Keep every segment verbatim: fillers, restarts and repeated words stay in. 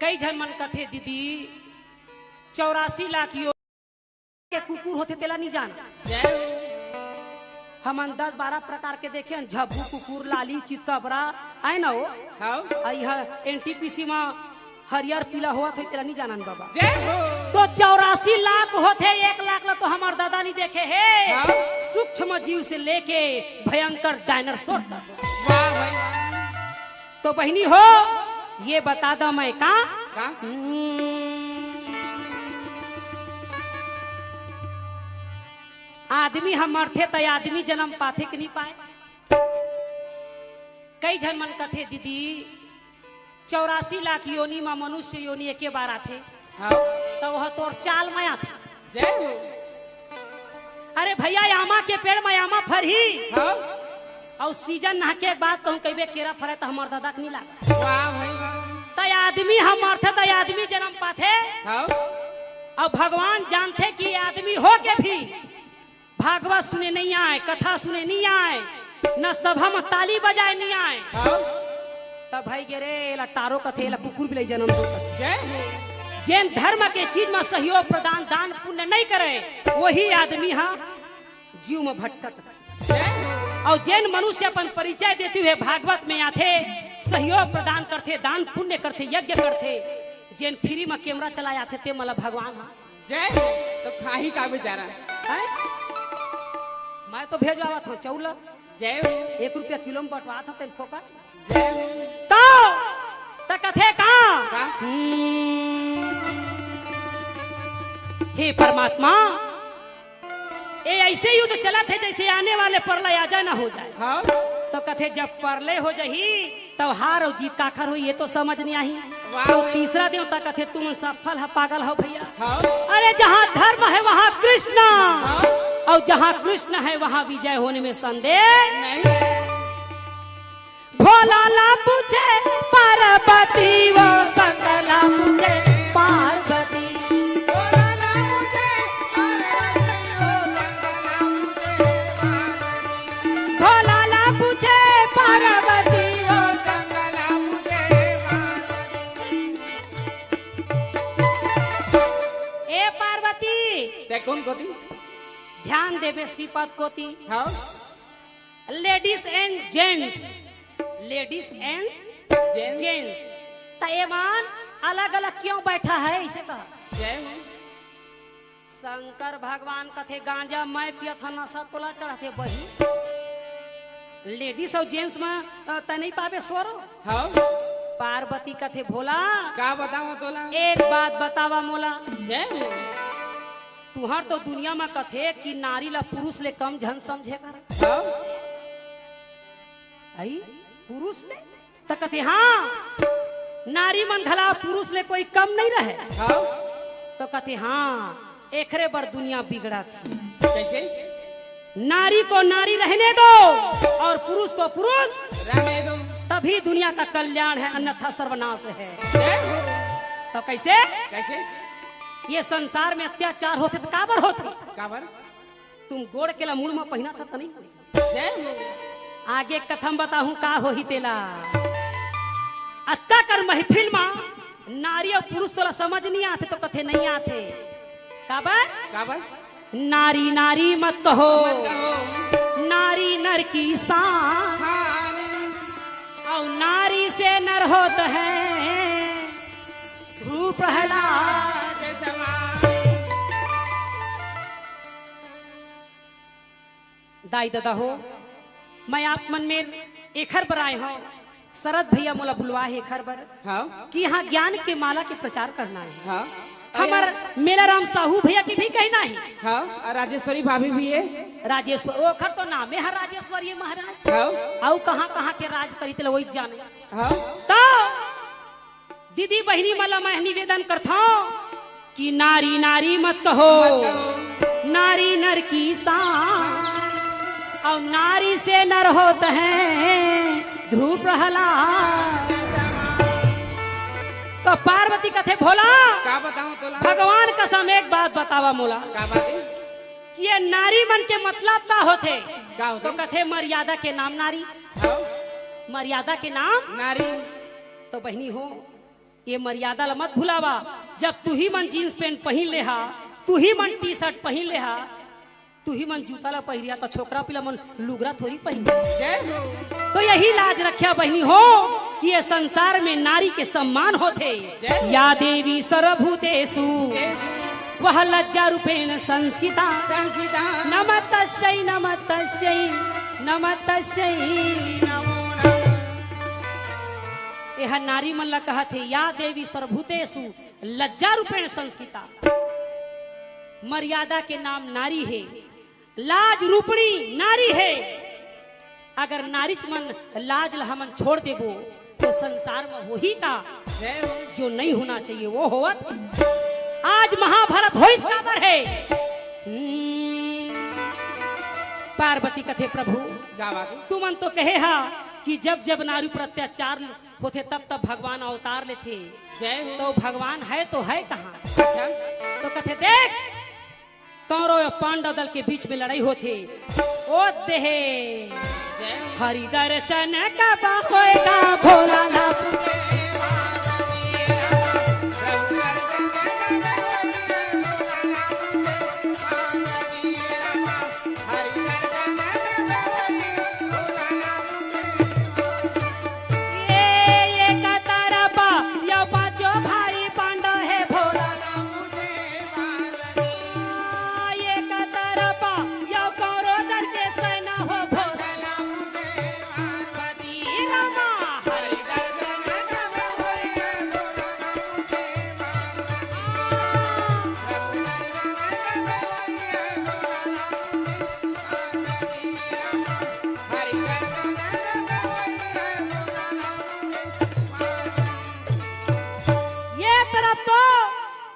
कई झन मन कथे, "दीदी, चौरासी लाख योनि के कुकुर होथे, तेला नहीं जान।" हमन दस बारह प्रकार के देखे हन, झब्बू कुकुर, लाली, चितकबरा, आय ना हो? हाँ। आ इहाँ एनटीपीसी म हरियर पीला होवत होही, तेला नहीं जानन बाबा। जय हो। तो चौरासी लाख होथे, एक लाख ला तो हमर दादा नहीं देखे हे। हाँ। सूक्ष्म जीव से लेके भयंकर डायनासोर तक। वाह भाई। तो बहिनी हो, ये बता दा मैं का? का? हम्म। आदमी ह मरथे त आदमी जन्म पाथे कि नहीं पाए? कई झन मन कथे, "दीदी, चौरासी लाख योनि म मनुष्य योनि एके बार आथे।" हाँ। त वह तोर चाल म आथे। जय हो। अरे भैया, आमा के पेड़ म आमा फरही। हाँ। अउ सीजन नहके के बाद कहूँ कहिबे केरा फरे त हमर दादा के नहीं लागे। वाह भाई वाह। त आदमी ह मरथे त आदमी जन्म पाथे। हाँ। अउ भगवान जानथे कि आदमी हो के भी भागवत सुने नहीं आए, कथा सुने नहीं आए, न सभा म ताली बजाए नहीं आए। हाँ। त भाई गे रे, एला टारो कथे, एला कुकुर बिलाई जन्म दो कथे। जय हो। जेन धर्म के चीज म सहयोग प्रदान, दान पुण्य नहीं करे, वही आदमी ह जीव म भटकत। जय हो। अउ जेन मनुष्य अपन परिचय देते हुए भागवत में आथे, सहयोग प्रदान करथे, दान पुण्य करथे, यज्ञ करथे, जेन फ्री म कैमरा चलाए आथे, ते मन ला भगवान ह जय हो। तो खाही का बेचारा? हैं? मैं तो भेजवावत हूँ चौला। जय हो। एक रुपया किलो में बंटवात हूँ, तेन फोकट। जय हो। तो, त कथे का? का? हम्म। हे परमात्मा, ए ऐसे युद्ध चलत हे जैसे आने वाले प्रलय आ जाए ना हो जाए। हाँ। तो कथे जब प्रलय हो जाही, तब हार अउ जीत काखर होही, ये तो समझ नहीं आही। वाह। तो तीसरा देवता कथे, "तुम सफल ह, पागल हो भैया।" हाँ। अरे, जहाँ धर्म है, वहाँ कृष्ण, हाँ। अउ जहाँ कृष्ण है, वहाँ विजय होने में संदेह नहीं। भोला ला पूछे पार्वती, वो शंकर ला पूछे पार्वती। भोला ला पूछे पार्वती, वो शंकर ला पूछे पार्वती। ए पार्वती, ते कोन कोती? ध्यान देबे श्रीपद कोती। हाँ। Ladies and gents, ladies and gents। त एमन अलग-अलग क्यों बैठा है, इसे कहा। जय हो। शंकर भगवान कथे, "गांजा मैं पियत हंव, नशा तोला चढ़थे बही।" Ladies अउ gents म, अ, त नहीं पाबे स्वरो। हाँ। पार्वती कथे, "भोला, का बतावं तोला? एक बात बतावा मोला।" जय हो। तुहर तो दुनिया म कथे कि नारी ला पुरुष ले कम झन समझे कर। हाँ। आई? पुरुष ले? त कथे, "हाँ, नारी मन घला पुरुष ले कोई कम नहीं रहे।" हाँ। तो कथे, "हाँ, एखरे बर दुनिया बिगड़त हे।" कैसे? नारी को नारी रहने दो और पुरुष को पुरुष रहने दो। तभी दुनिया का कल्याण है, अन्यथा सर्वनाश है। जय हो। तो कैसे? कैसे? ये संसार में अत्याचार होथे त काबर होथे? काबर? तुम गोड़ के ला मुड़ म पहिनथव त नहीं होही। जय हो। आगे कथा म बताहूं का होही तेला। अतका कर महफिल म नारी अउ पुरुष तोला समझ नहीं आथे तो कथे नहीं आथे। काबर? काबर? नारी नारी मत कहो, मत कहो। नारी नर की शान। शान। अउ नारी से नर होत है ध्रुव प्रहलाद। प्रहलाद समान। दाई ददा हो, मैं आप मन मेर एखर बर आए हंव, शरद भैया मोला बुलवाए हे एखर बर, हाँ। कि इहाँ ज्ञान के माला के प्रचार करना हे। हाँ। हमर मेलाराम साहू भैया के भी कहना हे। हाँ, अउ राजेश्वरी भाभी भी हे। राजेश्वर-, ओखर तो नामे हे राजेश्वरी महाराज। हाँ। अउ कहाँ-कहाँ के राज करी तेला वही जाने। हाँ। तो दीदी बहिनी मन ला मैं निवेदन करथंव कि नारी नारी मत कहो, मत कहो। नारी नर की शान, अउ नारी से नर होत है ध्रुव प्रहलाद। तो पार्वती कथे, "भोला, का बतावं तोला? भगवान कसम एक बात बतावा मोला।" का बात हे? कि ये नारी मन के मतलब का होथे? का होथे? तो कथे, "मर्यादा के नाम नारी।" हाँ। मर्यादा के नाम? नारी। तो बहिनी हो, ये मर्यादा ला मत भुलावा। जब तुही मन जींस पैंट पहिन ले हा, तुही मन टी शर्ट पहिन ले हा, तुही मन जूता ला पहिरिया, त छोकरा पिला मन लुगरा थोड़ी पहिरिया। जय हो। तो यही लाज रखिया बहिनी हो कि ये संसार में नारी के सम्मान होथे। जय हो। या देवी सर्वभूतेषु, देवी। वह लज्जा रूपेण संस्थिता। संस्थिता। नमस्तस्यै, नमस्तस्यै, नमस्तस्यै। नमो नमः। एह नारी मन ला कहत हे, या देवी सर्वभूतेषु लज्जा रूपेण संस्थिता। मर्यादा के नाम नारी हे, लाज रूपणी नारी हे। अगर नारीच मन लाज ला हमन छोड़ देबो, तो संसार में होही का? जय हो। जो नहीं होना चाहिए, वो होवत। आज महाभारत होइस काबर हे? हम्म, पार्वती कथे, प्रभु, का बात हे? तुमन तो कहे हा कि जब जब नारी पर अत्याचार होथे, तब तब भगवान अवतार लेथे। जय हो। तो भगवान हे तो हे कहाँ? अच्छा। तो कथे, देख, कौरव अउ पांडव दल के बीच में लड़ाई होथे। ओ देहे। जय हो। हरि दर्शन कब होएगा भोलानाथ? ये, ये कतरपा, यो पांचो भाई पांडव हे भोला। ये कतरपा, यो कौरव दल के सेना हो भोला। ये रामा। ये तरफ तो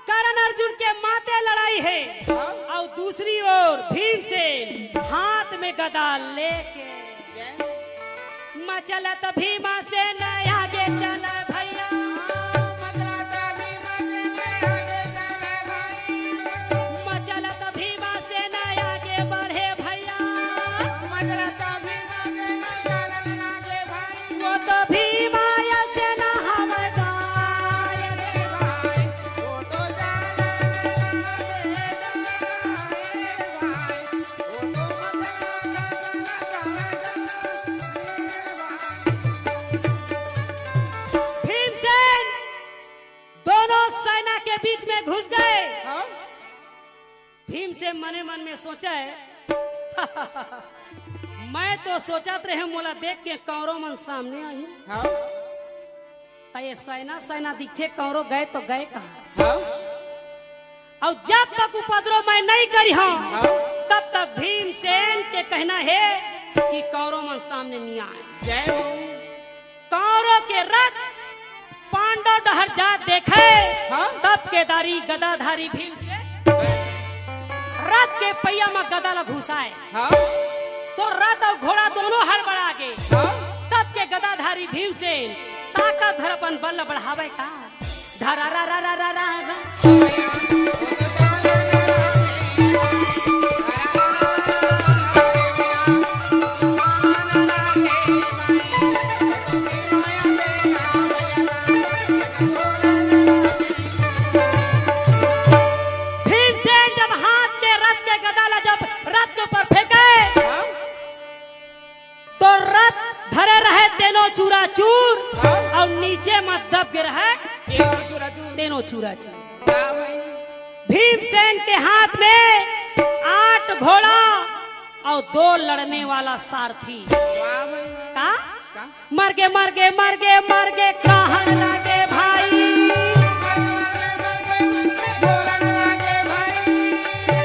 कर्ण अर्जुन के माते लड़ाई हे, हाँ। अउ दूसरी ओर भीमसेन हाथ में गदा लेके मचलत भीमसेन आगे चल भैया। मचलत भीमसेन आगे बढ़े भैया। वो तो भीमा अइसे ना हवय गा। भीमसेन दोनों सेना के बीच में घुस गए। हाँ? भीमसेन मने मन में सोचा है, मैं तो सोचत रहे मोला देख के कौरव मन सामने आही। हाँ। त ये सेना, सेना दिखथे, कौरव गए तो गए कहाँ? हाँ। अउ जब तक उपद्रव मैं नहीं करिहंव, हाँ। तब तक भीमसेन के कहना हे कि कौरव मन सामने नहीं आए। जय हो। कौरव के रथ पांडव डहर जात देखे, हाँ? तब केदारी गदाधारी भीमसेन रथ के पहिया म गदा ल घुसाए। हाँ? तो रथ अउ घोड़ा दोनों हड़बड़ा गे। हाँ? तब के गदाधारी भीमसेन ताकत धर अपन बल ल बढ़ावे का। धरा रा रा रा रा रा रा। भीमसेन जब हाथ के रथ के गदा ला जब रथ के ऊपर फेंके, हाँ? तो रथ धरे रहे तेनो चूरा चूर, हाँ? अउ नीचे म दब गे रहे तेनो चूरा चूर। तेनो चूरा चूर। वाह भाई। भीमसेन के हाथ में आठ घोड़ा अउ दो लड़ने वाला सारथी। वाह भाई। का? का? मर गे, मर गे, मर गे, मर गे, कहन लागे भाई।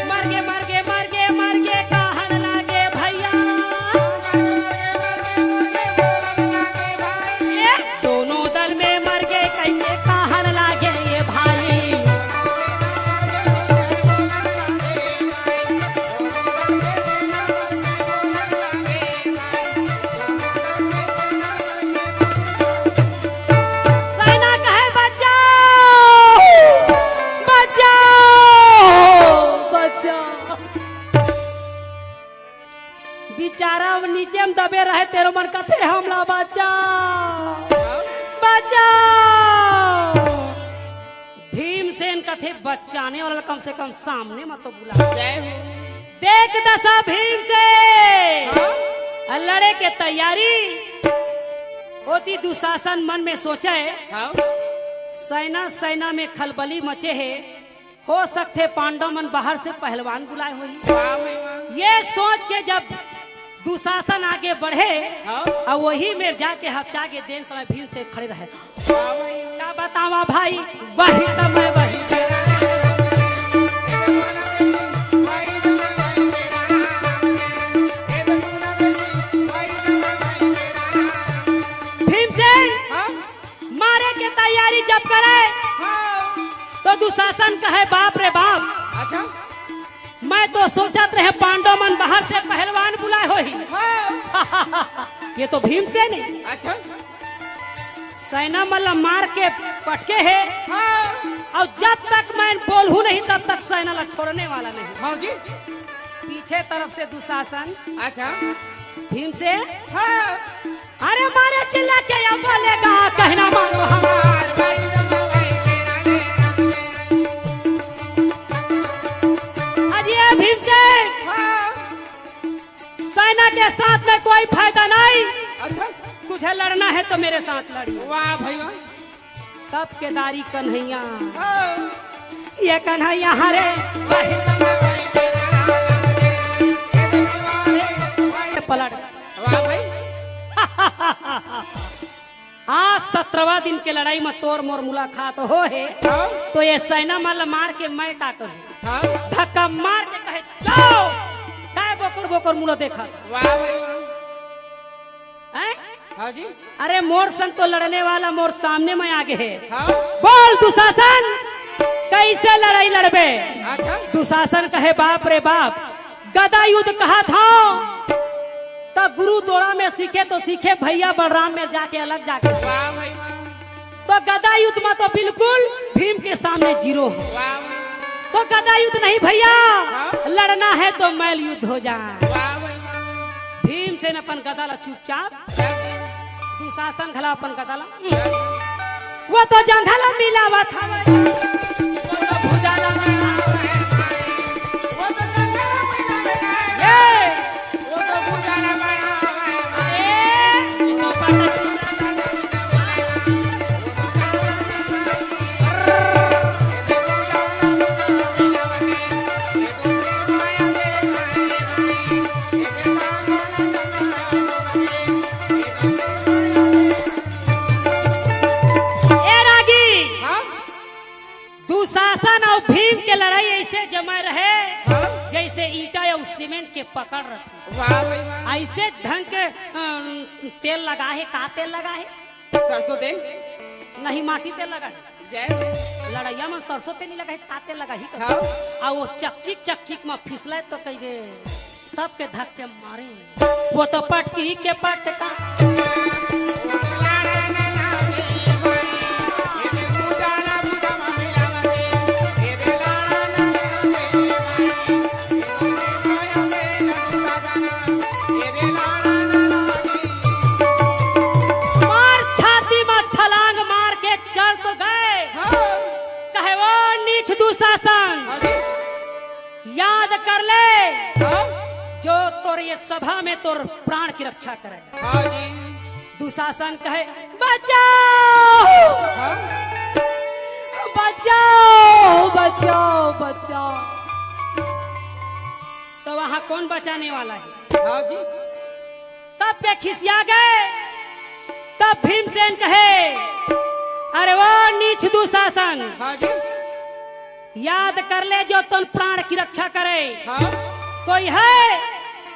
मर गे, मर गे, मर गे, मर गे, कहन लागे भैया। ए, दोनों दल में मर गे, कहिके कहन लागे ये भाई। सेना कहे, "बचाओ, बचाओ, बचाओ।" बेचारा अब नीचे म दबे रहे, तेनो मन कथे, "हमला बचाओ, बचाओ।" थे बचाने वाला, कम से कम सामने मत तो बुला। जय हो। देख दसा भीम से हाँ? लड़े के तैयारी होती। दुशासन मन में सोचे, हाँ? सेना सेना में खलबली मचे हे, हो सकथे पांडव मन बाहर से पहलवान बुलाए होही। वाह भाई वाह। ये सोच के जब दुशासन आगे बढ़े हाँ? और वही मेर जाके हपचा के देन समय भीम से खड़े रहे। वाह भाई वाह। का बतावा भाई, वही समय वही। भीम से हाँ? मारे के तैयारी जब करे हाँ। तो दुशासन कहे, बाप रे बाप, अच्छा। मैं तो सोचत रहे पांडव मन बाहर से पहलवान बुलाए होही। हाँ। ये तो भीमसेन हे। अच्छा। सेना मन ला मार के पटके हे हाँ। और जब तक मैं बोलहूँ नहीं तब तक सेना ला छोड़ने वाला नहीं। हाँ जी। पीछे तरफ से दुशासन अच्छा। भीम से हाँ। अरे मारे चिल्ला के या बोलेगा कहना मारो हमार। आज ये भीम से हाँ। सेना के साथ में कोई फायदा नहीं। अच्छा। तुझे लड़ना है तो मेरे साथ लड़िए। वाह भाई वाह। तब केदारी कन्हैया हाँ। ये कन्हैया हरे पलट वाह भाई। आज सत्रहवाँ दिन के लड़ाई में तोर मोर मुलाकात हो हे हाँ। तो ये सेना मन ला मार के मैं का करूँ? हाँ। धक्का मार के कहे जाओ, काय बोकर बोकर मुला देखा वाह भाई वाह। हैं? हाँ जी। अरे मोर संग तो लड़ने वाला मोर सामने में आगे हे। हाँ। बोल दुशासन, कैसे लड़ाई लड़बे? अच्छा। दुशासन कहे, बाप रे बाप, गदा युद्ध कहा था तो गुरु दोड़ा में सीखे तो सीखे, भैया बलराम में जाके अलग जाके सीखे। वाह भाई वाह। तो गदा युद्ध में तो बिल्कुल भीम के सामने जीरो हो। वाह। तो गदा युद्ध नहीं भैया, हाँ? लड़ना है तो मैल युद्ध हो जाए। वाह भाई वाह। भीमसेन अपन गदा ला चुपचाप, दुशासन घला अपन गदा ला, वो तो जंघल मिलावत हवे। वो तो भुजा ला मिलावत हवे। वो तो जंघल मिलावत हवे। ए! ए रागी, हाँ? दुशासन अउ भीम के लड़ाई ऐसे जमे रहे, हाँ? जैसे ईंटा अउ सीमेंट के पकड़ रथे। वाह भाई वाह। ऐसे ढंग के, अम, तेल लगा हे, का तेल लगा हे? सरसों तेल। नहीं, माटी तेल लगा हे। जय हो। लड़ैया में सरसों तेल नहीं लगा हे, तो का तेल लगा हे? हाँ। आ वो चकचिक, चकचिक में फिसले तो कहिबे। सबके धक्के मारे। वो तो पटकी के पटका। मार छाती में छलांग मार के चल तो गए। हाँ। कहे, "वो नीच दुशासन।" हाँ जी। याद कर ले, हाँ? जो तोर ये सभा में तोर प्राण की रक्षा करे। हाँ जी। दुशासन कहे, "बचाओ, हाँ? बचाओ, बचाओ, बचाओ।" तो वहां कौन बचाने वाला है? हाँ जी। तब पे खिसिया गए। तब भीमसेन कहे, "अरे वो नीच दुशासन।" हाँ जी। याद कर ले, जो तोर प्राण की रक्षा करे। हाँ। कोई है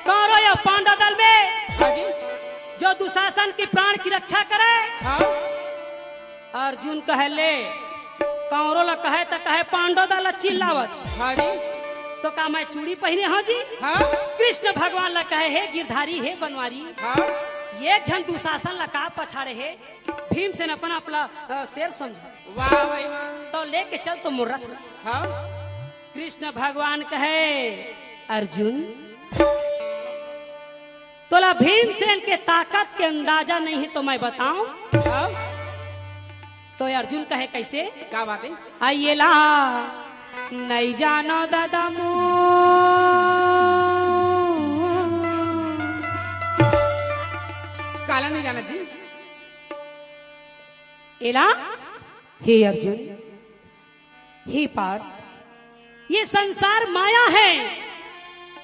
कौरव या पांडव दल में हाँ जी। जो दुशासन की प्राण की रक्षा करे? हाँ। अर्जुन कहे, "ले, कौरव ला कहे त कहे पांडव दल ला चिल्लावत।" हाँ जी। तो का मैं चूड़ी पहिने हंव जी? हाँ। कृष्ण भगवान ला कहे, "हे गिरधारी, हे बनवारी, हाँ। ये झन दुशासन ला का पछाड़े हे?" भीमसेन अपन आप ला, अ, शेर समझे। वाह भाई वाह। तो लेके चल तो मोर रथ ला। हाँ। कृष्ण भगवान कहे, "अर्जुन, तोला भीमसेन के ताकत के अंदाजा नहीं है तो मैं बताऊं?" हाँ। तो अर्जुन कहे, "कैसे?" का बात है? "आ एला नइ जानो दादा मो।" काला नहीं जाना जी? एला, हे अर्जुन, हे पार्थ, ये संसार माया है,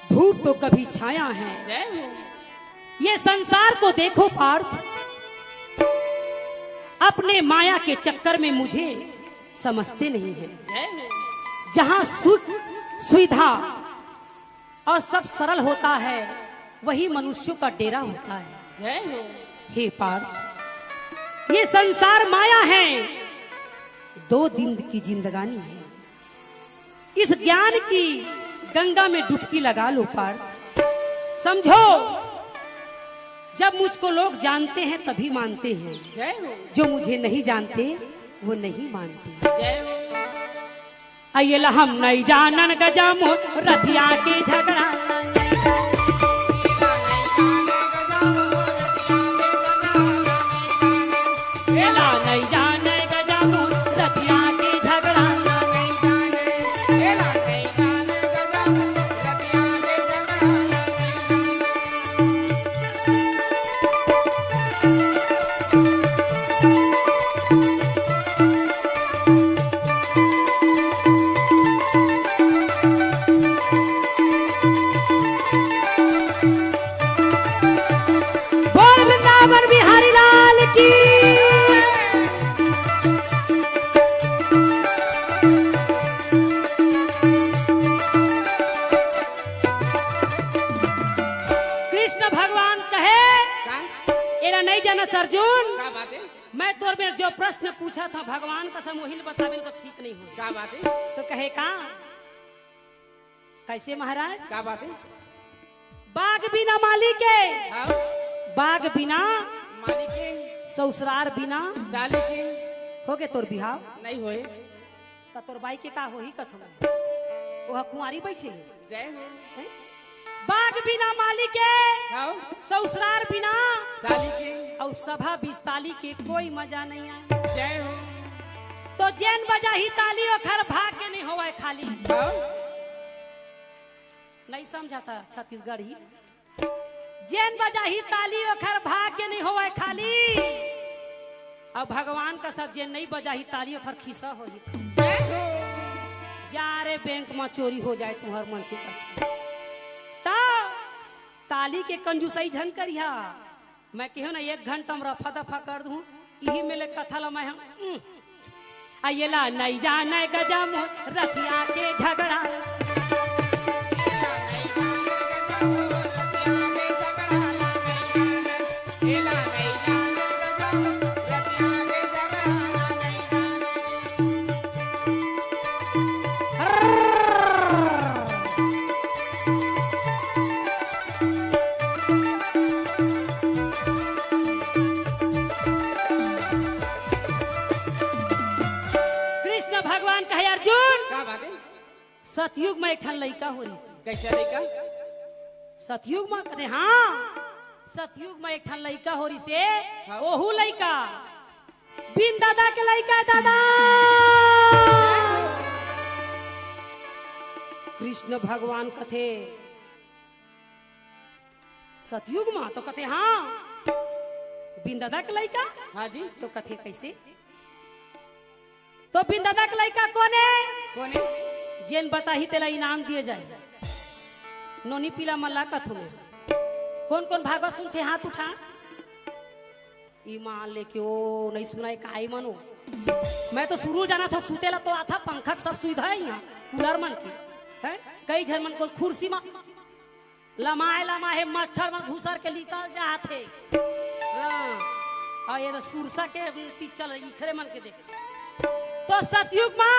धूप तो कभी छाया है। जय हो। ये संसार को देखो पार्थ, अपने माया के चक्कर में मुझे समझते नहीं है। जय हो। जहाँ सुख, सुविधा और सब सरल होता है, वही मनुष्यों का डेरा होता है। जय हो। हे पार्थ, ये संसार माया है, दो दिन की जिंदगानी है। इस ज्ञान की गंगा में डुबकी लगा लो पार्थ। समझो, जब मुझको लोग जानते हैं तभी मानते हैं, जय हो। जो मुझे नहीं जानते वो नहीं मानते। जय हो। अइला हम नहीं जानन गजम रथिया के झगड़ा। एला नहीं जाने गजम रथिया के झगड़ा। बोल वृंदावन बिहारी लाल की। कृष्ण भगवान कहे, का? एला नहीं जाना अर्जुन। का बात है? मैं तोर में जो प्रश्न पूछा था भगवान का सम वही बतावे तो ठीक नहीं हो। का बात है? तो कहे का? कैसे महाराज? का बात है? बाग बिना माली के, हाँ। बाग बिना माली के, ससुरार बिना साली के। हो गे तोर बिहाव? नहीं होए। त तोर बाई के का होही कथों? ओह कुंवारी बइठे हे। जय हो। हैं? बाग बिना माली के, हाँ। ससुरार बिना साली के। अउ सभा बिस्ताली के कोई मजा नहीं आए। जय हो। तो जेन बजाही ताली ओखर भाग के नहीं होवय खाली। हाँ। नहीं समझा था छत्तीसगढ़ी। जेन बजाही ताली ओखर भाग के नहीं होवय खाली। अब भगवान का सब जेन नहीं बजाही ताली ओखर खिस्सा होही। जा रे बैंक में चोरी हो जाए तुम्हर मन के कथा। त ताली के कंजूसई झन करिहा। मैं केहेंव ना, एक घंटा में रफा दफा कर दूं, इही में ले कथा ला मैं हम, उम। आ एला नइ जानय गजम रथिया के झगड़ा। कृष्ण भगवान कहे, अर्जुन, का बात है? सतयुग में एक ठन लइका हो रहिस। कैसे लइका? सतयुग में कथे, हाँ, सतयुग में एक ठन लइका हो रहिस हे, हाँ। ओहू लइका बिन दादा के लइका हे दादा। कृष्ण भगवान कथे, सतयुग मा? तो कथे, हाँ। बिन दादा के लइका? हाँ जी। तो कथे, कैसे? तो बिन दादा के लइका कोन हे? कोन हे? जेन बताही तेला इनाम दिए जाए। नोनी पीला मल्ला कथू में। कोन कोन भागवत सुनथे, हाथ उठा। ईमान लेके ओ नहीं सुनाय काई मनो। मैं तो शुरू जाना था सुतेला तो आथा, पंखा के सब सुविधा हे इहाँ, कूलर मन के। हैं? कई झन मन को कुर्सी मा लमाय लमाय हे, मच्छर मन घुसर के निकल जात हे। हाँ। अउ ये तो सुरसा के पिक्चर इखरे मन के देख। तो सतयुग मा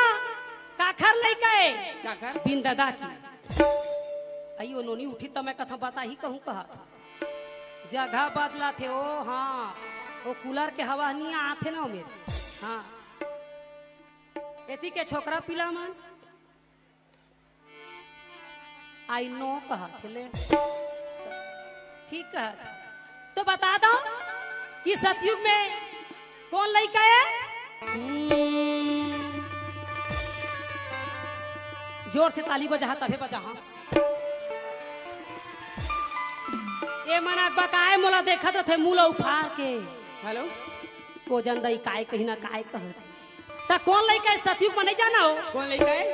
काखर लइका हे? काखर? बिन दादा के। अई ओ नोनी उठी त मैं कथा बताही कहूँ कहा था। जगह बदलाथे ओ, हाँ, ओ कूलर के हवा नहीं आथे ना ओ मेर। हाँ, एती के छोकरा पीला मन, I know कहा थे ले, ठीक कहा था। तो बता दो कि सतयुग में कोन लइका हे? जोर से ताली बजाहा, तभे बजाहा। ए मन अकबकाए मोला देखत रथे, मुंह ल उफार के। हेलो। को जनदा ई काय कही ना काय कहत हे। त कोन लइका हे सतयुग म नइ जाना हो? कोन लइका हे?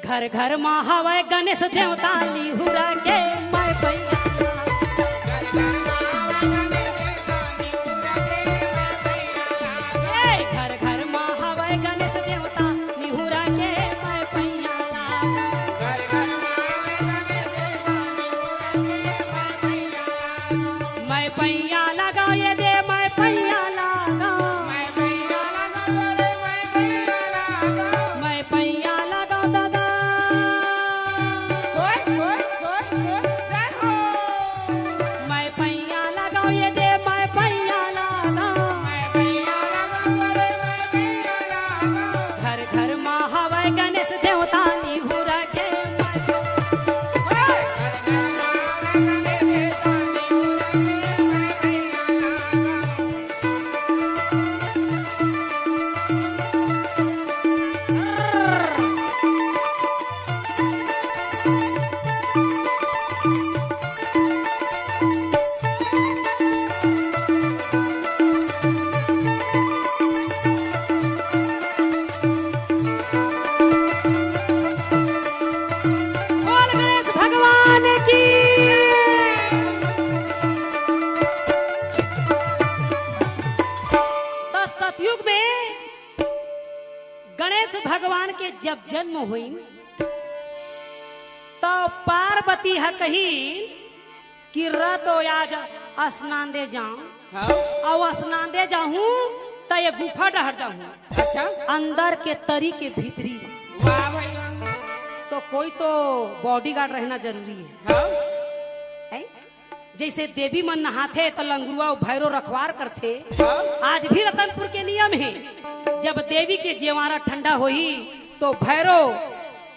घर घर म हवय गणेश देवता निहुरा के मैं पैया। ए, घर घर म हवय गणेश देवता निहुरा के मैं पैया लागा। मैं पैया लगा ये दे, मैं पैया लगा। मैं पैया लगा दादा। मैं पैया लगा ये दे, मैं पैया लगा। घर घर म हवय गणेश देवता निहुरा के। बोल गणेश भगवान की। त सतयुग में गणेश भगवान के जब जन्म होइन, त पार्वती ह कहिन कि र तो आज स्नान दे जाऊं, हाँ। अउ स्नान दे जाहूं त ये गुफा डहर जाहूं, अच्छा। अंदर के तरी के भीतरी। वाह भाई वाह। तो कोई तो बॉडीगार्ड रहना जरूरी है। हाँ। हैं? जइसे देवी मन नहाथे त लंगुरवा अउ भैरो रखवार करथे। हाँ। आज भी रतनपुर के नियम हे, जब देवी के जेवारा ठंडा होही तो भैरो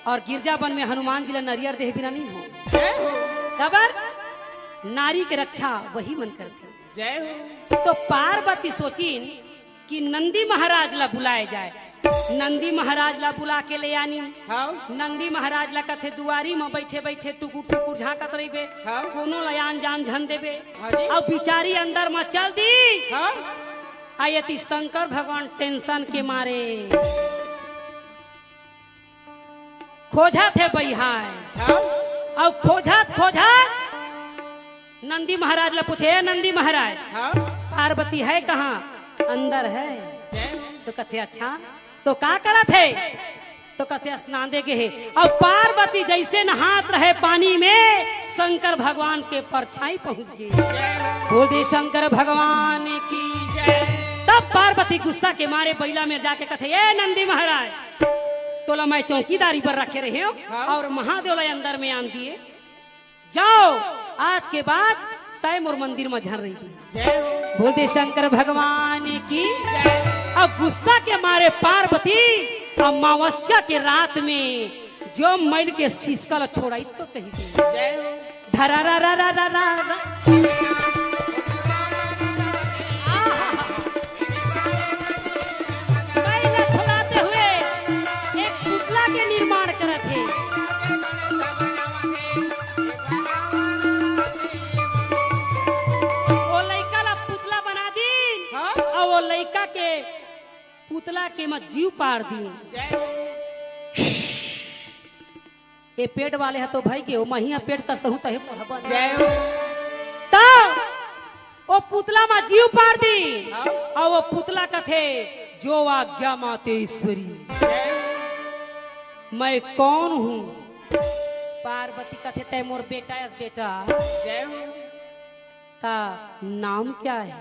अउ गिरजा बन में हनुमान जी ला नरियर देहे बिना नइ हो। जय हो। काबर? नारी के रक्षा वही मन करथे। जय हो। तो पार्वती सोचिन कि नंदी महाराज ला बुलाए जाए। नंदी महाराज ला बुला के ले आनी। हाँ। नंदी महाराज ला कथे दुआरी म बइठे बइठे टुकुर टुकुर झांकत रहिबे। हाँ। कोनो ला आन जान झन देबे। हाँ जी। अउ बिचारी अंदर म चल दी। हाँ। आ एती शंकर भगवान टेंशन के मारे खोजत हे बइहाय। हाँ। अउ खोजत खोजत नंदी महाराज ला पूछे, "ए नंदी महाराज, हाँ। पार्वती है कहाँ?" "अंदर है।" जय हो। तो कथे, "अच्छा, तो का करत हे?" तो कथे, "स्नान दे गे हे।" अउ पार्वती जइसे नहात रहे पानी में, शंकर भगवान के परछाई पहुंच गे। बोल दे शंकर भगवान की। तब पार्वती गुस्सा के मारे बइला में जाके कथे, "ए नंदी महाराज, तोला मैं चौकीदारी बर रखे रहे हो हाँ। अउ महादेव ला अंदर में आन दिए।" जाओ, आज के बाद तय मोर मंदिर म झन रहिबे। जय हो। बोल दे शंकर भगवान की। जय। अब गुस्सा के मारे पार्वती अमावस्या के रात में जो मइल के सिसका ल छोड़ाई तो कही दे। जय हो। धरा रा रा रा रा रा। आहा। मइल ल छोड़ाते हुए एक पुतला के निर्माण करत हे। वो लइका ला पुतला बना दीन हाँ? अउ वो लइका के पुतला के म जीव पार दीन। जय हो। ए पेट वाले ह तो भई के ओ महिया पेट कस कहूं तहे मोर हबन। जय हो। त ओ पुतला म जीव पार दीन हाँ? अउ वो पुतला कथे, "जो आज्ञा मातेश्वरी।" जय हो। मैं कौन हूँ? पार्वती कथे, "तय मोर बेटा अस बेटा।" जय हो। "का नाम क्या है?"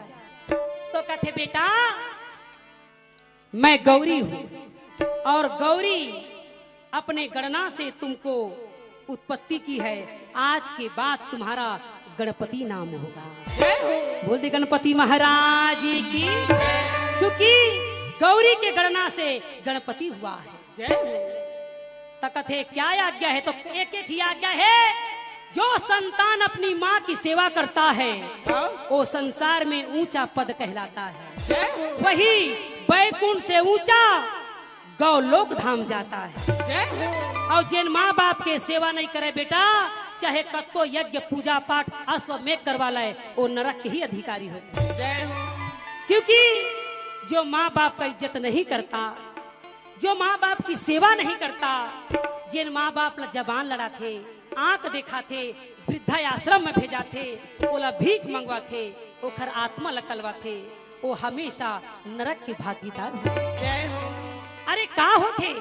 तो कथे, "बेटा, मैं गौरी हूँ और गौरी अपने गणना से तुमको उत्पत्ति की है। आज के बाद तुम्हारा गणपति नाम होगा।" जय हो। बोल दे गणपति महाराज की। क्योंकि गौरी के गणना से गणपति हुआ है। जय हो। त कथे, "क्या आज्ञा है?" तो एक ही आज्ञा है, "जो संतान अपनी माँ की सेवा करता है, हाँ। वो संसार में ऊंचा पद कहलाता है। जय हो। वही बैकुंठ से ऊंचा गौ लोक धाम जाता है। जय हो। अउ जेन माँ बाप के सेवा नहीं करे बेटा, चाहे कतको यज्ञ पूजा पाठ अश्वमेघ करवा ले, वो नरक के ही अधिकारी होथे। जय हो। क्योंकि जो माँ बाप का इज्जत नहीं करता, जो माँ बाप की सेवा नहीं करता, जेन माँ बाप ला जबान लड़ाथे, आंख देखाथे, वृद्धाश्रम में भेजाथे, ओला भीख मंगवाथे, ओखर आत्मा ला कलवाथे, वो हमेशा नरक के भागीदार हो जाथे। जय हो। अरे का होथे,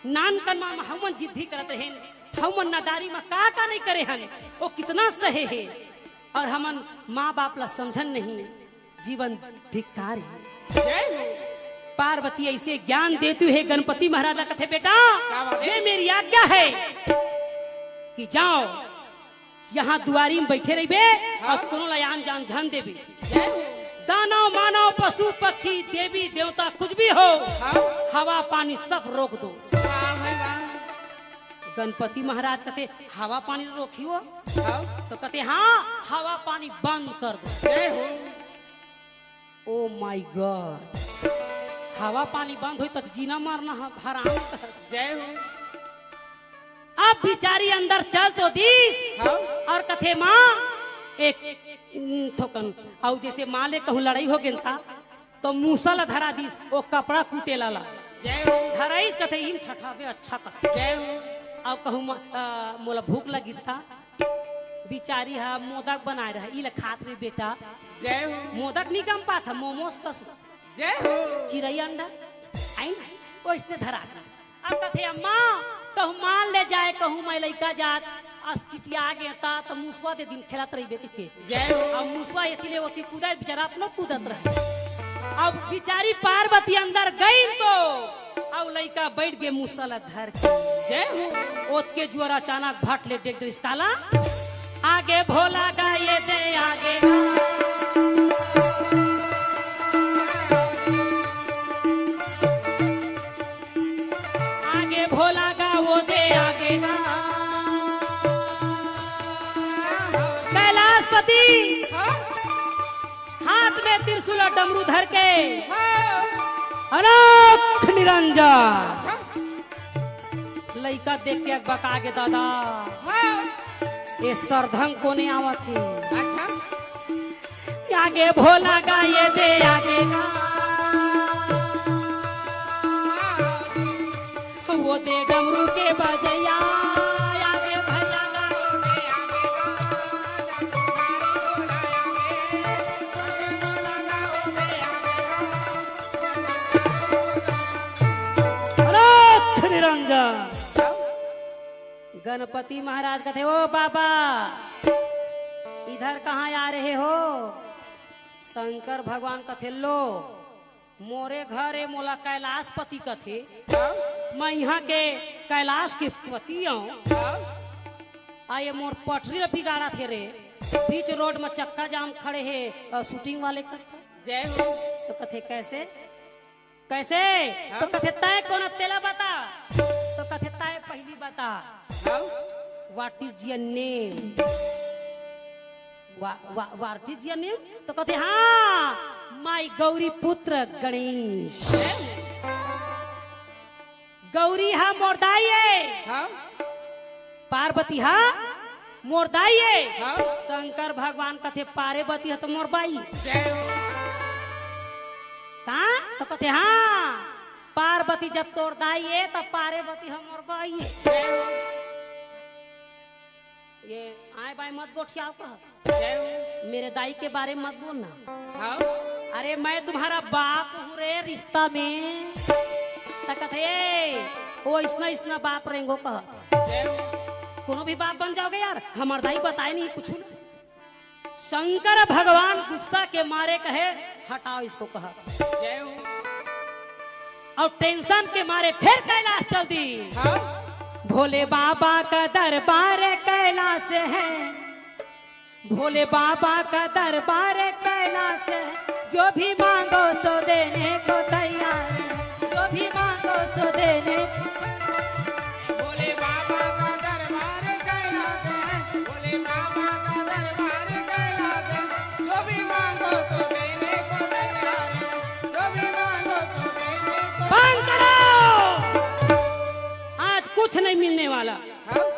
नानकन मा हमन जिद्दी करत रहेन, हमन नादारी मा का का नहीं करे हन, वो कितना सहे हे, अउ हमन माँ बाप ला समझन नहीं, जीवन धिक्कार हे। जय हो। पार्वती ऐसे ज्ञान देती हुए गणपति महाराज ला कथे, बेटा, का बात हे? ये मेरी आज्ञा है कि जाओ, यहाँ दुआरी में बैठे रहिबे हाँ। अउ कोनो ला आन जान झन देबे। जय हो। दानव, मानव, पशु, पक्षी, देवी, देवता, कुछ भी हो, हाँ। हवा पानी सब रोक दो। वाह भाई वाह। गणपति महाराज कथे, हवा पानी रोकियो? हाँ। तो कथे, हाँ, हवा पानी बंद कर दो। जय हो। Oh my God, हवा पानी बंद होई त जीना मरना ह-, हराम। जय हो। अब बिचारी अंदर चल तो दीस हाँ। अउ कथे, माँ, एक, उम, थोकन, अउ जैसे माँ ले कहूँ लड़ाई हो गेन ता, तो मूसा ला धरा दीस, वो कपड़ा कूटे ला ला। जय हो। धराइस कथे, "इन ठठाबे अच्छा कथे।" जय हो। अउ कहूँ म-, अ, मोला भूख लगिस ता, बिचारी ह मोदक बनाए रहा, ई ला खात रे बेटा। जय हो। मोदक नहीं गम पात ह, मोमोस कस। जय हो। चिरई अंडा, आई ना, ओइसने धरा दे। अब कथे, अम्मा, कहूँ माल ले जाए, कहूँ मैं लइका जात, असकिटिया आ गए ता, त मुसवा दे दिन खेलत रहिबे के। जय हो। अब मुसवा एती ले ओती कूदत, बेचारा अपनो कूदत रहे। अब बिचारी पार्वती अंदर गई तो अउ लइका बैठ गे मुसला धर के। जय हो। ओतके जुअर अचानक भट ले डेग डरिस काला। आगे भोला गा ये दे आगे गा। आगे भोला गा वो दे आगे गा। कैलाशपति हाँ। हाथ में त्रिशूल अउ डमरू धर के हाँ। अलख निरंजन। अच्छा। लइका देख के बका गे दादा। हाँ। ये सरधंग कोने आवत हे। अच्छा। आगे भोला गा ये दे आगे गा। वो दे डमरू के बजैया, आगे भैया गा, वो दे आगे गा। अलख निरंजन। गणपति महाराज कथे, "ओ बाबा, इधर कहाँ आ रहे हो?" शंकर भगवान कथे, "लो, मोरे घर ए, मोला कैलाशपति कथे। हाँ? मैं यहाँ के कैलाश के पति आऊँ। हाँ? आ ये मोर पटरी ल बिगाड़त हे रे, बीच रोड में चक्का जाम खड़े हे, अ, shooting वाले करता।" जय हो। तो कथे, "कैसे? कैसे?" हाँ? तो कथे, "तय कोन तेला बता।" तो कथे, "तय पहली बता।" हाँ? What is your name? Wha-, wha-, what is your name? तो कथे, "हाँ, मैं गौरी पुत्र गणेश।" गौरी हा मोर दाई ए। हाँ? पार्वती हा मोर दाई ए। हाँ? शंकर भगवान कथे, "पार्वती हा तो मोर बाई।" जय हो। का? तो कथे, "हाँ, पार्वती जब तोर दाई ए, तब पार्वती हा मोर बाई ए।" जय हो। ये आए बाएं मत गोठियाव कह। जय हो। मेरे दाई के बारे में मत बोलना। हाँ। अरे मैं तुम्हारा बाप हूँ रे रिश्ता में। त कथे, "ए, वो इसना, इसना बाप रेंगो," कह। जय हो। कोनो भी बाप बन जाओगे यार, हमार दाई बताए नहीं कुछ ना। शंकर भगवान गुस्सा के मारे कहे, "हटाओ इसको," कहा। जय हो। अउ tension के मारे फिर कैलाश चल दी। हाँ। भोले बाबा का दरबार कैलाश है, भोले बाबा का दरबार कैलाश है, जो भी मांगो सो देने को तैयार है, जो भी मांगो सो देने। भोले बाबा का दरबार कैलाश है, भोले बाबा का दरबार कैलाश है, जो भी मांगो तो देने को तैयार है, जो भी मांगो तो देने को बंद करो। कुछ नहीं मिलने वाला। हाँ?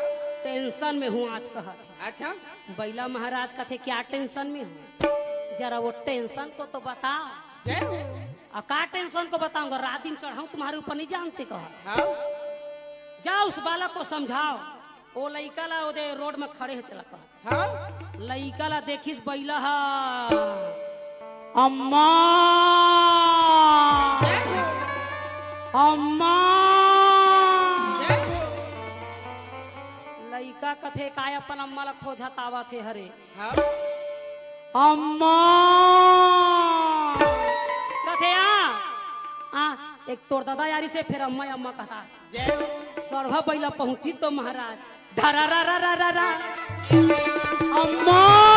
टेंशन में हूँ आज, कहत हे। अच्छा। बइला महाराज कथे, "क्या टेंशन में हो? जरा वो टेंशन को तो बता।" जय हो। "आ, का टेंशन को बताऊंगा? रात दिन चढ़ाऊं तुम्हारे ऊपर, नहीं जानते," कहत। हाँ। "जा, उस बालक को समझाओ, वो लइका ला ओदे रोड में खड़े हे तेला कह।" हाँ। लइका ला देखिस बइला हा, "अम्मा, अम्मा।" लइका कथे, "काय अपन अम्मा ला खोजत आवत हे हरे?" हाँ। "अम्मा।" कथे, "आ, आ, एक तोर ददा यारी से फेर अम्मा, अम्मा कहता।" जय हो। सरवा बइला पहुंची तो महाराज, धरा रा रा रा रा रा। अम्मा!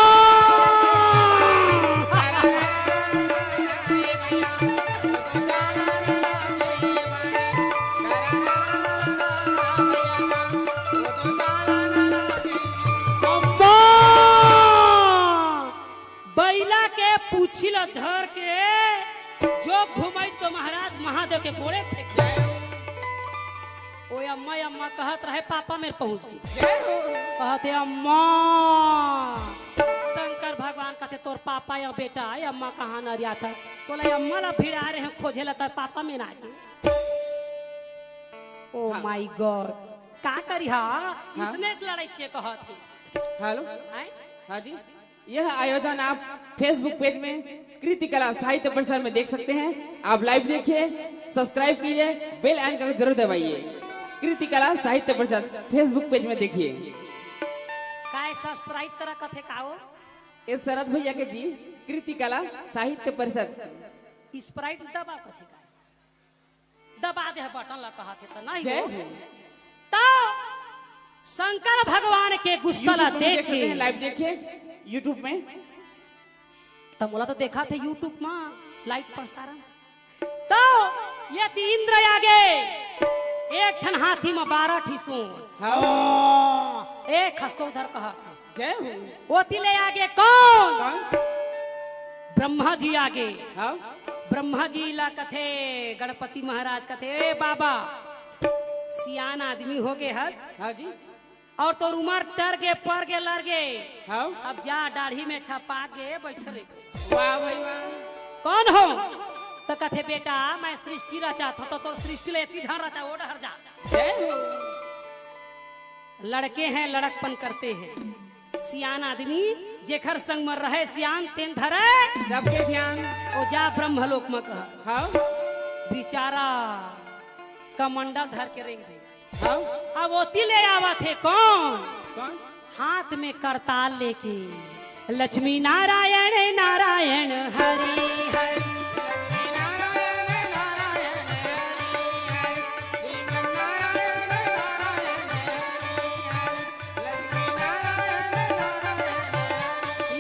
अम्मा! बइला के पूछी ल धर के जो घुमाई तो महाराज महादेव के गोड़े फेंक दे। ओ अम्मा, अम्मा कहत रहे, पापा मेर पहुंच गे। कहत हे, "अम्मा, शंकर भगवान कथे, तोर पापा या बेटा, ए अम्मा कहाँ नरियात हे? तोला अम्मा ला भिड़ा रहे हैं खोजे ला, तोर पापा मेर आ गे।" Oh my God, का करी हा? हाँ? इसने लड़ाई चे कहत हे। हेलो। हैं? हाँ जी। यह आयोजन आप Facebook पेज में कृति कला साहित्य परिषद में देख सकते हैं। आप लाइव देखिए, सब्सक्राइब कीजिए, बेल आइकन को जरूर दबाइए। कृति कला साहित्य परिषद Facebook पेज में देखिए। काय सब्सक्राइब करा कथे का हो? ए शरद भैया के जी, कृति कला साहित्य परिषद। स्प्राइट दबा कथे का? दबा दे बटन ला कहत हे त नहीं जय हो। हो। तो शंकर भगवान के गुस्सा ला YouTube में देख देख सकते के हैं, लाइव देखिए YouTube में। त मोला तो देखा थे YouTube में लाइव प्रसारण। तो ये ती इंद्र आगे एक ठन हाथी में बारह ठी सूंड। हाँ। एक हंस को उधर कहत हे। जय हो। ओती ले आगे कौन? कौन? ब्रह्मा जी आगे। हाँ। ब्रह्मा जी ला कथे, गणपति महाराज कथे, "ए बाबा, सियान आदमी हो गे हस। हाँ जी। और तोर उमर टर गे, पर गे, लर गे। हाँ। अब जा, दाढ़ी में छपा गे, बैठ रे।" वाह भाई वाह। कौन हो? त कथे, "बेटा, मैं सृष्टि रचात हंव, त तोर सृष्टि ले एती झन रचा, ओ डहर जा।" जय हो। लड़के हैं, लड़कपन करते हैं। सियान आदमी जेखर संग म रहे सियान, तेन धरे सबके ध्यान। ओ जा ब्रह्मलोक म कह। हाँ। बिचारा कमंडल धर के रेंग दे। हाँ। अब ओती ले आवत हे कौन? कौन? हाथ में करताल लेके, "लक्ष्मी नारायण नारायण हरि हरि।"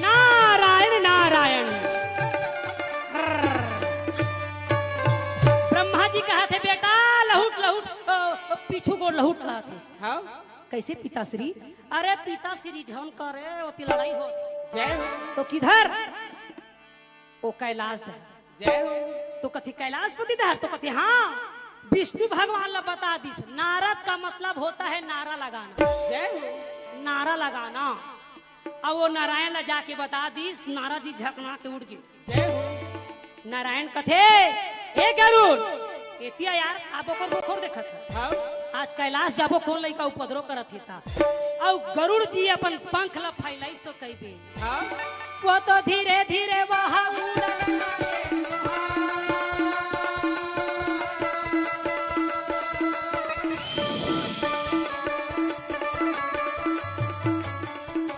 नारायण नारायण। ब्रह्मा जी कहत हे, "बेटा लहुट लहुट, अ, अ, पीछू गोड़ लहुट," कहत हे। हाँ। कैसे पिताश्री? अरे पिताश्री झन करे, ओती लड़ाई होत हे। जय हो। तो किधर? ओ कैलाश डहर। जय हो। तो कथे कैलाशपति डहर, तो कथे हाँ, विष्णु भगवान ला बता दिस। नारद का मतलब होता है नारा लगाना। जय हो। नारा लगाना। अब वो नारायण ला जाके बता दिस, नारद जी झकना के उड़ गे। जय हो। नारायण कथे, "ए गरुड़, एतिया यार, का बोकर बोकर देखत हस? हाँ। आज कैलाश जाबो, कोन लइका उपद्रव करत हे ता?" अउ गरुड़ जी अपन पंख ला फैलाइस तो कहिबे, हाँ। वो तो धीरे धीरे वहाँ उड़न लगे।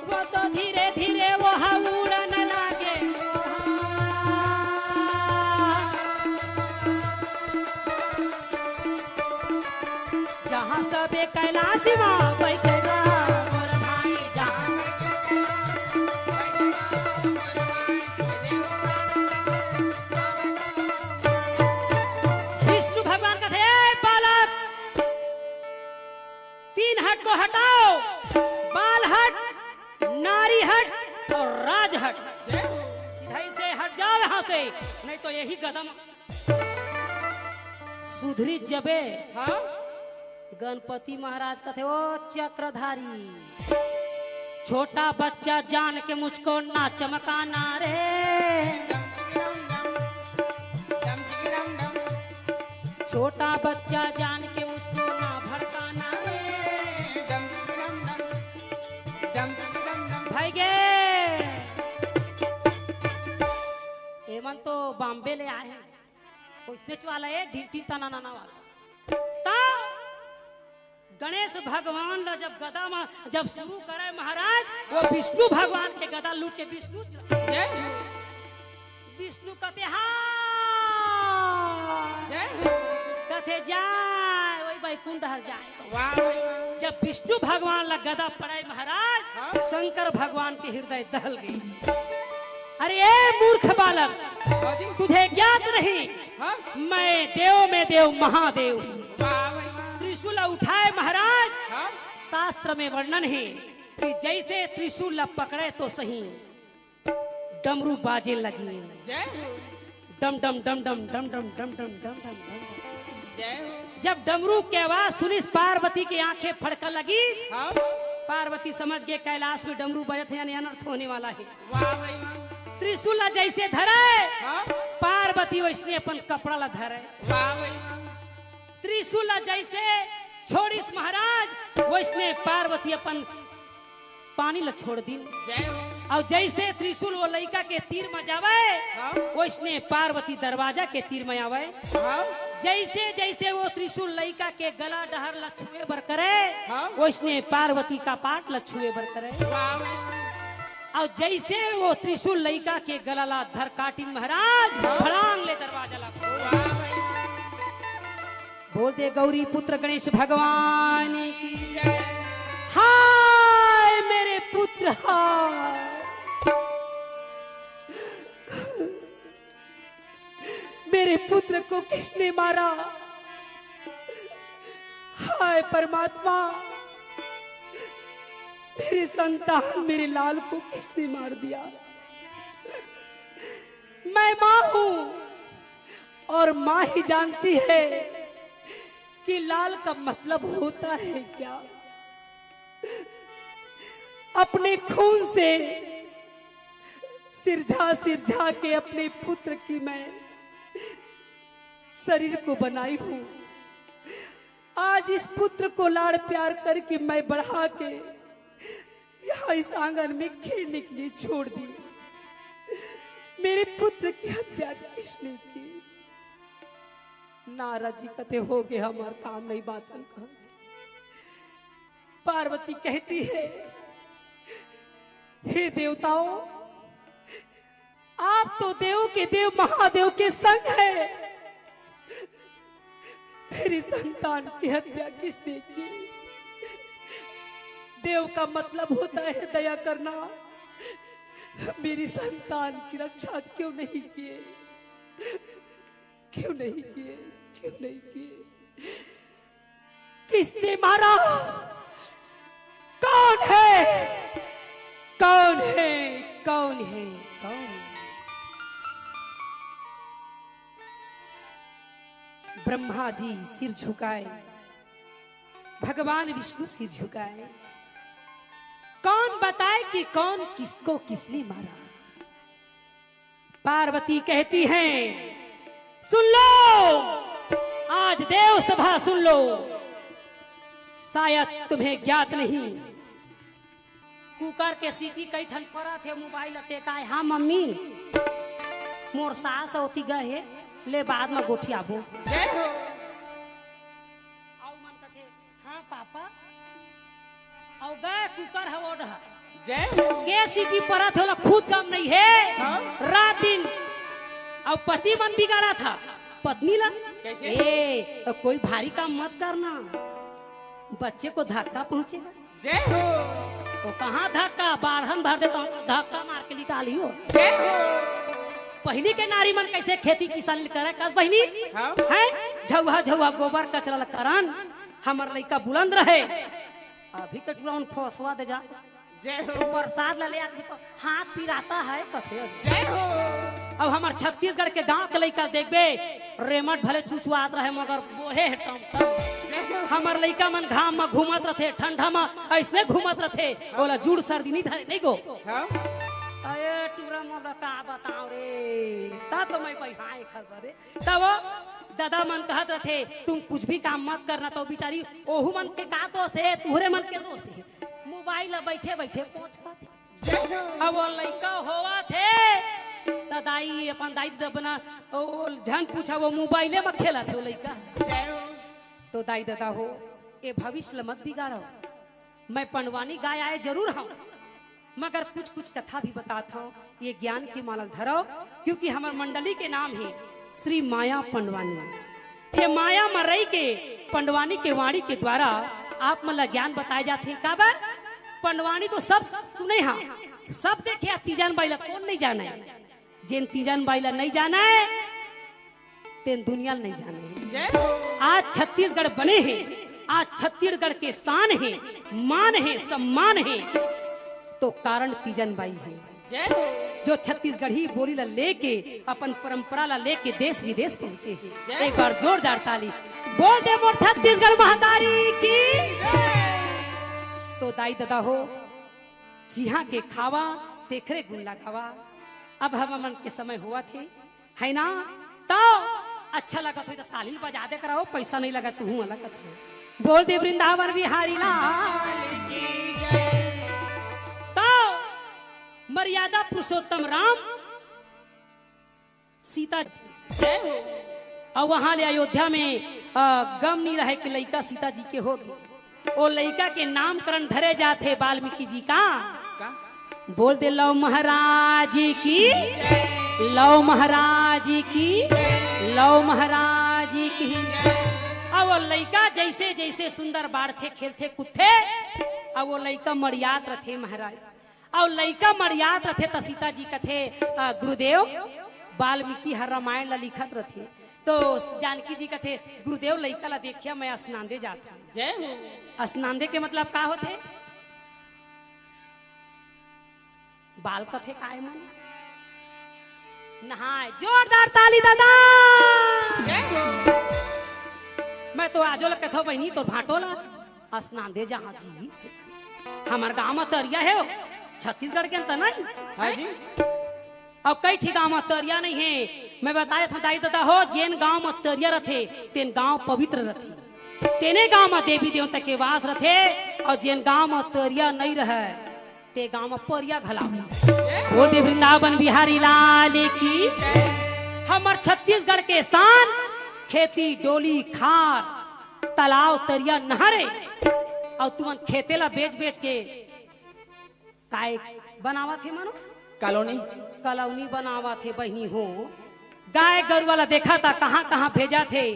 वो तो धीरे धीरे वहाँ उड़न लागे। जहाँ सबे कैलाश माँ बैठे बा। विष्णु भगवान कथे, "ए बालक, तीन हट को हटाओ, बाल हट, नारी हट और राज हट। सीधा ही से हट जाओ यहाँ से, नहीं तो यही गदम सुधरी जबे।" हाँ? गणपति महाराज कथे, "ओ चक्रधारी, छोटा बच्चा जान के मुझको ना चमकाना रे। छोटा बच्चा जान के मुझको ना भड़काना रे।" भाई गे, एमन तो बॉम्बे ले आए हैं, ओइसनेच वाला ए, ढिंटी तना नाना वाला। त गणेश भगवान ला जब गदा म जब शुरू करे महाराज, वो विष्णु भगवान के गदा लूट के विष्णु, जय हो। विष्णु कथे, "हाँ।" जय हो। कथे, "जाय, वही बैकुंठ हर जाय।" वाह भाई वाह। जब विष्णु भगवान ला गदा पड़े महाराज, हाँ। शंकर भगवान के हृदय दहल गई। "अरे ए मूर्ख बालक, हाँ जी। तुझे ज्ञात नहीं, हाँ। मैं देव में देव महादेव हूँ।" वाह भाई वाह। त्रिशूल उठाए महाराज, हाँ। शास्त्र में वर्णन है कि जैसे त्रिशूल ला पकड़े तो सही, डमरू बाजे लगी। जय हो। डम डम डम डम डम डम डम डम डम डम डम। जय हो। जब डमरू के आवाज सुनिस, पार्वती के आंखें फड़का लगिस। हाँ। पार्वती समझ गे कैलाश में डमरू बजत हे, यानी अनर्थ होने वाला है। वाह भाई वाह। त्रिशूल ला जैसे धरे, हाँ। पार्वती वैसने अपन कपड़ा ला धरे। वाह भाई वाह। त्रिशूल ला जैसे छोड़िस महाराज, वैसने पार्वती अपन पानी ला छोड़ दिन। जय हो। अउ जैसे त्रिशूल वो लइका के तीर म जावे, हाँ। वैसने पार्वती दरवाजा के तीर म आवे। हाँ। जैसे जैसे वो त्रिशूल लइका के गला डहर ला छुए बर करे, हाँ। वैसने पार्वती कपाट ला छुए बर करे। वाह। अउ जैसे वो त्रिशूल लइका के गला ला धर काटिन महाराज, हाँ। फड़ांग ले दरवाजा ला खोल। वाह भाई। बोल दे गौरी पुत्र गणेश भगवान की। हाय मेरे पुत्र, हाय। मेरे पुत्र को किसने मारा? हाय परमात्मा, मेरी संतान, मेरे लाल को किसने मार दिया? मैं माँ हूँ और माँ ही जानती है कि लाल का मतलब होता है क्या। अपने खून से सिरझा सिरझा के अपने पुत्र की मैं शरीर को बनाई हूँ। आज इस पुत्र को लाड़ प्यार करके मैं बढ़ा के यहाँ इस आंगन में खेलने के लिए छोड़ दी। मेरे पुत्र की हत्या किसने की? नारद जी कथे, "हो गे, हमार काम नहीं बाचन," कहा। पार्वती कहती है, "हे देवताओं, आप तो देव के देव महादेव के संग है, मेरी संतान की हत्या किसने की? देव का मतलब होता है दया करना, मेरी संतान की रक्षा क्यों नहीं किए? क्यों नहीं किए? क्यों नहीं किए? किसने मारा? कौन है? कौन है? कौन है? कौन है?" ब्रह्मा जी सिर झुकाए, भगवान विष्णु सिर झुकाए। कौन बताए कि कौन किसको किसने मारा? पार्वती कहती हैं, "सुन लो, आज देव सभा सुन लो, शायद तुम्हें ज्ञात नहीं।" कुकर के सीटी कई ठन परत हे, मोबाइल टेकाए, "हाँ मम्मी, मोर सास ओती गए हे, ले बाद म गोठियाबो।" जय हो। अउ मन कथे, "हाँ पापा।" अउ गए कुकर ह ओढ़। जय हो। के सीटी परत हे, ओला खुद गम नहीं हे। हाँ। रात दिन अउ पति मन बिगाड़त हे पत्नी ला। कैसे? ए, कोई भारी काम मत करना, बच्चे को धक्का पहुंचेगा। जय हो। वो कहाँ धक्का, बाढ़न भर देता हूँ, धक्का मार के निकाली हो। जय हो। पहली के नारी मन कैसे खेती किसानी करे, कस बहिनी? हाँ। हैं? झउहा झउहा गोबर कचरा ल करन, हमर लइका बुलंद रहे। अभी के टुरा उन फोसवा दे जा। जय हो। प्रसाद ल ले आदमी तो हाथ पिराता है, कथे। जय हो। अब हमर छत्तीसगढ़ के गांव के लइका देखबे, रेमट भले चुचुआत रहे, मगर बोहे हे टमटम। हमर लइका मन घाम म घूमत रथे, ठंडा म अइसने घूमत रथे, ओला जूड़ सर्दी नइ धरे, नइ गो। हाँ? अरे टूरा मोला का बताओ रे, ता तो मैं बइहाए खबर रे। तब वो ददा मन कहत रथे, "तुम कुछ भी काम मत करना।" तो बिचारी ओहू मन के का दोष हे, तुहरे मन के दोष हे। मोबाइल ला बइठे बइठे पोंछ पाथे। अब वो लइका होवत हे, त दाई, अपन दाई ददा बना, ओ, झन पूछा, वो मोबाइले म खेलत हे वो लइका। तो दाई ददा हो, ए भविष्य ल मत बिगाड़व। मैं पंडवानी गाय आए जरूर हंव, मगर कुछ कुछ कथा भी बतात हंव, ये ज्ञान के माला ल धरव, क्योंकि हमर मंडली के नाम हे श्री माया पंडवानी। हे माया म रहि के पंडवानी के वाणी के द्वारा आप मन ला ज्ञान बताए जाथे। काबर? पंडवानी तो सब सुने हा, सब देखे हा, तीजन बाई ला कोन नइ जाने? जेन तीजन बाई ला नइ जाने, तेन दुनिया ल नइ जाने। जय हो। आज छत्तीसगढ़ बने हे, आज छत्तीसगढ़ के शान हे, मान हे, सम्मान हे, तो कारण तीजन बाई हे। जय हो। जो छत्तीसगढ़ी बोली ला लेके, अपन परंपरा ला लेके देश विदेश पहुंचे हे। जय हो। एक बार जोरदार ताली बोल दे मोर छत्तीसगढ़ महतारी की। जय। तो दाई ददा हो, जिहां के खावा, तेखरे गुण लगावा। अब हमर मन के समय होवत हे, है ना? तो अच्छा लगत होही त ताली ल बजा दे करव, पइसा नइ लगत, तुहूं लगत हो। बोल दे वृंदावन बिहारी लाल की जय। तो मर्यादा पुरुषोत्तम राम सीता जी। जय हो। अउ वहां ले अयोध्या में, अ, गम नइ रहे कि लइका सीता जी के हो गे। ओ लइका के नामकरण धरे जाथे वाल्मीकि जी का। का? बोल दे लव महाराज की, लव महाराज की, लव महाराज की। अब वो लइका जइसे जइसे सुंदर बाढ़थे, खेलथे, कूदथे, अब वो लइका मड़ियात रथे महाराज। अउ लइका मड़ियात रथे त सीता जी कथे, "अ, गुरुदेव, वाल्मीकि ह रामायण ला लिखत रथे।" तो जानकी जी कथे, "गुरुदेव, लइका ला देखिया, मैं असनांदे जात हंव।" जय हो। असनांदे के मतलब का होथे? बाल कथे काय मन? नहाय। जोरदार ताली ददा। जय हो। मैं तो आजो ल कथो बहिनी, तोर भांटो ला असनांदे जहां जी से। हमर गांव म तरिया हे, छत्तीसगढ़ के अंत नहीं। हाँ जी। अउ कई ठी गांव म तरिया नइ हे। मैं बताए थंव दाई ददा हो, जेन गांव म तरिया रथे, तेन गांव पवित्र रथे। तेने गांव म देवी देवता के वास रथे, अउ जेन गांव म तरिया नइ रहय, ते गांव म परिया घला। बोल दे वृंदावन बिहारी लाल की। हमर छत्तीसगढ़ के शान, खेती, डोली, खार, तालाब, तरिया, नहर हे। अउ तुमन खेते ला बेच बेच के काय बनावत हे मानो? कॉलोनी। कॉलोनी बनावत हे बहिनी हो। गाय गरुवा ला देखा त कहाँ कहाँ भेजत हे,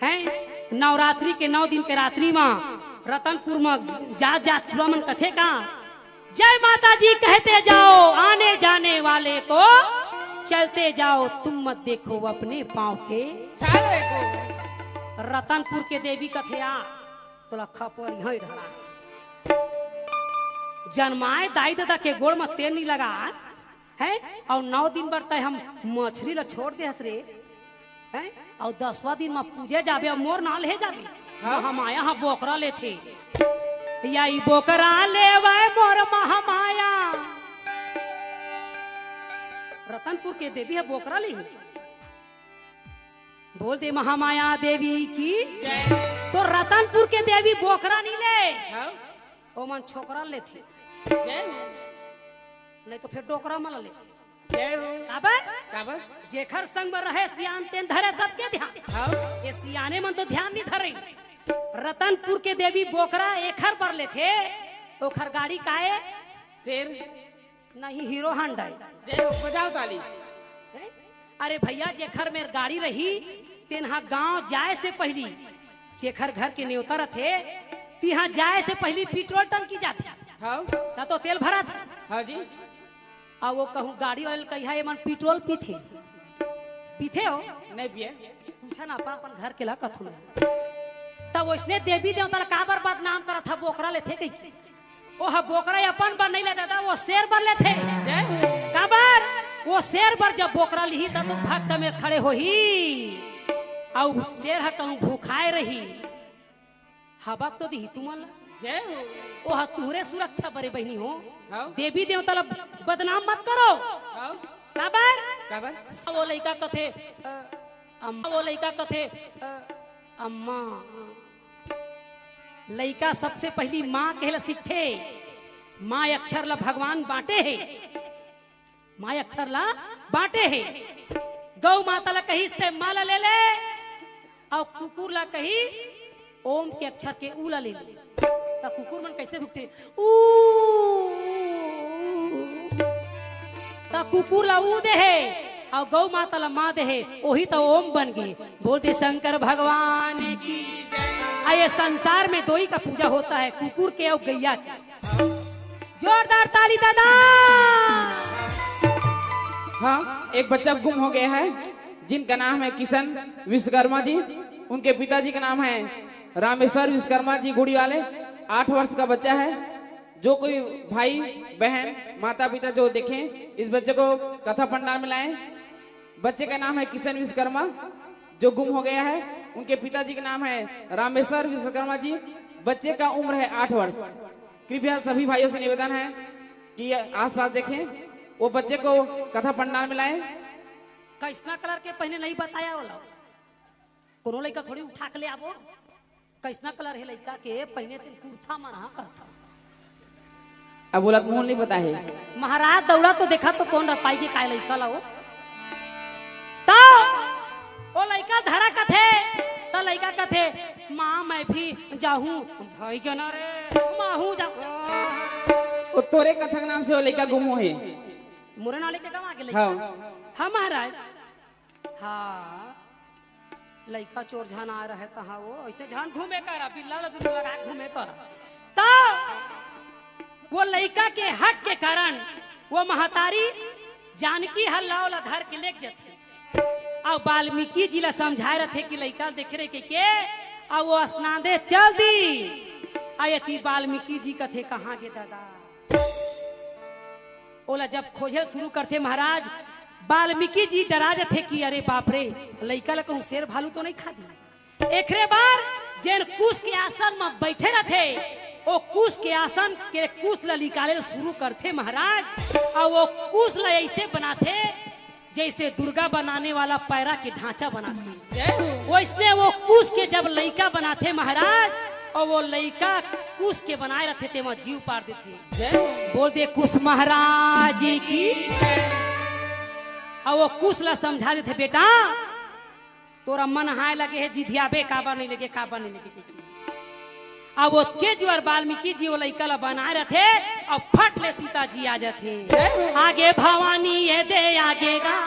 हैं? नवरात्रि के नौ दिन के रात्रि म रतनपुर म जात जात टूरा मन कथे का, "जय माता जी कहते जाओ, आने जाने वाले को चलते जाओ, तुम मत देखो अपने पाँव के।" चाल देखो। रतनपुर के देवी कथे आ, तोला खपरी हई ढला। जनमाए दाई ददा के गोड़ म तेल नी लगास, हैं? अउ नौ दिन बर तैं हम मछरी ला छोड़ दे हस रे, हैं? अउ दसवां दिन म पूजे जाबे अउ मोर नाव ले जाबे। हाँ। महामाया ह बोकरा लेथे। या ई बोकरा लेवय मोर महामाया। रतनपुर के देवी ह बोकरा लेही। बोल दे महामाया देवी की। जय। तो रतनपुर के देवी बोकरा नी ले। हाँ। ओमन छोकरा लेथे। जय हो। नहीं तो फिर डोकरा मन लेथे। जय हो। काबर? काबर? जेखर संग में रहे सियान तेन धरे सबके ध्यान। हाँ। ये सियाने मन तो ध्यान नहीं धरे। रतनपुर के देवी बोकरा एखर बर लेथे, ओखर गाड़ी काए? शेर। नहीं, हीरो हांडा हे। जय हो, बजाओ ताली। हैं? अरे भैया, जेखर मेर गाड़ी रही, तेन हा गांव जाए से पहिली, जेखर घर के नेवता रथे, तिहां जाए से पहिली पेट्रोल टंकी जाथे। हाँ। त तो तेल भराथे। हाँ जी। अउ वो कहूं गाड़ी वाले ल कहिहा, "एमन पेट्रोल पीथे?" पीथे हो? नहीं पिए। पूछा ना अपन, अपन घर के ला कथो ना। तब ओइसने देवी देवता ला काबर बदनाम करत हा, बोकरा लेथे कहिके? ओह बोकरा अपन बर नइ ले ददा, वो शेर बर लेथे। जय हो। काबर? वो शेर बर जब बोकरा लिही, तब तो भक्त में खड़े होही। अउ शेर ह कहूं भूखाए रही, हबक तो दिही तुमन ला। जय हो। ओह तुहरे सुरक्षा बरे बहिनी हो। हाँ। देवी देवता ला बदनाम मत करो। हाँ। काबर? काबर? वो लइका कथे, अ, अम्मा, वो लइका कथे, अ, अम्मा। लइका सबसे पहिली माँ कहे ला सीखथे। माँ अक्षर ला भगवान बांटे हे। माँ अक्षर ला बांटे हे। गौ माता ला कहिस ते माँ ला ले ले, अउ कुकुर ला कहिस ओम के अक्षर के ऊ ला ले ले। त कुकुर मन कइसे भुकथे? ऊ। त कुकुर ला ऊ दे हे, अउ गौ माता ला माँ दे हे, ओही त ओम बन गे। बोल दे शंकर भगवान की। आ ये संसार में दोई का पूजा होता है, कुकुर के अउ गैया के। जोरदार ताली दादा। हाँ, एक बच्चा गुम हो गया है, जिनका नाम है किशन विश्वकर्मा जी। उनके पिताजी का नाम है रामेश्वर विश्वकर्मा जी गुड़ी वाले। आठ वर्ष का बच्चा है। जो कोई भाई, बहन, माता, पिता जो देखें, इस बच्चे को कथा पंडाल में लाएं। बच्चे का नाम है किशन विश्वकर्मा, जो गुम हो गया है। उनके पिताजी का नाम है रामेश्वर विश्वकर्मा जी। बच्चे का उम्र है आठ वर्ष। कृपया सभी भाइयों से निवेदन है कि ये आसपास देखें, वो बच्चे को कथा पंडाल में लाएं। कइसना कलर के पहिने नहीं बताया वो ला। कोनो लइका थोड़ी उठा के ले आबो। कइसना कलर हे लइका के पहिने, तेन कुर्ता मन हा करता। अब बोला, मोहन नहीं पता है। महाराज दौड़ा तो देखा तो कोन रपाई के काय लइका ला वो। त ओ लइका धरा कथे, त लइका कथे, "माँ, मैं भी जाहूँ।" भाई के ना रे, माँ हूँ जा। वो तोरे कथा के नाम से वो लइका गुम होहे। मोरे नाले के गवा के लइका। हाँ। हाँ महाराज। हाँ, लइका चोर झन आ रहे तहाँ वो, अइसने झन घूमे करा, बिल्ला ल दुनू लगा घूमे करा। त वो लइका के हट के कारण वो महतारी जानकी ह लाव ला धर के लेग जथे। अउ वाल्मीकि जी ला समझाए रथे कि लइका ल देखे रहे के, के, अउ वो असनादे चल दी। अउ एती वाल्मीकि जी कथे, "कहाँ गे दादा?" ओला जब खोजे शुरू करथे महाराज, वाल्मीकि जी डरा जथे कि अरे बाप रे, लइका ला कहूँ शेर भालू तो नहीं खा दी। एकरे बर जेन कुश के आसन म बइठे रथे, ओ कुश के आसन के कुश ला निकाले शुरू करथे महाराज, अउ वो कुश ला अइसे बनाथे जइसे दुर्गा बनाने वाला पैरा के ढांचा बनाथे। जय हो। वइसने वो कुश के जब लइका बनाथे महाराज, अउ वो लइका कुश के बनाए रथे, तेमा जीव पार देथे। जय हो। बोल दे कुश महाराज की। अउ वो कुश ला समझा देथे, "बेटा, तोरा मन हाय लगे हे, जिधियाबे काबर नहीं लगे, काबर नहीं लगे।" अउ ओतके जुआर वाल्मीकि जी वो लइका ला बनाए रथे, अउ फट ले सीता जी आ जाथे। जय हो। आगे भवानी ये दे आगे गा।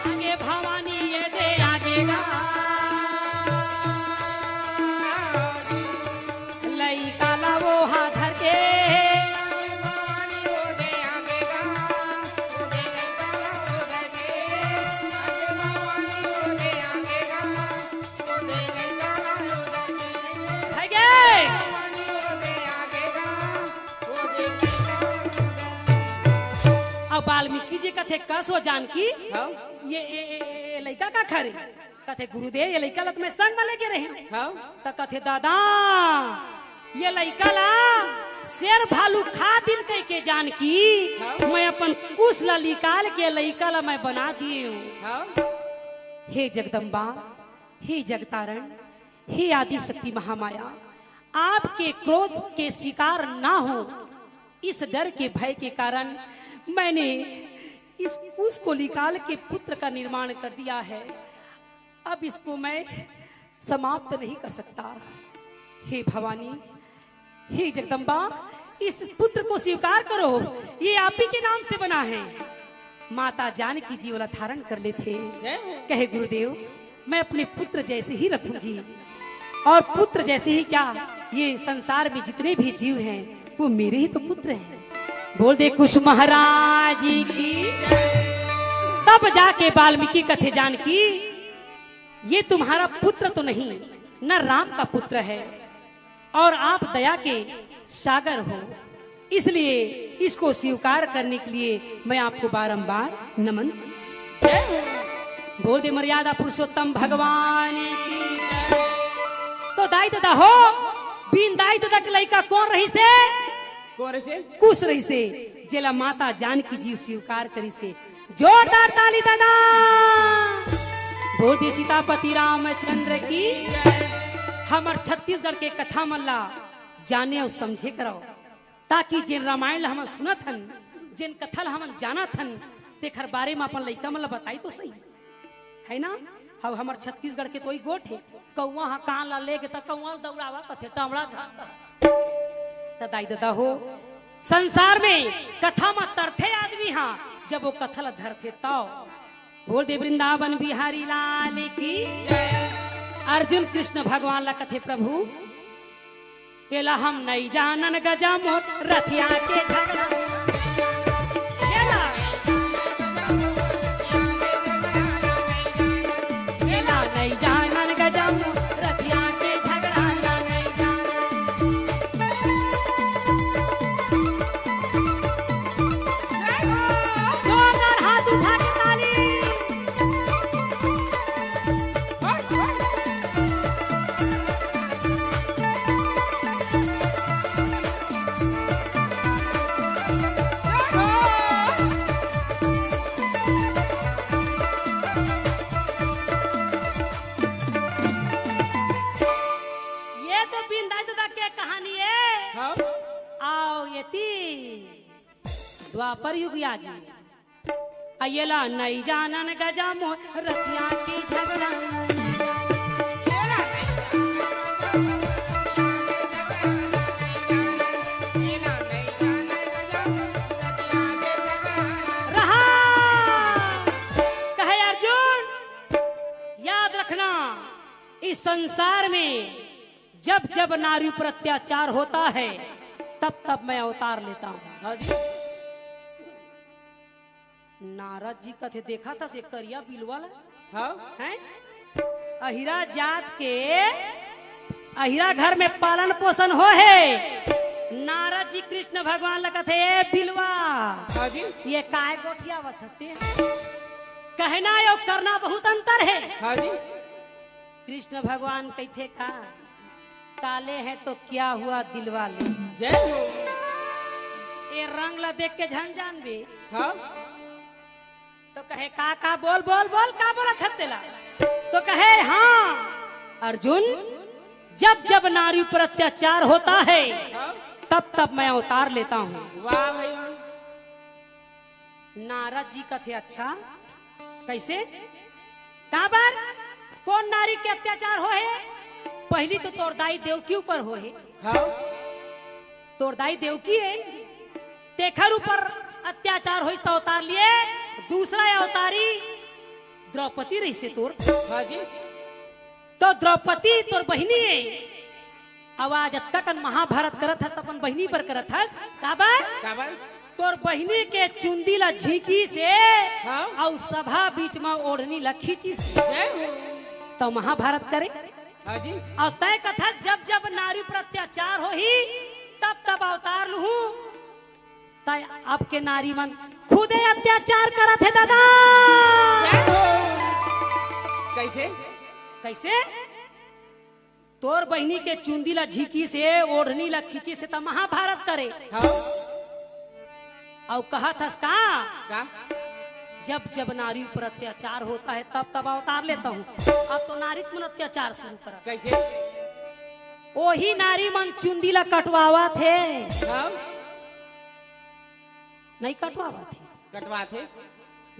आगे भवानी ये दे आगे गा। लइका ला वो हा धर के। है गे? अब वाल्मीकि जी कथे, "कस हो जानकी, हाँ? ये, ये, ये, ये लइका का खरे?" कथे, "गुरुदेव, ये लइका ला त मैं संग म लेके रहेंव।" हाँ? त कथे, "दादा, ये लइका ला शेर भालू खा दिन कहिके जानकी, हाँ? मैं अपन कुश ला निकाल के लइका ला मैं बना दिएंव।" हाँ? हे जगदम्बा, हे जगतारण, हे आदि शक्ति महामाया, आपके क्रोध के शिकार ना हो, इस डर के भय के कारण मैंने इस कुश को निकाल के पुत्र का निर्माण कर दिया है। अब इसको मैं समाप्त नहीं कर सकता। हे भवानी, हे जगदम्बा, इस पुत्र को स्वीकार करो, ये आप ही के नाम से बना है। माता जानकी जी ओला धारण कर लेथे। जय हो। कहे, "गुरुदेव, मैं अपने पुत्र जैसे ही रखूंगी, और पुत्र जैसे ही क्या, ये संसार में जितने भी जीव हैं, वो मेरे ही तो पुत्र हैं।" बोल दे कुश महाराज की। तब जाके वाल्मीकि कथे, "जानकी, ये तुम्हारा पुत्र तो नहीं, न राम का पुत्र है, और आप दया के सागर हो, इसलिए इसको स्वीकार करने के लिए मैं आपको बारंबार नमन। बोल दे मर्यादा पुरुषोत्तम भगवान की। तो दाई ददा हो, बिन दाई ददा के लइका कोन रहिसे? कोन रहिसे? कुश रहिसे, जेला माता जानकी जी स्वीकार करिसे। जोरदार ताली ददा। बोल दे सीतापति रामचंद्र की। हमर छत्तीसगढ़ के कथा मन ला जाने अउ समझे करव, ताकि जेन रामायण ला हमन सुनत हन, जेन कथा ला हमन जानत हन, तेखर बारे म अपन लइका मन ला बताई तो सही, है ना? अब हमर छत्तीसगढ़ के तो ई गोठ हे, कौवा ह कान ला लेगे त कौवा ल दौड़ावा कथे, टमड़ा झांक। त दाई ददा हो, संसार में कथा म तरथे आदमी हा, जब वो कथा ला धरथे तव। बोल दे वृंदावन बिहारी लाल की। अर्जुन कृष्ण भगवान ला कथे, प्रभु, एला हम नइ जानन गजा मोर रथिया के झगड़ा। एला, एला नइ जानन गजा मोर रथिया के झगड़ा ला नइ जानन। जोरदार हाथ उठा के ताली। ये तो बिंदा जुदा के कहानी है। हाँ। आओ ये ती द्वापर युग आ गई। अयला नइ जानन गजा मोर रतिया के झगड़ा। रहा। कहे अर्जुन, याद रखना, इस संसार में जब जब नारी पर अत्याचार होता है, तब तब मैं अवतार लेता हूँ। हाँ जी। नारद जी कथे, "देखा था से करिया बिलवा ला?" हाँ। हैं? अहिरा जात के, अहिरा घर में पालन पोषण हो है। नारद जी कृष्ण भगवान ला कथे, "ए बिलवा, हाँ जी। ये काय गोठियावत हते?" कहना अउ करना बहुत अंतर है। हाँ जी। कृष्ण भगवान कहिथे का, "काले हैं तो क्या हुआ दिलवा ले।" जय हो। ए रंग ला देख के झन जानबे। हाँ। तो कहे, "का, का, बोल, बोल, बोल, का बोलत हस तेला?" तो कहे, "हाँ, अर्जुन, जब जब नारी पर अत्याचार होता है, हाँ। तब तब मैं अवतार लेता हूँ।" वाह भाई वाह। नारद जी कथे, "अच्छा, कइसे? काबर? कोन नारी के अत्याचार होहे?" "पहिली तो तोर दाई देवकी ऊपर होहे।" हाँ। "तोर दाई देवकी हे, तेखर ऊपर अत्याचार होइस त अवतार लिए, दूसरा अवतारी द्रौपदी रहिसे तोर।" हाँ जी। तो द्रौपदी तोर बहिनी हे, अउ आज अतका कन महाभारत करत हस, त अपन बहिनी बर करत हस। काबर? काबर? तोर बहिनी के चुंदी ला झींकिस हे, हाँ। अउ सभा बीच म ओढ़नी ला खींचिस हे। जय हो। त महाभारत करे। हाँ जी। अउ तैं कथस, "जब जब नारी पर अत्याचार होही, तब तब अवतार लूहूँ।" तैं अब के नारी मन खुदे अत्याचार करत हे दादा। जय हो। कइसे? कइसे? तोर बहिनी के चुंदी ला झींकिस हे, ओढ़नी ला खींचिस हे, त महाभारत करे। हाँ। अउ कहत हस का? का? "जब जब नारी पर अत्याचार होता है, तब तब अवतार लेता हूँ।" अब तो नारी मन अत्याचार शुरू करत। कइसे? ओही नारी मन चुंदी ला कटवावत हे। हाँ। नइ कटवावत हे। कटवाथे।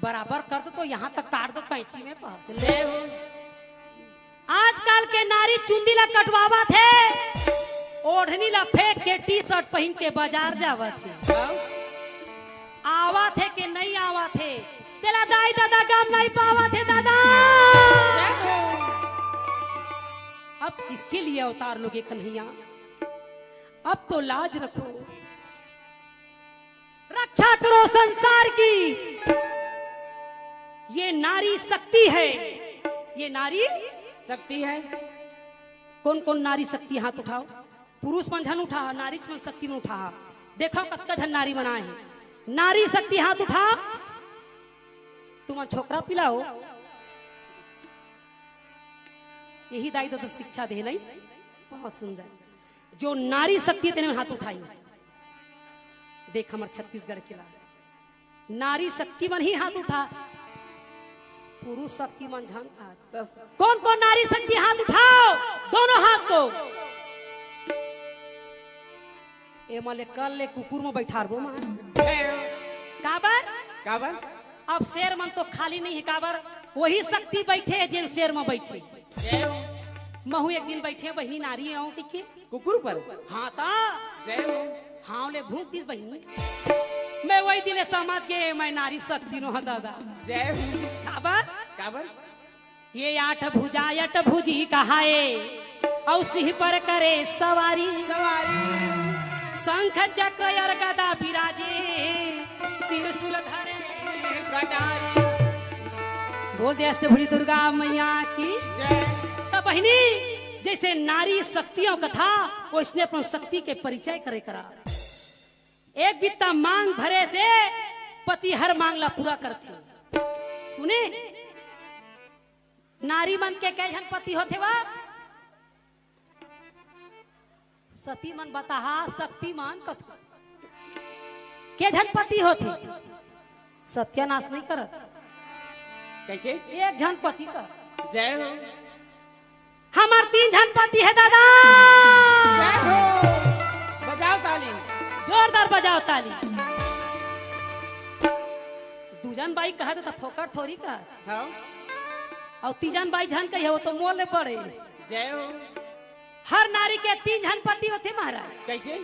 बराबर कर दो तो यहाँ तक काट दो कैंची में, कहत ले। ले हो। आजकल के नारी चुंदी ला कटवावत हे, ओढ़नी ला फेंक के टी शर्ट पहिन के बाजार जावत हे। हाँ। आवत हे के नइ आवत हे, तेला दाई ददा गम नइ पावत हे दादा। ले हो। अब किसके लिए अवतार लोगे कन्हैया? अब तो लाज रखो। रक्षा करो संसार की। ये नारी शक्ति है, ये नारी शक्ति है। कौन कौन नारी शक्ति, हाथ उठाओ। पुरुष मन झन उठा, नारी मन शक्ति में उठा। देखो कतका झन नारी मन आए हे। नारी शक्ति हाथ उठा। तुमन छोकरा पिला हो। यही दाई ददा शिक्षा दे नहीं। बहुत सुंदर। जो नारी शक्ति तेने हाथ उठाई। देख हमर छत्तीसगढ़ के ला। नारी शक्ति मन ही हाथ उठा। पुरुष शक्ति मन झन हाथ। कौन कौन नारी शक्ति हाथ उठाओ? दोनों हाथ को। ए मले कल ले कुकुर में बैठारबो मार। काबर? काबर? अब शेर मन तो खाली नहीं है काबर? वही शक्ति बैठे है जेन शेर में बैठे। महू एक दिन बैठे बहिनी नारी आऊं कि के? कुकुर पर? हाँ ता। जय हो। हाँ ले भूख दिस बहिनी। मैं वही दिले समझ के मैं नारी शक्ति नो हा दादा। जय हो। काबर? काबर? ये आठ भुजा अट भुजी कहाए, औ सिंह पर करे सवारी। सवारी। शंख चक्र और गदा बिराजे, त्रिशूल धरे कटारी। बोल दे अष्टभुजी दुर्गा मैया की। जय। त बहिनी, जैसे नारी शक्तियों कथा, वैसने अपन शक्ति के परिचय करे करा। एक बित्ता मांग भरे से पति हर मांग ला पूरा करथे। सुने, नारी मन के कै झन पति होथे वा? सती मन बताहा, शक्ति मन कथो। के झन पति होथे? सत्यानाश नहीं करत। कैसे? एक झन पति कर। जय हो। हमर तीन झन पति है दादा। जय हो। बजाओ ताली। जोरदार बजाओ ताली। दू झन बाई कहत त फोकट थोड़ी कहत। हाँ। और तीजन बाई झन कही है, वो तो मोर ले बड़े। जय हो। हर नारी के तीन झन पति होथे महाराज। कैसे?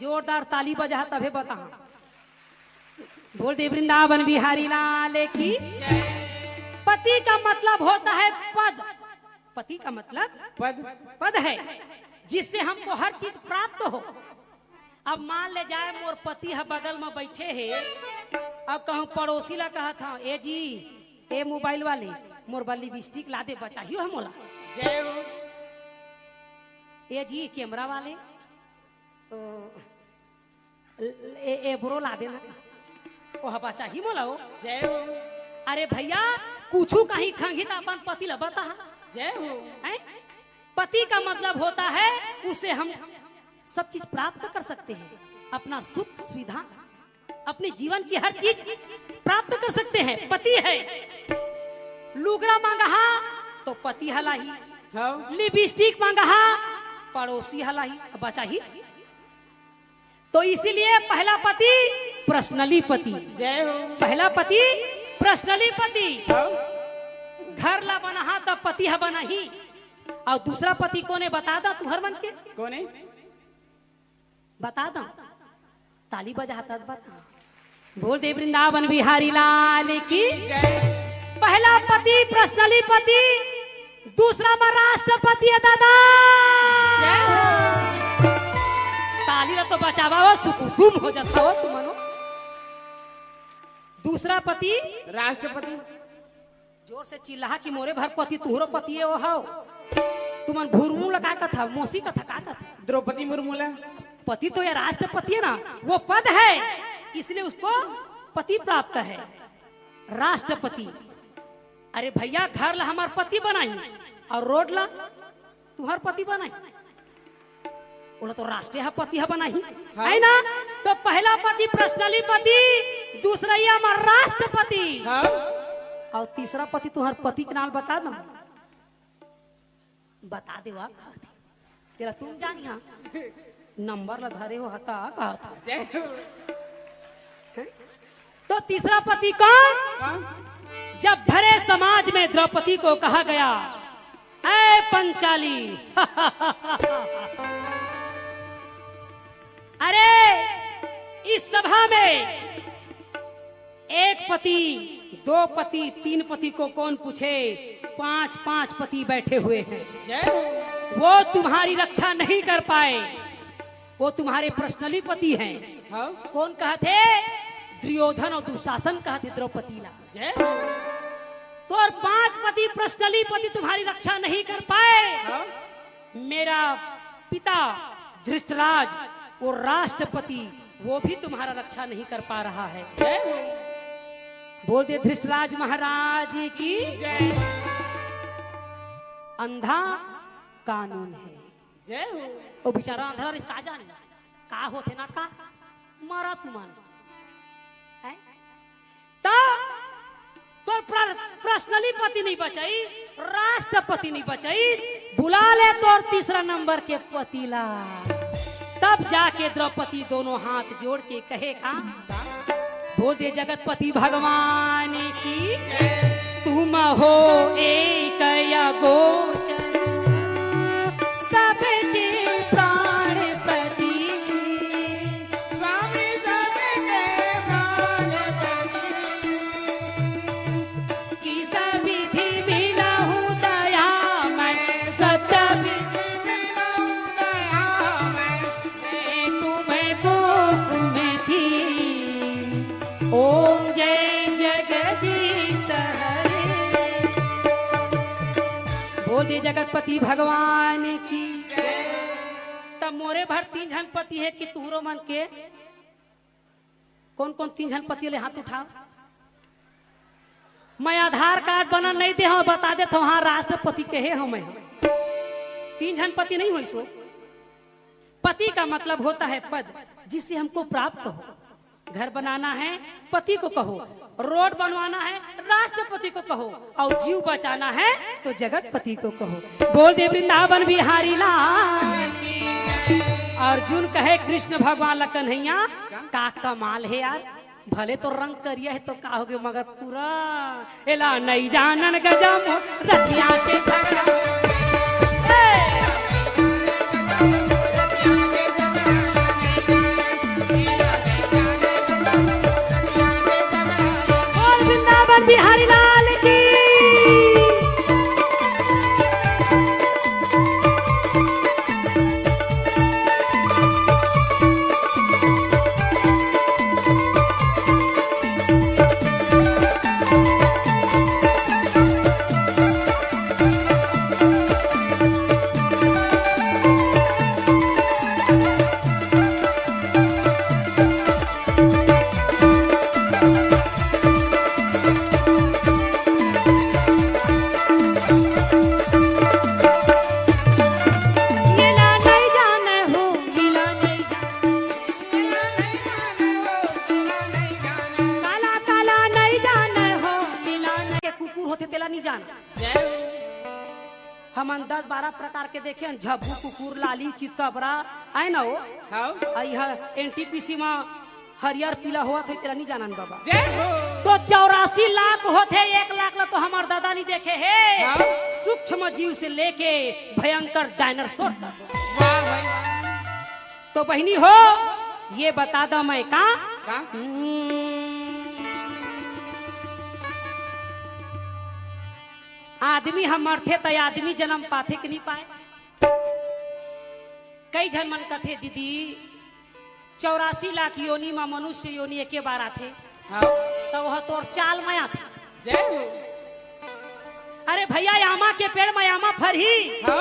जोरदार ताली बजा तभे बता। बोल दे वृंदावन बिहारी लाल की। जय। पति का मतलब होता है पद। पति का मतलब पद। पद है, जिससे हमको हर चीज प्राप्त हो। अब मान ले जाए मोर पति ह बगल में बैठे हे, अब कहूँ पड़ोसी ला कहत हूँ, ए जी, ए मोबाइल वाले, मोर बर लिपस्टिक ला दे, बचाही हो मोला। जय हो। ए जी, कैमरा वाले, तो ए, ए ब्रो ला देना, ओह बचाही मोला हो। जय हो। अरे भैया, कुछु कहीं खंगी त अपन पति ला बता। जय हो। हैं? पति का मतलब होता है, उससे हम सब चीज प्राप्त कर सकते हैं, अपना सुख सुविधा, अपने जीवन की हर चीज प्राप्त कर सकते हैं। पति है, लुगरा मांगहा तो पति ह लाही, हाँ। लिपस्टिक मांगहा, पड़ोसी ह लाही, बचाही। तो इसीलिए पहला पति पर्सनली पति। जय हो। पहला पति पर्सनली पति। हाँ। घर ला बनाहा तब पति ह बनाही। और दूसरा पति कोने बता दा तुहर मन के? कोने? बता दा। ताली बजा तब बता। बोल दे वृंदावन बिहारी लाल की। जय। पहला पति पर्सनली पति, दूसरा में राष्ट्रपति है दादा। जय हो। ताली ला तो बचावा हो, सुकुदुम हो जाता हो तुमनो। दूसरा पति राष्ट्रपति। जोर से चिल्ला कि मोरे भर पति तुहरो पति है वो हो। तुमन भुरमू ला का कथा, मौसी कथा का कथा? द्रौपदी मुर्मू ला। पति तो ये राष्ट्रपति है ना, वो पद है, इसलिए उसको पति प्राप्त है, राष्ट्रपति। अरे भैया, घर ला हमार पति बनाई और रोड ला तुहर पति बनाई, ओला तो राष्ट्रीय ह पति ह बनाही, हाँ। है ना? तो पहला पति पर्सनली पति, दूसरा ये हमार राष्ट्रपति, हाँ। और तीसरा पति तुहर पति के नाम बता दो। बता दे वा कहत हे। तेरा तुम जानी हाँ। नंबर ला धरे हो हता कहत हे। जय हो। हैं? तो तीसरा पति कौन? कौन? जब भरे समाज में द्रौपदी को कहा गया, "ऐ पंचाली।" अरे, इस सभा में एक पति, दो पति, तीन पति को कौन पूछे? पांच पांच पति बैठे हुए हैं। जय हो। वो तुम्हारी रक्षा नहीं कर पाए, वो तुम्हारे पर्सनली पति हैं। हाँ। कौन कहत हे? दुर्योधन और दुशासन कहत हे द्रौपदी ला। जय हो। तो और पांच पति पर्सनली पति तुम्हारी रक्षा नहीं कर पाए। हाँ। मेरा पिता धृष्टराज वो राष्ट्रपति, वो भी तुम्हारा रक्षा नहीं कर पा रहा है। जय हो। बोल दे धृष्टराज महाराज की। जय। अंधा कानून है। जय हो। वो बेचारा अंधा, इसका जाने का होथे ना का, मरा तुमन। हैं? त तोर प्र-, पर्सनली पति नहीं बचाई, राष्ट्रपति नहीं बचाई, बुला ले तोर तीसरा नंबर के पति ला। तब जाके द्रौपदी दोनों हाथ जोड़ के कहे का, बोल दे जगतपति भगवान की, तुम हो एक अगोचर, सबके प्राणपति। स्वामी सबके प्राणपति। किस विधि मिलहु दयामय, सत विधि मिलहु दयामय। मैं तुमको कुमति। ओम जय जगदीश हरे। बोल दे जगतपति भगवान की। तब मोरे भर तीन झन पति हे कि तुहरो मन के? कौन कौन तीन झन पति ले हाथ उठाओ। मैं आधार कार्ड बना नहीं दे हूं, बता देत हूं, हाँ, राष्ट्रपति के हे हूं मैं। तीन झन पति नहीं होइस हो। पति का मतलब होता है पद, जिससे हमको प्राप्त हो। घर बनाना है, पति को कहो। रोड बनवाना है, राष्ट्रपति को कहो। और जीव बचाना है, तो जगतपति को कहो। बोल दे वृंदावन बिहारी लाल। अर्जुन कहे कृष्ण भगवान ला, कन्हैया, का कमाल है यार, भले तो रंग करिया है तो का होगे, मगर पूरा एला नइ जानन गजम रतिया के झगड़ा। ए! बोल वृंदावन बिहारी लाल की। एला नइ जानय हो, एला नइ जानय। काला काला नइ जानय हो, एला नइ। के कुकुर होथे तेला नइ जान। हमन दस बारह प्रकार के देखे हन, झब्बू कुकुर, लाली, चितकबरा, आय ना हो? हाव। आ इहा एनटीपीसी म हरियर पीला होवत होही, तेला नइ जानन बाबा। जय हो। तो चौरासी लाख होथे, एक लाख ला तो हमर दादा नइ देखे हे। हाव। सूक्ष्म जीव से लेके भयंकर डायनासोर तक। वाह भाई। तो बहिनी हो, ये बता दा मैं का? का? हम्म। आदमी ह मरथे त आदमी जनम पाथे कि नइ पाय? कई झन मन कथे, दीदी, चौरासी लाख योनि म मनुष्य योनि एके बार आथे, हाव। त ओह तोर चाल म आथे। जय हो। अरे भैया, आमा के पेड़ म आमा फरही, हाव।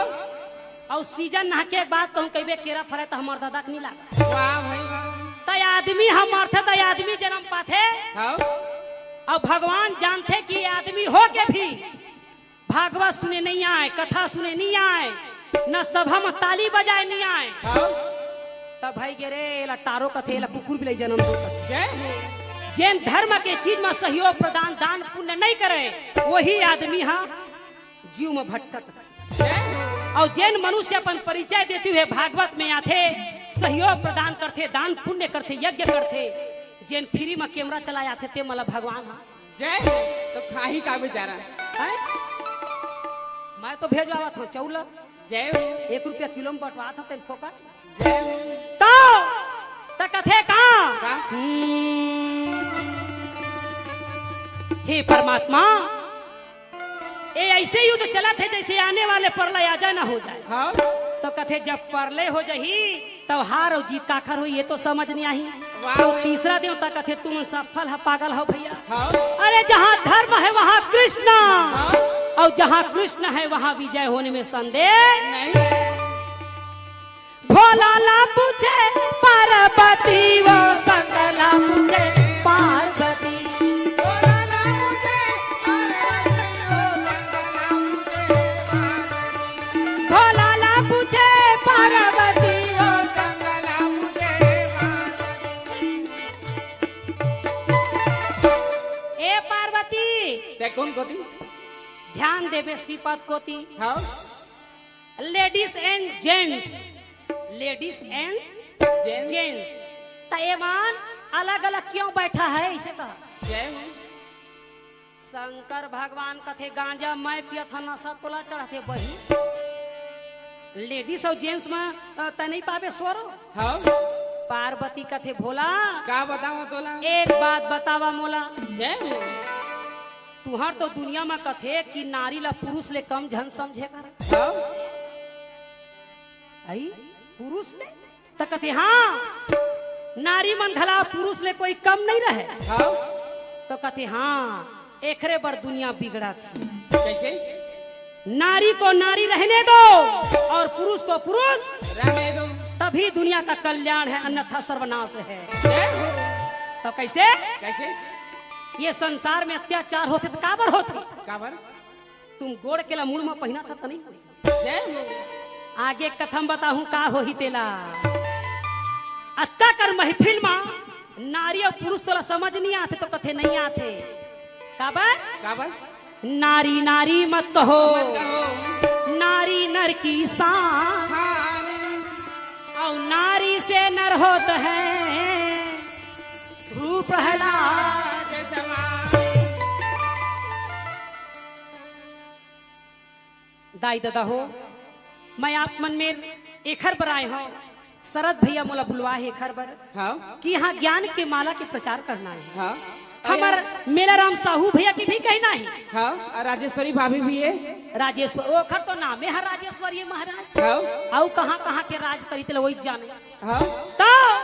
अउ सीजन नहके के बाद कहूँ कहिबे केरा फरे त हमर दादा के नइ लागे। वाह भाई वाह। त आदमी ह मरथे त आदमी जनम पाथे, हाव। अउ भगवान जानथे कि आदमी होके भी भागवत सुने नइ आय, कथा सुने नइ आय, न सभा म ताली बजाय नइ आय। हाँ। तब भाई गे रे, एला टारो कथे, एला कुकुर बिलाई जनम दो कथे। जय हो। जेन धर्म के चीज म सहयोग प्रदान, दान पुण्य नइ करे, वही आदमी ह जीव म भटकत। जय हो। अउ जेन मनुष्य अपन परिचय देते हुए भागवत म आथे, सहयोग प्रदान करथे, दान पुण्य करथे, यज्ञ करथे, जेन फ्री म कैमरा चलाय आथे, ते मन ला भगवान ह जय हो। तो खाही का बेचारा? हैं? मैं तो भेजवावत हूँ चौल। जय हो। एक रुपया किलो म बंटवात हूँ तेन फोकट। जय हो। तो, त कथे का? का? हम्म। हे परमात्मा, ए ऐसे युद्ध चलत हे जैसे आने वाले प्रलय आ जाए ना हो जाए। हाँ। तो कथे जब प्रलय हो जाही, तब हार अउ जीत काखर होही, ये तो समझ नइ आही। वाह तो भाई। तीसरा देवता कथे, "तुम सफल ह, पागल हो भैया।" हाँ। अरे, जहाँ धर्म है, वहाँ कृष्ण, हाँ। अउ जहाँ कृष्ण है, वहाँ विजय होने में संदेह नहीं। भोला ला पूछे वो संग ला पूछे पार्वती। भोला ला पूछे पार्वती, ओ संग ला पूछे पार्वती। ए पार्वती, ते कोन कोती? ध्यान देबे श्रीपाद कोती। हाँ। Ladies and gents, ladies and gents। Gents। त एमन अलग-अलग क्यों बैठा है, इसे कहा। जय हो। शंकर भगवान कथे, "गांजा मैं पियत हंव, नशा तोला चढ़थे बही। Ladies अउ gents में, अ, तैं नहीं पाबे स्वर।" हाँ। पार्वती कथे, "भोला, का बतावंव तोला? एक बात बतावा मोला।" जय हो। तुहर तो दुनिया म कथे कि नारी ला पुरुष ले कम झन समझे कर। हाँ। अई? पुरुष ले? त कथे, "हाँ, नारी मन घला पुरुष ले कोई कम नहीं रहे।" हाँ। त कथे, "हाँ, एखरे बर दुनिया बिगड़त हे।" कैसे? नारी को नारी रहने दो और पुरुष को पुरुष, रहने दो। तभी दुनिया का कल्याण है, अन्यथा सर्वनाश है। जय हो। तो कैसे? कैसे? ये संसार में अत्याचार होथे त काबर होथे? काबर? तुम गोड़ के ला मुड़ में पहिना था त नहीं? जय हो। आगे कथा म बताहूं का होही तेला। अतका कर महफिल मा नारी अउ पुरुष तोला समझ नहीं आथे त कथे नहीं आथे। काबर? काबर? नारी नारी मत कहो। मत कहो। नारी नर की शान। हाँ। अउ नारी से नर होत है ध्रुव प्रहलाद। दाई ददा हो, मैं आप मन में एखर बर आए हंव, शरद भैया मोला बुलवा हे एखर बर, हाँ। कि यहाँ ज्ञान के माला के प्रचार करना हे। हाँ। हमर मेलाराम साहू भैया के भी कहना हे। हाँ, अउ राजेश्वरी भाभी भी हे। राजेश्वर-, ओखर तो नामे हे राजेश्वरी महाराज। हाँ। अउ कहाँ-कहाँ के राज करी तेला वही जाने। हाँ। तो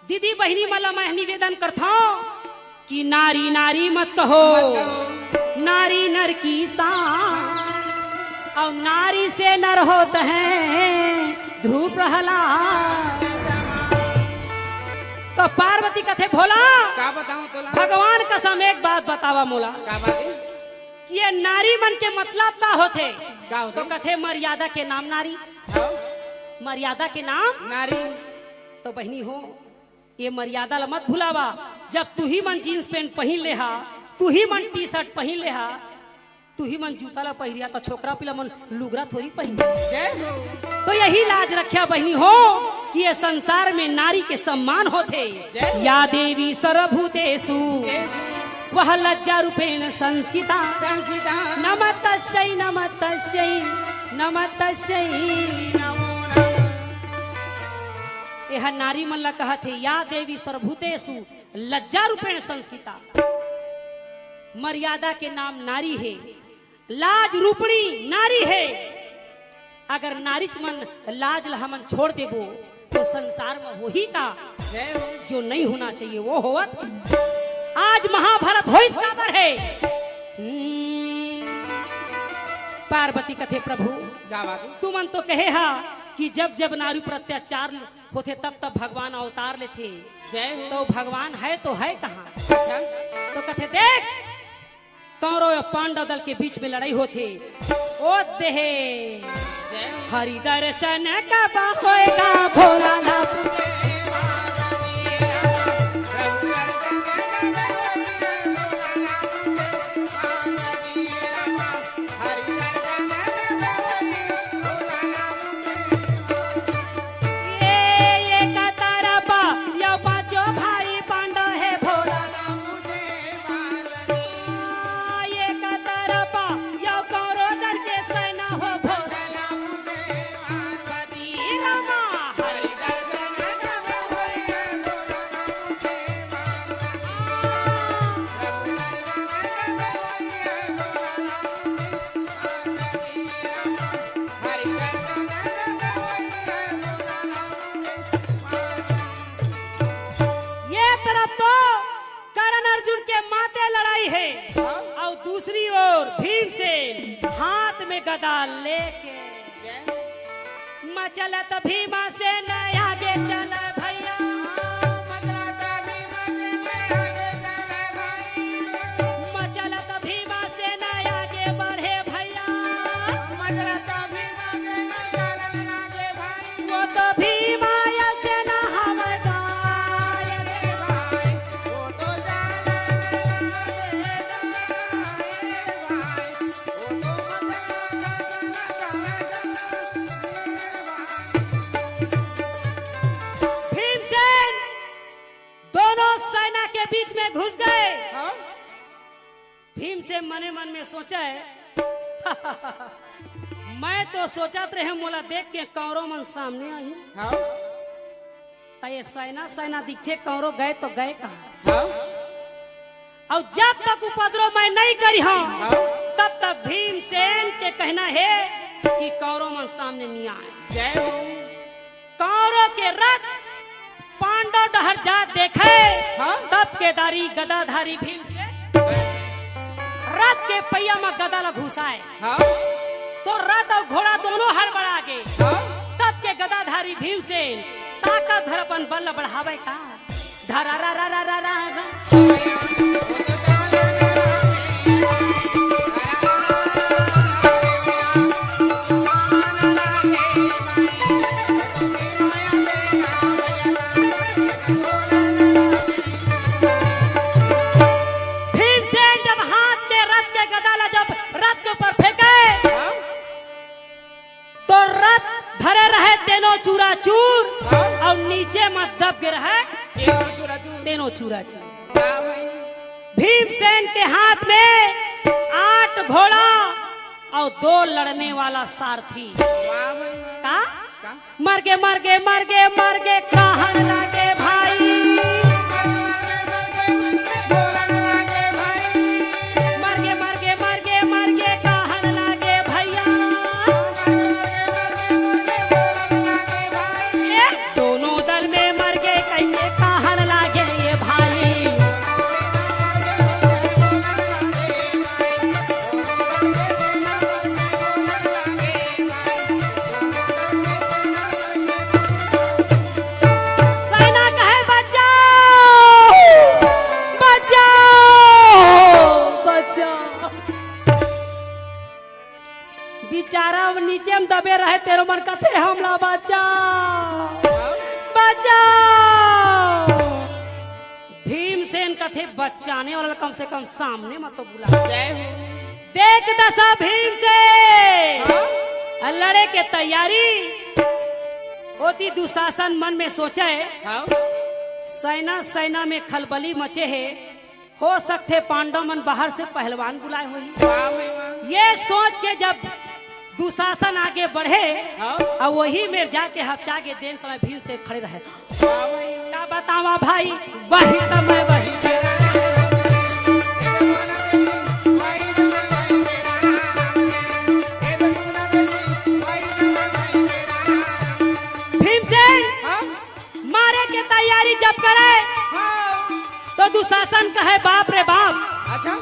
दीदी बहिनी मन ला मैं निवेदन करथंव कि नारी नारी मत कहो, मत कहो। नारी नर की शान, अउ नारी से नर होत है ध्रुव प्रहलाद। तो पार्वती कथे, "भोला, का बतावंव तोला? भगवान कसम एक बात बतावा मोला।" का बात हे? कि ये नारी मन के मतलब का होथे? का होथे? तो कथे, "मर्यादा के नाम नारी।" हाँ। मर्यादा के नाम नारी। तो बहिनी हो, ये मर्यादा ला मत भुलावा। जब तुही मन jeans pant पहिन ले हा, तुही मन T-shirt पहिन ले हा, तुही मन जूता ला पहिरिया, त छोकरा पिला मन लुगरा थोड़ी पहिन। जय हो। तो यही लाज रखिया बहिनी हो कि ये संसार में नारी के सम्मान होथे। जय हो। या देवी सर्वभूतेषु, देवी। वह लज्जा रूपेण संस्थिता। संस्थिता। नमस्तस्यै, नमस्तस्यै, नमस्तस्यै। नमो नमः। एह नारी मन ला कहत हे, या देवी सर्वभूतेषु लज्जा रूपेण संस्थिता। मर्यादा के नाम नारी हे, लाज रूपणी नारी हे। अगर नारीच मन लाज ला हमन छोड़ देबो, तो संसार में होही का? जय हो। जो नहीं होना चाहिए, वो होवत। आज महाभारत होइस काबर हे? हम्म, पार्वती कथे, "प्रभु, का बात हे? तुमन तो कहे हा कि जब जब नारी पर अत्याचार होथे, तब तब भगवान अवतार लेथे।" जय हो। तो भगवान हे तो हे कहाँ? अच्छा। तो कथे, "देख, कौरव अउ पांडव दल के बीच में लड़ाई होथे, ओ देहे, हरि दर्शन कब होएगा भोलानाथ?" ये, ये कतरपा, यो पांचो भाई पांडव हे भोला। ये कतरपा, यो कौरव दल के सेना हो भोला। ये तरफ तो कर्ण अर्जुन के माते लड़ाई हे, हाँ। अउ दूसरी ओर भीमसेन हाथ में गदा लेके। जय। मचलत भीमसेन आगे चल भैया। मने मन में सोचे, मैं तो सोचत रहे मोला देख के कौरव मन सामने आही। हाँ। त ये सैना सैना दिखथे, कौरव गए तो गए कहाँ? हाँ। अउ जब तक उपद्रव मैं नहीं करिहौं, हाँ। तब तक भीमसेन के कहना हे कि कौरव मन सामने नहीं आए। जय हो। कौरव के रथ पांडव डहर जा देखे, हाँ। तब केदारी गदाधारी भीमसेन रथ के पहिया म गदा ल घुसाए। हाँ। तो रथ अउ घोड़ा दोनों हड़बड़ा गे। हाँ। तब के गदाधारी भीमसेन ताकत भर अपन बल ल बढ़ावे का। धरा रा रा रा रा रा रा। भीमसेन जब हाथ के रथ के गदा ला जब रथ के ऊपर फेंके, हाँ। तो रथ धरे रहे तेनो चूरा चूर, हाँ। अउ नीचे म दब गे रहे तेनो चूरा चूर। तेनो चूरा चूर। वाह भाई। भीमसेन के हाथ में आठ घोड़ा अउ दो लड़ने वाला सारथी। वाह भाई, वाह। का? का? मर गे, मर गे, मर गे, मर गे, कहन लागे भाई। मर गे, मर गे, मर गे, मर गे, कहन लागे भैया। ए, दोनों दल में मर गे, कहिके कहन लागे ये भाई। सैना कहे, "बचाओ, बचाओ, बचाओ।" बेचारा अब नीचे म दबे रहे, तेरो मन कथे, "हमला बचाओ, बचाओ।" भीमसेन कथे, "बचाने वाला ल कम से कम सामने म तो बुला।" जय हो। देख दसा भीमसेन हाँ? लड़े के तैयारी। ओती दुशासन मन में सोचे, हाँ? सैना सैना में खलबली मचे हे, हो सकथे पांडव मन बाहर से पहलवान बुलाए होही। वाह भाई वाह। ये सोच के जब दुशासन आगे बढ़े, हाँ? अउ वही मेर जाके हपचा के देन समय भीमसेन खड़े रहे। का बतावा भाई, वही समय वही। भीमसेन हाँ? मारे के तैयारी जब करे, हाँ। तो दुशासन कहे, "बाप रे बाप, अच्छा।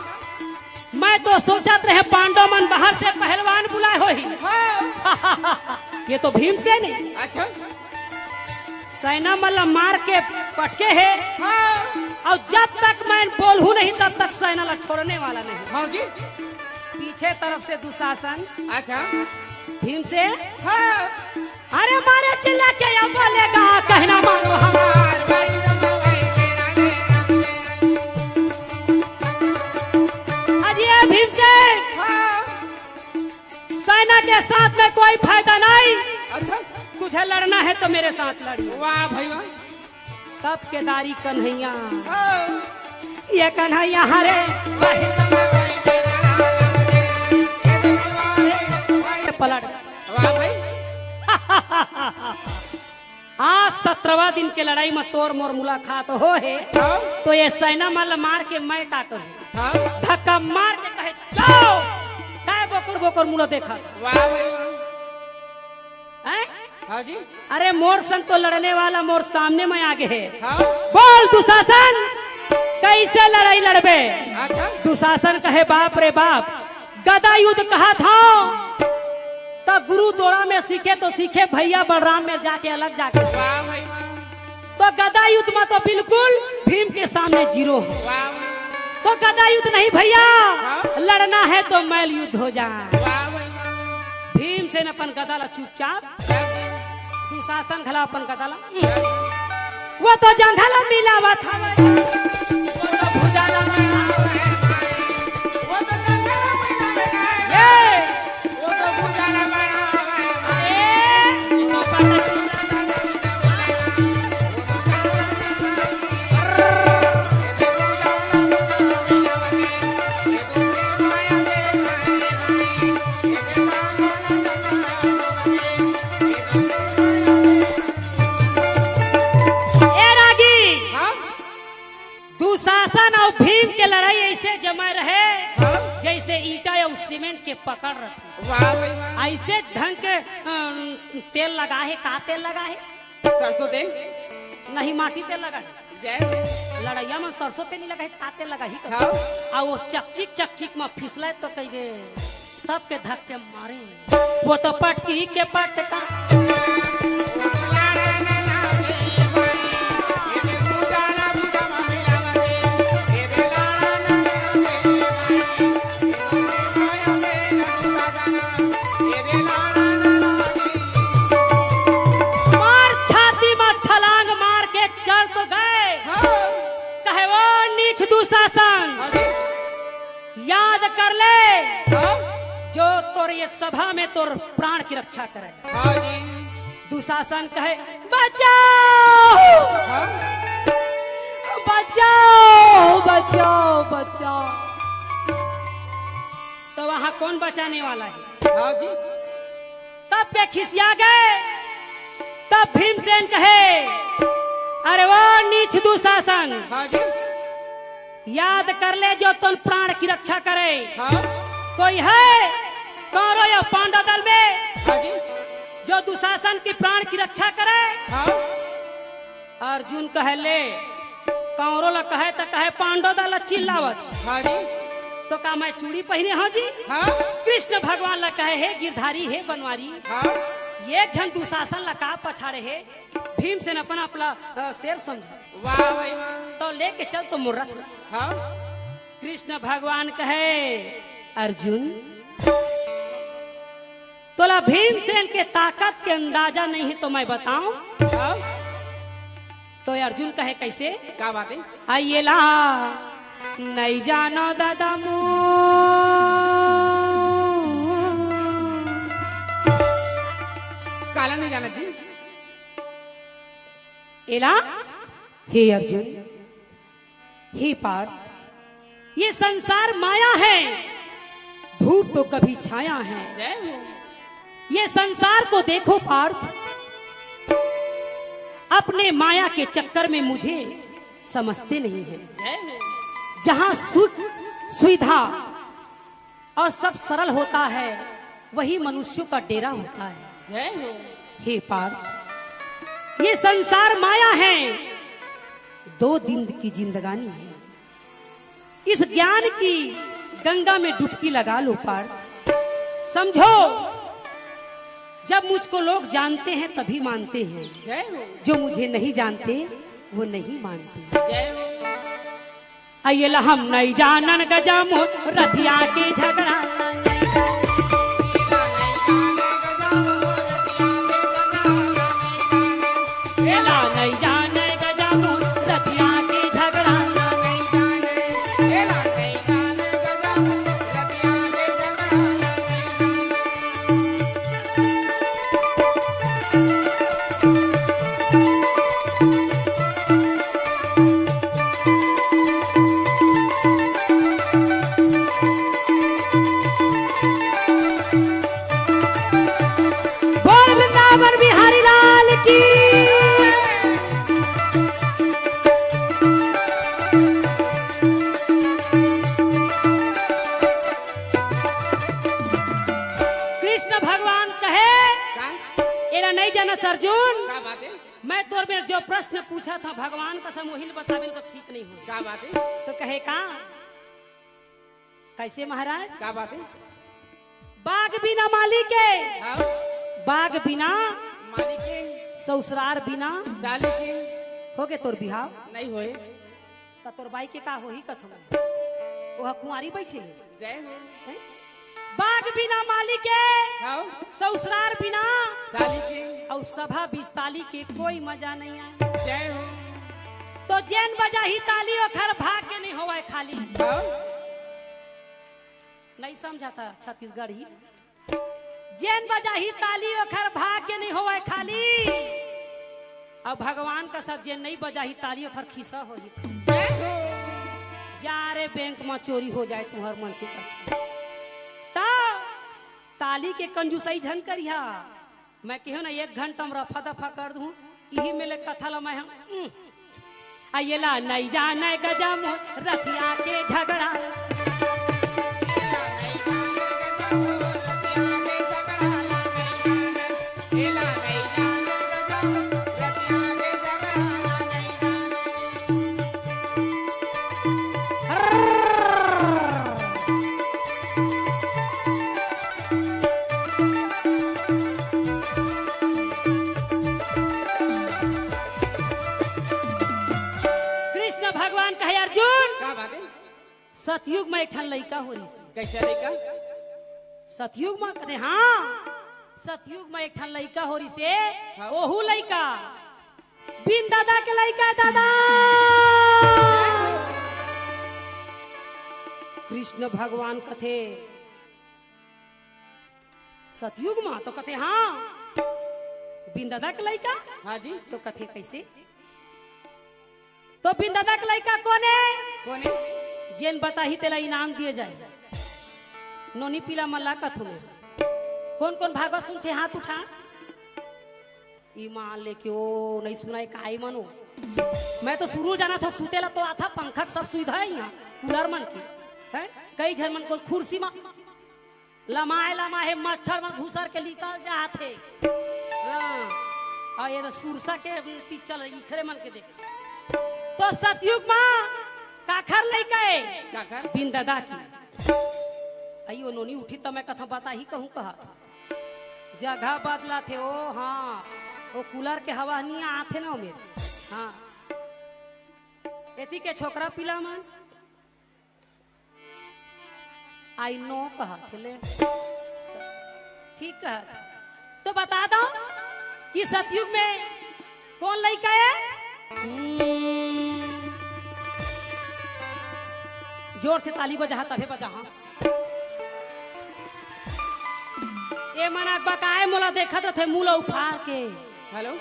मैं तो सोचत रहे पांडव मन बाहर से पहलवान बुलाए होही।" हाँ। ये तो भीमसेन हे। अच्छा। सैना मन ल मार के पटके हे। हाँ। अउ जब तक मैं बोलहूँ नहीं, तब तक सैना ल छोड़ने वाला नहीं। हाँ जी। पीछे तरफ से दुशासन। अच्छा। भीमसेन। हाँ। अरे मारे चिल्ला के या बोलेगा, कहना मारो हमार। अरे भीमसेन। हाँ। सेना के साथ में कोई फायदा नहीं। अच्छा। तुझे लड़ना है तो मेरे साथ लड़िए। वाह भाई वाह। तब केदारी कन्हैया। हाँ। ये कन्हैया हरे। पलट। वाह भाई। आज सत्रहवाँ दिन के लड़ाई में तोर मोर मुलाकात हो हे। हाँ। तो ये सेना मन ल मार के मैं का करूँ? हाँ। धक्का मार के कहे, "जाओ।" काय बोकर बोकर मुला देखा? वाह भाई वाह। हैं? हाँ जी। अरे मोर संग तो लड़ने वाला मोर सामने में आगे हे। हाँ। बोल दुशासन, कैसे लड़ाई लड़बे? अच्छा। दुशासन कहे, "बाप रे बाप, गदा युद्ध कहत हँव, त गुरु दोड़ा में सीखे तो सीखे, भैया बलराम में जाके अलग जाके सीखे।" वाह भाई वाह। तो गदा युद्ध में तो बिल्कुल भीम के सामने जीरो। वाह। तो गदा युद्ध नहीं भैया, हाँ? लड़ना है तो मैल युद्ध हो जाए। वाह भाई वाह। भीमसेन अपन गदा ला चुपचाप, दुशासन घला अपन गदा ला, वो तो जंघल मिलावत हवे, वो तो भुजा ला मिलावत हवे, वो तो जंघल मिलावत हवे, ये, वो तो भुजा ला मिलावत हवे, ये, वो तो पटक ए रागी, हाँ? दुशासन अउ भीम के लड़ाई अइसे जमे रहे, हाँ? जइसे ईंटा अउ सीमेंट के पकड़ रथे। वाह भाई वाह। अइसे ढंग के, अम, तेल लगा हे, का तेल लगा हे? सरसों तेल। नहीं, माटी तेल लगा हे। जय हो। लड़इया म सरसों तेल नइ लगा हे, त का तेल लगा हे? हाँ। अउ वो चकचिक, चकचिक म फिसले त कहिबे, सबके धक्के मारे। वो तो पटकी के पटका। मार छाती म छलांग मार के चढ़ तो गए। हाँ। कहे, "वो नीच दुशासन, हाँ जी। याद कर ले, हाँ। जो तोर ये सभा में तोर प्राण की रक्षा करे।" हाँ जी। दुशासन कहे, "बचाओ, हाँ। बचाओ, बचाओ, बचाओ।" तो वहां कौन बचाने वाला है? हाँ जी। तब के खिसिया गए, तब भीमसेन कहे, "अरे वो नीच दुशासन, हाँ जी। याद कर ले जो तोर प्राण की रक्षा करे। हाँ। कोई है कौरव या पांडव दल में, हाँ जी। जो दुशासन की प्राण की रक्षा करे?" हाँ। अर्जुन कहे, "ले, कौरव ला कहे त कहे पांडव दल ला चिल्लावत। हाँ जी। तो का मैं चूड़ी पहिने हंव जी?" हाँ। कृष्ण भगवान ला कहे, "हे गिरधारी, हे बनवारी, हाँ। ये झन दुशासन ला का पछाड़े हे?" भीमसेन अपन आप ला, अ, शेर समझे। वाह भाई वाह। तो लेके चल तो मोर रथ ला। हाँ। कृष्ण भगवान कहे, "अर्जुन, तोला भीमसेन के ताकत के अंदाजा नहीं है तो मैं बताऊं?" हाँ। तो अर्जुन कहे, "कैसे?" का बात है? "आ एला नइ जानो दादा मो।" काला नइ जाना जी? एला, हे अर्जुन, हे पार्थ, ये संसार माया है, धूप तो कभी छाया है। जय हो। ये संसार को देखो पार्थ, अपने माया के चक्कर में मुझे समझते नहीं है। जय हो। जहाँ सुख, सुविधा और सब सरल होता है, वही मनुष्यों का डेरा होता है। जय हो। हे पार्थ, ये संसार माया है, दो दिन की जिंदगानी है। इस ज्ञान की गंगा में डुबकी लगा लो पार्थ। समझो, जब मुझको लोग जानते हैं तभी मानते हैं, जय हो। जो मुझे नहीं जानते वो नहीं मानते। जय हो। अइला हम नइ जानन गजा मोर रथिया के झगड़ा। एला नइ जानन गजा मोर रथिया के झगड़ा। बोल वृंदावन बिहारी लाल की। कृष्ण भगवान कहे, का? एला नइ जानस अर्जुन। का बात है? मैं तोर मेर जो प्रश्न पूछत हंव भगवान कसम वही ल बताबे, नहीं तो ठीक नहीं हो। का बात है? तो कहे का? कैसे महाराज? का बात है? बाग बिना माली के, हाँ। बाग बिना माली के, ससुरार बिना साली के। होगे तोर बिहाव? नहीं होए। त तोर बाई के का होही कथों? ओह कुंवारी बइठे हे। जय हो। हैं? बाग बिना माली के, हाँ। ससुरार बिना साली के। अउ सभा बिस ताली के कोई मजा नहीं आए। जय हो। तो जेन बजाही ताली ओखर भाग्य नहीं होवय खाली। हाँ। नहीं समझा था छत्तीसगढ़ी। जेन बजाही ताली ओखर भाग्य नहीं होवय खाली। अब भगवान कसम जेन नहीं बजाही ताली ओखर खिस्सा होही। जा रे बैंक में चोरी हो जाए तुम्हर मन के कथा। त ताली के कंजूसई झन करिहा। मैं केहेंव ना, एक घंटा म रफा दफा कर दूं। इही मेले कथा ला मैं ह, उम। आ येला नइ जानय गजब रतिया के झगड़ा। कृष्ण भगवान कहे, अर्जुन, का बात हे? सतयुग म एक ठन लइका हो रिहिसे। कइसे लइका? सतयुग म कथे, हाँ, सतयुग म एक ठन लइका हो रिहिसे। हाँ। ओहू लइका बिन ददा के लइका हे, ददा। कृष्ण भगवान कथे, सतयुग म? तो कथे, हाँ, बिन ददा के लइका। हाँ जी। तो कथे, कइसे? तो बिन ददा के लइका कोन हे? कोन हे? जेन बताही तेला इनाम दिए जाही। नोनी पीला मल्ला कथू में। कोन कोन भागवत सुनथे, हाथ उठा। ईमान लेके ओ नइ सुनय, काय मनो। मैं तो सुरू जानथंव, सुते ला तो आथंव, पंखा के सब सुविधा हे इहाँ, कूलर मन के। हैं? कई झन मन के खुर्सी म लमाय लमाय हे, मच्छर मन घुसर के निकल जाथे। हाँ। अउ ये तो सुरसा के पिक्चर इखरे मन के देख। तो सतयुग म काखर लइका हे? काखर? बिन ददा के। अई ओ नोनी उठी त मैं कथंव बताही कहूँ कहत। जगह बदलथे ओ, हाँ। ओ कूलर के हवा नइ आथे ना ओ मेर। हाँ। एती के छोकरा पीला मन। I know कहत हे ले। ठीक कहत। तो बता दंव कि सतयुग में कोन लइका हे? हम्म। जोर से ताली बजाहा, तभे बजाहा। ए मन अकबकाय मोला देखत रथे, मुंह ल उफार के। हेलो।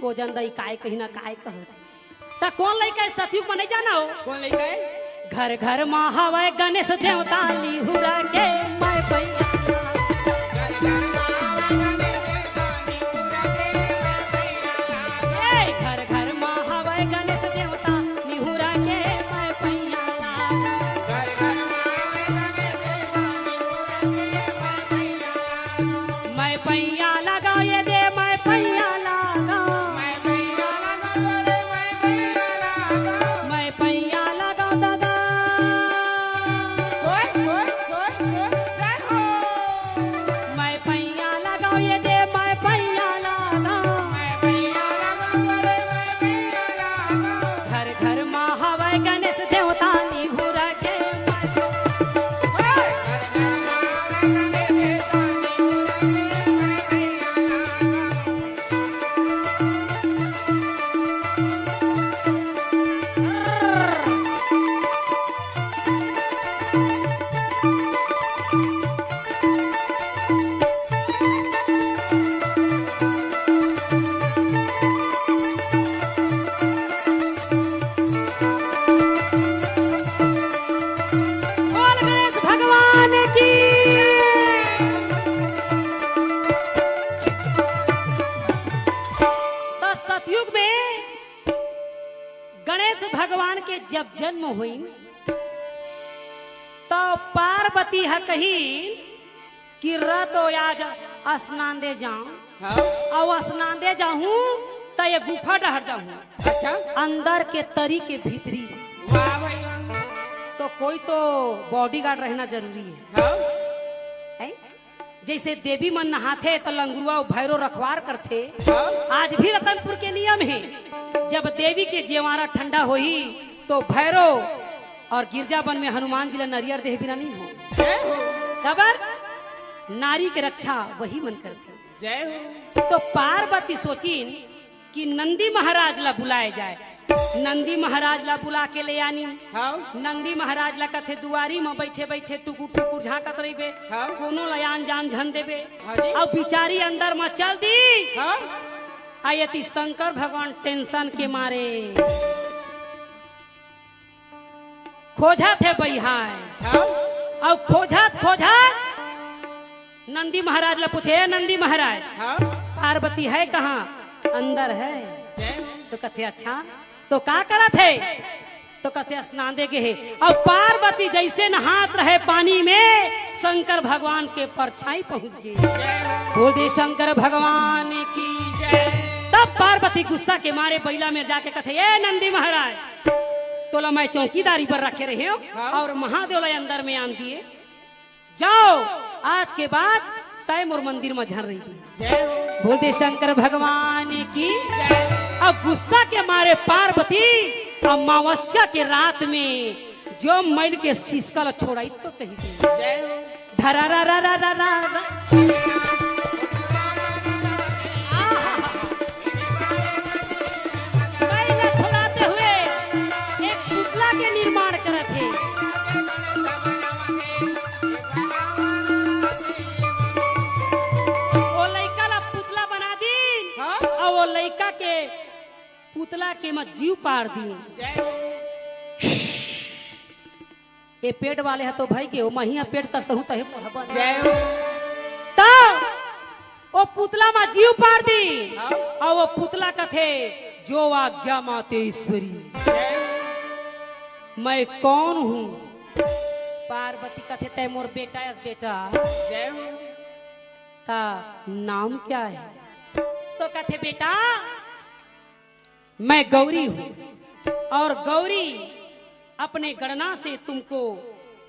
कोजन दई काय कही ना काय कहत। त कोन लइका हे सतयुग म नइ जानव? कोन लइका हे? घर घर म हवय गणेश देवता निहुरा के मैं पैया। ए, घर घर म हवय गणेश देवता निहुरा के मैं पैया। मैं पैया लगाओ ये दे, मैं पैया लगाओ। मैं पैया लगाओ दादा। मैं पैया लगाओ ये दे, मैं पैया लगाओ। घर घर म हवय गणेश देवता निहुरा के। बोल गणेश भगवान की। त सतयुग में गणेश भगवान के जब जन्म होइन, त पार्वती ह कहिन कि रतो आज स्नान दे जाऊं। हाँ। अउ स्नान दे जाहूं त ये गुफा डहर जाहूं। अच्छा। अंदर के तरी के भीतरी। वाह भाई वाह। तो कोई तो बॉडीगार्ड रहना जरूरी है। हाँ। हैं? जइसे देवी मन नहाथे त लंगुरवा अउ भैरो रखवार करथे। हाँ। आज भी रतनपुर के नियम हे, जब देवी के जेवारा ठंडा होही तो भैरो अउ गिरजा बन में हनुमान जी ला नरियर देहे बिना नइ हो। जय हो। काबर? नारी के रक्षा वही मन करथे। जय हो। तो पार्वती सोचिन कि नंदी महाराज ला बुलाए जाए। नंदी महाराज ला बुला के ले आनी। हाँ। नंदी महाराज ला कथे दुआरी म बइठे बइठे टुकुर टुकुर झांकत रहिबे। हाँ। कोनो ला आन जान झन देबे। हाँ जी। अउ बिचारी अंदर म चल दी। हाँ। आ एती शंकर भगवान टेंशन के मारे खोजथे बइहाय। हाँ। अउ खोजत खोजत नंदी महाराज ला पूछे, "ए नंदी महाराज, हाँ? पार्वती है कहाँ?" "अंदर है।" जय हो। तो कथे, "अच्छा, तो का करत है?" तो कथे, "स्नान दे गे हे।" अब पार्वती जैसे नहात रहे पानी में, शंकर भगवान के परछाई पहुंच गे। जय हो। बोल दे शंकर भगवान की। जय। तब पार्वती गुस्सा के मारे बइला में जाके कथे, "ए नंदी महाराज, तोला मैं चौकीदारी पर रखे रहे हो हाँ। और महादेव ला अंदर में आन दिए।" जाओ, आज के बाद तय मोर मंदिर म झन रहिबे। जय हो। बोल दे शंकर भगवान की। जय। अब गुस्सा के मारे पार्वती अमावस्या के रात में जो मैल के सिसका ल छोड़ाई तो कही दे। जय हो। धरा रा रा रा रा रा रा। मैल ल छोड़ाते हुए एक पुतला के निर्माण करत हे। वो लइका ला पुतला बना दीन हाँ? और वो लइका के पुतला के म जीव पार दीन। जय हो। ए पेट वाले ह तो भई गे, ओ महिया पेट कस कहूं तहे मोर हबन। जय हो। त ओ पुतला म जीव पार दीन। हाँ। अउ ओ पुतला कथे, "जो आज्ञा मातेश्वरी।" जय हो। "मैं कौन हूँ?" पार्वती कथे, "तय मोर बेटा अस बेटा।" जय हो। "का नाम क्या है?" तो कथे, "बेटा, मैं गौरी हूँ और गौरी अपने गणना से तुमको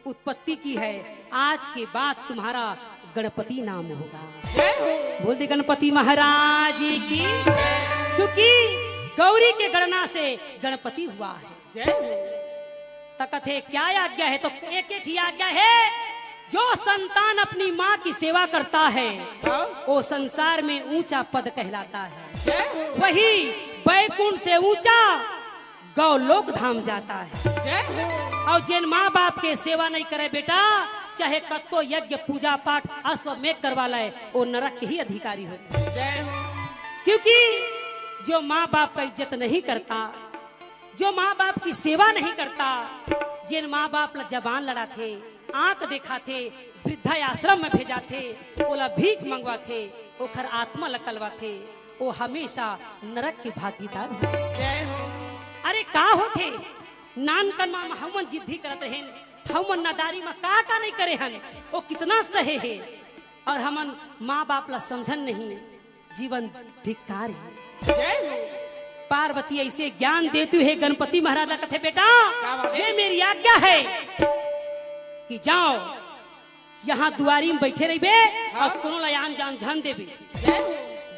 उत्पत्ति की है। आज के बाद तुम्हारा गणपति नाम होगा।" जय हो। बोल दे गणपति महाराज की। क्योंकि गौरी के गणना से गणपति हुआ है। जय हो। त कथे, "क्या आज्ञा है?" तो एक ही आज्ञा है, जो संतान अपनी माँ की सेवा करता है, हाँ। वो संसार में ऊंचा पद कहलाता है। जय हो। वही बैकुंठ से ऊंचा गौलोक धाम जाता है। जय हो। और जिन माँ बाप के सेवा नहीं करे बेटा, चाहे कतको यज्ञ पूजा पाठ अश्वमेध करवा ले, वो नरक के ही अधिकारी होते हैं। जय हो। क्योंकि जो माँ बाप का इज्जत नहीं करता, जो माँ बाप की सेवा नहीं करता, जिन माँ बाप ला जबान लड़ाथे, आंख देखाथे, वृद्धा आश्रम में भेजाथे, ओला भीख मंगवाथे, ओखर आत्मा ला कलवाथे, वो हमेशा नरक के भागीदार हो जाथे। जय हो। अरे का होथे? नानकन मा हमन जिद्दी करत रहेन, हमन नादारी मा का का नहीं करे हन, वो कितना सहे हे, और हमन माँ बाप ला समझन नहीं। जीवन धिक्कार हे। जय हो। पार्वती ऐसे ज्ञान देती है गणपति महाराज ला, कथे, "बेटा, क्या बात है? ये मेरी आज्ञा है कि जाओ, यहाँ दुआरी में बैठे रहिबे हाँ। और कोनो ला आन जान झन देबे। जय हो।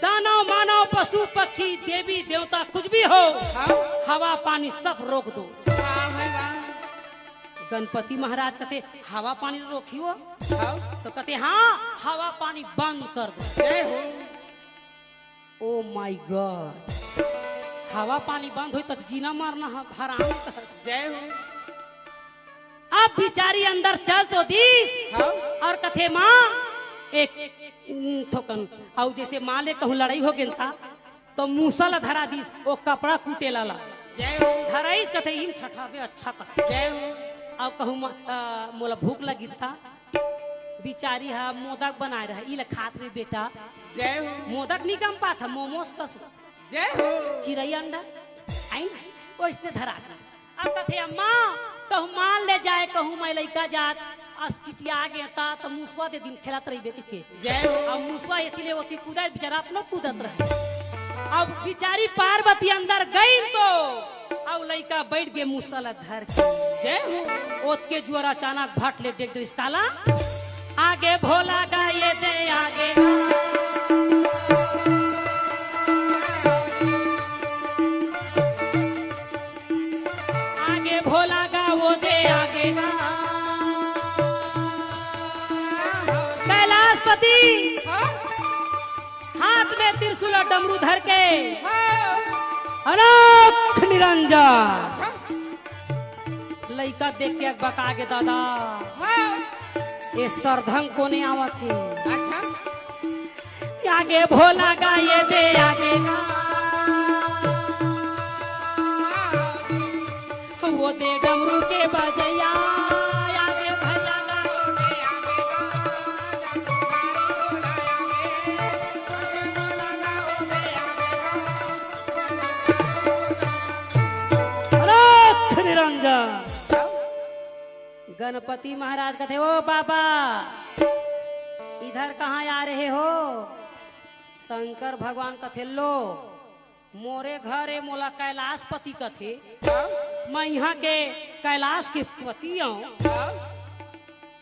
दानव, मानव, पशु, पक्षी, देवी, देवता, कुछ भी हो, हाँ। हवा, पानी सब रोक दो।" वाह भाई वाह। गणपति महाराज कथे, "हवा पानी रोकी हो?" हाँ। तो कथे, "हाँ, हवा पानी बंद कर दो।" जय हो। Oh my God, हवा पानी बंद होई त जीना मरना ह, हराम। जय हो। अब बिचारी अंदर चल तो दीस हाँ। और कथे, "माँ, एक, उम, थोकन," अउ जैसे माँ ले कहूँ लड़ाई हो गेन ता, तो मूसा ला धरा दीस, वो कपड़ा कूटे ला ला। जय हो। धराइस कथे, "इन ठठाबे अच्छा कथे।" जय हो। अउ कहूँ म-, अ, मोला भूख लगी ता, बिचारी हा मोदक बनाए रहे, "ई ले खात रे बेटा।" जय हो। मोदक नहीं गम पात हा, मोमोस कस। जय हो। चिरई अंडा, आई ना, ओइसने धरा दे। अब कथे, "अम्मा, कहूँ माल ले जाए, कहूँ मैं लइका जात, अस किटिया गे ता, त मुसवा दे दिन खेलत रहिबे के।" जय हो। अब मुसवा एती ले ओती कूदत, बेचारा अपनो कूदत रहे। अब बिचारी पार्वती अंदर गई तो, अब लइका बैठ गे मुसा ला धर के। जय हो। ओतके जुअर अचानक भट ले डेग डरिस काला। आगे भोला गा ये दे आगे। आगे भोला गा वो दे आगे। कैलाशपति हाँ? हाथ में त्रिशूल और डमरू धर के हाँ। अनोख निरंजन। अच्छा। लइका देख के बका गे दादा। हाँ। ये सरधंग कोने आवत हे? अच्छा। आगे भोला गा ये दे आगे। वो दे डमरू के बजैया। आगे भैया गा वो दे आगे। गणपति महाराज कथे, "ओ बाबा, इधर कहाँ आ रहे हो?" शंकर भगवान कथे, "लो, मोरे घर ए, मोला कैलाशपति कथे। मैं इहाँ के कैलाश के पति आऊँ।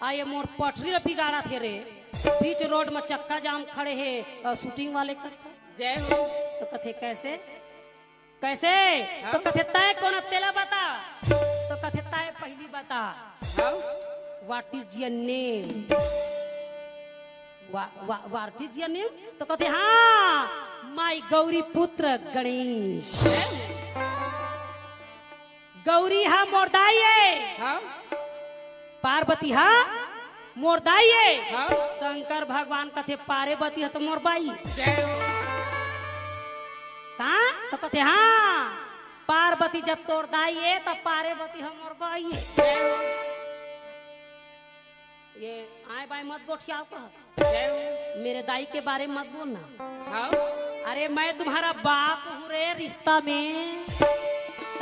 आ ये मोर पटरी ल बिगाड़त हे रे, बीच रोड म चक्का जाम खड़े हे, अ, shooting वाले कथे।" जय हो। तो कथे, "कैसे?" कैसे? हाँ? तो कथे, "तय कोन तेला बता।" तो कथे, "तय पहली बता।" हाँ? "What is your name?" वा-, वा-, "What is your name?" तो कथे, "हाँ, my गौरी पुत्र गणेश।" गौरी हा मोर दाई ए। हाँ? पार्वती हा मोर दाई ए। हाँ? शंकर भगवान कथे, "पार्वती हा तो मोर बाई।" जय हो। का? तो कथे, "हाँ, पार्वती जब तोर दाई ए, तब पार्वती हा मोर बाई ए।" जय हो। ये आए बाएं मत गोठियाओ कह। जय हो। मेरे दाई के बारे में मत बोलना। हाँ। अरे, मैं तुम्हारा बाप हूँ रे, रिश्ता में।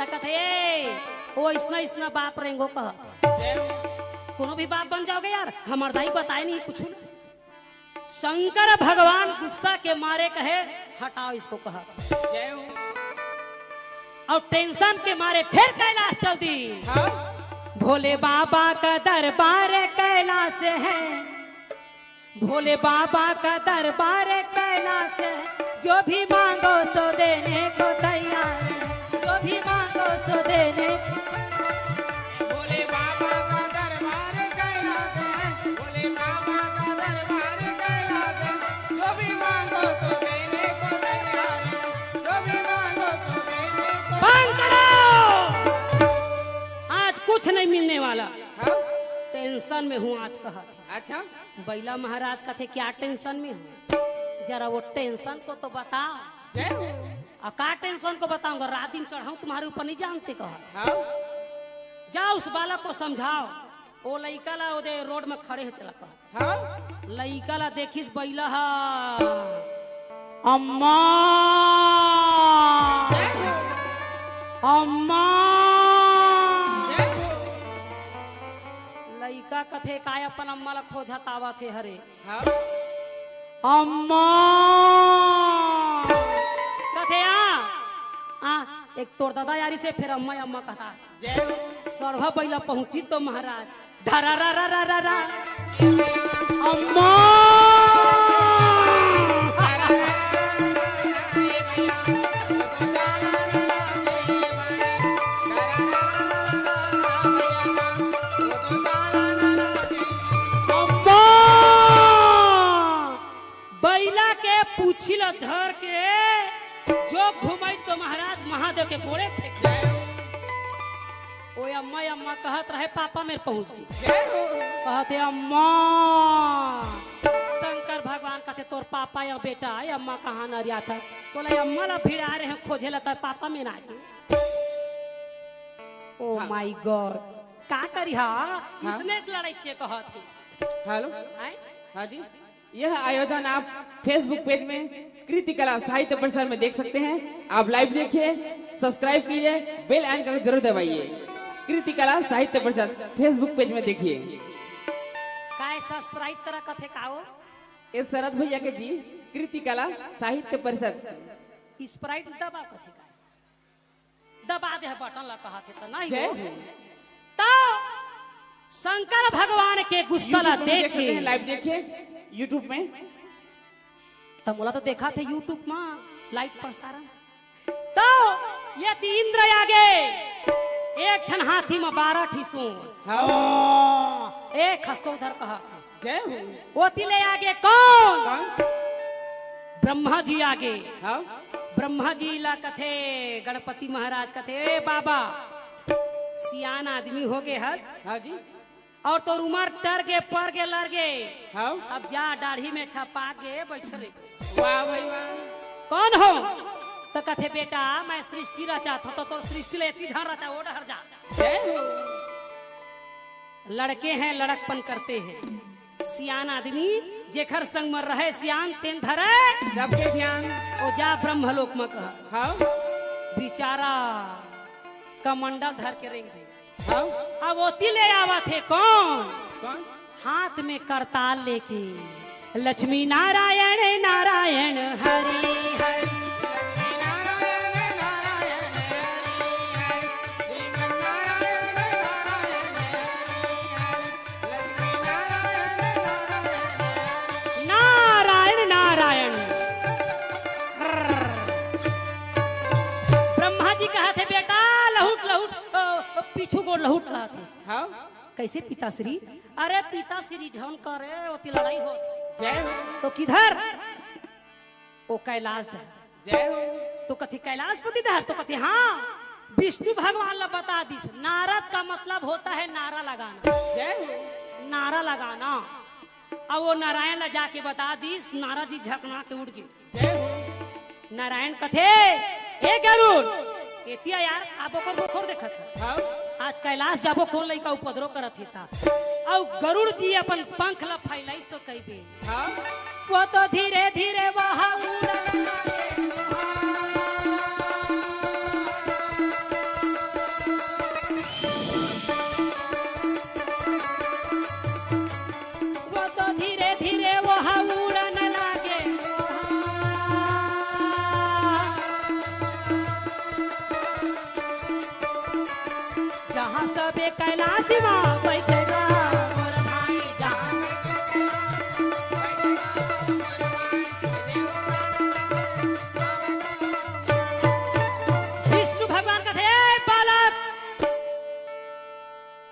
त कथे, "ए, ओ इसना, इसना बाप रेंगो," कह। जय हो। कोनो भी बाप बन जाओगे यार, हमर दाई बताए नहीं कुछ ना। शंकर भगवान गुस्सा के मारे कहे, "हटाओ इसको," कह। जय हो। और tension के मारे फिर कैलाश चल दी। हाँ। भोले बाबा का दरबार कैलाश है, भोले बाबा का दरबार कैलाश है, जो भी मांगो सो देने को तैयार है, जो भी मांगो सो देने। भोले बाबा का दरबार कैलाश है, भोले बाबा का दरबार कैलाश है, जो भी मांगो तो देने को तैयार है, जो भी मांगो तो देने को। बंद करो, आज कुछ नहीं मिलने वाला। हाँ? Tension में हूँ आज, कहत हे। अच्छा। बैला महाराज कथे, "क्या tension में हो? जरा वो tension को तो बता।" जय हो। "आ, का tension को बताऊंगा? रात दिन चढ़ाऊं तुम्हारे ऊपर, नहीं जानते," कहा। हाँ। "जाओ, उस बालक को समझाओ।" ओ लइका ला ओदे रोड में खड़े हे तेला कहा। हाँ। लइका ला देखिस बैला हा, "अम्मा, जय हो। अम्मा।" जय हो। लइका कथे, "काय अपन अम्मा ला खोजत आवत हे हरे?" हाँ। अम्मा। कथे, "आ, आ, एक तोर ददा यारी से फिर अम्मा, अम्मा कहता।" जय हो। सड़वा बैला पहुंची तो महाराज, धरा रा रा रा रा रा। अम्मा। अम्मा। बैला के पूछी ल धर के जो घुमाई तो महाराज महादेव के गोड़े फेंक दे। ओ अम्मा, अम्मा कहत रहे, पापा मेर पहुंच गे। जय हो। कहत हे, "अम्मा।" शंकर भगवान कहत हे, "तोर पापा या बेटा, ये अम्मा कहाँ नरियात हे? तोला ये अम्मा ला भिड़ा रहे हैं खोजे ला, तोर पापा मेर आ गे।" Oh हाँ। My God, का करिहा? हाँ। इसने लड़ाई चे कहत हे। हेलो। आय? हाँ जी। यह आयोजन आप Facebook पेज में कृति कला साहित्य परिषद में देख सकते हैं। आप लाइव देखिए, सब्सक्राइब कीजिए, बेल आइकन को जरूर दबाइए। कृति कला साहित्य परिषद Facebook पेज में देखिए। काय सब्सक्राइब करा कथे का हो? ये शरद भैया के जी, कृति कला साहित्य परिषद। स्प्राइट दबा कथे का? दबा दे बटन ला कहत हे त नहीं जय हो। हो। तो शंकर भगवान के गुस्सा ला YouTube में देख देख सकते के हैं, लाइव देखिए YouTube में। त मोला तो देखा थे YouTube में लाइव प्रसारण। तो ये तीन इंद्र आगे एक ठन हाथी में बारह ठी सूंड। हाँ। एक खसको उधर कहा। जय हो। ओती ले आगे कौन? कौन? ब्रह्मा जी आगे। हाँ। ब्रह्मा जी ला कथे, गणपति महाराज कथे, "ए बाबा, सियान आदमी हो गे हस। हाँ जी। और तोर उमर टर गे, पर गे, लर गे। हाँ। अब जा, दाढ़ी में छपा गे, बैठ रे।" वाह भाई वाह। "कौन हो?" तो कथे, "बेटा, मैं सृष्टि रचात हों, तो तोर सृष्टि ले एती झन रचा, ओ डहर जा।" जय हो। लड़के हैं, लड़कपन करते हैं। सियान आदमी जेखर संग म रहे सियान, तेन धरे सबके ध्यान। ओ जा ब्रह्मलोक म कह। हाँ। बिचारा कमंडल धर के रेंग दे। हाँ। अब ओती ले आवत हे कौन? कौन? हाथ में करताल लेके, लक्ष्मी नारायण नारायण हरि हरि। नारायण नारायण। ब्रह्मा जी कहत हे, बेटा, लहुट लहुट, अ, अ, पीछू गोड़ लहुट कहत हे। हाँ। कैसे पिताश्री? अरे पिताश्री झन करे, ओती लड़ाई होत। जय हो। तो किधर? ओ कैलाश डहर। जय हो। तो कथे कैलाशपति डहर, तो कथे हाँ, विष्णु भगवान ला बता दिस। नारद का मतलब होता है नारा लगाना। जय हो। नारा लगाना। अब वो नारायण ला जाके बता दिस, नारद जी झकना के उड़ गे। जय हो। नारायण कथे, "हे गरुड़, एतिया यार, का बोकर बोकर देखत हस? हाँ। आज कैलाश जाबो, कोन लइका उपद्रव करत हे ता?" अउ गरुड़ जी अपन पंख ला फैलाइस तो कहिबे, हाँ। वो तो धीरे धीरे वहाँ उड़न लगे। वो तो धीरे धीरे वहाँ उड़न लगे। जहाँ सबे कैलाश मा बैठेगा। विष्णु भगवान कथे, "ए बालक,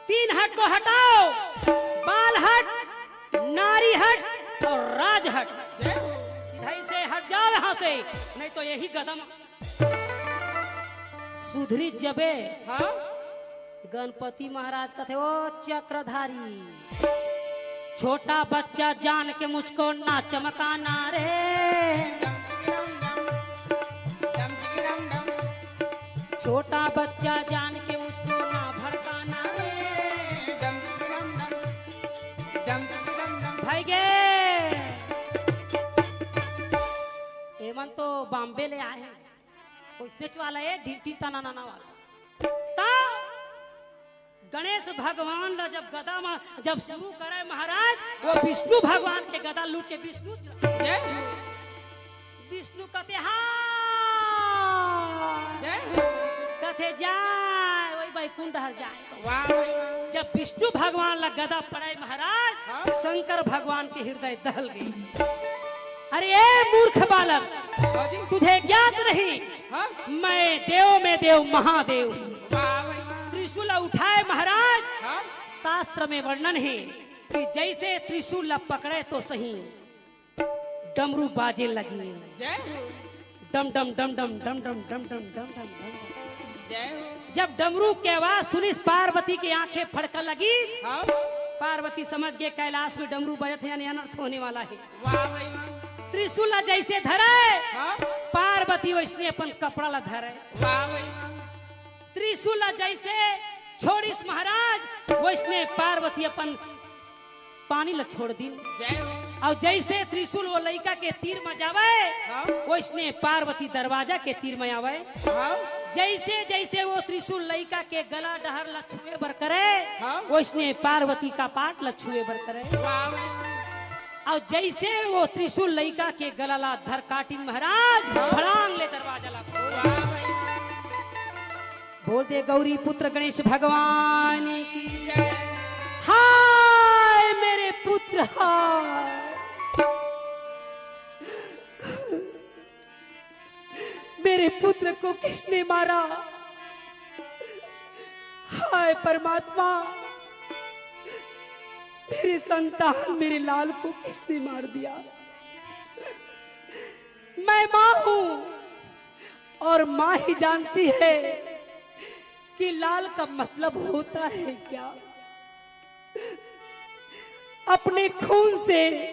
तीन हट को हटाओ, बाल हट, नारी हट और राज हट। सीधा ही से हट जाओ यहाँ से, नहीं तो यही गदम सुधरी जबे।" हाँ? गणपति महाराज कथे, "ओ चक्रधारी, छोटा बच्चा जान के मुझको ना चमकाना रे।" छोटा बच्चा जान के मुझको ना भड़काना रे। भाई गे, एमन तो बॉम्बे ले आए हैं, ओइसनेच वाला ए ढिंटी तना नाना वाला। ता गणेश भगवान ला जब गदा मा जब शुरू करे महाराज, वो विष्णु भगवान के गदा लूट के विष्णु जय हो। विष्णु कथे, "हाँ।" जय हो। कथे, "जाय, वही बैकुंठ हर जाय।" वाह, वाह, वाह। जब विष्णु भगवान ला गदा पड़े महाराज, हाँ। शंकर भगवान के हृदय दहल गई। "अरे ए मूर्ख बालक, हाँ जी। तुझे ज्ञात नहीं, हाँ। मैं देव में देव महादेव हूँ।" वाह, वाह, वाह। त्रिशूल उठाए महाराज, हाँ। शास्त्र में वर्णन है कि जैसे त्रिशूल ला पकड़े तो सही, डमरू बाजे लगी। जय हो। डम डम डम डम डम डम डम डम डम डम डम डम। जय हो। जब डमरू के आवाज सुनिस, पार्वती के आंखें फड़का लगिस। हाँ। पार्वती समझ गे कैलाश में डमरू बजत हे, यानी अनर्थ होने वाला है। वाह भाई वाह। त्रिशूल ला जैसे धरे, हाँ। पार्वती वैसने अपन कपड़ा ला धरे। वाह भाई वाह। त्रिशूल ला जैसे छोड़िस महाराज, वैसने पार्वती अपन पानी ला छोड़ दिन। जय हो। अउ जैसे त्रिशूल वो लइका के तीर म जावे, हाँ। वैसने पार्वती दरवाजा के तीर म आवे। हाँ। जैसे जैसे वो त्रिशूल लइका के गला डहर ला छुए बर करे, हाँ। वैसने पार्वती कपाट ला छुए बर करे। वाह। अउ जैसे वो त्रिशूल लइका के गला ला धर काटिन महाराज, हाँ। भड़ांग ले दरवाजा ला खोल। वाह भाई। बोल दे गौरी पुत्र गणेश भगवान की। हाय मेरे पुत्र, हाय। मेरे पुत्र को किसने मारा? हाय परमात्मा, मेरे संतान, मेरे लाल को किसने मार दिया? मैं माँ हूँ और माँ ही जानती है कि लाल का मतलब होता है क्या। अपने खून से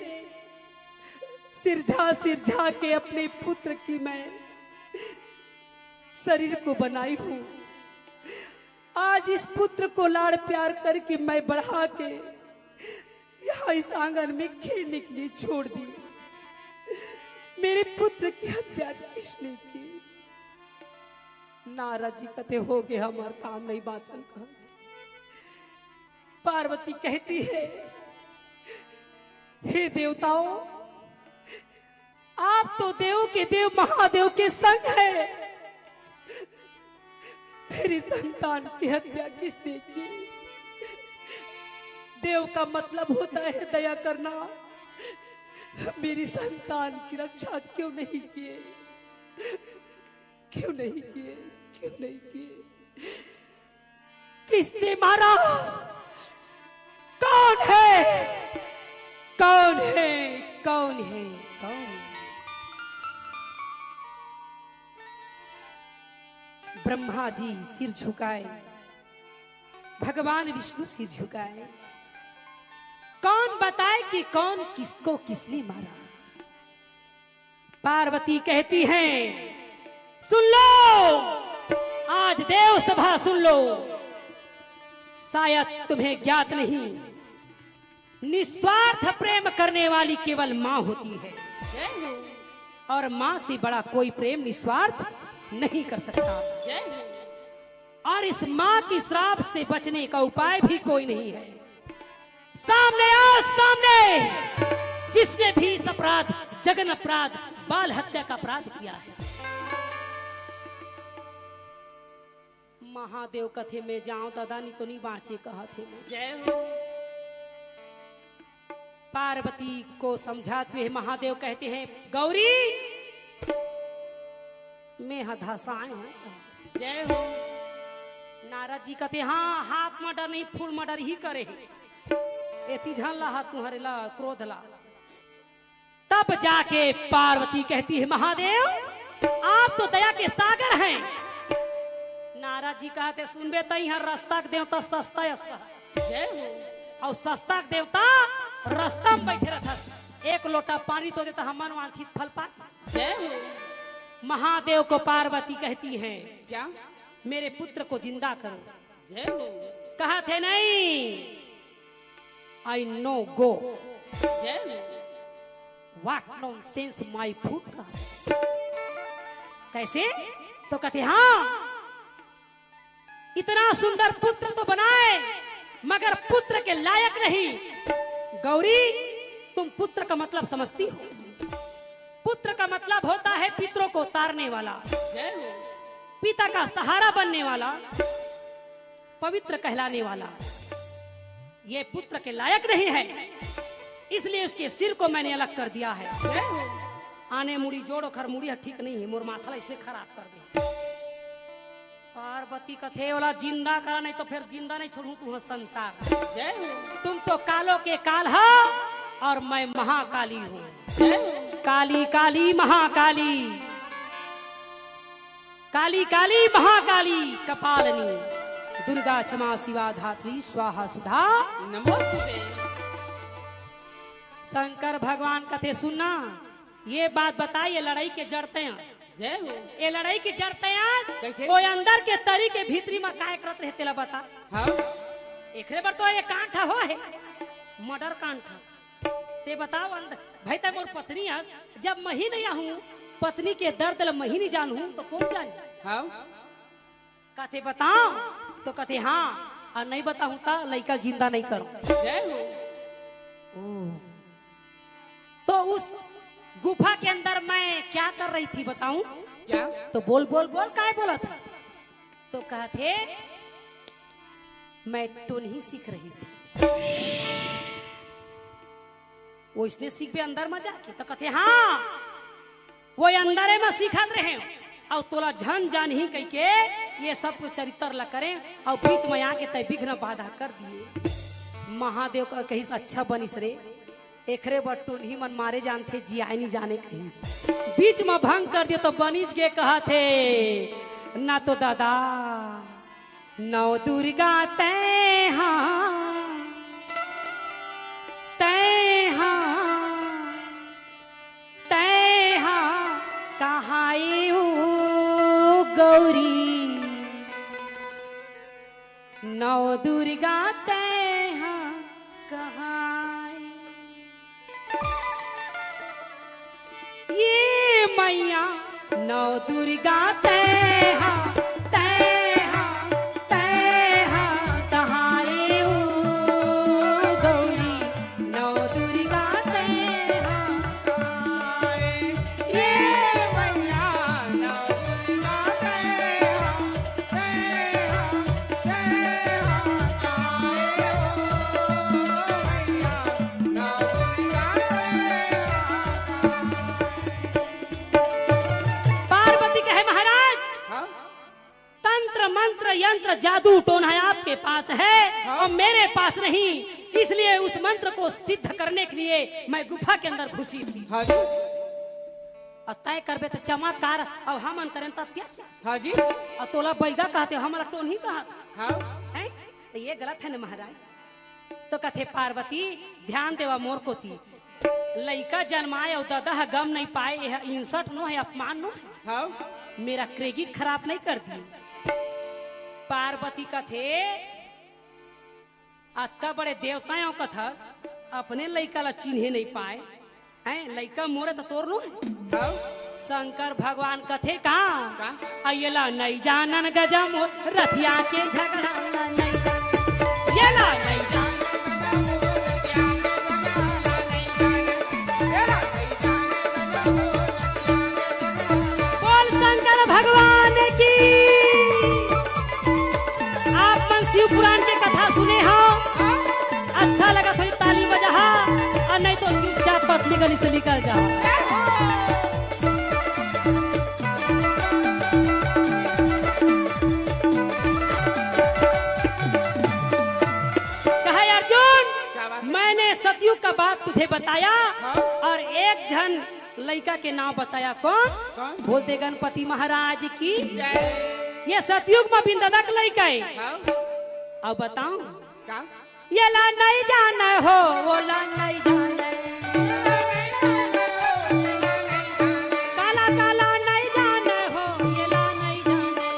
सिरझा सिरझा के अपने पुत्र की मैं शरीर को बनाई हूँ। आज इस पुत्र को लाड़ प्यार करके मैं बढ़ा के यहाँ इस आंगन में खेलने के लिए छोड़ दी। मेरे पुत्र की हत्या किसने की? नारद जी कथे, "हो गे हमार काम नहीं बाचन," कहा। पार्वती कहती है, हे देवताओं, आप तो देव के देव महादेव के संग है, मेरी संतान की हत्या किसने की? देव का मतलब होता है दया करना। मेरी संतान की रक्षा क्यों नहीं किए? क्यों नहीं किए? क्यों नहीं किए? किसने मारा? कौन है? कौन है? कौन है? कौन है? ब्रह्मा जी सिर झुकाए, भगवान विष्णु सिर झुकाए। कौन बताए कि कौन किसको किसने मारा? पार्वती कहती हैं, सुन लो, आज देव सभा सुन लो, शायद तुम्हें ज्ञात नहीं, निस्वार्थ प्रेम करने वाली केवल माँ होती है, और माँ से बड़ा कोई प्रेम निस्वार्थ नहीं कर सकता। और इस माँ की श्राप से बचने का उपाय भी कोई नहीं है। सामने आओ, सामने, जिसने भी इस अपराध, जघन अपराध, बाल हत्या का अपराध किया है। महादेव कथे, मैं जाऊं दादा, नहीं तो नहीं बाँचे, कहा थे मैं। जय हो। पार्वती को समझाते हुए महादेव कहते हैं, गौरी, मैं ह धसाए हूँ। जय हो। नारद जी कहते, हाँ, हाफ मर्डर नहीं, फुल मर्डर ही करे हे। एती झन ला, तुम्हारे ला, क्रोध ला। तब जाके पार्वती कहती है, महादेव, आप तो दया के सागर हैं। नारद जी कहते, सुनबे, तई हर रास्ता के देवता सस्ता है, सस्ता। जय हो। और सस्ता के देवता रास्ता में बैठे रहता, एक लोटा पानी तो देता, हमन वांछित फल पा। जय हो। महादेव को पार्वती कहती है, क्या? मेरे पुत्र को जिंदा करो। जय हो। कहा थे नहीं, I no go। जय हो। What nonsense, my foot, कहा। कैसे? तो कहते, हाँ, इतना सुंदर पुत्र तो बनाए, मगर पुत्र के लायक नहीं। गौरी, तुम पुत्र का मतलब समझती हो? पुत्र का मतलब होता है पितरों को तारने वाला, जय हो। पिता का सहारा बनने वाला, पवित्र कहलाने वाला। ये पुत्र के लायक नहीं है, इसलिए उसके सिर को मैंने अलग कर दिया है। जय हो। आने मुड़ी जोड़, ओखर मुड़ी ह ठीक नहीं है, मोर माथा ला इसने खराब कर दे। पार्वती कथे, ओला जिंदा करा, नहीं तो फिर जिंदा नहीं छोड़ूं तुंहर संसार। जय हो। तुम तो कालों के काल हो और मैं महाकाली हूँ। जय हो। काली काली महाकाली, काली काली महाकाली कपालिनी, दुर्गा क्षमा शिवा धात्री स्वाहा सुधा नमोस्तुते। शंकर भगवान कथे, सुनना, ये बात बताई, ये लड़ई के जड़ तैं अस। जय हो। ये लड़ई के जड़ तैं अस। कैसे? वो अंदर के तरी के भीतरी में काय करत रहे, तेला बता। हाँ। एकरे बर तो ये कांड हो हे, मर्डर कांड। ते बताओ, अंदर, भाई, तैं मोर पत्नी अस, जब मही नहीं आहूं, पत्नी के दर्द ल मही नहीं जानहूं, तो कौन जानी? हाँ। कथे, बताओ, तो कथे, हाँ, और नहीं बताहूं, तो लइका जिंदा नहीं करूं। जय हो। ओ। तो उस गुफा के अंदर मैं क्या कर रही थी, बताऊं? क्या? तो बोल, बोल, बोल, काय बोलत हस? तो कहथे, मैं टोनही सीख रही थी। वो इसने सीखबे अंदर में जाके, तो कहथे, हाँ, वो अंदरे में सीखत रहे हो, और तोला झन जानही कहिके ये सब कुछ चरित्र ला करें, और बीच में आके तैं विघ्न बाधा कर दिए। महादेव का कहिस, अच्छा बनिस रे, एकरे बर टोनही मन मारे जानथे, जियाए नी जाने कहिस। बीच म भंग कर दियो तो बनिस गे कहत हे, ना तो दादा, नौ दुर्गा तैं हा, तैं हा, तैं हा, कहाँ ए ओ गौरी? नौ दुर्गा तैं हा कहाँ ए? ये मैया नौ दुर्गा तैं हा, तैं हा, तैं हा कहाँ ए ओ? पास नहीं, इसलिए उस मंत्र को सिद्ध करने के लिए मैं गुफा के अंदर घुसी थी। हाँ जी। और तय करबे तो चमत्कार, और हमन करें तो अत्याचार। हाँ जी। और तोला बैगा कहते, हमला टोनही कहत। हाँ। हैं? तो ये गलत है ना महाराज? तो कथे, "पार्वती, ध्यान देवा मोर कोती। लइका जन्माए अउ ददा ह गम नहीं पाए, यह insult नो है, अपमान नो है। हाँ। मेरा credit खराब नहीं कर दिए।" पार्वती कथे, "अत्ता बड़े देवता हो कथस, अपने लइका ला चिन्हे नहीं पाए, हैं? लइका मोरे तो तोर नो है।" हाँ। शंकर भगवान कथे का? का? "आ ये ला नहीं जानन गजा मोर, रथिया के झगड़ा ला नहीं जानन, ये ला नहीं जानन।" बोल शंकर भगवान की। आप मन शिव पुराण के कथा सुने हो, अच्छा लगा तो ताली बजा, और नहीं तो चुपचाप पतली गली से निकल जाओ। कहा, "अर्जुन, क्या बात है? मैंने सतयुग का बात तुझे बताया, हाँ। और एक झन लइका के नाम बताया।" कौन? कौन? बोल दे गणपति महाराज की। जय। ये सतयुग में बिंददा के लइका है। हाँ। अब बताऊं? का? ये ला नहीं जाने हो, वो ला नहीं जाने। काला काला नहीं जाने हो, ये ला नहीं जाने।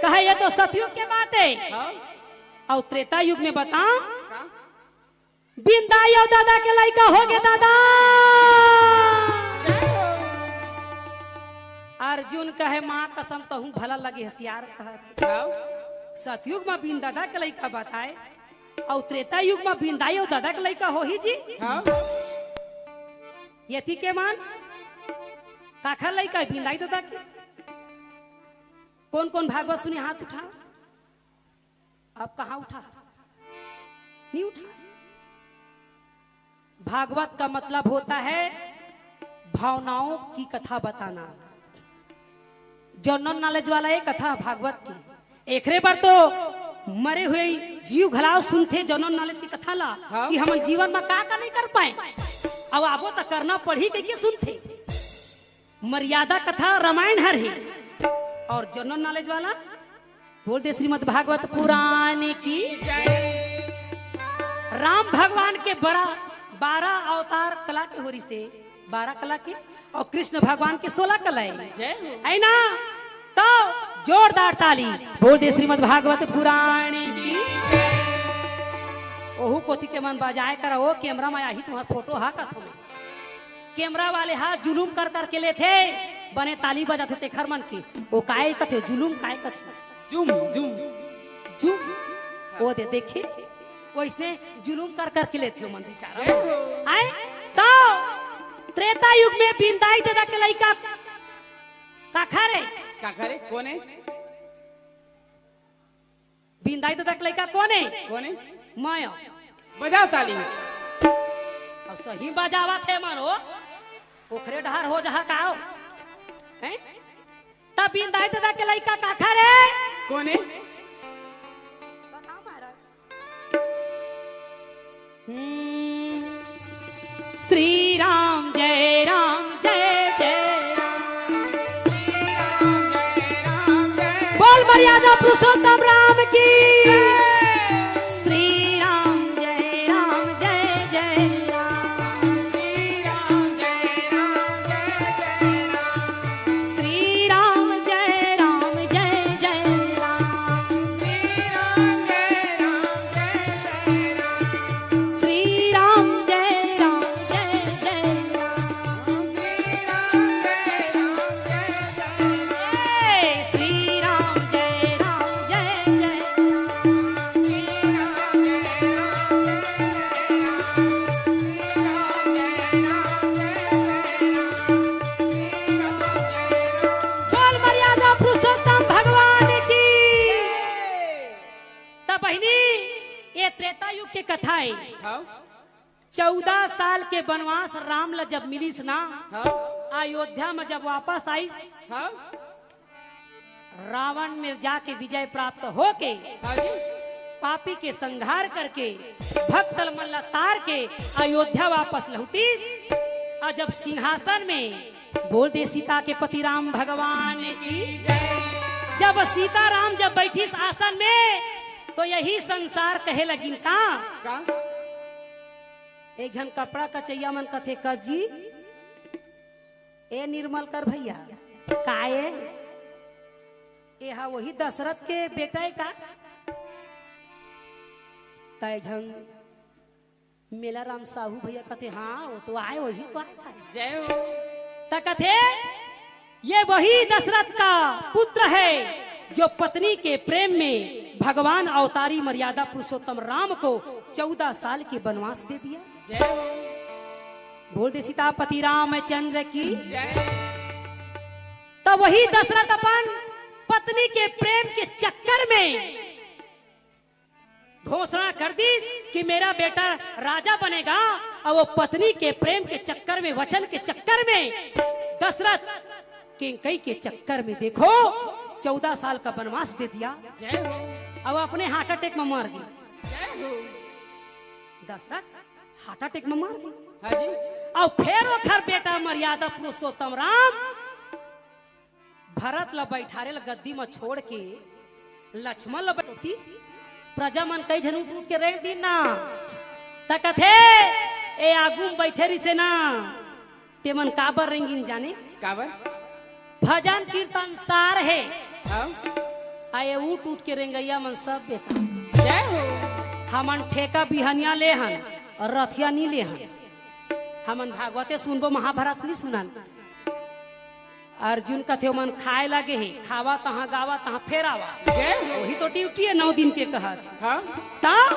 कहे, "ये तो सतयुग के बात है।" हाँ। और त्रेता युग में बताओ, का? बिंदाई अउ ददा के लइका होगे दादा। अर्जुन कहे, "माँ कसम, तहूँ भला लगे हसियार कहत।" हाँ। सतयुग में बिंददा के लइका बताए, अउ त्रेता युग में बिंदाई अउ ददा के लइका होही जी। हाँ। यति के मन काखर लइका बिंदाई ददा के? कौन कौन भागवत सुने, हाथ उठा। अब कहाँ उठा? नहीं उठा। भागवत का मतलब होता है भावनाओं की कथा बताना। जनरल नॉलेज वाला ये कथा भागवत की। एकरे बर तो मरे हुए जीव घलाव सुनथे जनरल नॉलेज की कथा ला, हाँ। कि हमन जीवन में का का नहीं कर पाए, अब आबो तो करना पड़ही कहिके सुनथे। मर्यादा कथा रामायण हर हे। और जनरल नॉलेज वाला बोल दे श्रीमद् भागवत पुराण की। राम भगवान के बड़ा बारह अवतार कला के होरी से, बारह कला के, और कृष्ण भगवान के सोलह कला है। जय हो। है ना? तो जोरदार ताली बोल दे श्रीमद् भागवत पुराण की। ओहू कोती के मन बजाए करा, ओ कैमरा में आही तुम्हार फोटो हा कथो में। कैमरा वाले हा जुलूम कर करके लेथे, बने ताली बजाथे तेखर मन के। ओ काय कथे, जुलूम काय कथे? जुम, जुम। जुम। ओ दे, देखे? वइसने जुलूम कर करके लेथे ओ मन बिचारा। जय हो। आय? तो त्रेता युग में बिंदाई ददा के लइका काखर हे? काखर हे? कोन हे? बिंदाई ददा के लइका कोन हे? कोन हे? मैं। बजाओ ताली। अउ सही बजावत हे मन हो। ओखरे डहर हो जहा का हो? हैं? त बिंदाई ददा के लइका काखर हे? कोन हे? बताओ महाराज। हम्म। श्री राम जय राम जय जय राम। बोल मर्यादा पुरुषोत्तम राम की। श्री राम जय राम जय जय राम। श्री राम जय राम जय जय राम। श्री राम जय राम जय जय राम। ए, श्री राम जय राम जय जय। बोल मर्यादा पुरुषोत्तम भगवान की। त बहिनी, ये त्रेता युग के कथा हे। हाँ। चौदह साल के बनवास राम ला जब मिलिस ना, हाँ। अयोध्या में जब वापस आइस, हाँ। रावण मेर जाके विजय प्राप्त होके, हाँ जी। पापी के संहार करके, भक्त मन ला तार के अयोध्या वापस लहुटिस। अउ जब सिंहासन में, बोल दे सीता के पति राम भगवान की। जब सीता राम जब बैठिस आसन में, तो यही संसार कहे लगिन का? का? एक झन कपड़ा कचैया मन कथे, "कस जी, ए निर्मल कर भैया, का ए? ए हा वही दशरथ के बेटा ए का?" त एक झन मेला राम साहू भैया कथे, "हाँ, वो तो आए, वही तो आए, आए।" जय हो। त कथे, "ये वही दशरथ का पुत्र है जो पत्नी के प्रेम में भगवान अवतारी मर्यादा पुरुषोत्तम राम को चौदह साल के वनवास दे दिया।" जय हो। बोल दे सीतापति रामचंद्र की। जय। त वही दशरथ अपन पत्नी के प्रेम के चक्कर में घोषणा कर दिस कि मेरा बेटा राजा बनेगा, अउ वो पत्नी के प्रेम के चक्कर में, वचन के चक्कर में, दशरथ कैकई के चक्कर में देखो चौदह साल का वनवास दे दिया। जय हो। अउ अपने heart attack में मर गे। जय हो। दशरथ heart attack में मर गे। हाँ जी। अउ फेर ओखर बेटा मर्यादा पुरुषोत्तम राम भरत ल बैठारे ल गद्दी म छोड़ के लक्ष्मण ल बैठोती, प्रजा मन कई झन उठ उठ के रेंग दिन ना। त कथे, "ए आगू म बैठे रिसे ना, ते मन काबर रेंगिन जाने?" काबर? भजन कीर्तन सार हे। हाँ। आ ये उठ उठ के रेंगइया मन सब बेकार। जय हो। हमन ठेका बिहनिया ले हन अउ रथिया नी ले हन। हमन भागवते सुनबो, महाभारत नी सुनन। अर्जुन कथे, "ओमन खाए लागे हे, खावा तहाँ, गावा तहाँ, फेर आवा।" जय हो। वही तो duty हे नौ दिन के कहत। हाँ। त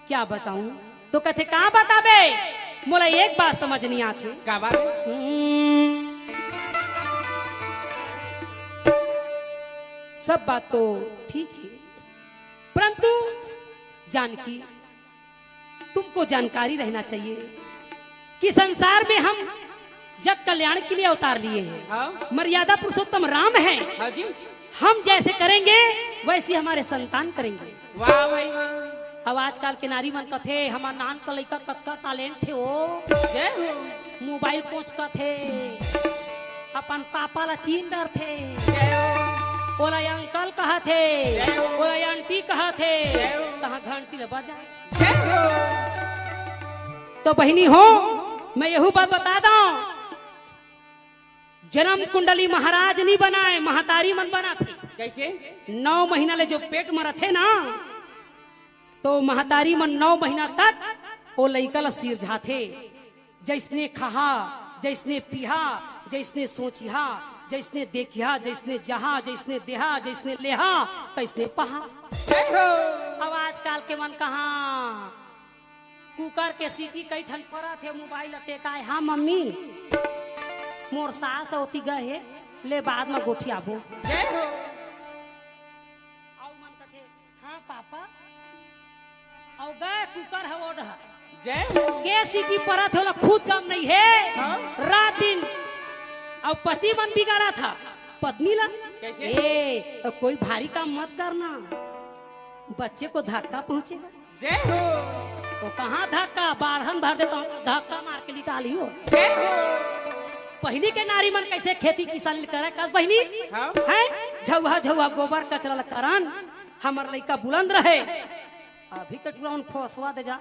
क्या बताऊं? तो कथे, "का बताबे? मोला एक बात समझ नहीं आथे।" का बात? हम्म, सब बात तो ठीक हे, परंतु जानकी, तुमको जानकारी रहना चाहिए कि संसार में हम जग कल्याण के लिए अवतार लिए हैं। हाँ। मर्यादा पुरुषोत्तम राम हैं। हाँ जी। हम जैसे करेंगे, वैसी हमारे संतान करेंगे। वाह भाई वाह। अब आजकल के नारी मन कथे, "हमार नान का लइका कतका talent हे ओ।" जय हो। मोबाइल पोंछ कथे, अपन पापा ला चीन डरथे। जय हो। ओला uncle कहथे, जय हो। ओला aunty कहथे। जय हो। तहाँ घंटी ला बजा। जय हो। तो बहिनी हो, मैं यहू बात बता दंव, जन्म कुंडली महाराज नी बनाय, महतारी मन बनाथे। कैसे? नौ महीना ले जो पेट म रथे ना, तो महतारी मन नौ महीना तक ओ लइका ल सिरजाथे। जइसने खहा, जइसने पिहा, जइसने सोचिहा, जइसने देखिहा, जइसने जहा, जइसने देहा, जइसने लेहा, तइसने पहा। जय हो। अब आजकल के मन कहाँ कुकर के सीटी कई ठन परत हे, मोबाइल ल टेकाय, "हाँ मम्मी, मोर सास ओती गए हे, ले बाद म गोठियाबो।" जय हो। अउ मन कथे, "हाँ पापा।" अउ गए कुकर ह ओढ़। जय हो। के सीटी परत हे, ओला खुद गम नइ हे। हाँ। रात दिन। अउ पति मन बिगाड़थे पत्नी ला। कैसे? "ए, कोई भारी काम मत करना, बच्चे को धक्का पहुंचेगा।" जय हो। ओ कहाँ धक्का, बाढ़न भर देता हूँ, धक्का मार के निकाली हो। जय हो। पहिली के नारी मन कइसे खेती किसानी करे, कस बहिनी? हाँ। हैं? झउहा झउहा गोबर कचरा ल करन, हमर लइका बुलंद रहे। अभी के टुरा मन फोसवा दे जा।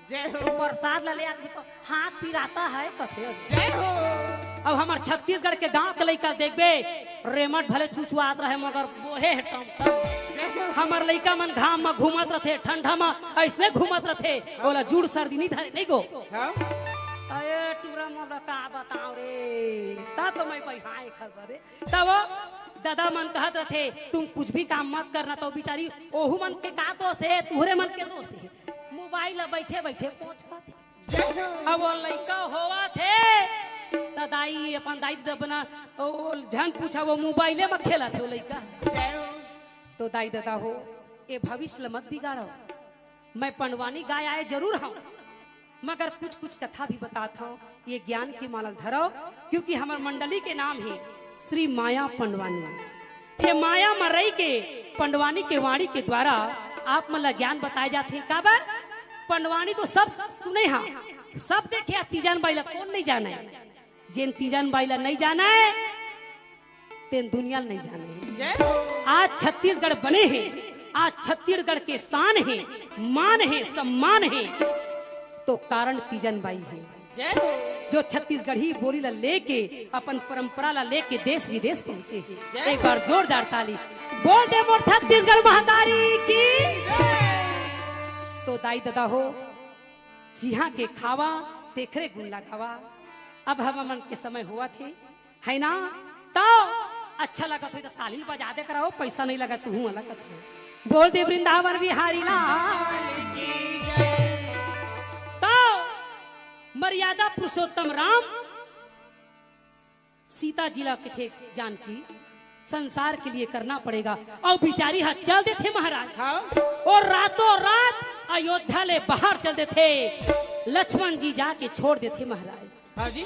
जय हो। प्रसाद ला ले आदमी तो हाथ पिराता है, कथे। जय हो। अब हमर छत्तीसगढ़ के गांव के लइका देखबे, रेमट भले चुचुआत रहे, मगर बोहे हे टमटम। जय हो। हमर लइका मन घाम म घूमत रथे, ठंडा म अइसने घूमत रथे, ओला जुड़ सर्दी नी धरे, नहीं गो। हाँ। अरे टुरा मोला का बताओ रे, ता तो मैं बइहाए खबर रे। तब ददा मन कहत रथे, "तुम कुछ भी काम मत करना।" तो बिचारी ओहू मन के का दोष हे, तुहरे मन के दोष हे। मोबाइल ला बइठे बइठे पोंछ पाथे। अब ओ लइका होवत हे, त दाई, अपन दाई ददा बना, ओ, ओ झन पूछा, वो मोबाइले म खेलत हे ओ लइका। तो दाई ददा हो, ए भविष्य ल मत बिगाड़ो। मैं पंडवानी गाय आए जरूर हूँ, मगर कुछ कुछ कथा भी बतात हूँ, ये ज्ञान के माला धरो, क्योंकि हमर मंडली के नाम हे श्री माया पंडवानी। ये माया म रहि के पंडवानी के वाणी के द्वारा आप मन ला ज्ञान बताए जाथे। काबर? पंडवानी तो सब सुने हा, सब देखे हा, तीजन बाई ला कोन नइ जाने? जेन तीजन बाई ला नइ जाने, तेन दुनिया ल नइ जाने। जय हो। आज छत्तीसगढ़ बने हे, आज छत्तीसगढ़ के शान हे, मान हे, सम्मान हे, तो कारण तीजन बाई हे। जय हो। जो छत्तीसगढ़ी बोली ला लेके, अपन परंपरा ला लेके देश विदेश पहुंचे हे। जय एक बार जोरदार ताली। बोल दे मोर छत्तीसगढ़ महतारी की। जय। तो दाई ददा हो, जिहाँ के खावा, तेखरे गुण लगावा। अब हमन के समय होवत हे, है ना? तो अच्छा लगत हो तो ताली बजा दे करव, पैसा नइ लगत, तुहूँ लगत हो। बोल दे वृंदावन बिहारी लाल की जय। तो मर्यादा पुरुषोत्तम राम सीता जी ला कथे जानकी संसार के लिए करना पड़ेगा। अउ बिचारी हा चल देथे महाराज। हाँ। अउ रातों रात अयोध्या ले बाहर चल देथे। लक्ष्मण जी जाके छोड़ देथे महाराज। हाँ जी।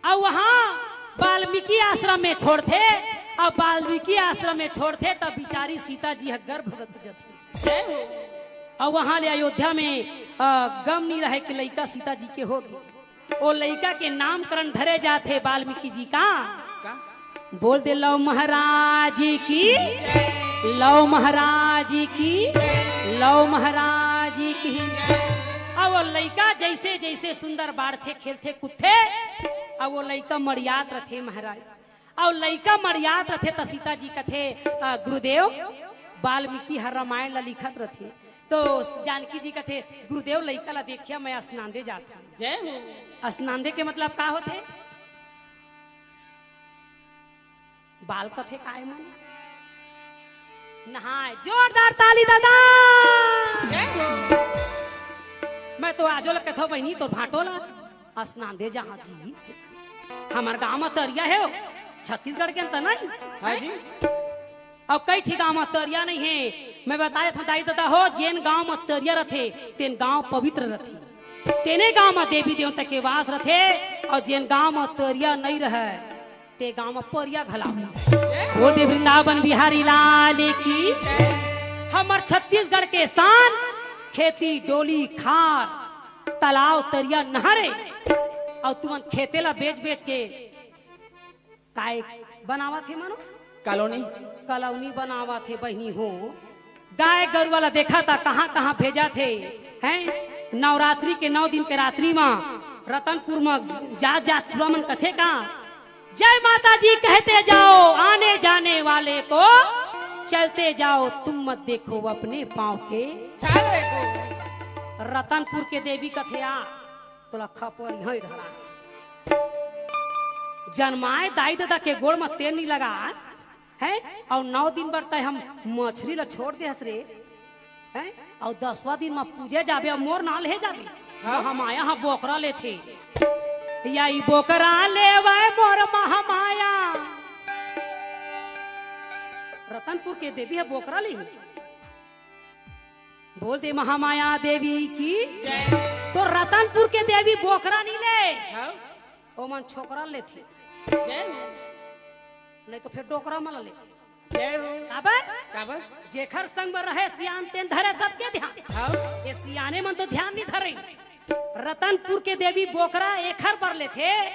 अउ वहाँ वाल्मीकि आश्रम में छोड़थे, अउ वाल्मीकि आश्रम में छोड़थे, तब बिचारी सीता जी ह गर्भवती रथे। जय हो। अउ वहाँ ले अयोध्या में, अ, गम नइ रहे कि लइका सीता जी के होगे। ओ लइका के नामकरण धरे जाथे वाल्मीकि जी का। का? बोल दे लव महाराज की, लव महाराज की, लव महाराज की। अब वो लइका जइसे जइसे सुंदर बाढ़थे, खेलथे, कूदथे, अब वो लइका मड़ियात रथे महाराज। अउ लइका मड़ियात रथे त सीता जी कथे, "अ, गुरुदेव, वाल्मीकि ह रामायण ला लिखत रथे।" तो जानकी जी कथे, "गुरुदेव, लइका ला देखिया, मैं स्नान दे जात हूँ।" जय हो। स्नान दे के मतलब का होथे? बाल कथे काय मन? नहाए। जोरदार ताली ददा। जय हो। मैं तो आजो ल कथो बहिनी, तोर भाटो ला स्नान दे जहाँ जी से। हमर गांव म तरिया हे, छत्तीसगढ़ के अंत नहीं। हाँ जी। अउ कई ठी गांव म तरिया नइ हे। मैं बताए था दाई ददा हो, जेन गांव म तरिया रथे, तेन गांव पवित्र रथे। तेने गांव म देवी देवता के वास रथे, अउ जेन गांव म तरिया नइ रहय, ते गांव म परिया घला। बोल दे वृंदावन बिहारी लाल की। हमर छत्तीसगढ़ के शान, खेती, डोली, खार, तालाब, तरिया, नहर हे। अउ तुमन खेते ला बेच बेच के काय बनावत हे मानो? कॉलोनी। कॉलोनी बनावत हे बहिनी हो। गाय गरुवा ला देखा था, कहाँ कहाँ भेजा थे, हैं? नवरात्रि के नौ दिन के रात्रि मा रतनपुर मा जात जात टूरा मन कथे का, "जय माता जी कहते जाओ, आने जाने वाले को चलते जाओ, तुम मत देखो अपने पाँव के।" चाल देखो। रतनपुर के देवी कथे आ, तोला खपरी है ढला। जनमाए दाई ददा के गोड़ म तेल नइ लगास, हैं? अउ नौ दिन बर तय हम मछरी ला छोड़ दे हस रे, हैं? अउ दसवां दिन म पूजे जाबे अउ मोर नाल हे जाबे। हाँ। महामाया ह बोकरा लेथे। या ई बोकरा लेवय मोर महामाया। रतनपुर के देवी ह बोकरा लेही। बोल दे महामाया देवी की। जय। तो रतनपुर के देवी बोकरा नइ ले। हाँ। ओमन छोकरा लेथे। जय हो। नहीं तो फिर डोकरा मन लेथे। जय हो। काबर? काबर? जेखर संग में रहे सियान तेन धरे सबके ध्यान। हाँ। ये सियाने मन तो ध्यान नइ धरे। रतनपुर के देवी बोकरा एखर बर लेथे,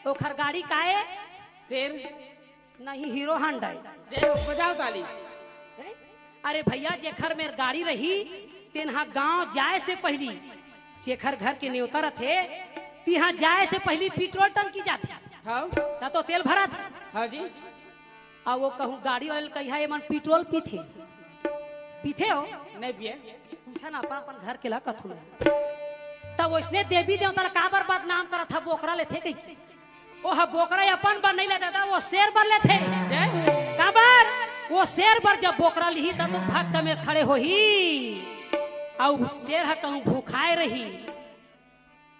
ओखर गाड़ी काए? शेर। नहीं, हीरो हांडा हे। जय हो, बजाओ ताली। हैं? अरे भैया, जेखर मेर गाड़ी रही, तेन हा गांव जाए से पहिली, जेखर घर के नेवता रथे, तिहां जाए से पहिली पेट्रोल टंकी जाथे। हाँ। त तो तेल भराथे। हाँ जी। अउ वो कहूं गाड़ी वाले ल कहिहा, "एमन पेट्रोल पीथे?" पीथे हो? नहीं पिए। पूछा ना, अपन, अपन घर के ला कथू ना। त वइसने देवी देवता ला काबर बदनाम करत हा, बोकरा लेथे कहिके? ओह बोकरा अपन बर नइ ले दादा, वो शेर बर लेथे। जय हो। काबर? वो शेर बर जब बोकरा लिही, तब तो भक्त में खड़े होही। अउ शेर ह कहूं भूखाए रही,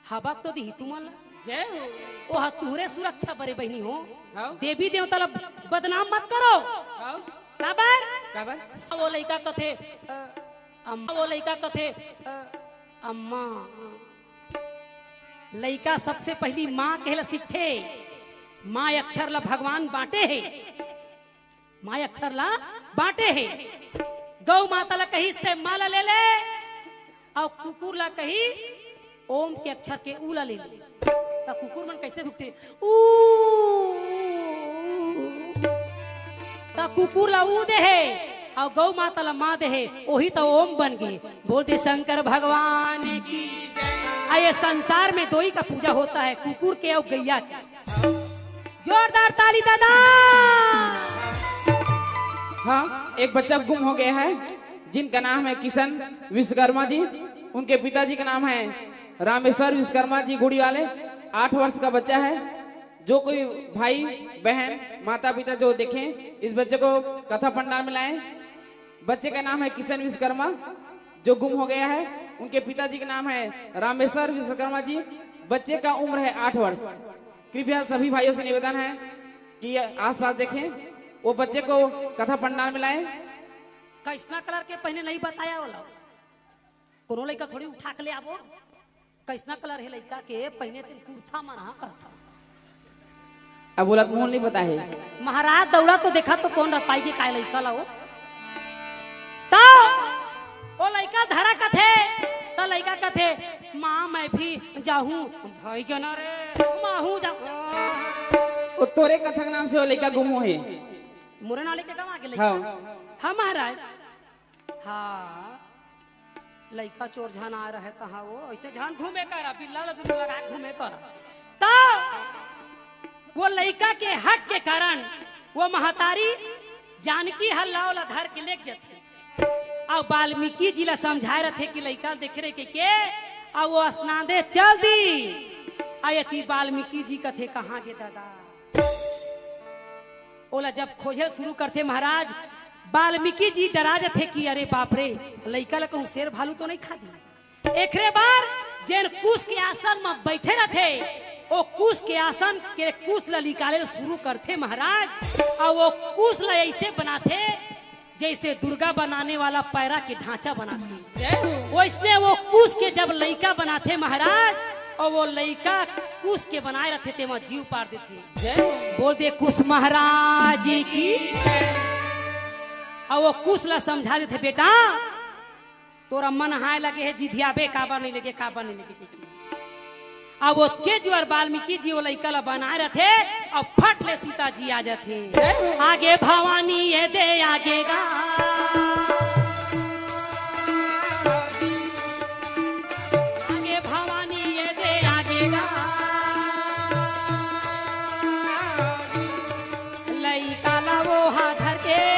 हबक तो दिही तुमन ला। जय हो। ओह तुहरे सुरक्षा बरे बहिनी हो। हाँ। देवी देवता ला बदनाम मत करो। हाँ। काबर? काबर? वो लइका कथे, अ, अम्मा, वो लइका कथे, अ, अम्मा। लइका सबसे पहिली माँ कहे ला सीखथे। माँ अक्षर ला भगवान बांटे हे। माँ अक्षर ला बांटे हे। गौ माता ला कहिस ते माँ ला ले ले, अउ कुकुर ला कहिस ओम के अक्षर के ऊ ला ले ले। त कुकुर मन कइसे भुकथे? ऊ। त कुकुर ला ऊ दे हे, अउ गौ माता ला माँ दे हे, ओही त ओम बन गे। बोल दे शंकर भगवान की। आ ये संसार में दोई का पूजा होता है, कुकुर के अउ गैया के। जोरदार ताली दादा। हाँ, एक बच्चा गुम हो गया है, जिनका नाम है किशन विश्वकर्मा जी। उनके पिताजी का नाम है रामेश्वर विश्वकर्मा जी, गुड़ी वाले, आठ वर्ष का बच्चा है। जो कोई भाई, बहन, माता पिता जो देखें, इस बच्चे को कथा पंडाल में लाएं। बच्चे का नाम है किशन विश्वकर्मा, जो गुम हो गया है। उनके पिताजी का नाम है रामेश्वर विश्वकर्मा जी। बच्चे का उम्र है आठ वर्ष। कृपया सभी भाइयों से निवेदन है कि ये आसपास देखें, वो बच्चे को कथा पंडाल में लाएं। कइसना कलर के पहिने नहीं बताया वाला, कोनो लइका थोड़ी उठा के ले आबो। कइसना कलर हे लइका के पहिने, तेन कुर्ता मन हा कहत। अब बोला, मोहन नहीं पता है। महाराज दौड़ा तो देखा तो कोन रपाई के काय लइका ला वो। त वो लइका धरा कथे, त लइका कथे, "माँ, मैं भी जाहूँ।" भाई के ना रे, माहू जा। वो तोरे कथा के नाम से वो लइका गुम होहे। मोरे नाले के गवा के लइका। हाँ। हाँ महाराज। हाँ, लइका चोर झन आ रहे तहाँ वो, अइसने झन घूमे करा, बिल्ला ल दुनू लगा घूमे करा। त वो लइका के हक के कारण वो महतारी जानकी ह लाव ला धर के लेग जथे। अउ वाल्मीकि जी ला समझाए रथे कि लइका ल देखे रहे के, के, अउ वो असनांदे चल दी। अउ एती वाल्मीकि जी कथे, "कहाँ गे दादा?" ओला जब खोजे शुरू करथे महाराज, वाल्मीकि जी डरा जथे कि अरे बाप रे, लइका ला कहूँ शेर भालू तो नहीं खा दी। एकरे बर जेन कुश के आसन म बइठे रथे, ओ कुश के आसन के कुश ला निकाले शुरू करथे महाराज, अउ ओ कुश ला अइसे बनाथे जइसे दुर्गा बनाने वाला पैरा के ढांचा बनाथे। जय हो। वइसने वो कुश के जब लइका बनाथे महाराज, अउ वो लइका कुश के बनाए रथे, तेमा जीव पार देथे। जय हो। बोल दे कुश महाराज की। अउ वो कुश ला समझा देथे, "बेटा, तोरा मन हाय लगे हे, जिधियाबे, काबर नहीं लगे, काबर नहीं लगे।" अब ओतके जुआर वाल्मीकि जी वो लइका ला बनाए रथे, अउ फट ले सीता जी आ जाथे। आगे भवानी ये दे आगे गा। आगे भवानी ये दे आगे गा। लइका ला वो हा धर के।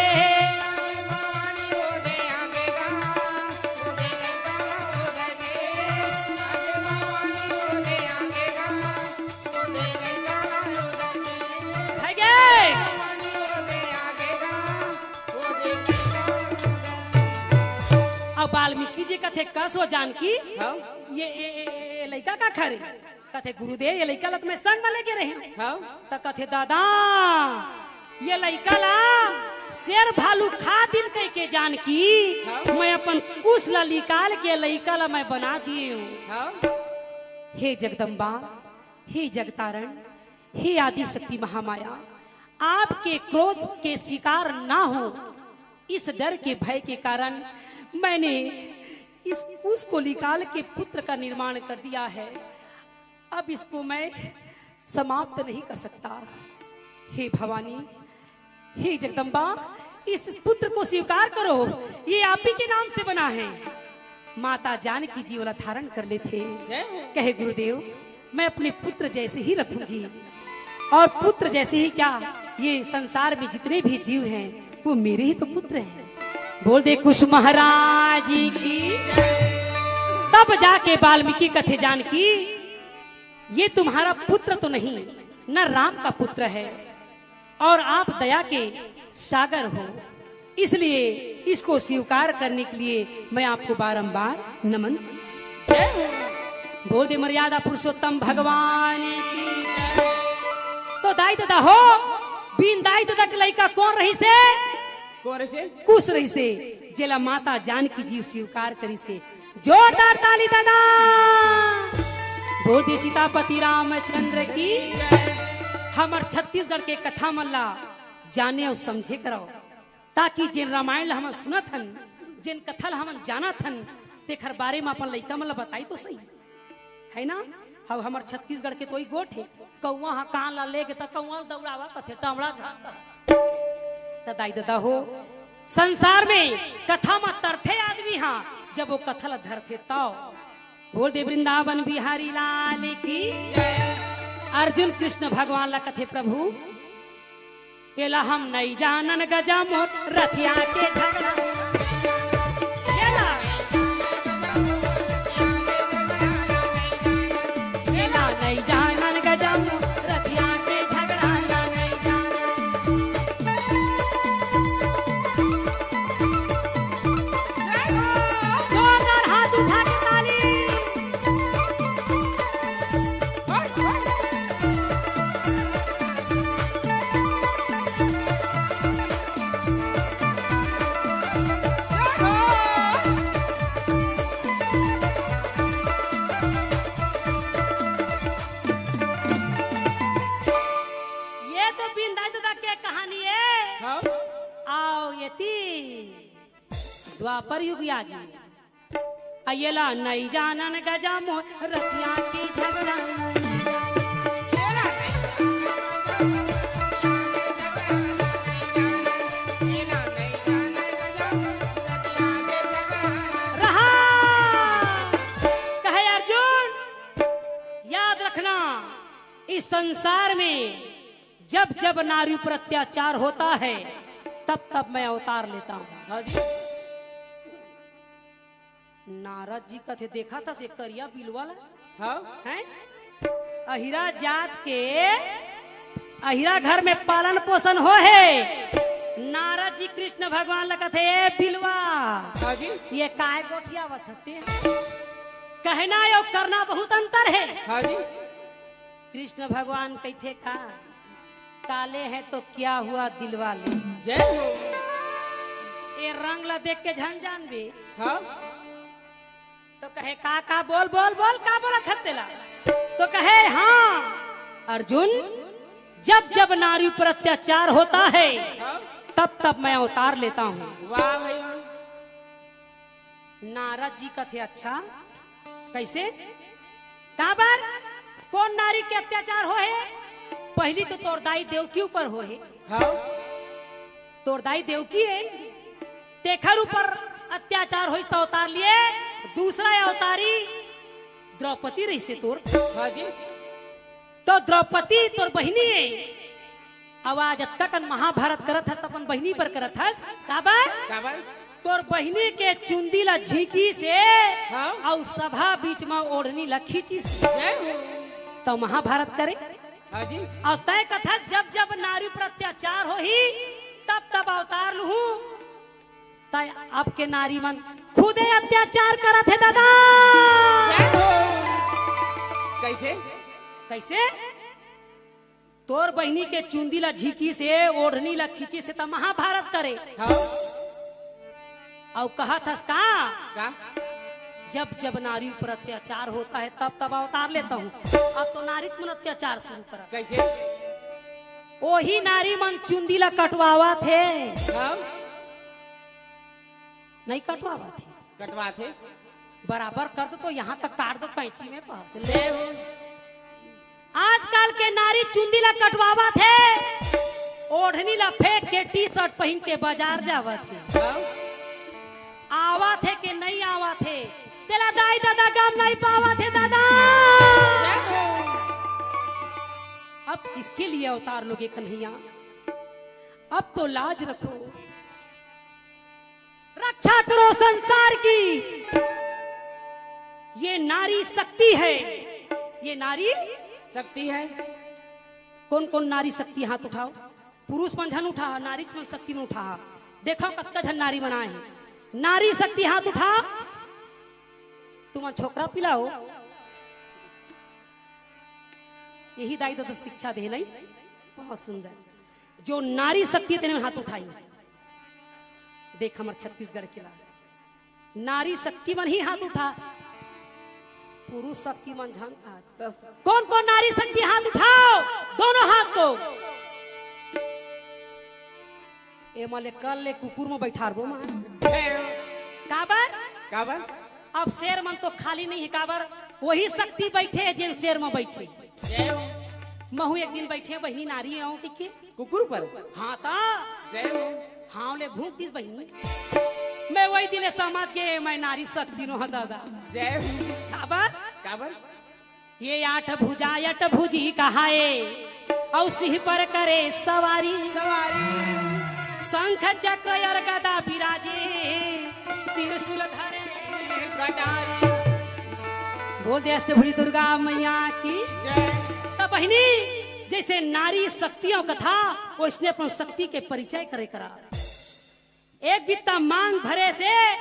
अब वाल्मीकि जी कथे, "कस हो जानकी, हाँ? ये, ये, ये, ये लइका का खा रे?" कथे, "गुरुदेव, ये लइका ला त मैं संग म लेके रहेंव।" हाँ? त कथे, "दादा, ये लइका ला शेर भालू खा दिन कहिके जानकी, हाँ? मैं अपन कुश ला निकाल के लइका ला मैं बना दिए हूँ।" हाँ? हे जगदम्बा, हे जगतारण, हे आदि शक्ति महामाया, आपके क्रोध के शिकार ना हो, इस डर के भय के कारण मैंने इस कुश को निकाल के पुत्र का निर्माण कर दिया है। अब इसको मैं समाप्त नहीं कर सकता। हे भवानी, हे जगदम्बा, इस पुत्र को स्वीकार करो, ये आप ही के नाम से बना है। माता जानकी जी ओला धारण कर लेथे। जय हो। कहे, "गुरुदेव, मैं अपने पुत्र जैसे ही रखूंगी, और पुत्र जैसे ही क्या, ये संसार में जितने भी जीव हैं, वो मेरे ही तो पुत्र हैं।" बोल दे कुश महाराज की। तब जाके वाल्मीकि कथे, "जानकी, ये तुम्हारा पुत्र तो नहीं, न राम का पुत्र है, और आप दया के सागर हो, इसलिए इसको स्वीकार करने के लिए मैं आपको बारंबार नमन।" बोल दे मर्यादा पुरुषोत्तम भगवान की। तो दाई ददा हो, बिन दाई ददा के लइका कोन रहिसे? कोन रहिसे? कुश रहिसे, जेला माता जानकी जी स्वीकार करिसे। जोरदार ताली दादा। बोल दे सीतापति रामचंद्र की। हमर छत्तीसगढ़ के कथा मन ला जाने अउ समझे करव, ताकि जेन रामायण ला हमन सुनत हन, जेन कथा ला हमन जानत हन, तेखर बारे म अपन लइका मन ला बताई तो सही, है ना? अब हमर छत्तीसगढ़ के तो ई गोठ हे, कौवा ह कान ला लेगे त कौवा ल दौड़ावा कथे, टामड़ा झांकत। त दाई ददा हो, संसार में कथा म तरथे आदमी ह, जब वो कथा ला धरथे तव। बोल दे वृंदावन बिहारी लाल की। अर्जुन कृष्ण भगवान ला कथे, प्रभु, एला हम नइ जानन गजा मोर रथिया के झगड़ा। एला, एला नइ जानन गजा मोर रथिया के झगड़ा ला नइ जानन। जोरदार हाथ उठा के ताली। ये तो बिंदाई ददा के कहानी हे। हाँ। अउ एती द्वापर युग आगे। अ एला नइ जानन गजा मोर रथिया के झगड़ा। रहा। कहे अर्जुन, याद रखना, इस संसार में जब जब नारी पर अत्याचार होता है, तब तब मैं अवतार लेता हूँ। हाँ जी। नारद जी कथे, देखा था से करिया बिलवा ला? हाँ। हैं? अहिरा जात के, अहिरा घर में पालन पोषण हो हे। नारद जी कृष्ण भगवान ला कथे, ए बिलवा, हाँ जी। ये काय गोठियावत हते? कहना अउ करना बहुत अंतर हे। हाँ जी। कृष्ण भगवान कहिथे का, काले हैं तो क्या हुआ दिलवा ले। जय हो। ए रंग ला देख के झन जानबे। हाँ। तो कहे, का, का, बोल, बोल, बोल, का बोलत हस तेला? तो कहे, हाँ, अर्जुन, जब जब नारी पर अत्याचार होता है, हाँ। तब तब मैं अवतार लेता हूँ। वाह भाई वाह। नारद जी कथे, अच्छा, कइसे? काबर? कोन नारी के अत्याचार हो हे? पहिली तो तोर दाई देवकी ऊपर हो हे। हाँ। तोर दाई देवकी हे, तेखर ऊपर अत्याचार होइस त अवतार लिए। दूसरा अवतारी द्रौपदी रहिसे तोर। हाँ जी। तो द्रौपदी तोर बहिनी हे, अउ आज अतका कन महाभारत करत हस, त अपन बहिनी बर करत हस। काबर? काबर? तोर बहिनी के चुंदी ला झींकिस हे, हाँ। अउ सभा बीच म ओढ़नी ला खींचिस हे। जय हो। त महाभारत करे। हाँ जी। अउ तैं कथस, जब जब नारी पर अत्याचार होही, तब तब अवतार लूहूं। तैं अब के नारी मन खुदे अत्याचार करत हे दादा। जय हो। कइसे? कइसे? तोर बहिनी के चुंदी ला झींकिस हे, ओढ़नी ला खींचिस हे, त महाभारत करे। हाँ। अउ कहत हस का? का? जब जब नारी पर अत्याचार होता है, तब तब अवतार लेता हूँ। अब तो नारीच मन अत्याचार शुरू करा। कइसे? ओही नारी मन चुंदी ला कटवावत हे। हाँ। नइ कटवावत हे। कटवाथे। बराबर कर दो तो यहाँ तक काट दो कैंची में, बाप रे। ले हो। आजकल के नारी चुंदी ला कटवावत हे, ओढ़नी ला फेंक के टी शर्ट पहिन के बाजार जावत हे। हाँ। आवत हे के नइ आवत हे, तेला दाई ददा गम नइ पावत हे दादा। अब किसके लिए अवतार लोगे कन्हैया? अब तो लाज रखो। रक्षा करो संसार की। ये नारी शक्ति है, ये नारी शक्ति है। कौन कौन नारी शक्ति, हाथ उठाओ। पुरुष मन झन उठा, नारी मन शक्ति मन उठा। देखो कतका झन नारी मन आए हे। नारी शक्ति हाथ उठा। तुमन छोकरा पिलाओ। यही दाई ददा शिक्षा दे नहीं। बहुत सुंदर। जो नारी शक्ति हे तेने हाथ उठाई। देख हमर छत्तीसगढ़ के ला। नारी शक्ति मन ही हाथ उठा, पुरुष शक्ति मन झन हाथ। कौन कौन नारी शक्ति हाथ उठाओ, दोनों हाथ को। एमा ले कल ले कुकुर म बैठारबो मां। जय हो। काबर? काबर? अब शेर मन तो खाली नहीं हे, काबर? वही शक्ति बैठे हे, जेन शेर म बैठे। जय हो। महू एक दिन बैठे, बहिनी नारी आऊं कहिके। कुकुर पर? हां त। जय हो। हां ले भूंक दिस बहिनी। मैं वही दिन ले समझ गे, मैं नारी शक्ति नो हंव दादा। जय हो। काबर? काबर? ये आठ भुजा अठभुजी कहाए, अउ सिंह पर करे सवारी। सवारी। शंख चक्र और गदा बिराजे, त्रिशूल धरे कटारी। बोल दे अष्टभुजी दुर्गा मैया की। जय। त बहिनी, जैसे नारी शक्तियों का था, वैसने अपन शक्ति के परिचय करे करा। एक बित्ता मांग भरे से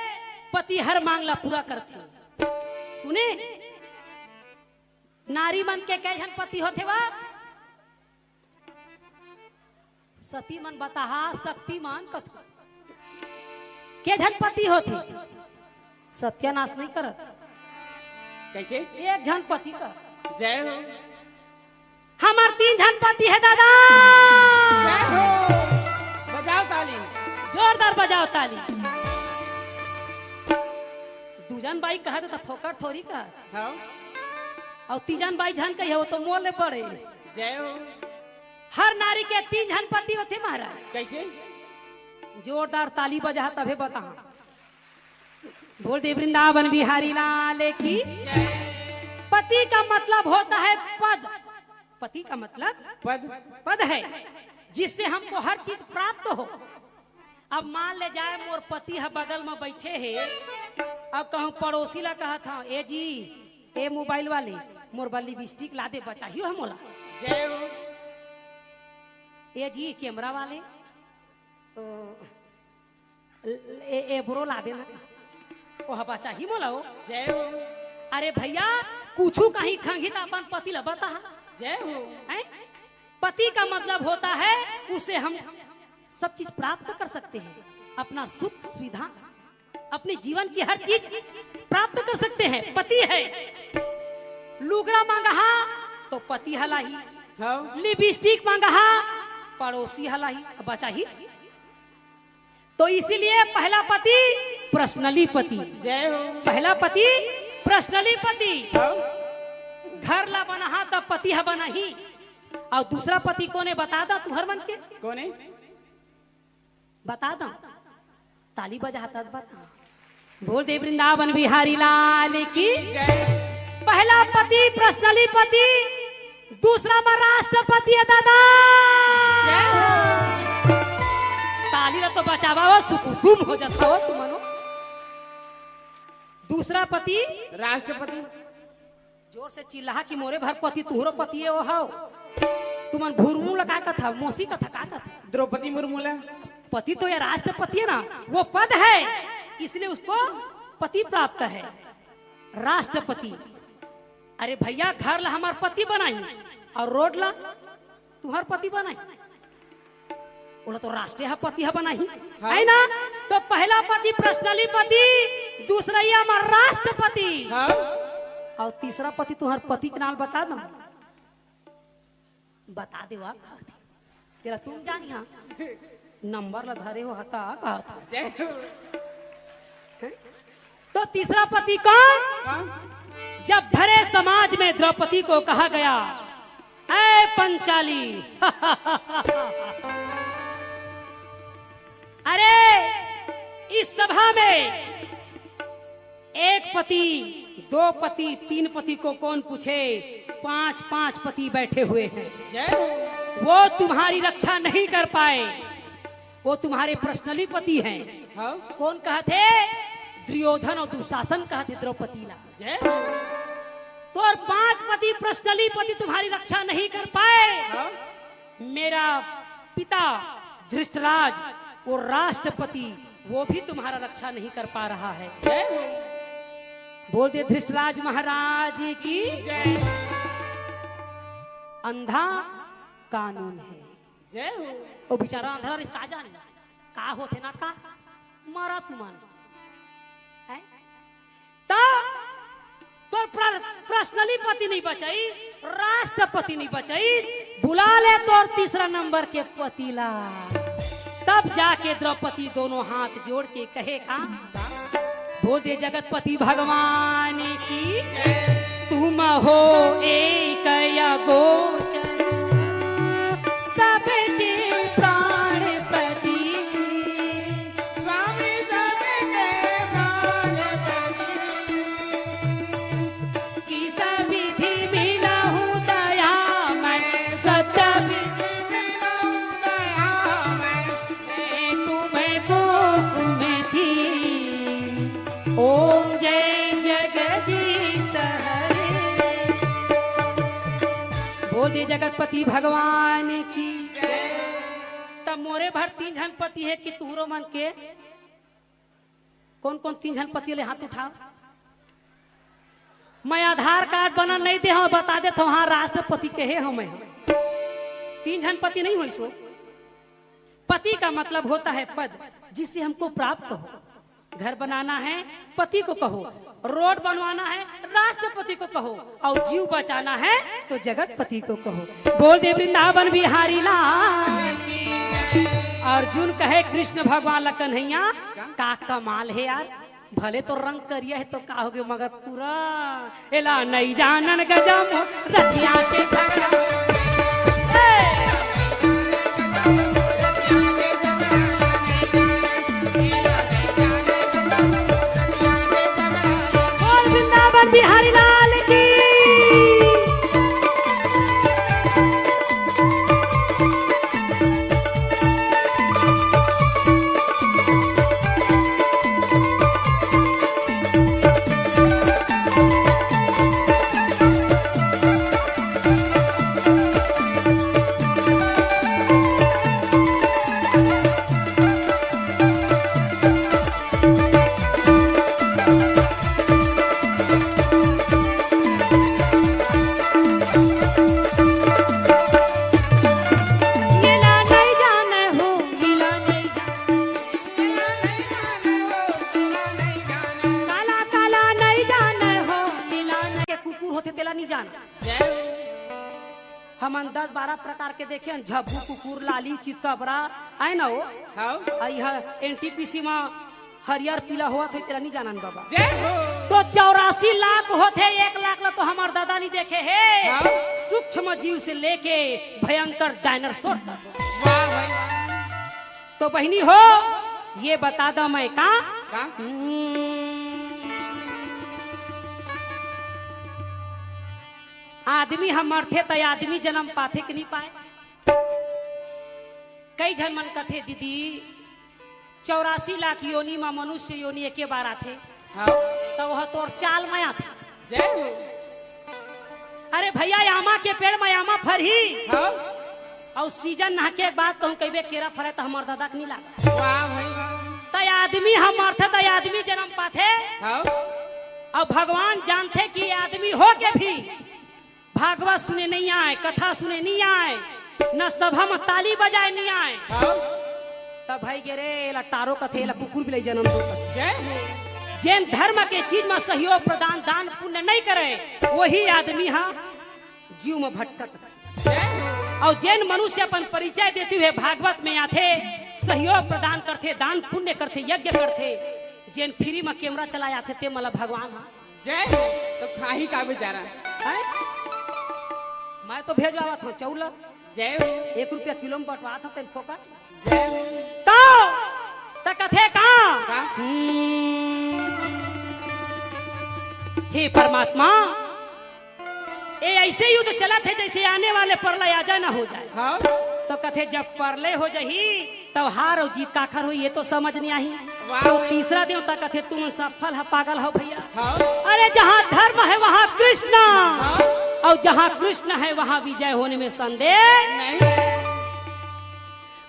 पति हर मांग ला पूरा करथे। सुने, नारी मन के कै झन पति होथे वा? सती मन बताहा, शक्ति मन कथो। के झन पति होथे? सत्यानाश नहीं करत। कैसे? एक झन पति का। जय हो। हमर तीन झन पति हे दादा। जय हो। बजाओ ताली। जोरदार बजाओ ताली। दू झन बाई कहत त फोकट थोरी कहत। हां। अउ तीजन बाई झन कही हे, वो तो मोर ले बड़े। जय हो। हर नारी के तीन झन पति होथे महाराज। कैसे? जोरदार ताली बजा तभे बता। बोल दे वृंदावन बिहारी लाल की। जय। पति का मतलब होता है पद। पति का मतलब पद। पद है, जिससे हमको हर चीज प्राप्त हो। अब मान ले जाए मोर पति ह बगल में बैठे हे, अब कहूं पड़ोसी ला कहत हंव, "ए जी, ए मोबाइल वाले, मोर बर लिपस्टिक ला दे, बचाही हो मोला।" जय हो। "ए जी, कैमरा वाले, तो ए, ए ब्रो ला देना।" ओह बचाही मोला हो। जय हो। अरे भैया, कुछु कहीं खंगी त अपन पति ला बता। जय हो। हैं? पति का मतलब होता है, उससे हम सब चीज प्राप्त कर सकते हैं, अपना सुख सुविधा, अपने जीवन की हर चीज प्राप्त कर सकते हैं। पति है, लुगरा मांगहा तो पति ह लाही, हां। लिपस्टिक मांगहा पड़ोसी ह लाही, बचाही। तो इसीलिए पहला पति पर्सनली पति। जय हो। पहला पति पर्सनली पति। हां। घर ला बनाहा त पति ह बनाही, अउ दूसरा पति कोन हे बता दा तुंहर मन के? कोन हे? बता दा। ताली बजा तब बता। बोल दे वृंदावन बिहारी लाल की। जय। पहला पति पर्सनली पति, दूसरा में राष्ट्रपति हे दादा। जय हो। ताली ला तो बचावा हो, सुकुतुम हो जाता हो तुमन हो। दूसरा पति राष्ट्रपति। जोर से चिल्लाहा कि मोरे भर पति तुंहरो पति हे, ओ हव। तुमन भुरमू ला का कथा, मौसी कथा का कथा? द्रौपदी मुर्मू ला। पति तो ये राष्ट्रपति है ना, वो पद है, इसलिए उसको पति प्राप्त है। राष्ट्रपति। अरे भैया, घर ला हमर पति बनाही अउ रोड ला तुंहर पति बनाही। ओला तो राष्ट्र ह पति ह बनाही, हां। है ना? तो पहला पति पर्सनली पति, दूसरइया म राष्ट्रपति। हां। अउ तीसरा पति तुंहर पति के नाम बता दो। बता दे वा कहत हे। तेरा तुम जानी हां। नंबर ला धरे हो हता कहत हे। जय हो। हैं? तो तीसरा पति कौन? कौन? जब भरे समाज में द्रौपदी को कहा गया, "ऐ पंचाली।" अरे, इस सभा में एक पति, दो पति, तीन पति को कौन पूछे? पांच पांच पति बैठे हुए हैं। जय हो। वो तुम्हारी रक्षा नहीं कर पाए, वो तुम्हारे पर्सनली पति हैं। हां। कौन कहत हे? दुर्योधन अउ दुशासन कहत हे द्रौपदी ला। जय हो। तो और पांच पति पर्सनली पति तुम्हारी रक्षा नहीं कर पाए। हां। मेरा पिता धृष्टराज, वो राष्ट्रपति, वो भी तुम्हारा रक्षा नहीं कर पा रहा है। जय हो। बोल दे धृष्टराज महाराज की। जय। अंधा कानून है। जय हो। वो बेचारा अंधा रिश्ता जाने का होथे ना का, मरा तुमन। हैं? त तोर प्र-, पर्सनली पति नहीं बचाई, राष्ट्रपति नहीं बचाई, बुला ले तोर तीसरा नंबर के पति ला। त तब जाके द्रौपदी दोनों हाथ जोड़ के कहे का, बोल दे जगतपति भगवान की, तुम हो एक अगोचर, सबके प्राणपति। स्वामी सबके प्राणपति। किस विधि मिलहु दयामय, सत्य विधि मिलहु दयामय, मैं तुम्हें कोख में थी। ओम जय जगदीश हरे। बोल दे जगतपति भगवान की। तब मोरे भर तीन झन पति हे कि तुहरो मन के? कौन कौन तीन झन पति ले हाथ उठाओ। मैं आधार कार्ड बना नहीं दे हूं, बता देता हूं, हाँ, राष्ट्रपति के हे हूं मैं। तीन झन पति नहीं होइस हो। पति का मतलब होता है पद, जिससे हमको प्राप्त हो। घर बनाना है, पति को कहो। रोड बनवाना है, राष्ट्रपति को कहो। और जीव बचाना है, तो जगतपति को कहो। बोल दे वृंदावन बिहारी लाल। अर्जुन कहे कृष्ण भगवान ला, कन्हैया, का कमाल हे यार, भले तो रंग करिया हे तो का होगे, मगर पूरा एला नइ जानन गजम रतिया के झगड़ा। ए! बोल वृंदावन बिहारी लाल की। काला काला नहीं जाने हो, मिलाने के कुकुर होथे तेला नहीं जाना। हमन दस बारह प्रकार के देखे हन, झब्बू कुकुर, लाली, चितकबरा, आय ना हो? हाव। आ इहा एनटीपीसी म हरियर पीला होवत होही, तेला नहीं जानन बाबा। जय हो। तो चौरासी लाख होथे, एक लाख ला तो हमर दादा नहीं देखे हे। हाव। सूक्ष्म जीव से लेके भयंकर डायनासोर तक। वाह भाई। तो बहिनी हो, ये बता दो मैं का? का? हम्म। आदमी ह मरथे त आदमी जन्म पाथे कि नहीं पाए? कई झन मन कथे, दीदी, चौरासी लाख योनि म मनुष्य योनि एके बार आथे, हाव। त वह तोर चाल म आथे। जय हो। अरे भैया, आमा के पेड़ म आमा फरही, हाव। अउ सीजन नहके के बाद कहूँ कहिबे केरा फरे त हमर दादा के नहीं लागा। वाह भाई वाह। त आदमी ह मरथे त आदमी जन्म पाथे, हाव। अउ भगवान जानथे कि आदमी हो के भी भागवत सुने नहीं आए, कथा सुने नहीं आए, न सभा म ताली बजाए नहीं आए। हाव। तब भाई गे रे, एला टारो कथे, एला कुकुर बिलाई जन्म दो कथे। जय हो। जेन धर्म के चीज म सहयोग प्रदान, दान पुण्य नहीं करे, वही आदमी ह जीव म भटकत। जय हो। अउ जेन मनुष्य अपन परिचय देते हुए भागवत में आथे, सहयोग प्रदान करथे, दान पुण्य करथे, यज्ञ करथे, जेन फ्री म कैमरा चलाए आथे, ते मला भगवान ह जय हो। तो खाही का बेचारा? हैं? मैं तो भेजवावत हूँ चौला। जय हो। एक रुपया किलो में बंटवात हूँ तेन फोकट। जय हो। तो, त कथे का? का? हम्म। हे परमात्मा, ए ऐसे युद्ध चलत हे जैसे आने वाले प्रलय आ जाए ना हो जाए। हाँ। तो कथे जब प्रलय हो जाही, तब हार अउ जीत काखर होही, ये तो समझ नहीं आही। वाह तो भाई। तीसरा देवता कथे, "तुम सफल ह, पागल हो भैया।" हाँ। अरे, जहाँ धर्म है, वहाँ कृष्ण, हाँ। अउ जहाँ कृष्ण है, वहाँ विजय होने में संदेह नहीं।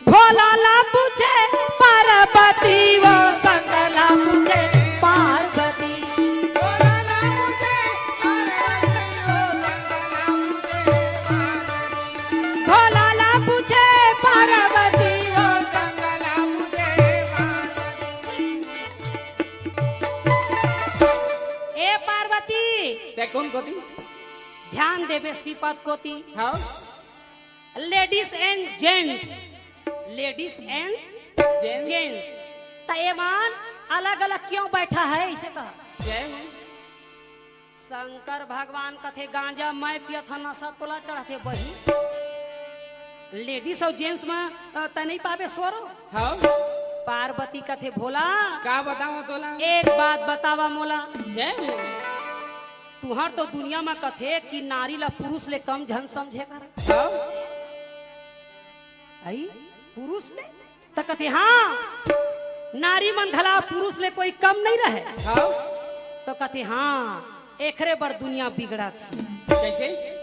भोला ला पूछे पार्वती, वो शंकर ला पूछे पार्वती। भोला ला पूछे पार्वती, ओ कंगला पूछे पार्वती। ए पार्वती, ते कोन कोती? ध्यान देबे श्रीपद कोती। हाँ। Ladies and gents, ladies and gents. Gents. त ए मन अलग-अलग क्यों बैठा है, इसे कहा। जय हो। शंकर भगवान कथे, "गांजा मैं पियत हंव, नशा तोला चढ़थे बही।" लेडीज अउ जेंट्स में, अ, त नहीं पाबे स्वरो। हाँ। पार्वती कथे, "भोला, का बतावं तोला? एक बात बतावा मोला। जय हो। तुहर तो दुनिया में कथे कि नारी ला पुरुष ले कम झन समझे कर।" हाँ। आई? पुरुष ले? त कथे, "हाँ, नारी मन घला पुरुष ले कोई कम नहीं रहे।" हाँ। त कथे, "हाँ, एखरे बर दुनिया बिगड़त हे।" कैसे?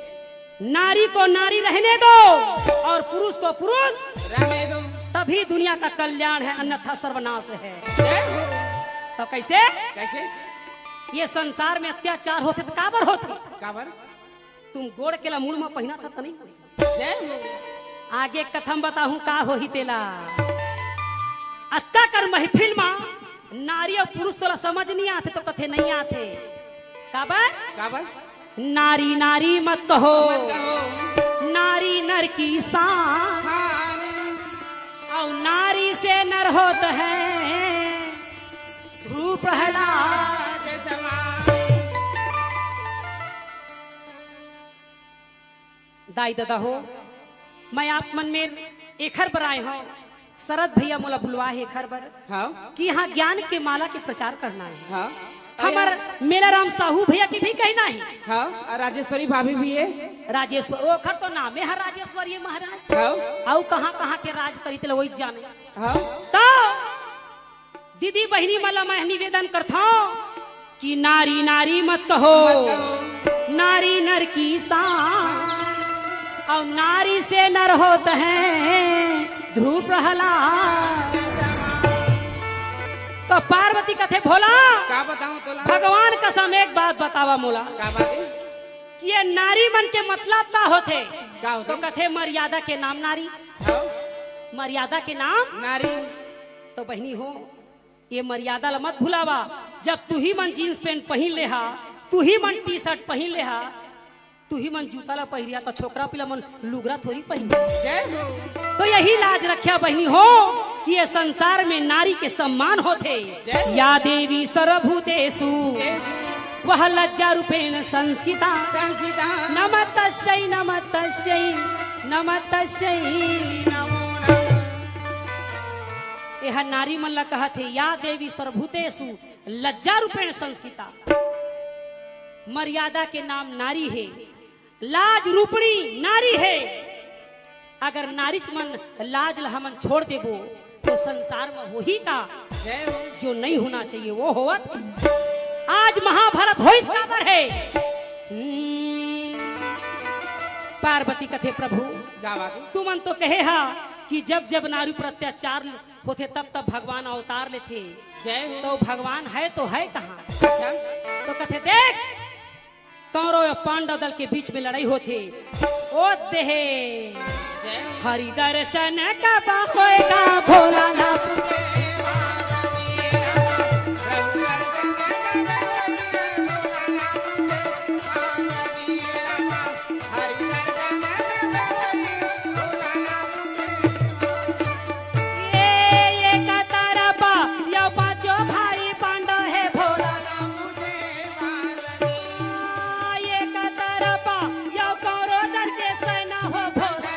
नारी को नारी रहने दो और पुरुष को पुरुष रहने दो। तभी दुनिया का कल्याण है, अन्यथा सर्वनाश है। जय हो। त कैसे? कैसे? ये संसार में अत्याचार होथे त काबर होथे? काबर? तुम गोड़ के ला मुड़ में पहिनथव त नहीं होही। जय हो। आगे कथा म बताहूं का होही तेला। अतका कर महफिल मा नारी अउ पुरुष तोला समझ नहीं आथे त कथे नहीं आथे। काबर? काबर? नारी नारी मत कहो। मत कहो। नारी नर की शान। शान। अउ नारी से नर होत है ध्रुव प्रहलाद। समान। दाई ददा हो, मैं आप मन मेर एखर बर आए हंव, शरद भैया मोला बुलवा हे एखर बर, हाँ। कि इहाँ ज्ञान के माला के प्रचार करना हे। हाँ। हमर मेलाराम साहू भैया के भी कहना हे। हाँ, अउ राजेश्वरी भाभी भी हे। राजेश्वर, ओखर तो नामे हे राजेश्वरी महाराज। हाँ। अउ कहाँ-कहाँ के राज करी तेला वही जाने। हाँ। त दीदी बहिनी मन ला मैं निवेदन करथंव कि नारी नारी मत कहो, मत कहो। नारी नर की शान, अउ नारी से नर होत है ध्रुव प्रहलाद। त पार्वती कथे, "भोला, का बतावं तोला? भगवान कसम एक बात बतावा मोला।" का बात हे? कि ये नारी मन के मतलब का होथे? का होथे? त कथे, "मर्यादा के नाम नारी।" हाँ। मर्यादा के नाम नारी। त बहिनी हो, ये मर्यादा ला मत भुलावा। जब तुही मन जींस पैंट पहिन ले हा, तुही मन टी शर्ट पहिन ले हा, तुही मन जूता ला पहिरिया, त छोकरा पिला मन लुगरा थोड़ी पहिन। जय हो। त यही लाज रखिया बहिनी हो कि ये संसार में नारी के सम्मान होथे। जय हो। या देवी सर्वभूतेषु, देवी। वह लज्जा रूपेण संस्थिता। संस्थिता। नमस्तस्यै, नमस्तस्यै, नमस्तस्यै। नमो नमः। एह नारी मन ला कहत हे, या देवी सर्वभूतेषु लज्जा रूपेण संस्थिता। मर्यादा के नाम नारी हे, लाज रूपणी नारी हे। अगर नारीच मन लाज ला हमन छोड़ देबो, त संसार में होही का? जय हो। जो नहीं होना चाहिए, वो होवत। आज महाभारत होइस काबर हे? हम्म, पार्वती कथे, "प्रभु, का बात हे? तुमन तो कहे हा कि जब जब नारी पर अत्याचार होथे, तब तब भगवान अवतार लेथे।" जय हो। त भगवान हे तो हे कहाँ? अच्छा। त कथे, देख, कौरव अउ पांडव दल के बीच में लड़ाई होथे। ओ देहे। जय हो। हरि दर्शन कब होएगा भोलानाथ? ये, ये कतरपा, यो पांचो भाई पांडव हे भोला। ये कतरपा, यो कौरव दल के सेना हो भोला।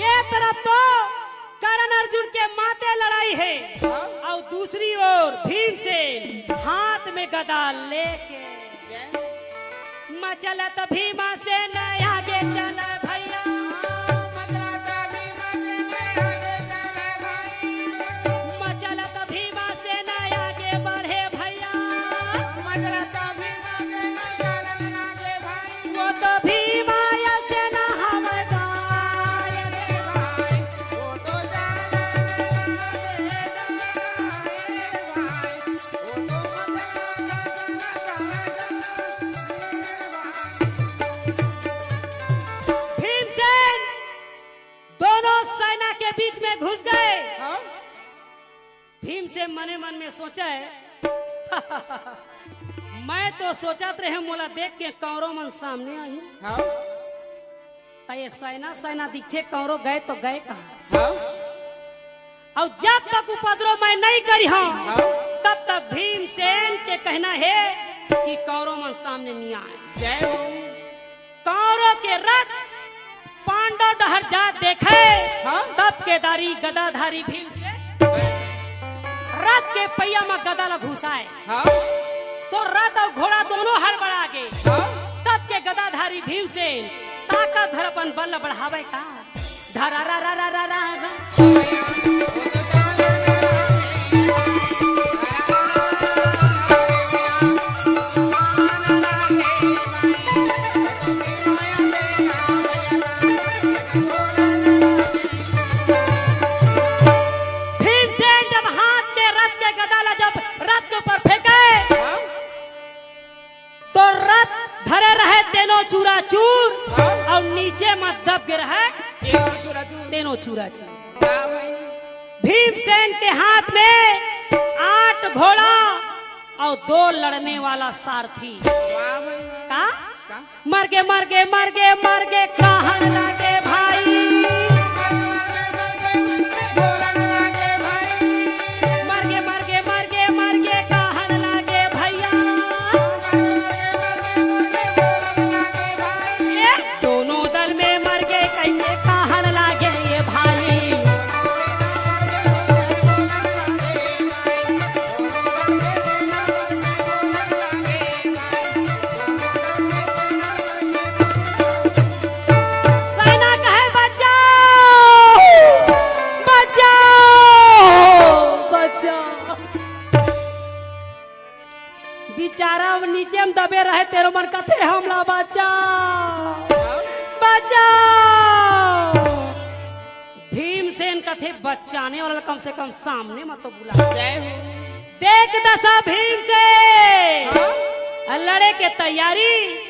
ये तरफ तो कर्ण अर्जुन के माते लड़ाई हे, हाँ। अउ दूसरी ओर भीमसेन हाथ में गदा लेके। जय हो। मचलत भीमसेन आगे चल भैया। मचलत भीमसेन आगे चल भाई। मचलत भीमसेन आगे बढ़े भैया। मचलत भीमसेन आगे बढ़े भाई। वो तो भीमा यसेन हवय गाय रे भाई। वो तो जाल में भाई। वो तो मचलत भीमसेन आगे बढ़े भाई। भीमसेन मने मन में सोचे, मैं तो सोचत रहे मोला देख के कौरव मन सामने आही। हाँ। त ये सेना सेना दिखे, कौरव गए तो गए कहाँ? हाँ। अउ जब तक उपद्रव मैं नहीं करिहौं, हाँ। तब तक भीमसेन के कहना हे कि कौरव मन सामने नहीं आए। जय हो। कौरव के रथ पांडव डहर जात देखे, हाँ। तब केदारी गदाधारी भीमसेन रथ के पहिया म गदा ल घुसाए। हाँ। तो रथ अउ घोड़ा दोनों हड़बड़ा गे। हाँ। तब के गदाधारी भीमसेन ताकत भर अपन बल ल बढ़ावे का। धरा रा रा रा रा रा रा। भीमसेन जब हाथ के रथ के गदा ला जब रथ के ऊपर फेंके, हाँ। तो रथ धरे रहे तेनो चूरा चूर, हाँ। अउ नीचे म दब गे रहे तेनो चूरा चूर। तेनो चूरा चूर। वाह भाई। भीमसेन के हाथ में आठ घोड़ा अउ दो लड़ने वाला सारथी। वाह भाई, वाह। का? का? मर गे, मर गे, मर गे, मर गे, कहन लागे भाई। मर गे, मर गे, मर गे, मर गे, कहन लागे भैया। ए, दोनों दल में मर गे, कइसे कहन लागे ये भाई। सेना कहे, "बचाओ, बचाओ, बचाओ।" बिचारा अब नीचे म दबे रहे, तेनो मन कथे, "हमला बचाओ, बचाओ।" भीमसेन कथे, "बचाने वाला कम से कम सामने म तो बुला।" जय हो। देख दसा भीमसेन हाँ? लड़े के तैयारी।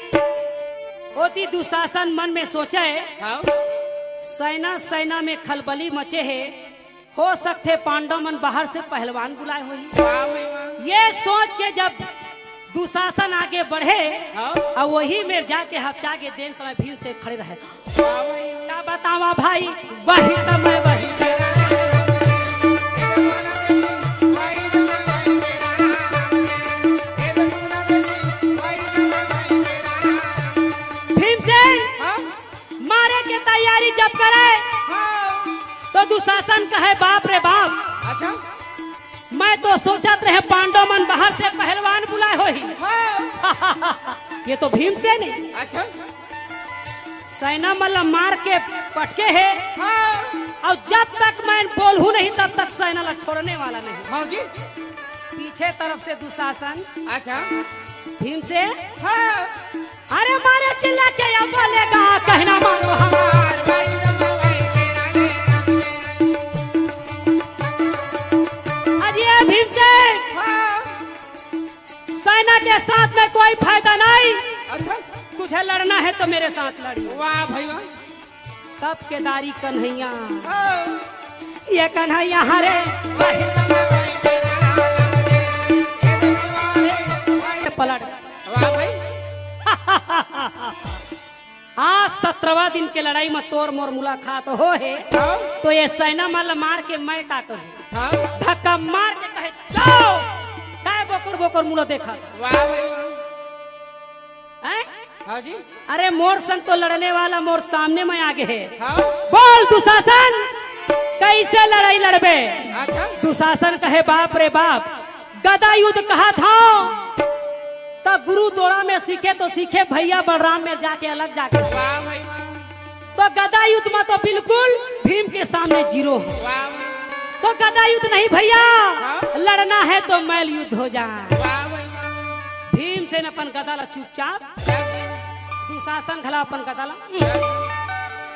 ओती दुशासन मन में सोचे, हाँ? सेना सेना में खलबली मचे हे, हो सकथे पांडव मन बाहर से पहलवान बुलाए होही। वाह भाई वाह। ये सोच के जब दुशासन आगे बढ़े हाँ? अउ वही मेर जाके हपचा गे, तेन समय भीमसेन खड़े रहे। का बतावा भाई, वही समय वही। भीमसेन हाँ? मारे के तैयारी जब करे, हाँ। तो दुशासन कहे, "बाप रे बाप, अच्छा। मैं तो सोचत रहे पांडव मन बाहर से पहलवान बुलाए होही।" हाँ। ये तो भीमसेन हे। अच्छा। सेना मन ला मार के पटके हे। हाँ। अउ जब तक मैं बोलहूँ नहीं, तब तक सेना ला छोड़ने वाला नहीं। हाँ जी। पीछे तरफ से दुशासन। अच्छा। भीमसेन। हाँ। अरे मारे चिल्ला के या बोलेगा, कहना मारो हमार। अरे भीमसेन। हाँ। सेना के साथ में कोई फायदा नहीं। अच्छा। तुझे लड़ना है तो मेरे साथ लड़िए। वाह भाई वाह। तब केदारी कन्हैया, हाँ। ये कन्हैया हरे पलट। वाह भाई। आज सत्रहवाँ दिन के लड़ाई में तोर मोर मुलाकात हो हे, हाँ। तो ये सेना मन ल मार के मैं का करूँ? हाँ। धक्का मार के कहे, "जाओ।" काय बोकर बोकर मुला देखा। वाह भाई वाह। हैं? हाँ जी। अरे मोर संग तो लड़ने वाला मोर सामने में आगे हे। हाँ। बोल दुशासन, कइसे लड़ाई लड़बे? अच्छा। दुशासन कहे, "बाप रे बाप, गदा युद्ध कहत हँव त गुरु दोड़ा में सीखे तो सीखे, भैया बलराम में जाके अलग जाके सीखे।" वाह भाई वाह। तो गदा युद्ध में तो बिल्कुल भीम के सामने जीरो। वाह। तो गदा युद्ध नहीं भैया, हाँ। लड़ना है तो मैल युद्ध हो जाए। वाह भाई वाह। भीमसेन अपन गदा ला चुपचाप, दुशासन घला अपन गदा ला,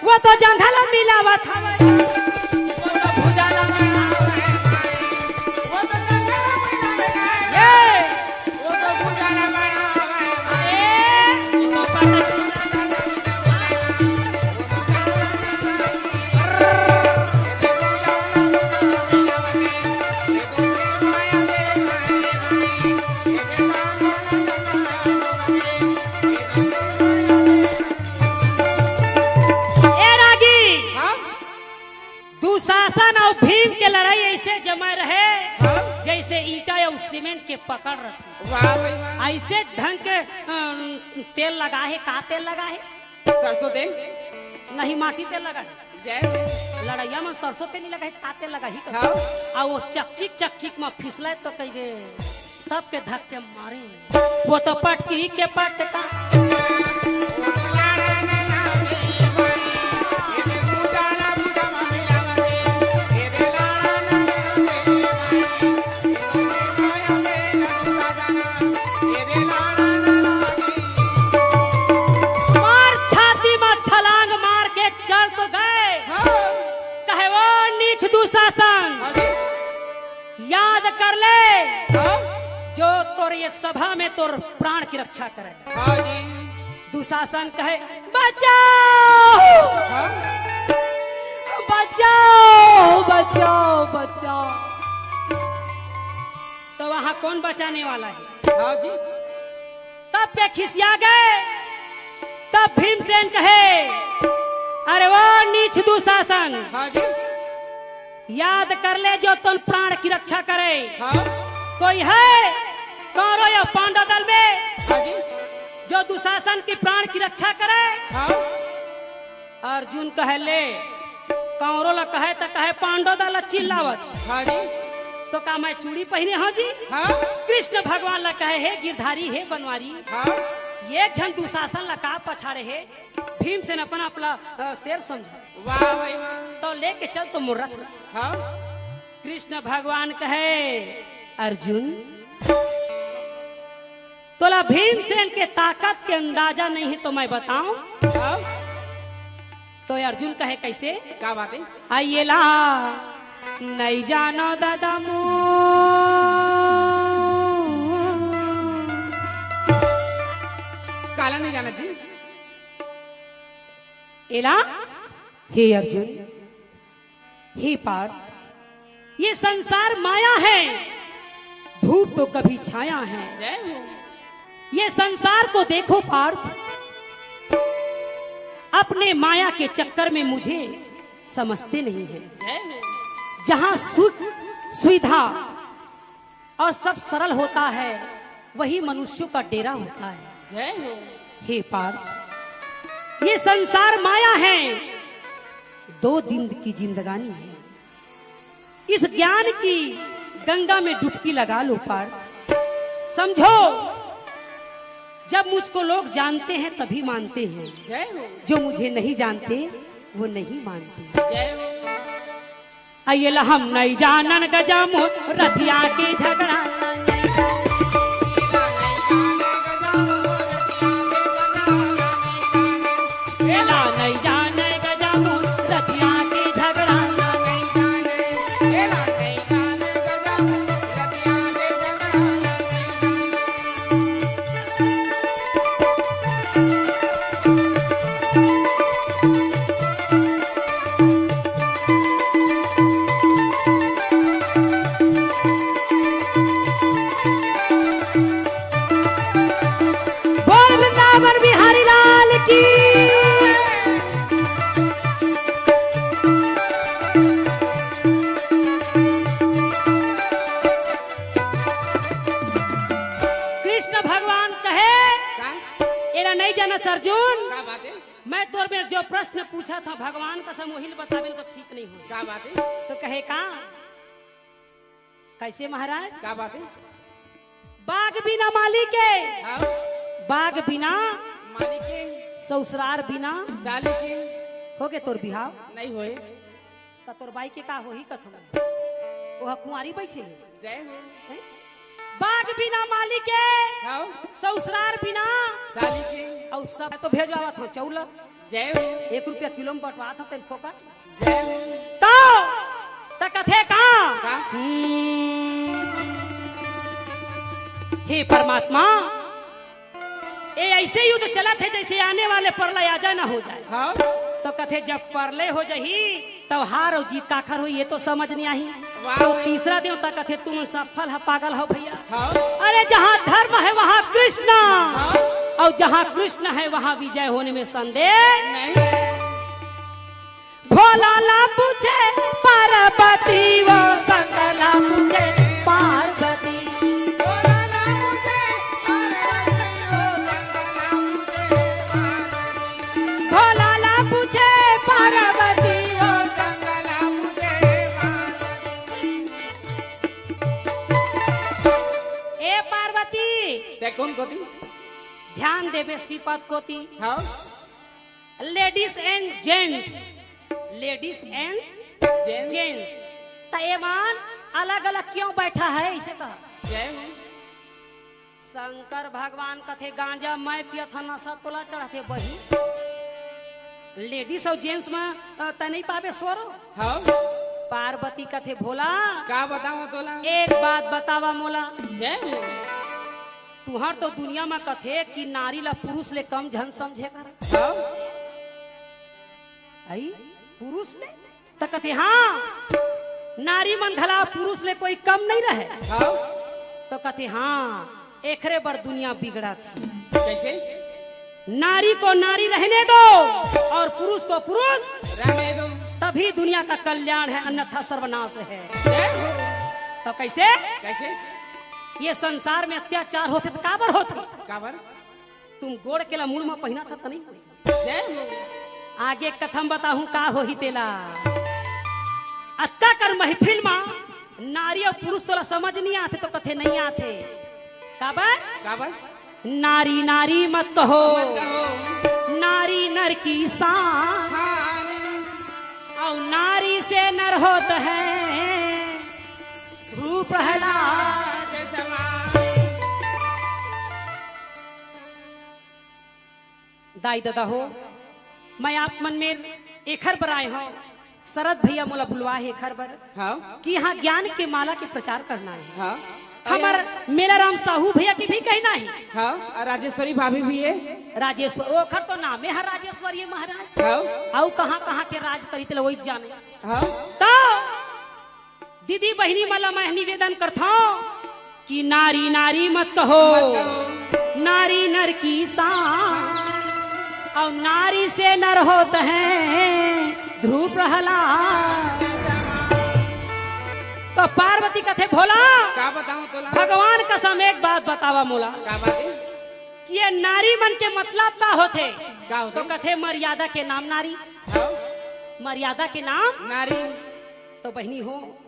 वो तो जंघा ला मिलावत हवे। वो तो भुजा ला मिलावत हवे। ये। सीमेंट के पकड़ रथे। वाह भाई वाह। ऐसे ढंग के, अम, तेल लगा हे, का तेल लगा हे? सरसों तेल। नहीं, माटी तेल लगा हे। जय हो। लड़ैया में सरसों तेल नहीं लगा हे, का तेल लगा हे? हाँ। आ वो चकचिक, चकचिक में फिसले तो कहिबे, तब के धक्के मारे। वो तो पटकी के पटका। मार छाती में छलांग मार के चल तो गए। हाँ। कहे, "वो नीच दुशासन, हाँ जी। याद कर ले, हाँ। जो तोर ये सभा में तोर प्राण की रक्षा करे।" हाँ जी। दुशासन कहे, "बचाओ, हाँ। बचाओ, बचाओ, बचाओ।" तो वहां कौन बचाने वाला है? हाँ जी। तब पे खिसिया गए। तब भीमसेन कहे, "अरे वो नीच दुशासन, हाँ जी। याद कर ले जो तुम प्राण की रक्षा करे।" हाँ। कोई है कौरव या पांडव दल में, हाँ जी। जो दुशासन की प्राण की रक्षा करे? हाँ। अर्जुन कहे, "ले, कौरव ला कहे त कहे पांडव दल ला चिल्लावत। हाँ जी। तो का मैं चूड़ी पहने हूँ जी?" हाँ। कृष्ण भगवान ला कहे, "हे गिरधारी, हे बनवारी, हाँ। ये झन दुशासन ला का पछाड़े हे?" भीमसेन अपन आप ला, अ, शेर समझे। वाह भाई वाह। तो लेके चल तो मोर रथ ला। हाँ। कृष्ण भगवान कहे, "अर्जुन, तोला भीमसेन के ताकत के अंदाजा नहीं है तो मैं बताऊं?" हाँ। तो अर्जुन कहे, "कैसे?" का बात है? आइए ला, नहीं जानो दादा मो। काला नहीं जाना जी। एला, हे अर्जुन, हे पार्थ, ये संसार माया है, धूप तो कभी छाया है। जय हो। ये संसार को देखो पार्थ, अपने माया के चक्कर में मुझे समझते नहीं है। जय हो। जहाँ सुख, सुविधा और सब सरल होता है, वही मनुष्यों का डेरा होता है। जय हो। हे पार्थ, ये संसार माया है, दो दिन की जिंदगानी है। इस ज्ञान की गंगा में डुबकी लगा लो पार्थ। समझो, जब मुझको लोग जानते हैं तभी मानते हैं, जय हो। जो मुझे नहीं जानते वो नहीं मानते। जय हो। अइला हम नहीं जानन गजमो रथिया के झगड़ा। एला नहीं जाने गजमो रथिया के झगड़ा। बोल वृंदावन बिहारी लाल की। कृष्ण भगवान कहे, का? एला नहीं जानस अर्जुन। का बात है? मैं तोर में जो प्रश्न पूछा था भगवान कसम वही ल बताबे तो ठीक नहीं हो। का बात है? तो कहे का? कैसे महाराज? का बात है? बाग बिना माली के, हाँ। बाग बिना माली के, ससुरार बिना साली के। हो गे तोर बिहाव? नहीं होए। त तोर बाई के का होही कथों? ओह कुंवारी बइठे हे। जय हो। हैं? बाग बिना माली के, हाँ। ससुरार बिना साली के। अउ सब तो भेजवावत हो चौला। जय हो। एक रुपया किलो में बंटवात हो तेन फोकट। जय हो। तो, त कथे का? का? हम्म। हे परमात्मा, ए ऐसे युद्ध चलत हे जैसे आने वाले प्रलय आ जाए ना हो जाए। हाँ। तो कथे जब प्रलय हो जाही, तब हार अउ जीत काखर होही, ये तो समझ नहीं आही। वाह तो भाई। तीसरा देवता कथे, "तुम सफल ह, पागल हो भैया।" हाँ। अरे, जहाँ धर्म है, वहाँ कृष्ण, हाँ। और जहाँ कृष्ण है, वहाँ विजय होने में संदेह नहीं। भोला ला पूछे पार्वती, वो शंकर ला पूछे पार्वती। ते कोन कोती? ध्यान देबे सिपत कोती। हाँ। Ladies and gents, ladies and gents। त एमन अलग-अलग क्यों बैठा है, इसे कहा। जय हो। शंकर भगवान कथे, "गांजा मैं पियत हंव, नशा तोला चढ़थे बही। Ladies अउ gents में, अ, तैं नहीं पाबे स्वरो।" हाँ। पार्वती कथे, "भोला, का बतावं तोला? एक बात बतावा मोला।" जय हो। तुहर तो दुनिया में कथे कि नारी ला पुरुष ले कम झन समझे कर। हाँ। आई? पुरुष ले? त कथे, "हाँ, नारी मन घला पुरुष ले कोई कम नहीं रहे।" हाँ। त कथे, "हाँ, एखरे बर दुनिया बिगड़त हे।" कैसे? नारी को नारी रहने दो और पुरुष को पुरुष रहने दो। तभी दुनिया का कल्याण है, अन्यथा सर्वनाश है। जय हो। तो कैसे? कैसे? ये संसार में अत्याचार होथे त काबर होथे? काबर? तुम गोड़ के ला मुड़ में पहिनथव त नहीं होही। जय हो। आगे कथा म बताहूं का होही तेला। अतका कर महफिल मा नारी अउ पुरुष तोला समझ नहीं आथे त कथे नहीं आथे। काबर? काबर? नारी नारी मत कहो। मत कहो। नारी नर की शान। शान। अउ नारी से नर होत है ध्रुव प्रहलाद। के समान। दाई ददा हो, मैं आप मन मेर एखर बर आए हंव, शरद भैया मोला बुलवाए हे एखर बर, हाँ। कि इहाँ ज्ञान के माला के प्रचार करना हे। हाँ। हमर मेलाराम साहू भैया के भी कहना हे। हाँ, अउ राजेश्वरी भाभी भी हे। राजेश्वर-, ओखर तो नामे हे राजेश्वरी महाराज। हाँ। अउ कहाँ-कहाँ के राज करी तेला वही जाने। हाँ। तो दीदी बहिनी मन ला मैं निवेदन करथंव कि नारी नारी मत कहो, मत कहो। नारी नर की शान, अउ नारी से नर होत है ध्रुव प्रहलाद। तो पार्वती कथे, "भोला, का बतावं तोला? भगवान कसम एक बात बतावा मोला।" का बात हे? कि ये नारी मन के मतलब का होथे? का होथे? तो कथे, "मर्यादा के नाम नारी।" हाँ। मर्यादा के नाम नारी। तो बहिनी हो,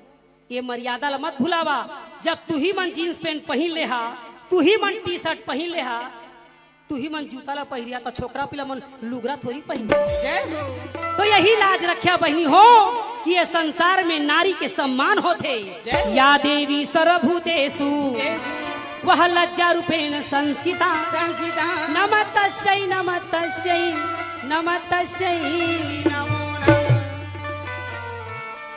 ये मर्यादा ला मत भुलावा। जब तुही मन jeans pant पहिन ले हा, तुही मन T-shirt पहिन ले हा, तुही मन जूता ला पहिरिया, त छोकरा पिला मन लुगरा थोड़ी पहिन। जय हो। तो यही लाज रखिया बहिनी हो कि ये संसार में नारी के सम्मान होथे। जय हो। या देवी सर्वभूतेषु, देवी। वह लज्जा रूपेण संस्थिता। संस्थिता। नमस्तस्यै, नमस्तस्यै, नमस्तस्यै। नमो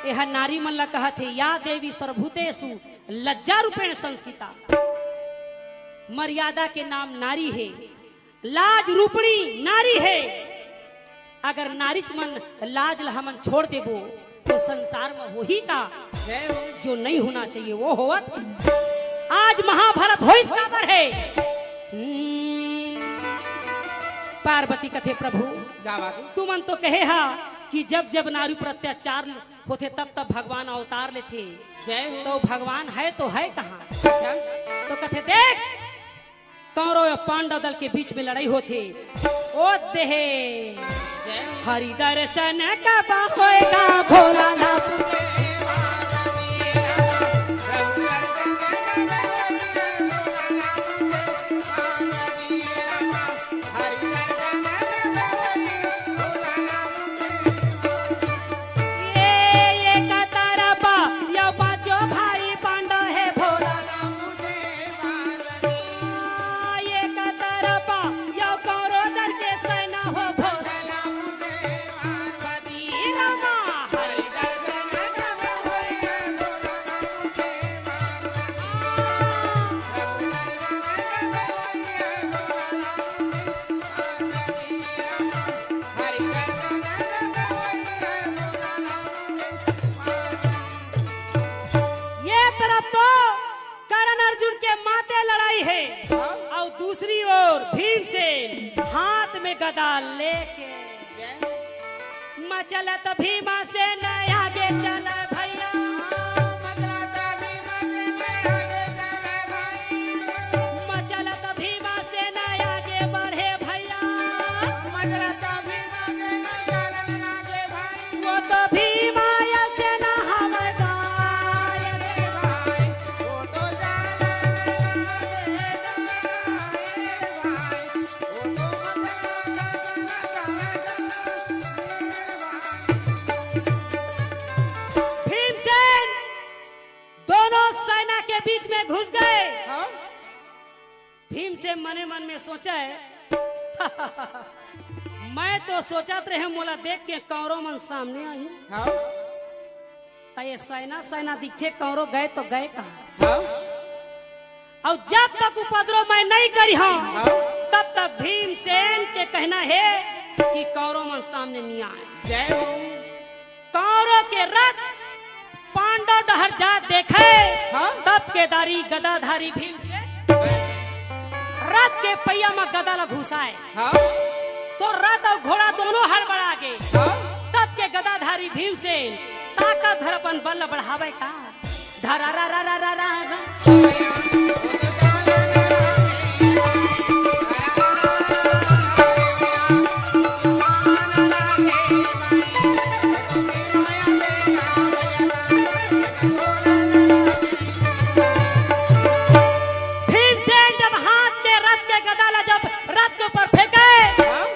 नमः। एह नारी मन ला कहत हे, या देवी सर्वभूतेषु लज्जा रूपेण संस्थिता। मर्यादा के नाम नारी हे, लाज रूपणी नारी हे। अगर नारीच मन लाज ला हमन छोड़ देबो, तो संसार में होही का? जय हो। जो नहीं होना चाहिए, वो होवत। आज महाभारत होइस काबर हे? हम्म, पार्वती कथे, "प्रभु, का बात हे? तुमन तो कहे हा कि जब जब नारी पर अत्याचार होथे, तब तब भगवान अवतार लेथे।" जय हो। तो भगवान हे तो हे कहाँ? अच्छा। तो कथे, "देख, कौरव अउ पांडव दल के बीच में लड़ाई होथे, ओ देहे, जय हो। हरि दर्शन कब होएगा भोलानाथ?" ये, ये कतरपा, यो पांचो भाई पांडव हे भोला। ये कतरपा, यो कौरव दल के सेना हो भोला। ये तरफ तो कर्ण अर्जुन के माते लड़ाई हे, हाँ। अउ दूसरी ओर भीमसेन हाथ में गदा लेके। जय हो। मचलत भीमसेन आगे चल भैया। मचलत भीमसेन आगे चल भाई। मचलत भीमसेन आगे बढ़े भैया। मचलत भीमसेन चलन आगे भाई। वो तो भीमा या सेना हमारे गाय। वो तो चलन आगे। हाँ? भीमसेन मने मन में सोचे, मैं तो सोचत रहे मोला देख के कौरव मन सामने आही। हाँ? त ये सेना सेना दिखे, कौरव गए तो गए कहाँ? हाँ? अउ जब तक उपद्रव मैं नहीं करिहंव, हाँ? तब तक भीमसेन के कहना हे कि कौरव मन सामने नहीं आए। जय हो। कौरव के रथ पांडव डहर जात देखे, हाँ? तब केदारी गदाधारी भीमसेन रथ के पहिया म गदा ल घुसाए। हाँ? तो रथ अउ घोड़ा दोनों हड़बड़ा गे। हाँ? तब के गदाधारी भीमसेन ताकत धर अपन बल ल बढ़ावे का। धरा रा रा रा रा रा रा। भीमसेन जब हाथ के रथ के गदा ला जब रथ के ऊपर फेंके, हाँ?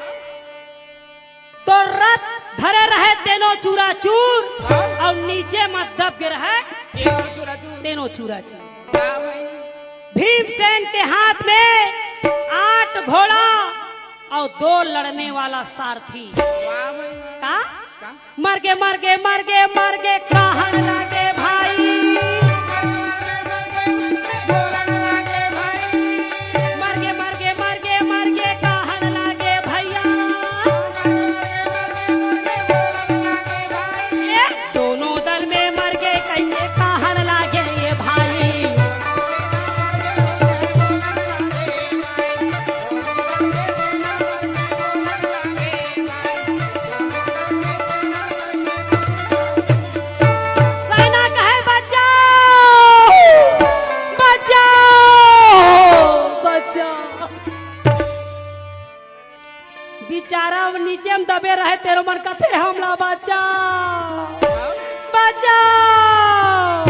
तो रथ धरे रहे तेनो चूराचूर, हाँ? अउ नीचे म दब गे रहे तेनो चूराचूर। तेनो चूराचूर। वाह भाई। भीमसेन के हाथ में आठ घोड़ा अउ दो लड़ने वाला सारथी। वाह भाई, वाह। का? का? मर गे, मर गे, मर गे, मर गे, कहन लागे भाई। मर गे, मर गे, मर गे, मर गे, कहन लागे भैया। ए, दोनों दल में मर गे, कहिके कहन लागे ये भाई। सेना कहे, "बचाओ, बचाओ, बचाओ।" बिचारा नीचे म दबे रहे, तेरो मन कथे, "हमला बचाओ, बचाओ।"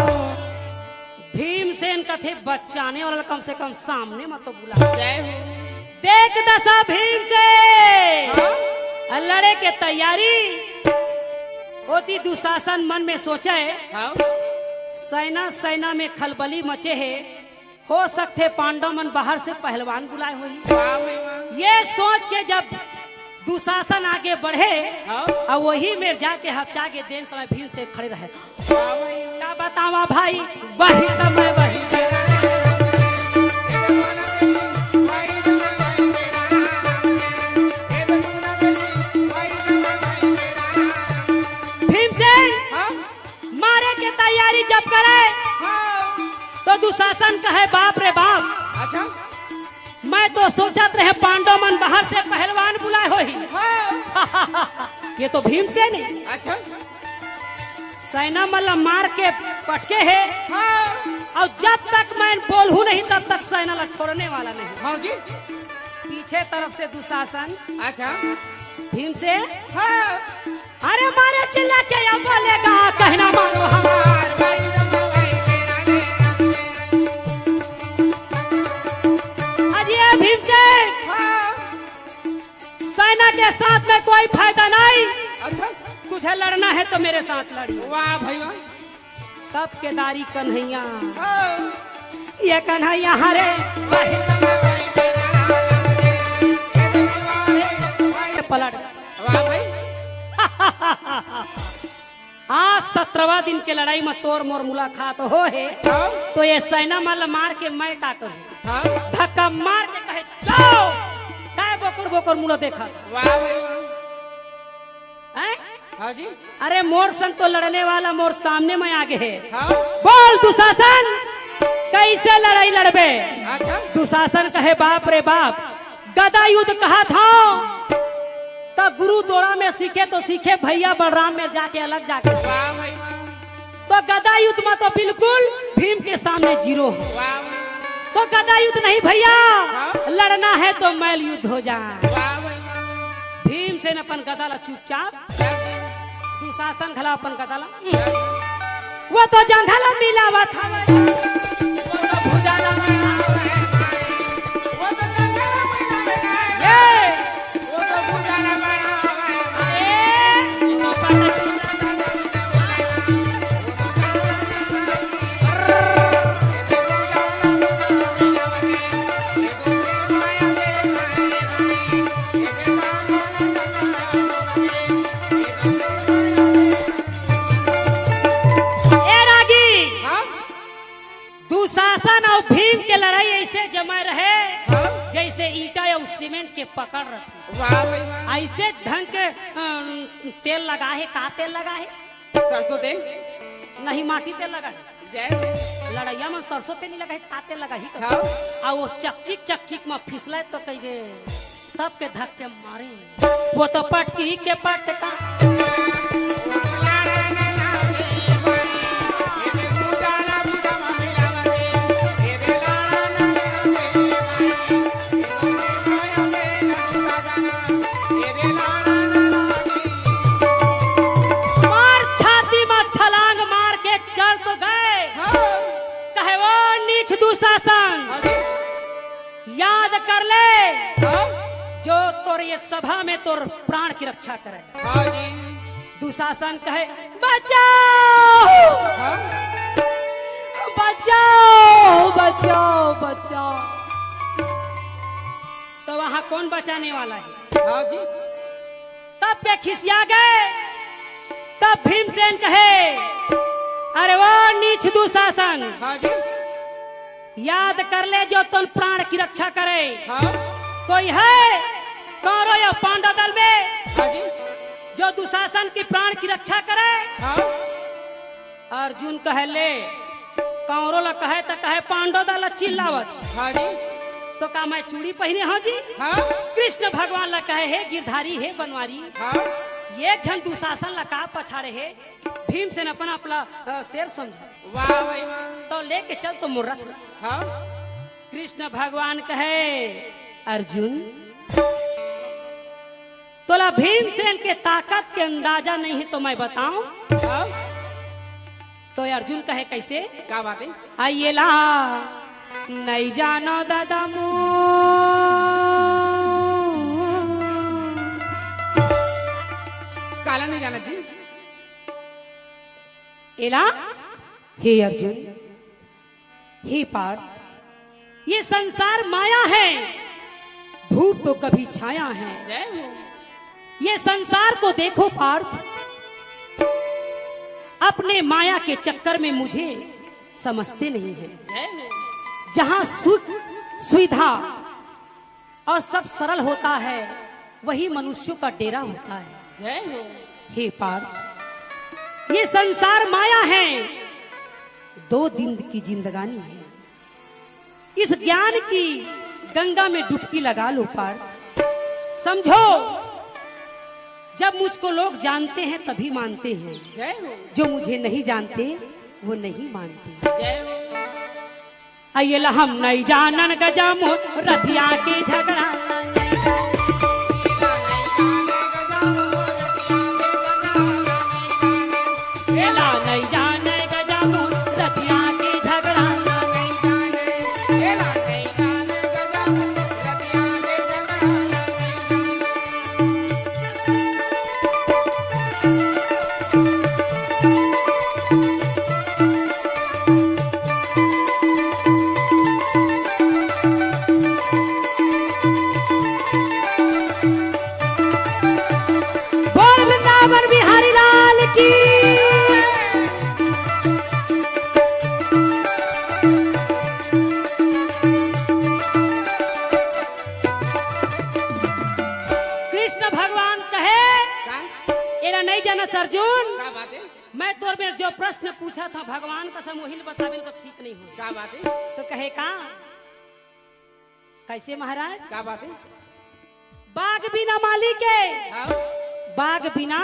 भीमसेन कथे, "बचाने वाला कम से कम सामने म तो बुला।" जय हो। देख दसा भीमसेन हाँ? लड़े के तैयारी। ओती दुशासन मन में सोचे, हाँ? सेना सेना में खलबली मचे हे, हो सकथे पांडव मन बाहर से पहलवान बुलाए होही। वाह भाई वाह। ये सोच के जब दुशासन आगे बढ़े हाँ? अउ वही मेर जाके हपचा के देन समय भीमसेन खड़े रहे। का बतावा भाई, वही समय वही। भीमसेन हाँ? मारे के तैयारी जब करे हाँ? तो दुशासन कहे, "बाप रे बाप, अच्छा? मैं तो सोचत रहे पांडव मन बाहर से पहलवान बुलाए होही।" हाँ? ये तो भीमसेन हे। अच्छा? सेना मन ला मार के पटके हे हाँ। अउ जब तक मैं बोलहूँ नहीं तब तक सेना ला छोड़ने वाला नहीं। हाँ जी। पीछे तरफ से दुशासन अच्छा। भीमसेन हाँ। अरे मारे चिल्ला के या बोलेगा कहना मारो हमार। अजय भीमसेन हाँ। सेना के साथ में कोई फायदा नहीं। अच्छा। तुझे लड़ना है तो मेरे साथ लड़ी। वाह भाई वाह। तब केदारी कन्हैया। हाँ। ये कन्हैया हरे। पलट। वाह भाई। आज सत्रहवाँ दिन के लड़ाई में तोर मोर मुलाकात हो हे। हाँ। तो ये सेना मन ल मार के मैं का करूँ? हाँ। धक्का मार के कहे, "जाओ।" काय बोकर बोकर मुला देखा। वाह भाई वाह। हैं? हाँ जी। अरे मोर संग तो लड़ने वाला मोर सामने में आगे हे। हाँ। बोल दुशासन, कैसे लड़ाई लड़बे? अच्छा। दुशासन कहे, "बाप रे बाप, गदा युद्ध कहा था, त गुरु दोड़ा में सीखे तो सीखे, भैया बलराम में जाके अलग जाके सीखे।" वाह भाई वाह। तो गदा युद्ध में तो बिल्कुल भीम के सामने जीरो हो। वाह भाई। तो गदा युद्ध नहीं भैया, हाँ। लड़ना है तो मैल युद्ध हो जाए। वाह भाई वाह। भीमसेन अपन गदा ला चुपचाप दुशासन घला अपन गदा ला, वो तो जंघा ला मिलावत हवे। वो तो भुजा ला मिलावत हवे। वो तो जंघा ला मिलावत हवे। ये। वो तो भुजा ला मिलावत हवे। ये। दुशासन अउ भीम के लड़ाई अइसे जमे रहे, हाँ? जइसे ईंटा अउ सीमेंट के पकड़ रथे। वाह भाई वाह। अइसे ढंग के, अम, तेल लगा हे, का तेल लगा हे? सरसों तेल। नहीं, माटी तेल लगा हे। जय हो। लड़इया मन सरसों तेल नइ लगा हे, त का तेल लगा हे? हाँ। अउ वो चकचिक, चकचिक म फिसले त कहिबे, सबके धक्के मारे। वो तो पटकी के पटका। मार छाती में छलांग मार के चढ़ तो गए। हाँ। कहे, "वो नीच दुशासन, हाँ जी। याद कर ले, हाँ। जो तोर ये सभा में तोर प्राण की रक्षा करे।" हाँ जी। दुशासन कहे, "बचाओ, हाँ। बचाओ, बचाओ, बचाओ।" तो वहां कौन बचाने वाला है? हाँ जी। तब के खिसिया गए। तब भीमसेन कहे, "अरे वो नीच दुशासन, हाँ जी। याद कर ले जो तोर प्राण की रक्षा करे।" हाँ। कोई है कौरव या पांडव दल में, हाँ जी। जो दुशासन की प्राण की रक्षा करे? हाँ। अर्जुन कहे, "ले, कौरव ला कहे त कहे पांडव दल ला चिल्लावत।" हाँ जी। तो का मैं चूड़ी पहिने हंव जी? हाँ। कृष्ण भगवान ला कहे, "हे गिरधारी, हे बनवारी, हाँ। ये झन दुशासन ला का पछाड़े हे?" भीमसेन अपन आप ला, अ, शेर समझे। वाह भाई वाह। तो लेके चल तो मोर रथ ला। हाँ। कृष्ण भगवान कहे, "अर्जुन, तोला भीमसेन के ताकत के अंदाजा नहीं है तो मैं बताऊं?" हाँ। तो अर्जुन कहे, "कैसे?" का बात है? "आइए ला, नहीं जानो दादा मो।" काला नहीं जाना जी। एला, हे अर्जुन, हे पार्थ, ये संसार माया है, धूप तो कभी छाया है। जय हो। ये संसार को देखो पार्थ, अपने माया के चक्कर में मुझे समझते नहीं है। जय हो। जहाँ सुख, सुविधा और सब सरल होता है, वही मनुष्यों का डेरा होता है। जय हो। हे पार्थ, ये संसार माया है, दो दिन की जिंदगानी है। इस ज्ञान की गंगा में डुबकी लगा लो पार्थ। समझो, जब मुझको लोग जानते हैं तभी मानते हैं, जय हो। जो मुझे नहीं जानते वो नहीं मानते। जय हो। अइला हम नहीं जानन गजमो रथिया के झगड़ा। एला नहीं जाने गजमो रथिया के झगड़ा। बोल वृंदावन बिहारी लाल की। कृष्ण भगवान कहे, का? एला नहीं जानस अर्जुन। का बात है? मैं तोर मेर जो प्रश्न पूछत हंव भगवान कसम वही ल बताबे त ठीक नहीं हो। का बात है? तो कहे का? कैसे महाराज? का बात है? बाग बिना माली के, हाँ। बाग बिना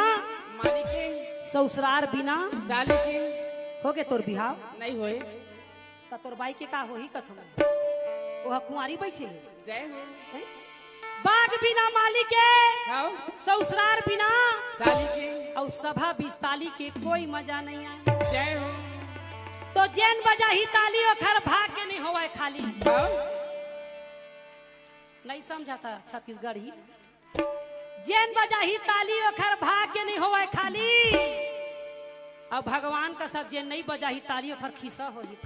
माली के, ससुरार बिना साली के। होगे तोर बिहाव? नहीं होए। त तोर बाई के का होही कथों? ओह कुंवारी बइठे हे। जय हो। हैं? बाग बिना माली के, हाँ। ससुरार बिना साली के। अउ सभा बिस ताली के कोई मजा नहीं आए। जय हो। तो जेन बजाही ताली ओखर भाग्य नहीं होवय खाली। हाँ। नहीं समझा था छत्तीसगढ़ी। जेन बजाही ताली ओखर भाग्य नहीं होवय खाली। अब भगवान कसम जेन नहीं बजाही ताली ओखर खिस्सा होही।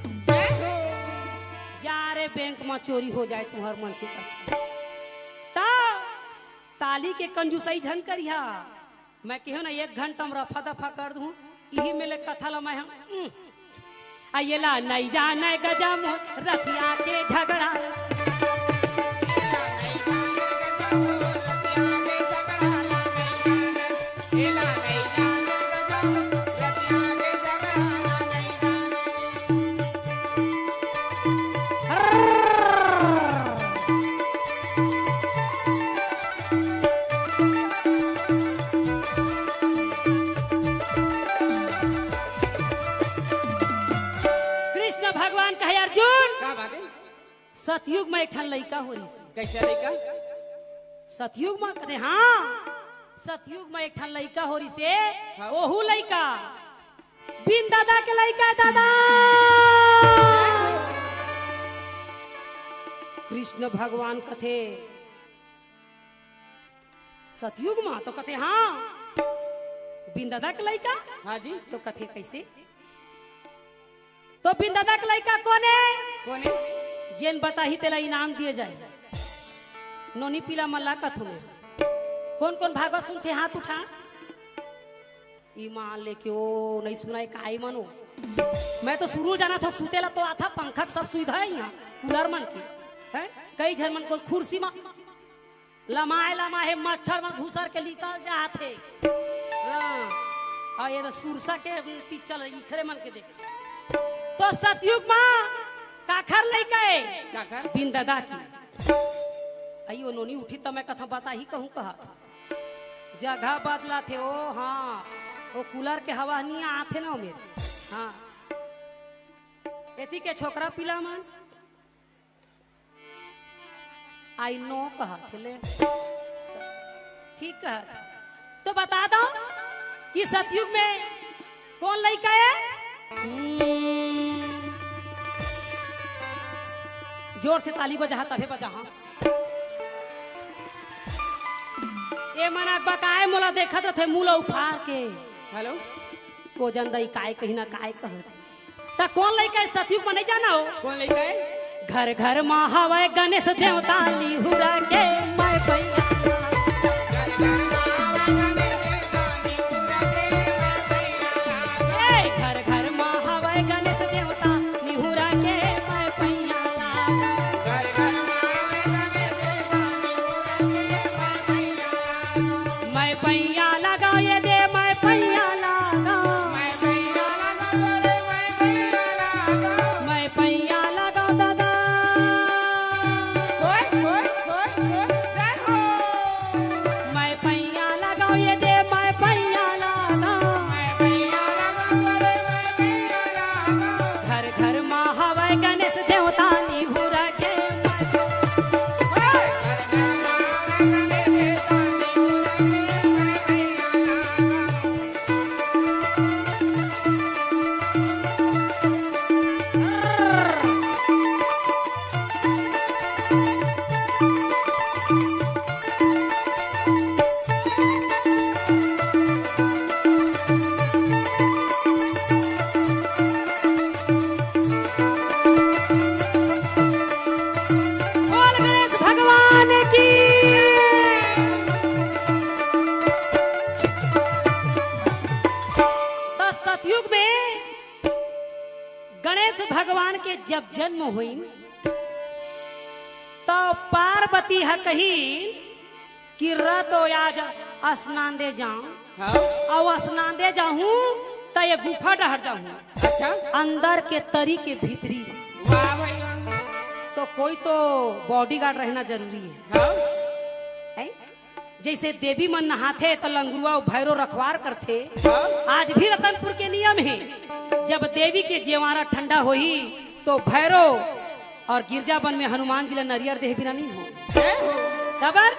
जा रे बैंक में चोरी हो जाए तुम्हर मन के कथा। त ताली के कंजूसई झन करिहा। मैं कहेंव ना एक घंटा में रफा दफा कर दूं, इही में ले कथा ला मैं हम, उम। आ एला नइ जानय गजम रतिया के झगड़ा। कृष्ण भगवान कहे, अर्जुन, का बात है? सतयुग म एक ठन लइका हो रिहिस। कइसे लइका? सतयुग म कथे, हाँ, सतयुग म एक ठन लइका हो रिहिस हे। हाँ। ओहू लइका बिन ददा के लइका हे, ददा। कृष्ण भगवान कथे, सतयुग म तो कथे, हाँ, बिन ददा के लइका। हाँ जी। तो कथे, कइसे? तो बिन ददा के लइका कोन हे? कोन हे? जेन बताही तेला इनाम दिए जाए। नोनी पीला मल्ला कथू में। कोन कोन भागवत सुनथे, हाथ उठा। ईमान लेके ओ नइ सुनाय, काय मानो। मैं तो सुरू जानथंव, सुते ला तो आथा, पंखा के सब सुविधा हे इहाँ, कूलर मन के। हैं? कई झन मन कोन कुर्सी म लमाय लमाय हे, मच्छर मन घुसर के निकल जात हे। हाँ। अउ ये तो सुरसा के पिक्चर हे, इखरे मन के देख। तो सतयुग म काखर लइका हे? काखर? बिन ददा के। अई ओ नोनी उठी त मैं कथा बताही कहूँ कहत। जगह बदलाथे ओ, हाँ। ओ कूलर के हवा नइ आथे ना ओ मेर। हाँ। एती के छोकरा पीला मन। I know कहत हे ले। ठीक कहत। तो बता दो कि सतयुग में कोन लइका हे? हम्म। जोर से ताली बजाहा, तभे बजाहा। ए मन अकबकाय मोला देखत रथे, मुँह ल उफार के। हेलो। को जन दई काय कही ना काय कहत। त कोन लइका हे सतयुग म नइ जाना हो? कोन लइका हे? घर घर म हवय गणेश देवता निहुरा के मैं पैया। ए, घर घर म हवय गणेश देवता निहुरा के मैं पैया लागा। मैं पैया लगाओ ये दे, मैं पैया लगाओ। मैं पैया लगाओ दादा। मैं पैया लगाओ ये दे, मैं पैया लगाओ। घर घर मा हवय गणेश देवता निहुरा के। बोल गणेश भगवान की। त सतयुग में गणेश भगवान के जब जन्म होइन, त पार्वती ह कहिन कि "र तो आज स्नान दे जाऊं, हाँ। अउ स्नान दे जाहूं, त ये गुफा डहर जाहूं, अच्छा। अंदर के तरी के भीतरी।" वाह भाई वाह। तो कोई तो बॉडीगार्ड रहना जरूरी है। हाँ। हैं? जइसे देवी मन नहाथे त लंगुरवा अउ भैरो रखवार करथे। हाँ। आज भी रतनपुर के नियम हे, जब देवी के जेवारा ठंडा होही तो भैरो अउ गिरजा बन में हनुमान जी ला नरियर देहे बिना नइ हो। जय हो। काबर?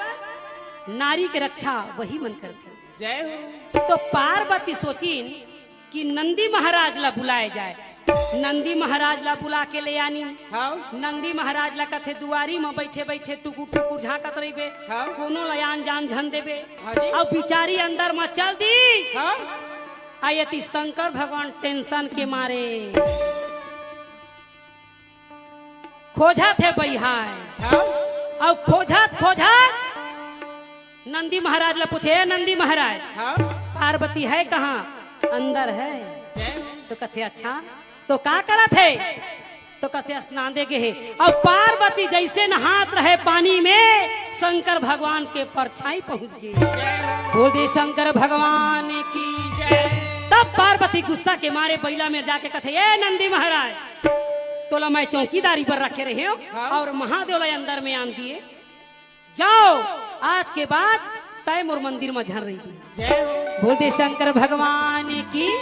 नारी के रक्षा वही मन करथे। जय हो। तो पार्वती सोचिन कि नंदी महाराज ला बुलाए जाए। नंदी महाराज ला बुला के ले आनी। हाँ। नंदी महाराज ला कथे, "दुआरी म बइठे बइठे टुकुर टुकुर झांकत रहिबे, हाँ। कोनो ला आन जान झन देबे।" हाँ जी। अउ बिचारी अंदर म चल दिस। हाँ। अउ एती शंकर भगवान टेंशन के मारे खोजथे बइहाय। हाँ। अउ खोजत खोजत नंदी महाराज ला पूछे, "ए नंदी महाराज, हाँ। पार्वती है कहाँ?" "अंदर है।" जय हो। तो कथे, "अच्छा, तो का करत हे? तो कथे स्नान दे गे हे। अब पार्वती जइसे नहात रहे पानी में, शंकर भगवान के परछाई पहुंच गे। बोल दे शंकर भगवान की। तब पार्वती गुस्सा के मारे बइला में जाके कथे, "ए नंदी महाराज, तोला मैं चौकीदारी पर रखे रहे हंव हाँ। अउ महादेव ला अंदर में आन दिए।" जाओ, आज के बाद तय मोर मंदिर म झन रहिबे। बोल दे शंकर भगवान की।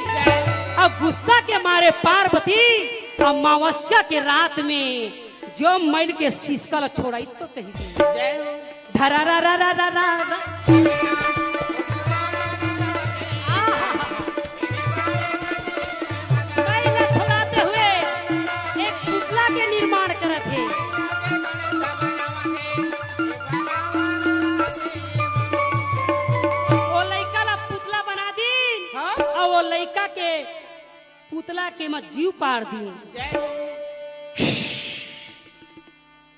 अब गुस्सा के मारे पार्वती अमावस्या के रात में जो मइल के सिसका ल छोड़ाई तो कही दे। धरा रा रा रा रा रा रा। आहा। मइल ल छोड़ाते हुए एक पुतला के निर्माण करत हे। वो लइका ला पुतला बना दीन, हाँ? अउ वो लइका के पुतला के म जीव पार दीन। जय हो।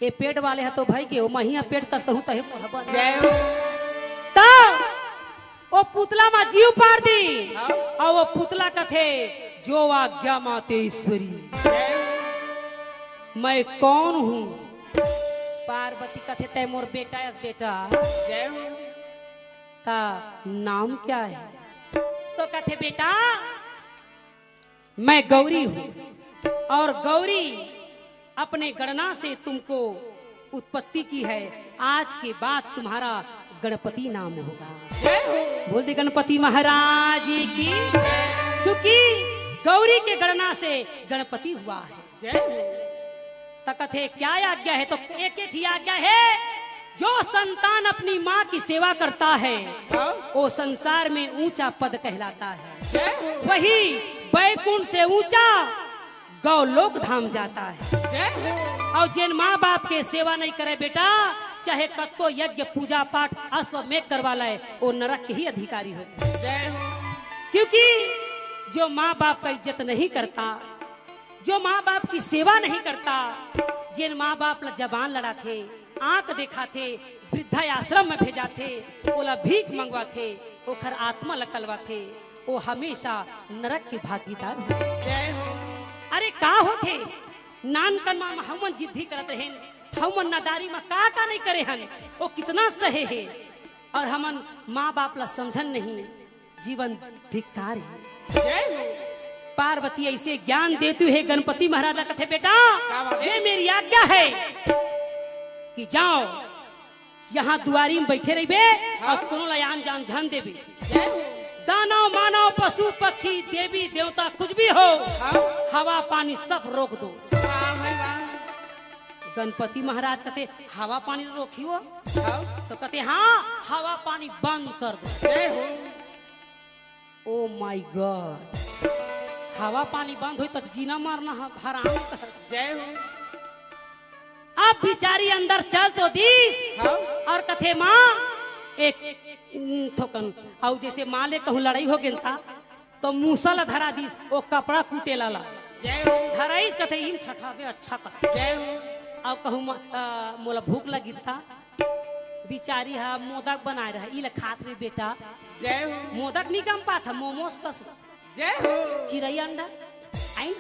ए पेट वाले ह तो भई गे, ओ महिया पेट कस करहूं तहे मोर हबन। जय हो। त ओ पुतला म जीव पार दीन, हाँ। अउ ओ पुतला कथे, "जो आज्ञा मातेश्वरी।" जय हो। मैं कौन हूँ? पार्वती कथे, "तय मोर बेटा अस बेटा।" जय हो। ता नाम क्या है? तो कथे, "बेटा, मैं गौरी हूँ और गौरी अपने गणना से तुमको उत्पत्ति की है। आज के बाद तुम्हारा गणपति नाम होगा।" जय हो। बोल दे गणपति महाराज की, क्योंकि गौरी के गणना से गणपति हुआ है। जय हो। त कथे, "क्या आज्ञा है?" तो एक ही ठी आज्ञा है, जो संतान अपनी माँ की सेवा करता है, हाँ। वो संसार में ऊंचा पद कहलाता है। जय हो। वही बैकुंठ से ऊंचा गौलोक धाम जाता है। जय हो। अउ जेन माँ बाप के सेवा नहीं करे बेटा, चाहे कतको यज्ञ पूजा पाठ अश्वमेघ करवा ले, वो नरक के ही अधिकारी होते हैं। जय हो। क्योंकि जो माँ बाप का इज्जत नहीं करता, जो माँ बाप की सेवा नहीं करता, जेन माँ बाप ला जबान लड़ाथे, आंख देखाथे, वृद्धाश्रम में भेजाथे, ओला भीख मंगवाथे, ओखर आत्मा ला कलवाथे, वो हमेशा नरक के भागीदार हो जाथे। जय हो। अरे का होथे? नानकन मा हमन जिद्दी करत रहेन, हमन नादारी मा का का नहीं करे हन, वो कितना सहे हे, अउ हमन माँ बाप ला समझन नहीं। जीवन धिक्कार हे। जय हो। पार्वती ऐसे ज्ञान देती है गणपति महाराज ला, कथे, "बेटा, का बात है? ये मेरी आज्ञा है कि जाओ, यहाँ दुआरी में बैठे रहिबे हाँ। अउ कोनो ला आन जान झन देबे। जय हो। दानव, मानव, पशु, पक्षी, देवी, देवता, कुछ भी हो, हाँ। हवा, पानी सब रोक दो।" वाह भाई वाह। गणपति महाराज कथे, "हवा, पानी रोकी हो?" हाँ। तो कथे, "हाँ, हवा, पानी बंद कर दो।" जय हो। Oh my God, हवा पानी बंद होई त जीना मरना ह हराम। जय हो। अब बिचारी अंदर चल तो दीस हाँ। अउ कथे, "माँ, एक, उम, थोकन।" अउ जइसे माँ ले कहूँ लड़ाई हो गेन ता, तो मूसा ला धरा दीस, वो कपड़ा कूटे ला ला। जय हो। धराइस कथे, "इन ठठाबे अच्छा कथे।" जय हो। अउ कहूँ, "म-, अ, मोला भूख लगिस ता।" बिचारी ह मोदक बनाए रहे, "ई ले खात रे बेटा।" जय हो। मोदक नी गम पात ह, मोमोस कस। जय हो। चिरई अंडा, आइन,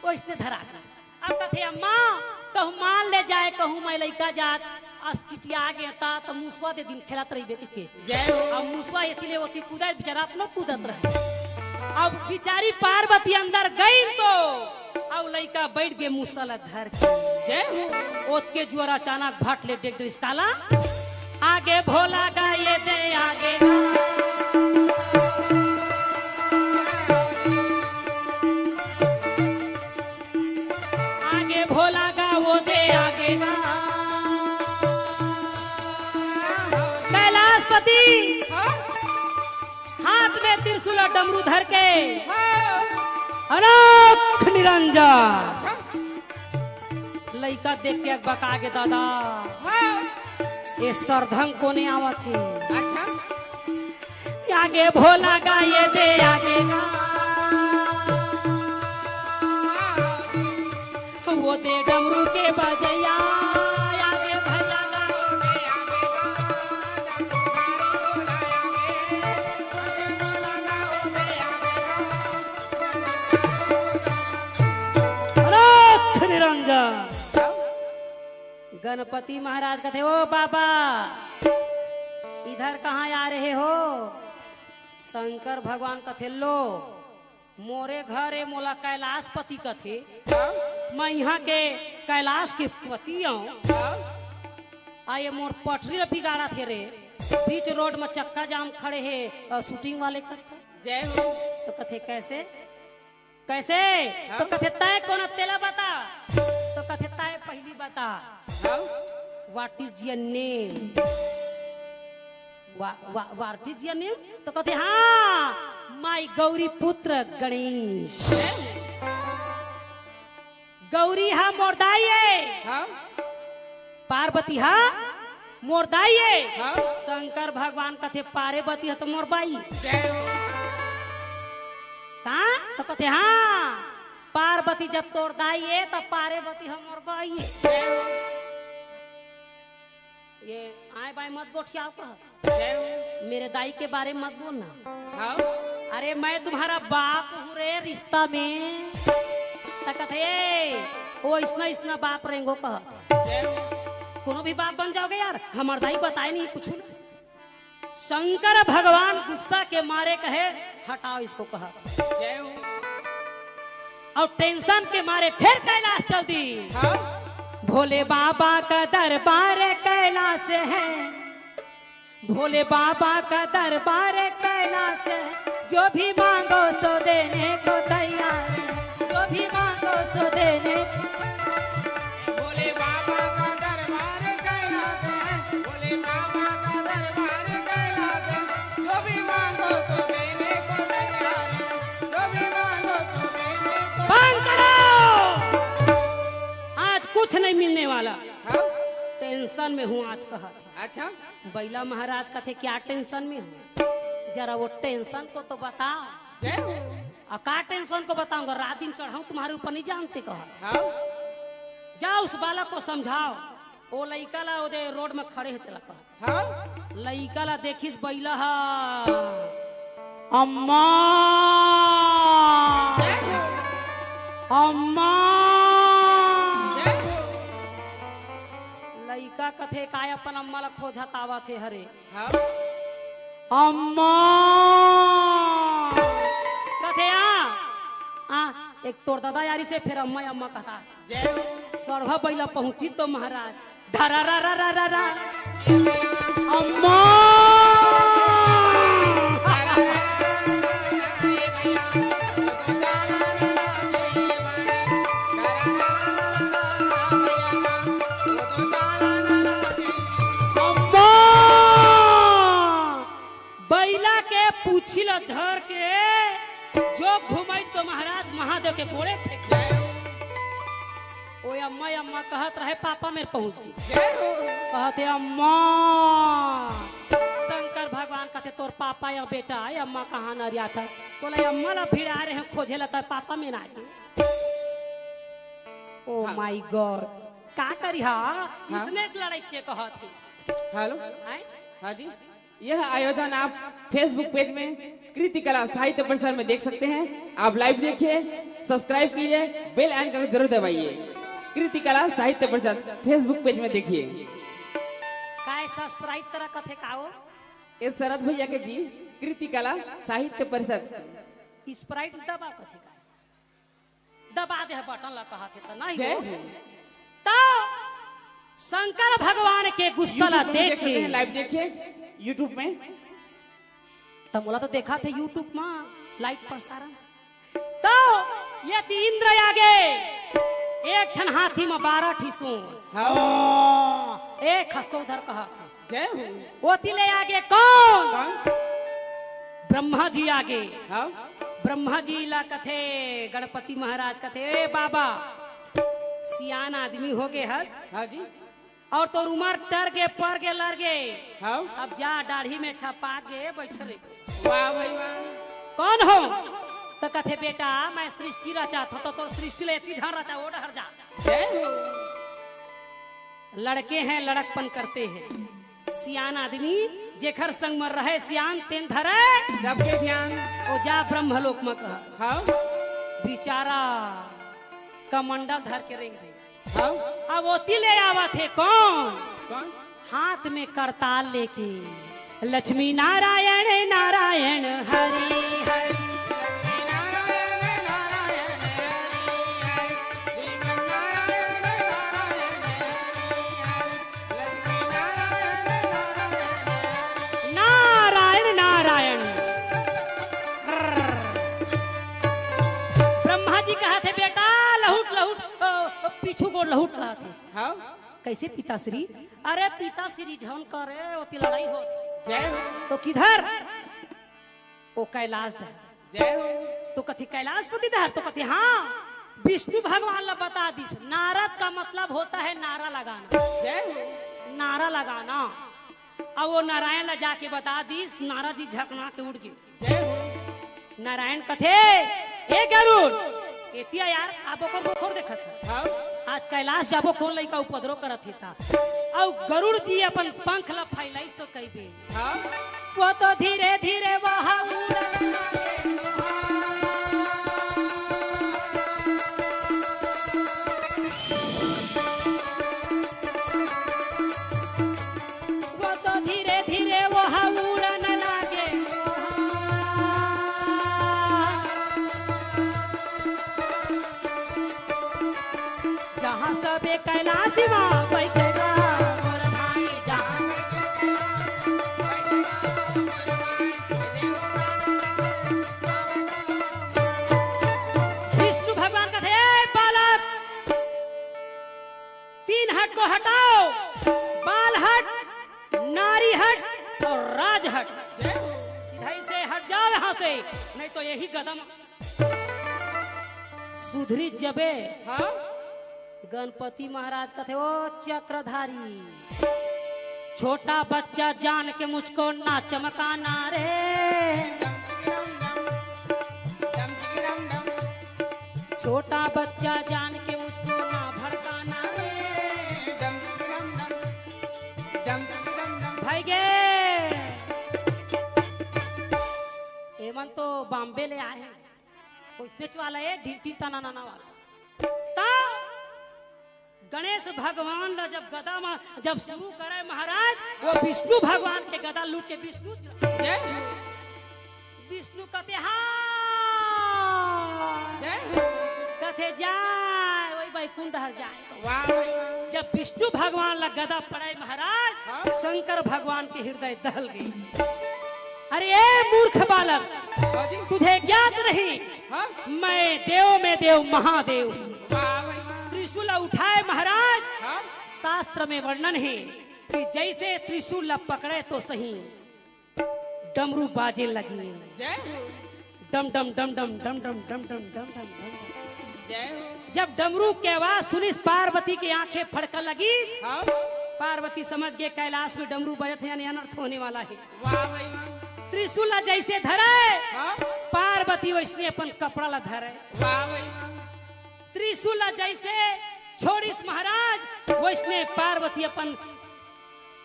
ओइसने धरा दे। अब कथे, "अम्मा, कहूँ माल ले जाए, कहूँ मैं लइका जात, अस किटिया गे ता, त मुसवा दे दिन खेलत रहिबे कहिके।" जय हो। अब मुसवा एती ले ओती कूदत, बिचारा अपनो कूदत रहे। अब बिचारी पार्वती अंदर गई तो अउ लइका बइठ गे मुसा ल धर के। जय हो। ओतके जुआर अचानक भट ले डेग डरिस काला। आगे भोला गा ये दे आगे गा। आगे भोला गा वो दे आगे गा। कैलाशपति हाँ। हाथ में त्रिशूल अउ डमरू धर के हाँ। अलख निरंजन। अच्छा। लइका देख के अकबका गे दादा। हाँ। ये सरधंग कोने आवत हे? अच्छा। आगे भोला गा ये दे आगे गा। वो दे डमरू के बजैया, आगे भैया गा। गणपति महाराज कथे, "ओ बाबा, इधर कहाँ आ रहे हो?" शंकर भगवान कथे, "लो, मोरे घर ए, मोला कैलाशपति कथे। मैं इहाँ के कैलाश के पति आऊँ। आ ये मोर पटरी ल बिगाड़त हे रे, बीच रोड म चक्का जाम खड़े हे, अ, shooting वाले कथे।" जय हो। तो कथे, "कैसे?" कैसे? हाँ? तो कथे, "तय कोन तेला बता।" तो कथे, "तय पहली बता।" हाँ? "What is your name?" वा-, वा-, "What is your name?" तो कथे, "हाँ, my गौरी पुत्र गणेश।" गौरी हा मोर दाई ए। हाँ? पार्वती हा मोर दाई ए। हाँ? शंकर भगवान कथे, "पार्वती हा तो मोर बाई।" जय हो। का? तो कथे, "हाँ, पार्वती जब तोर दाई ए, तब पार्वती हा मोर बाई ए।" जय हो। ये आए बाएं मत गोठियाओ कह। जय हो। मेरे दाई के बारे में मत बोलना। हाँ। अरे, मैं तुम्हारा बाप हूँ रे, रिश्ता में। त कथे, "ए, वो इसना, इसना बाप रेंगो," कह। जय हो। कोनो भी बाप बन जाओगे यार, हमार दाई बताए नहीं कुछ ना। शंकर भगवान गुस्सा के मारे कहे, "हटाओ इसको," कहा। जय हो। और tension के मारे फिर कैलाश चल दी। हाँ। भोले बाबा का दरबार कैलाश है, भोले बाबा का दरबार कैलाश है, जो भी मांगो सो देने को तैयार है, जो भी मांगो सो देने। भोले बाबा का दरबार कैलाश है, भोले बाबा का दरबार कैलाश है, जो भी मांगो तो देने को तैयार है, जो भी मांगो तो देने को। बंद करो, आज कुछ नहीं मिलने वाला। हाँ? Tension में हूँ आज, कहा थे। अच्छा। बैला महाराज कथे, "क्या tension में हो? जरा वो tension को तो बता।" जय हो। "आ, का tension को बताऊंगा? रात दिन चढ़ाऊं तुम्हारे ऊपर, नहीं जानते," कहा। हाँ। "जा उस बालक को समझाओ, वो लइका ला ओदे रोड में खड़े हे तेला कहा।" हाँ। लइका ला देखिस बैला हा, "अम्मा, जय हो। अम्मा।" जय हो। लइका कथे, "काय अपन अम्मा ला खोजत आवत हे हरे?" हाँ। अम्मा। कथे, "आ, आ, एक तोर ददा यारी से फिर अम्मा, अम्मा कहता।" जय हो। सरवा बैला पहुंची तो महाराज, धरा रा रा रा रा रा। अम्मा। अम्मा। बैला के पूछी ल धर के जो घुमाई तो महाराज महादेव के गोड़े फेंक दे। ओ अम्मा, अम्मा कहत रहे, पापा मेर पहुंच गे। कहते, "अम्मा।" शंकर भगवान कहते, "तोर पापा या बेटा, ये अम्मा कहाँ नरियात हे? तोला अम्मा ला भिड़ा रहे हैं खोजे ला, तोर पापा मेर आ गे।" Oh my God, का करी हा? हाँ? इसने एक लड़ाई चे कहत हे। हेलो। हैं? हाँ जी। यह आयोजन आप Facebook पेज में कृति कला साहित्य परिषद में देख सकते हैं। आप लाइव देखिए, सब्सक्राइब कीजिए, बेल आइकन को जरूर दबाइए। कृति कला साहित्य परिषद Facebook पेज में देखिए। काय सब्सक्राइब करा कथे का हो? ये शरद भैया के जी, कृति कला साहित्य परिषद। स्प्राइट दबा कथे का? दबा दे बटन ला कहत हे त नहीं जय हो। हो। त शंकर भगवान के गुस्सा ला YouTube में देख देख सकते के हैं, लाइव देखिए YouTube में। त मोला तो देखा थे YouTube में लाइव प्रसारण। तो ये ती इंद्र आगे एक ठन हाथी में बारह ठी सूंड। हाँ। ए खसको उधर कहा। जय हो। ओती ले आगे कौन? कौन? ब्रह्मा जी आगे। हाँ। ब्रह्मा जी ला कथे, गणपति महाराज कथे, "ए बाबा, सियान आदमी हो गे हस। हाँ जी। और तोर उमर टर गे, पर गे, लर गे। हाँ। अब जा, दाढ़ी में छपा गे, बैठ रे।" वाह भाई वाह। "कौन हो?" त कथे, "बेटा, मैं सृष्टि रचाथंव, त तोर सृष्टि ले एती झन रचा, ओ डहर जा।" जय हो। लड़के हैं, लड़कपन करते हैं। सियान आदमी जेखर संग म रहे सियान, तेन धरे सबके ध्यान। ओ जा ब्रह्मलोक म कहा। हाँ। बिचारा कमंडल धर के रेंग दे। हाँ। अब ओती ले आवत हे कौन? कौन? हाथ में करताल लेके, लक्ष्मी नारायण नारायण हरि हरि। नारायण नारायण। ब्रह्मा जी कहत हे, बेटा लहुट लहुट, अ, अ, पीछू गोड़ लहुट कहत हे। हाँ। कैसे पिताश्री? अरे पिताश्री झन करे, ओती लड़ाई होत। जय हो। तो किधर? ओ कैलाश डहर। जय हो। तो कथे कैलाशपति डहर, तो कथे हाँ, विष्णु भगवान ला बता दिस। नारद का मतलब होता है नारा लगाना। जय हो। नारा लगाना। अब वो नारायण ला जाके बता दिस, नारद जी झकना के उड़ गे। जय हो। नारायण कथे, "ए गरुड़, एतिया यार, का बोकर बोकर देखत हस? हाँ। आज कैलाश जाबो, कोन लइका उपद्रव करत हे ता।" अउ गरुड़ जी अपन पंख ला फैलाइस तो कहिबे, हाँ। वो तो धीरे धीरे वहाँ उड़न लगे। वो तो धीरे धीरे वहाँ उड़न लागे। जहाँ सबे कैलाश माँ बैठेगा। विष्णु भगवान कथे, "ए बालक, तीन हट को हटाओ, बाल हट, नारी हट और राज हट। जय हो। सीधा ही से हट जाओ यहाँ से, नहीं तो यही गदम सुधरी जबे।" हाँ? गणपति महाराज कथे, "ओ चक्रधारी, छोटा बच्चा जान के मुझको ना चमकाना रे।" छोटा बच्चा जान के मुझको ना भड़काना रे। भाई गे, एमन तो बॉम्बे ले आए हैं, कोई स्टेच वाला है, ढिंटी तना नाना वाला। ता गणेश भगवान ला जब गदा में जब शुरू करे महाराज, वो विष्णु भगवान के गदा लूट के विष्णु जय हो। विष्णु कथे, "हाँ।" जय हो। कथे, "जाय, वही बैकुंठ हर जाय।" वाह भाई वाह। जब विष्णु भगवान ला गदा पड़े महाराज, हाँ। शंकर भगवान के हृदय दहल गई। "अरे ए मूर्ख बालक, हाँ जी। तुझे ज्ञात नहीं, हाँ। मैं देव में देव महादेव हूँ।" वाह भाई वाह। त्रिशूल उठाए महाराज, हाँ। शास्त्र में वर्णन है कि जैसे त्रिशूल ला पकड़े तो सही, डमरू बाजे लगी। जय हो। डम डम डम डम डम डम डम डम डम डम डम डम। जय हो। जब डमरू के आवाज सुनिस, पार्वती के आंखें फड़का लगिस। हाँ। पार्वती समझ गे कैलाश में डमरू बजत हे, यानी अनर्थ होने वाला है। वाह भाई वाह। त्रिशूल ला जैसे धरे, हाँ। पार्वती वैसने अपन कपड़ा ला धरे। वाह भाई वाह। त्रिशूल ला जैसे छोड़िस महाराज, वैसने पार्वती अपन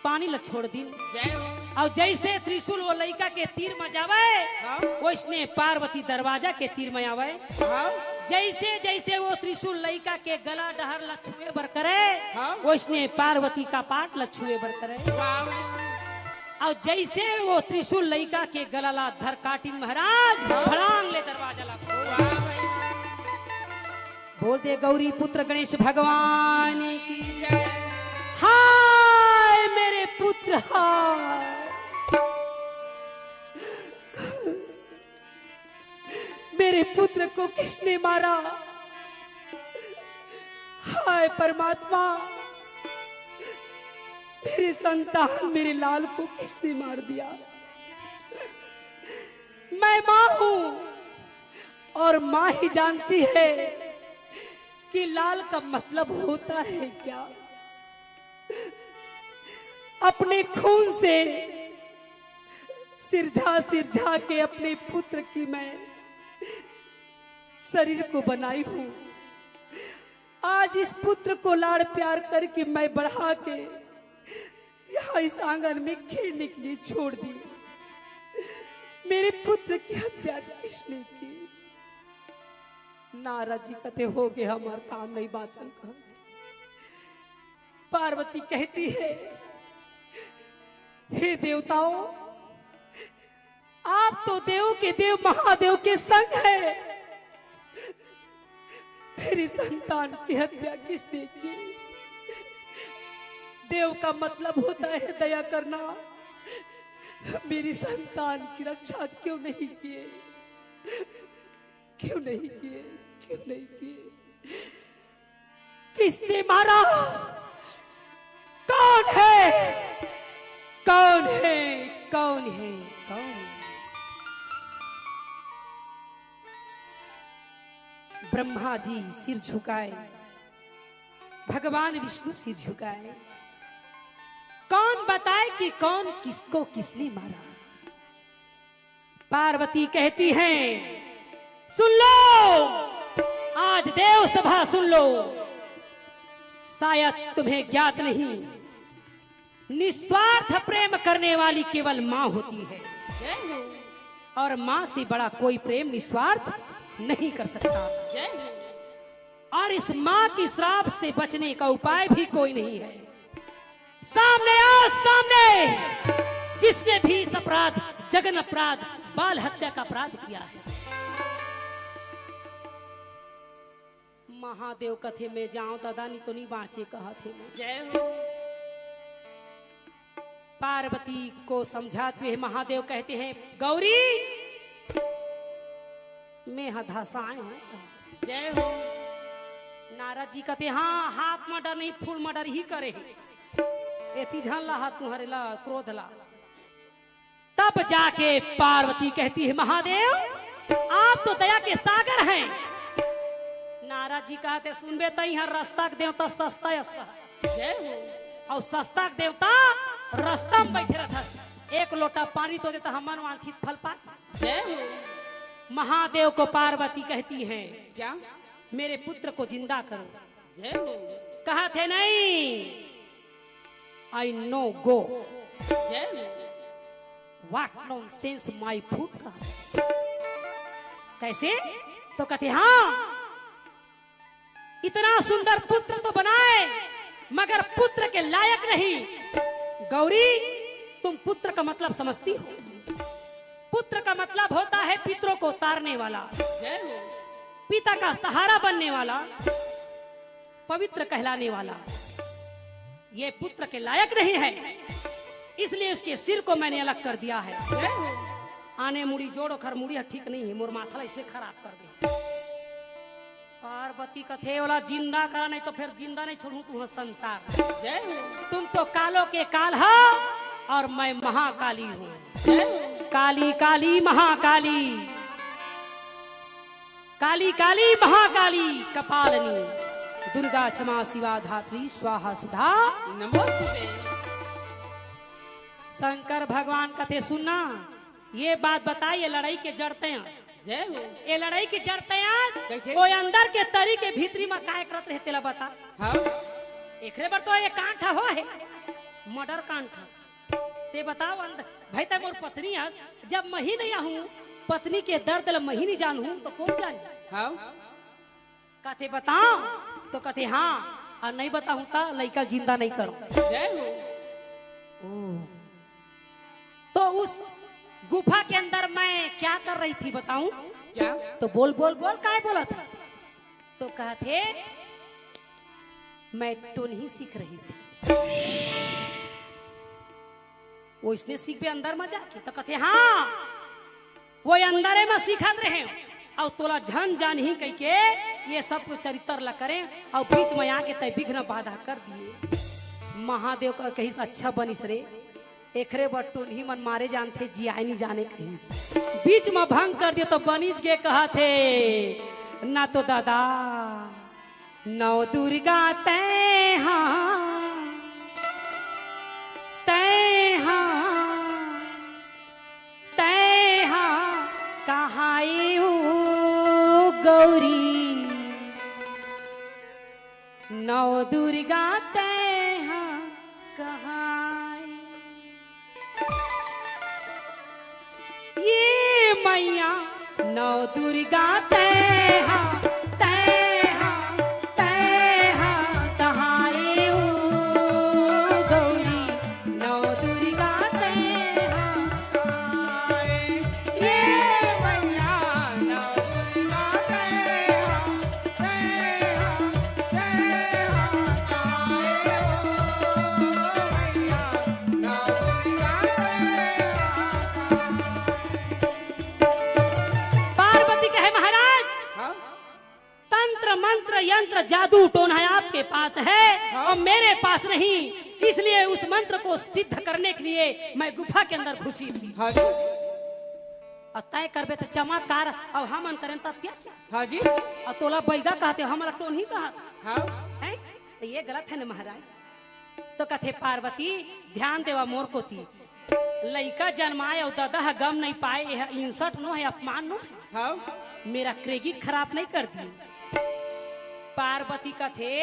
पानी ला छोड़ दिन। जय हो। अउ जैसे त्रिशूल वो लइका के तीर म जावे, हाँ। वैसने पार्वती दरवाजा के तीर म आवे। हाँ। जैसे जैसे वो त्रिशूल लइका के गला डहर ला छुए बर करे, हाँ। वैसने पार्वती कपाट ला छुए बर करे। वाह। अउ जैसे वो त्रिशूल लइका के गला ला धर काटिन महाराज, हाँ। फड़ांग ले दरवाजा ला खोल। वाह भाई। बोल दे गौरी पुत्र गणेश भगवान की। हाय मेरे पुत्र, हाय। मेरे पुत्र को किसने मारा? हाय परमात्मा, मेरे संतान, मेरे लाल को किसने मार दिया? मैं माँ हूँ और माँ ही जानती है कि लाल का मतलब होता है क्या। अपने खून से सिरझा सिरझा के अपने पुत्र की मैं शरीर को बनाई हूँ। आज इस पुत्र को लाड़ प्यार करके मैं बढ़ा के यहाँ इस आंगन में खेलने के लिए छोड़ दी। मेरे पुत्र की हत्या किसने की? नारद जी कथे, "हो गे हमार काम नहीं बाचन," कहा। पार्वती कहती है, हे देवताओं, आप तो देव के देव महादेव के संग है। मेरी संतान की हत्या किसने की? देव का मतलब होता है दया करना। मेरी संतान की रक्षा क्यों नहीं किए? क्यों नहीं किए? क्यों नहीं किए? किसने मारा? कौन है? कौन है? कौन है? कौन है? ब्रह्मा जी सिर झुकाए, भगवान विष्णु सिर झुकाए। कौन बताए कि कौन किसको किसने मारा? पार्वती कहती हैं, सुन लो, आज देव सभा सुन लो। शायद तुम्हें ज्ञात नहीं, निस्वार्थ प्रेम करने वाली केवल माँ होती है। जय हो। और माँ से बड़ा कोई प्रेम निस्वार्थ नहीं कर सकता। जय हो। और इस माँ की श्राप से बचने का उपाय भी कोई नहीं है। सामने आओ, सामने, जिसने भी इस अपराध, जघन अपराध, बाल हत्या का अपराध किया है। महादेव कथे, मैं जाऊं दादा, नहीं तो नहीं बाँचे, कहा थे मैं। जय हो। पार्वती को समझाते हुए महादेव कहते हैं, गौरी, मैं ह धसाए हूँ। जय हो। नारद जी कहते, हाँ, हाफ मर्डर नहीं, फुल मर्डर ही करे हे। एती झन ला हा तुम्हारे ला क्रोध ला। तब जाके पार्वती कहती है, महादेव, आप तो दया के सागर हैं। नारद जी कहते, सुनबे त इहाँ रस्ता के देवता सस्ता अस्ता। जय हो। और सस्ता के देवता रस्ता में बैठे रहता। एक लोटा पानी तो देता, हमन वांछित फल पा। जय हो। महादेव को पार्वती कहती है, क्या? मेरे पुत्र को जिंदा करो। जय हो। कहा थे नहीं, I no go। जय हो। What nonsense, my foot कहा। कैसे? तो कहते, हाँ, इतना सुंदर पुत्र तो बनाए, मगर पुत्र के लायक नहीं। गौरी, तुम पुत्र का मतलब समझती हो? पुत्र का मतलब होता है पितरों को तारने वाला, जय हो। पिता का सहारा बनने वाला, पवित्र कहलाने वाला। ये पुत्र के लायक नहीं है, इसलिए उसके सिर को मैंने अलग कर दिया है। जय हो। आने मुड़ी जोड़, ओखर मुड़ी ह ठीक नहीं है, मोर माथा ला इसने खराब कर दे। पार्वती कथे, ओला जिंदा करा, नहीं तो फिर जिंदा नहीं छोड़ूं तुंहर संसार। जय हो। तुम तो कालों के काल हो और मैं महाकाली हूँ। जय हो। काली काली महाकाली, काली काली महाकाली कपालनी, दुर्गा क्षमा शिवा धात्री स्वाहा सुधा नमोस्तुते। शंकर भगवान कथे, सुनना, ये बात बताई, ये लड़ई के जड़ तैं अस। जय हो। ये लड़ई के जड़ तैं अस। कैसे? वो अंदर के तरी के भीतरी म काय करत रहे, तेला बता। हाँ। एकरे बर तो ये कांड हो हे, मर्डर कांड। ते बताओ अंदर, भाई, तैं मोर पत्नी अस, जब मही नहीं आहूं, पत्नी के दर्द ल मही नहीं जानहूं, तो कौन जानी? हाँ। कथे बताओ, तो कथे हाँ, और नहीं बताहूं त लइका जिंदा नहीं करो। जय हो। ओ। तो उस गुफा के अंदर मैं क्या कर रही थी बताऊं? क्या? तो बोल, बोल, बोल, काय बोलत हस? तो कहथे, मैं टोनही सीख रही थी। वो इसने सीखबे अंदर म जाके? तो कहथे, हाँ, वो अंदरे म सीखत रहे, और तोला झन जानही कहिके ये सब कुछ चरित्र ला करे, और बीच म आके तैं विघ्न बाधा कर दिए। महादेव कहिस, अच्छा बनिस रे, एकरे बर टोनही मन मारे जानथे, जियाए नी जाने कहिस। बीच म भंग कर दिए तो बनिस गे कहथे, ना तो दादा, नौ दुर्गा तैं हा, तैं हा, तैं हा, कहाँ ए ओ गौरी, नौ दुर्गा तैं हा, कहाँ ए? ये मैया नौ दुर्गा तैं हा, तैं हा, तैं हा, कहाँ ए ओ पास नहीं, इसलिए उस मंत्र को सिद्ध करने के लिए मैं गुफा के अंदर घुसी थी। हाँ जी। और तय करबे तो चमत्कार, और हमन करें तो अत्याचार। हाँ जी। और तोला बैगा कहते, हमला टोनही कहत। हाँ। हैं? तो ये गलत है ना महाराज? तो कथे, "पार्वती, ध्यान देवा मोर कोती। लइका जन्माए अउ ददा ह गम नहीं पाए, यह insult नो है, अपमान नो है। हाँ। मेरा credit खराब नहीं कर दी।" पार्वती कथे,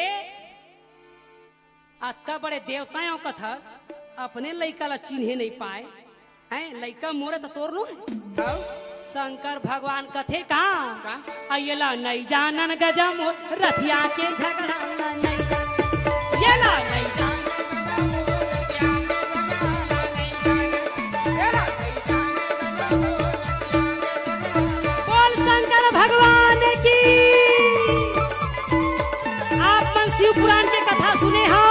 "अत्ता बड़े देवता हो कथस, अपने लइका ला चिन्हे नहीं पाए।" हैं, लइका मोरे त तोर नो है। हाँ। शंकर भगवान कथे का? का? "आ ये ला नहीं जानन गजा मोर, रथिया के झगड़ा ला नहीं जानन। ये ला नहीं जानन।" बोल शंकर भगवान की। आप मन शिव पुराण के कथा सुने हो?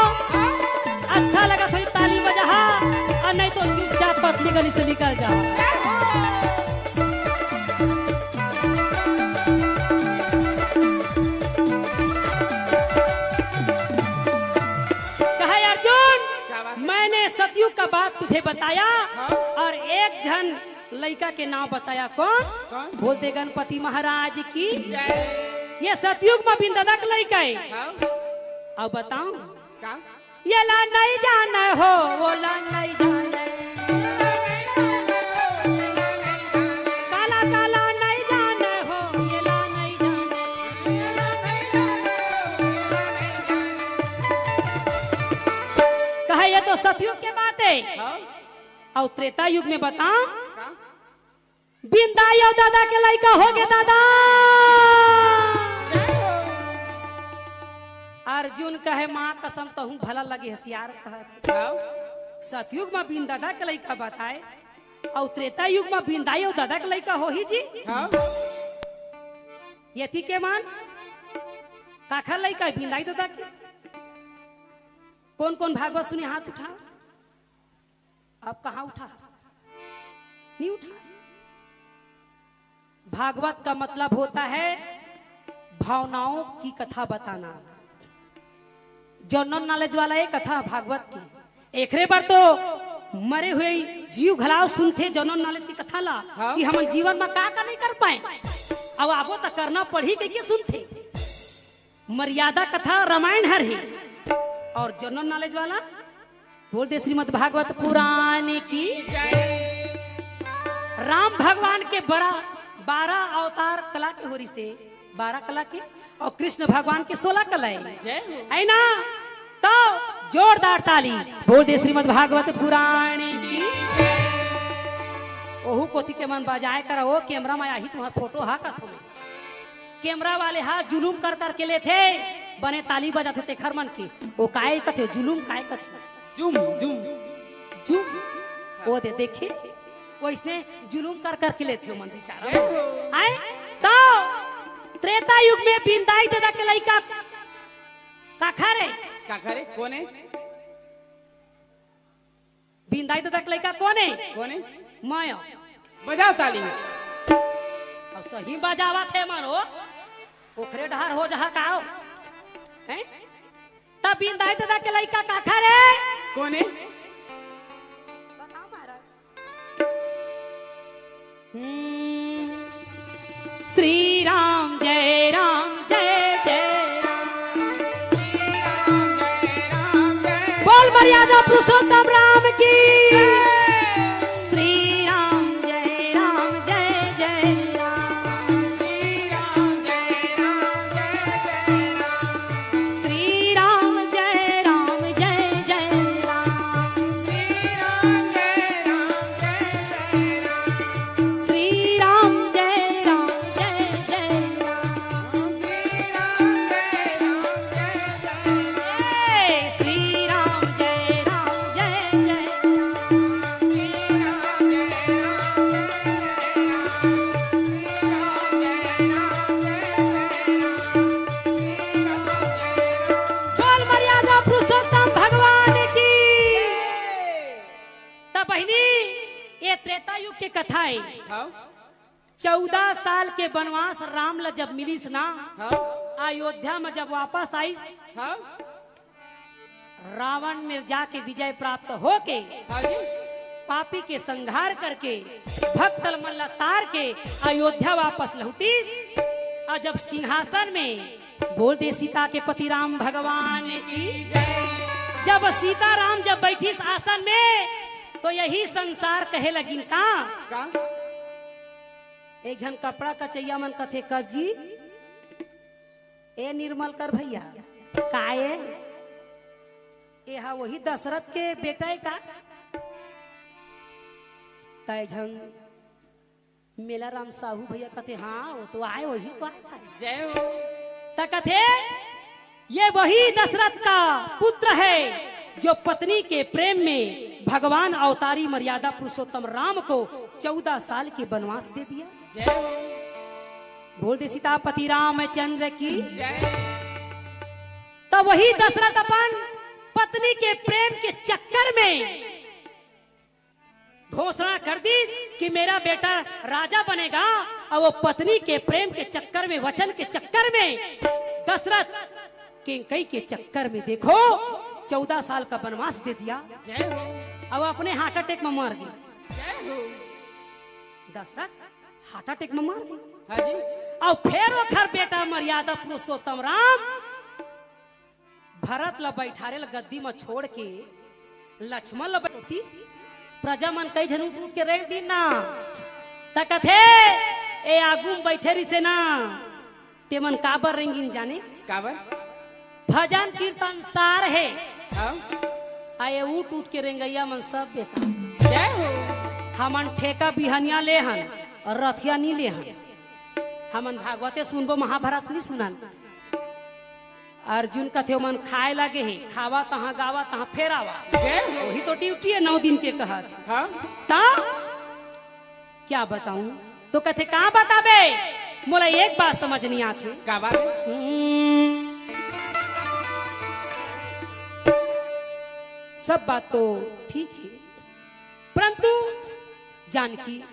अच्छा लगा, थोड़ी ताली बजा, हाँ, और नहीं तो चुपचाप पतली गली से निकल जाओ। कहा, "अर्जुन, क्या बात है? मैंने सतयुग का बात तुझे बताया, हाँ। और एक झन लइका के नाम बताया।" कौन? कौन? बोल दे गणपति महाराज की। जय। ये सतयुग में बिंददा के लइका है। हाँ। अब बताऊं? का? ये ला नहीं जाने हो, वो ला नहीं जाने। काला काला नहीं जाने हो, ये ला नहीं जाने। कहा, ये तो सतयुग के बात है। हाँ। और त्रेता युग में बताओ, का? बिंदाई अउ दादा के लइका हो गे दादा। अर्जुन कहे, "माँ कसम, तहूँ भला लगे हसियार कहत।" हाँ। सतयुग में बिंदादा के लइका बताए, अउ त्रेता युग में बिंदाई अउ दादा के लइका होही जी। हाँ। यति के मन काखर लइका बिंदाई दादा के। कौन कौन भागवत सुने, हाथ उठा। अब कहाँ उठा? नहीं उठा। भागवत का मतलब होता है भावनाओं की कथा बताना। जनरल नॉलेज वाला ये कथा भागवत की। एकरे बर तो मरे हुए जीव घलाव सुनथे जनरल नॉलेज की कथा ला, हाँ। कि हमन जीवन में का का नहीं कर पाए, अब आबो तो करना पड़ही कहिके सुनथे। मर्यादा कथा रामायण हर हे। और जनरल नॉलेज वाला बोल दे श्रीमद् भागवत पुराण की। राम भगवान के बड़ा बारह अवतार कला के होरी से, बारह कला के, और कृष्ण भगवान के सोलह कला है। जय हो। है ना? तो जोरदार ताली बोल दे श्रीमद् भागवत पुराण की। ओहू कोती के मन बजाए करा, ओ कैमरा में आही तुम्हार फोटो हा कथो में। कैमरा वाले हा जुलूम कर करके लेथे, बने ताली बजाथे तेखर मन के। ओ काय कथे, जुलूम काय कथे? जुम, जुम। जुम। ओ दे, देखे? वइसने जुलूम कर करके लेथे ओ मन बिचारा। जय हो। आए? तो त्रेता युग में बिंदाई दादा के लइका काखर हे? काखर हे? कोन हे? बिंदाई दादा के लइका कोन हे? कोन हे? मैं। बजाओ ताली। अउ सही बजावत हे मन हो। ओखरे डहर हो जहा का हो? हैं? त बिंदाई दादा के लइका काखर हे? कोन हे? बताओ महाराज। हम्म। श्री राम जय राम जय जय राम। बोल मर्यादा पुरुषोत्तम राम की। श्री राम जय राम जय जय राम। श्री राम जय राम जय जय राम। श्री राम जय राम जय जय राम। ए, श्री राम जय राम जय जय राम। बोल मर्यादा पुरुषोत्तम भगवान की। त बहिनी, ये त्रेता युग के कथा हे। हाँ। चौदह साल के बनवास राम ला जब मिलिस ना, हाँ। अयोध्या में जब वापस आइस, हाँ। रावण मेर जाके विजय प्राप्त होके, हाँ जी। पापी के संहार करके, भक्त मन ला तार के अयोध्या वापस लौटिस। और जब सिंहासन में, बोल दे सीता के पति राम भगवान की, जब सीता राम जब बैठिस आसन में, तो यही संसार कहे लगिन का? का? एक झन कपड़ा कचैया मन कथे, "कस जी, ए निर्मल कर भैया, का ए? ए हा वही दशरथ के बेटा ए का?" त एक झन मेला राम साहू भैया कथे, "हाँ, वो तो आए, वही तो आए।" जय हो। त कथे, "ये वही दशरथ का पुत्र है जो पत्नी के प्रेम में भगवान अवतारी मर्यादा पुरुषोत्तम राम को चौदह साल के वनवास दे दिया।" जय हो। बोल दे सीतापति रामचंद्र की। जय। त वही दशरथ अपन पत्नी के प्रेम के चक्कर में घोषणा कर दिस कि मेरा बेटा राजा बनेगा, और वो पत्नी के प्रेम के चक्कर में, वचन के चक्कर में, दशरथ कैकई के चक्कर में देखो चौदह साल का वनवास दे दिया। जय हो। अब अपने heart attack में मर गे। जय हो। दशरथ heart attack में मर गे। हाँ जी। अब फेर ओखर बेटा मर्यादा पुरुषोत्तम राम भरत ला बैठारे ला गद्दी म छोड़ के लक्ष्मण ला बैठोती, प्रजा मन कई झन उठ उठ के रेंग दिन ना। त कथे, "ए आगू म बैठे रिसे ना, ते मन काबर रेंगिन जाने?" काबर? "भजन कीर्तन सार हे।" हाँ। आ ये उठ उठ के रेंगइया मन सब बेकार। जय हो। हमन ठेका बिहनिया ले हन और रथिया नी ले हन। हमन भागवते सुनबो, महाभारत नी सुनन। अर्जुन कथे, "ओमन खाए लागे हे, खावा तहाँ, गावा तहाँ, फेर आवा।" जय हो। वही तो duty है नौ दिन के कहत। हाँ। ता क्या बताऊं? तो कथे, "का बताबे? मोला एक बात समझ नहीं आथे।" का बात है? हम्म, सब बात तो ठीक है, परंतु जानकी,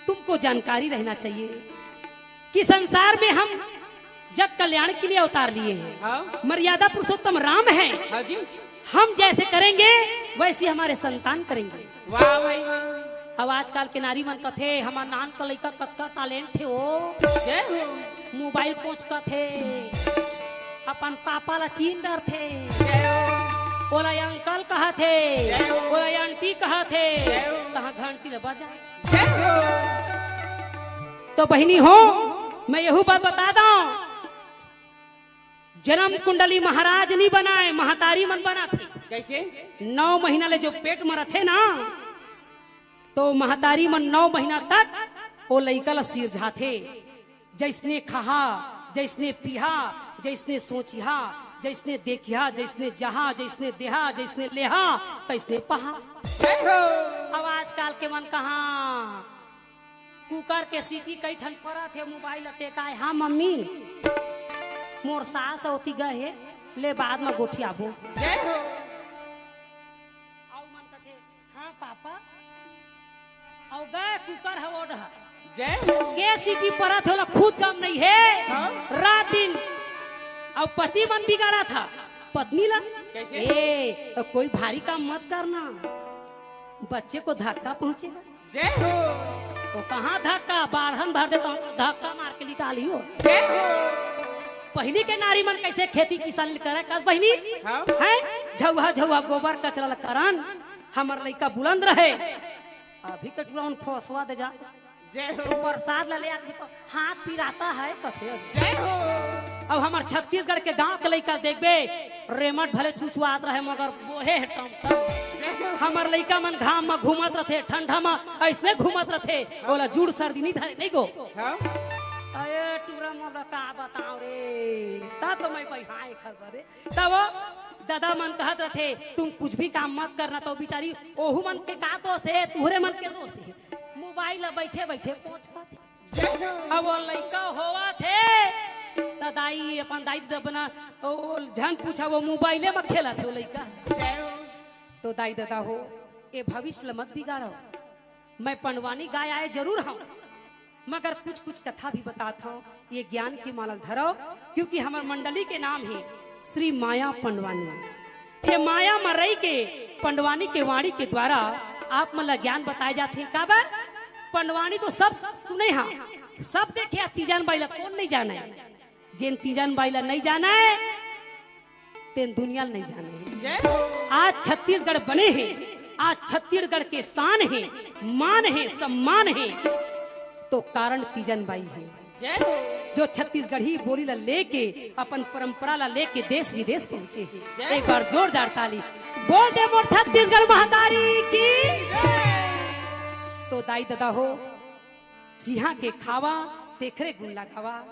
तुमको जानकारी रहना चाहिए कि संसार में हम जग कल्याण के लिए अवतार लिए हैं। हाँ। मर्यादा पुरुषोत्तम राम हैं। हाँ जी। हम जैसे करेंगे, वैसे हमारे संतान करेंगे। वाह भाई वाह। अब आजकल के नारी मन कथे, "हमार नान का लइका कतका talent हे ओ।" जय हो। मोबाइल कोचकथे, अपन पापा ला चीन डरथे। जय हो। ओला uncle कहथे, जय हो। ओला aunty कहथे। जय हो। तहाँ घंटी ला बजा। जय हो। तो बहिनी हो, मैं यहू बात बता दंव, जन्म कुंडली महाराज नी बनाए, महतारी मन बनाथे। कैसे? नौ महीना ले जो पेट म रथे ना, तो महतारी मन नौ महीना तक ओ लइका ला सिरजाथे। जैसने खहा, जैसने पिहा, जैसने सोचिहा, जैसने देखिहा, जैसने जहा, जैसने देहा, जैसने लेहा, तैसने पहा। जय हो। अब आजकल के मन कहाँ कुकर के सीटी कई ठन परत हे, मोबाइल टेकाए, "हाँ मम्मी, मोर सास ओती गए हे, ले बाद म गोठियाबो।" जय हो। अउ मन कथे, "हाँ पापा।" अउ गए कुकर ह ओढ़। जय हो। के सीटी परत हे, ओला खुद गम नहीं हे। हाँ। रात दिन। अउ पति मन बिगाड़थे पत्नी ला। कैसे? "ए, तो कोई भारी काम मत करना, बच्चे को धक्का पहुंचेगा।" जय हो। तो कहाँ धक्का, बाढ़न भर देता हूँ, धक्का मार के निकाली हो। जय हो। पहिली के नारी मन कैसे खेती किसानी करे, कस बहिनी? हाँ। हैं? झउहा, झउहा गोबर कचरा ल करन, हमर लइका बुलंद रहे। अभी के टुरा उन फोसवा दे जा। जय हो। प्रसाद ला ले आदमी तो हाथ पिराता है, कथे। जय हो। अब हमर छत्तीसगढ़ के गांव के लइका देखबे, रेमट भले चुचुआत रहे, मगर बोहे हे टमटम। जय हो। हमर लइका मन घाम म घूमत रथे, ठंडा म अइसने घूमत रथे, ओला जुड़ सर्दी नी धरे, नहीं गो। हाँ। अरे टुरा मोला का बताओ रे, ता तो मैं बइहाए खबर रे। तब दादा मन कहत रथे, "तुम कुछ भी काम मत करना।" तो बिचारी ओहू मन के का दोष हे, तुहरे मन के दोष हे। मोबाइल ला बैठे बैठे पोंछ पाथे। अब वो लइका होवत हे, त दाई, अपन दाई ददा बना, ओ, ओ, झन पूछा, वो मोबाइले म खेलत हे वो लइका। तो दाई ददा हो, ए भविष्य ल मत बिगाड़ो। मैं पंडवानी गाय आए जरूर हूँ, मगर कुछ कुछ कथा भी बतात हूँ, ये ज्ञान के माला धरो, क्योंकि हमर मंडली के नाम हे श्री माया पंडवानी। ये माया म रहि के पंडवानी के वाणी के द्वारा आप मन ला ज्ञान बताए जाथे। काबर? पंडवानी तो सब सुने हा, सब देखे हा, तीजन बाई ला कोन नइ जाने? जेन तीजन बाई ला नइ जाने, तेन दुनिया ल नइ जाने। जय हो। आज छत्तीसगढ़ बने हे, आज छत्तीसगढ़ के शान हे, मान हे, सम्मान हे, तो कारण तीजन बाई हे। जय हो। जो छत्तीसगढ़ी बोली ला लेके, अपन परंपरा ला लेके देश विदेश पहुंचे हे। जय एक हो। बार जोरदार ताली। बोल दे मोर छत्तीसगढ़ महतारी की। जय। तो दाई ददा हो, जिहाँ के खावा, तेखरे गुण लगावा।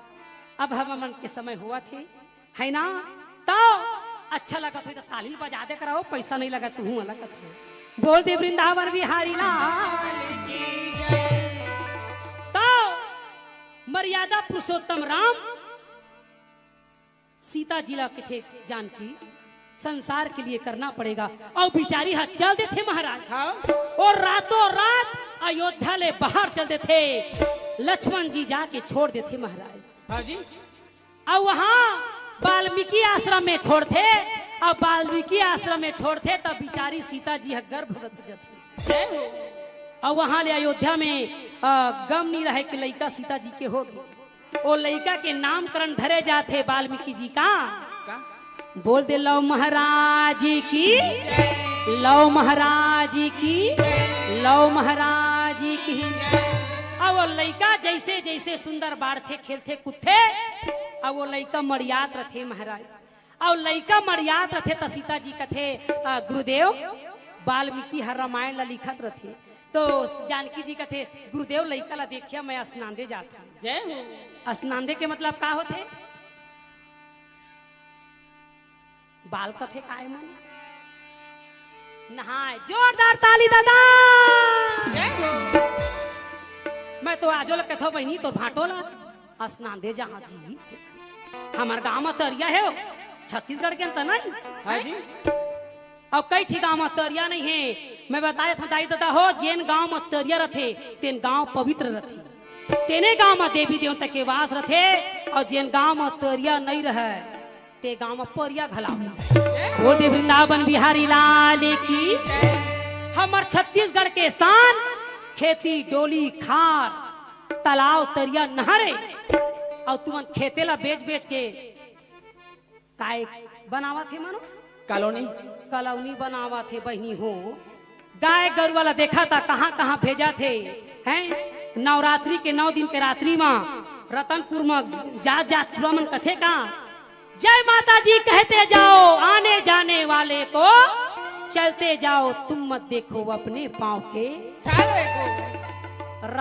अब हमन के समय होवत हे, है ना? तो अच्छा लगत होही त ताली बजा दे करव, पैसा नइ लगत, तुहूँ लगत हो। बोल दे वृंदावन बिहारी लाल की जय। तो मर्यादा पुरुषोत्तम राम सीता जी ला कथे, जानकी, संसार के लिए करना पड़ेगा। अउ बिचारी हा चल देथे महाराज। हाँ। अउ रातों रात अयोध्या ले बाहर चल देथे। लक्ष्मण जी जाके छोड़ देथे महाराज। हाँ जी। अउ वहाँ वाल्मीकि आश्रम में छोड़थे, अउ वाल्मीकि आश्रम में छोड़थे, तब बिचारी सीता जी ह गर्भवती रथे। जय हो। अउ वहाँ ले अयोध्या में, अ, गम नइ रहे कि लइका सीता जी के होगे। ओ लइका के नामकरण धरे जाथे वाल्मीकि जी का। का? बोल दे लव महाराज की, लव महाराज की, लव महाराज की। अब वो लइका जइसे जइसे सुंदर बाढ़थे, खेलथे, कूदथे, अब वो लइका मड़ियात रथे महाराज। अउ लइका मड़ियात रथे त सीता जी कथे, "अ, गुरुदेव, वाल्मीकि ह रामायण ला लिखत रथे।" तो जानकी जी कथे, "गुरुदेव, लइका ला देखिया, मैं स्नान दे जात हूँ।" जय हो। स्नान दे के मतलब का होथे? बाल कथे काय मन? नहाए। जोरदार ताली ददा। जय हो। मैं तो आजो ला कथो बहिनी तोर भांटो ला। स्नान दे जहाँ जी। हमर गांव म तरिया हे, छत्तीसगढ़ के अंत नहीं। हाँ जी। अउ कई ठी गांव म तरिया नइ हे। मैं बताए था दाई ददा हो, जेन गांव म तरिया रथे, तेन गांव पवित्र रथे। तेने गांव म देवी देवता के वास रथे, अउ जेन गांव म तरिया नइ रहय, ते गांव म परिया घला। बोल दे वृंदावन बिहारी लाल की। हमर छत्तीसगढ़ के शान, खेती, डोली, खार, तालाब, तरिया, नहर हे। अउ तुमन खेते ला बेच बेच के काय बनावत हे मानो? कॉलोनी। कॉलोनी बनावत हे बहिनी हो। गाय गरुवा ला देखा ता कहाँ कहाँ भेजा थे, हैं? नवरात्रि के नौ दिन के रात्रि मा रतनपुर मा जात जात पूरा मन कथे का, "जय माता जी कहते जाओ, आने जाने वाले को चलते जाओ, तुम मत देखो अपने पाँव के।" चाले को।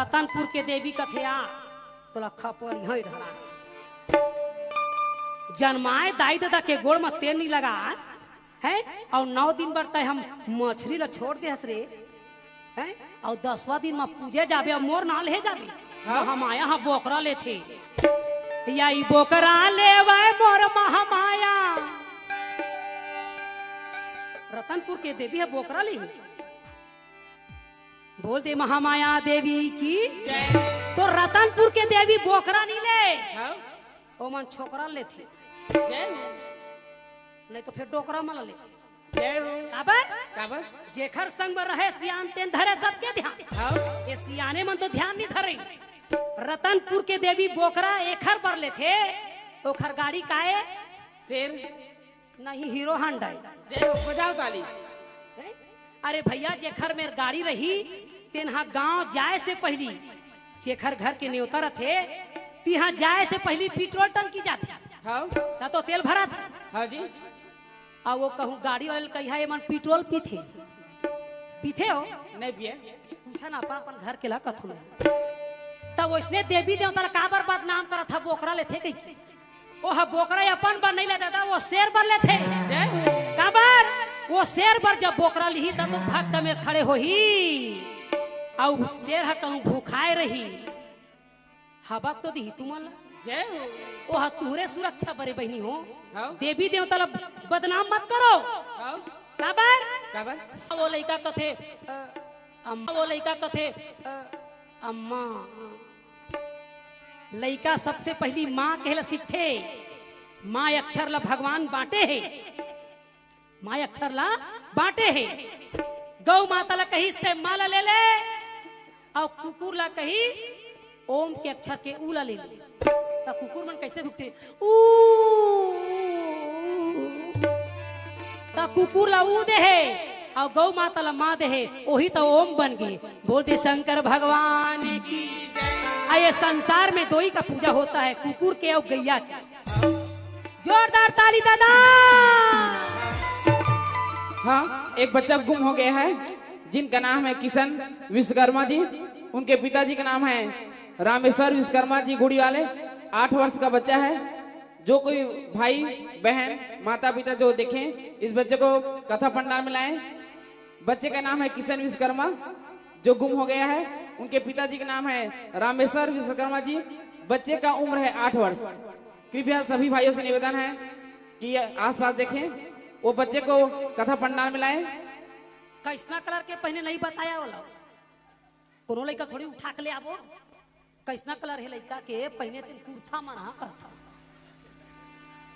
रतनपुर के देवी कथे आ, तोला खपरी है ढला। जनमाए दाई ददा के गोड़ म तेल नइ लगास, हैं? अउ नौ दिन बर तय हम मछरी ला छोड़ दे हस रे, हैं? अउ दसवां दिन म पूजे जाबे अउ मोर नाल हे जाबे। हाँ। महामाया ह बोकरा लेथे। या ई बोकरा लेवय मोर महामाया। रतनपुर के देवी ह बोकरा लेही। बोल दे महामाया देवी की। जय। तो रतनपुर के देवी बोकरा नइ ले। हाँ। ओमन छोकरा लेथे। जय हो। नहीं तो फिर डोकरा मन लेथे। जय हो। काबर? काबर? जेखर संग में रहे सियान तेन धरे सबके ध्यान। हाँ। ये सियाने मन तो ध्यान नइ धरे। रतनपुर के देवी बोकरा एखर बर लेथे, ओखर गाड़ी काए? शेर। नहीं, हीरो हांडा। जय हो, बजाओ ताली। हैं? अरे भैया, जेखर मेर गाड़ी रही, तेन हा गांव जाए से पहिली, जेखर घर के नेवता रथे, तिहा जाए से पहिली पेट्रोल टंकी जाथे। हाँ। त तो तेल भराथे। हाँ जी। अउ वो कहूँ गाड़ी वाले ल कहिहा, "एमन पेट्रोल पीथे?" पीथे हो? नहीं पिए। पूछा ना, अपन, अपन घर के ला कथू नहीं। त वइसने देवी देवता ला काबर बदनाम करत हा, बोकरा लेथे कहिके? ओह बोकरा अपन बर नइ ले ददा, वो शेर बर लेथे। जय हो। काबर? वो शेर बर जब बोकरा लिही, तब तो भक्त मेर खड़े होही। अउ शेर ह कहूँ भूखाए रही, हबक तो दिही तुमन ला। जय हो। ओह तुहरे सुरक्षा बरे बहिनी हो। हाँ। देवी देवता ला बदनाम मत करो। हाँ। काबर? काबर? वो लइका कथे, अ, अम्मा, वो लइका कथे, अ, अम्मा। लइका सबसे पहिली माँ कहे ला सीखथे। माँ अक्षर ला भगवान बांटे हे। माँ अक्षर ला बांटे हे। गौ माता ला कहिस ते माँ ला ले ले, अउ कुकुर ला कहिस ओम के अक्षर के ऊ ला ले ले। त कुकुर मन कइसे भुकथे? ऊ। त कुकुर ला ऊ दे हे, अउ गौ माता ला माँ दे हे, ओही त ओम बन गे। बोल दे शंकर भगवान की। आ ये संसार में दोई का पूजा होता है, कुकुर के अउ गैया के। जोरदार ताली दादा। हाँ, एक बच्चा गुम हो गया है, जिनका नाम है किशन विश्वकर्मा जी। उनके पिताजी का नाम है रामेश्वर विश्वकर्मा जी गुड़ी वाले। आठ वर्ष का बच्चा है। जो कोई भाई, बहन, माता पिता जो देखें, इस बच्चे को कथा पंडाल में लाएं। बच्चे का नाम है किशन विश्वकर्मा, जो गुम हो गया है। उनके पिताजी का नाम है रामेश्वर विश्वकर्मा जी। बच्चे का उम्र है आठ वर्ष। कृपया सभी भाइयों से निवेदन है कि ये आसपास देखें, वो बच्चे को कथा पंडाल में लाएं। कइसना कलर के पहिने नहीं बताया वाला, कोनो लइका थोड़ी उठा के ले आबो। कइसना कलर हे लइका के पहिने? तेन कुर्ता मन हा कहत।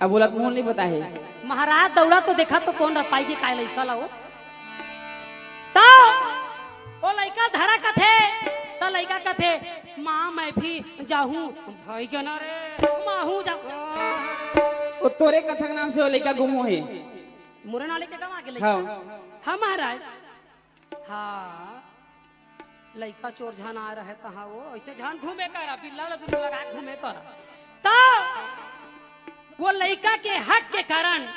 अब बोला, मुंह नहीं पता है। महाराज दौड़ा तो देखा तो कोन रपाई के काय लइका ला वो। तो वो लइका धरा कथे, त लइका कथे, "माँ, मैं भी जाहूँ।" भाई के ना रे, माँ हूँ जाहूँ। वो तोरे कथा के नाम से वो लइका गुम हो हे। मोरे नाले के गवा के लइका। हाँ। हाँ महाराज। हाँ, लइका चोर झन आ रहे तहाँ वो, अइसने झन घूमे करा, बिल्ला ल दुनू लगा घूमे करा। त वो लइका के हट के कारण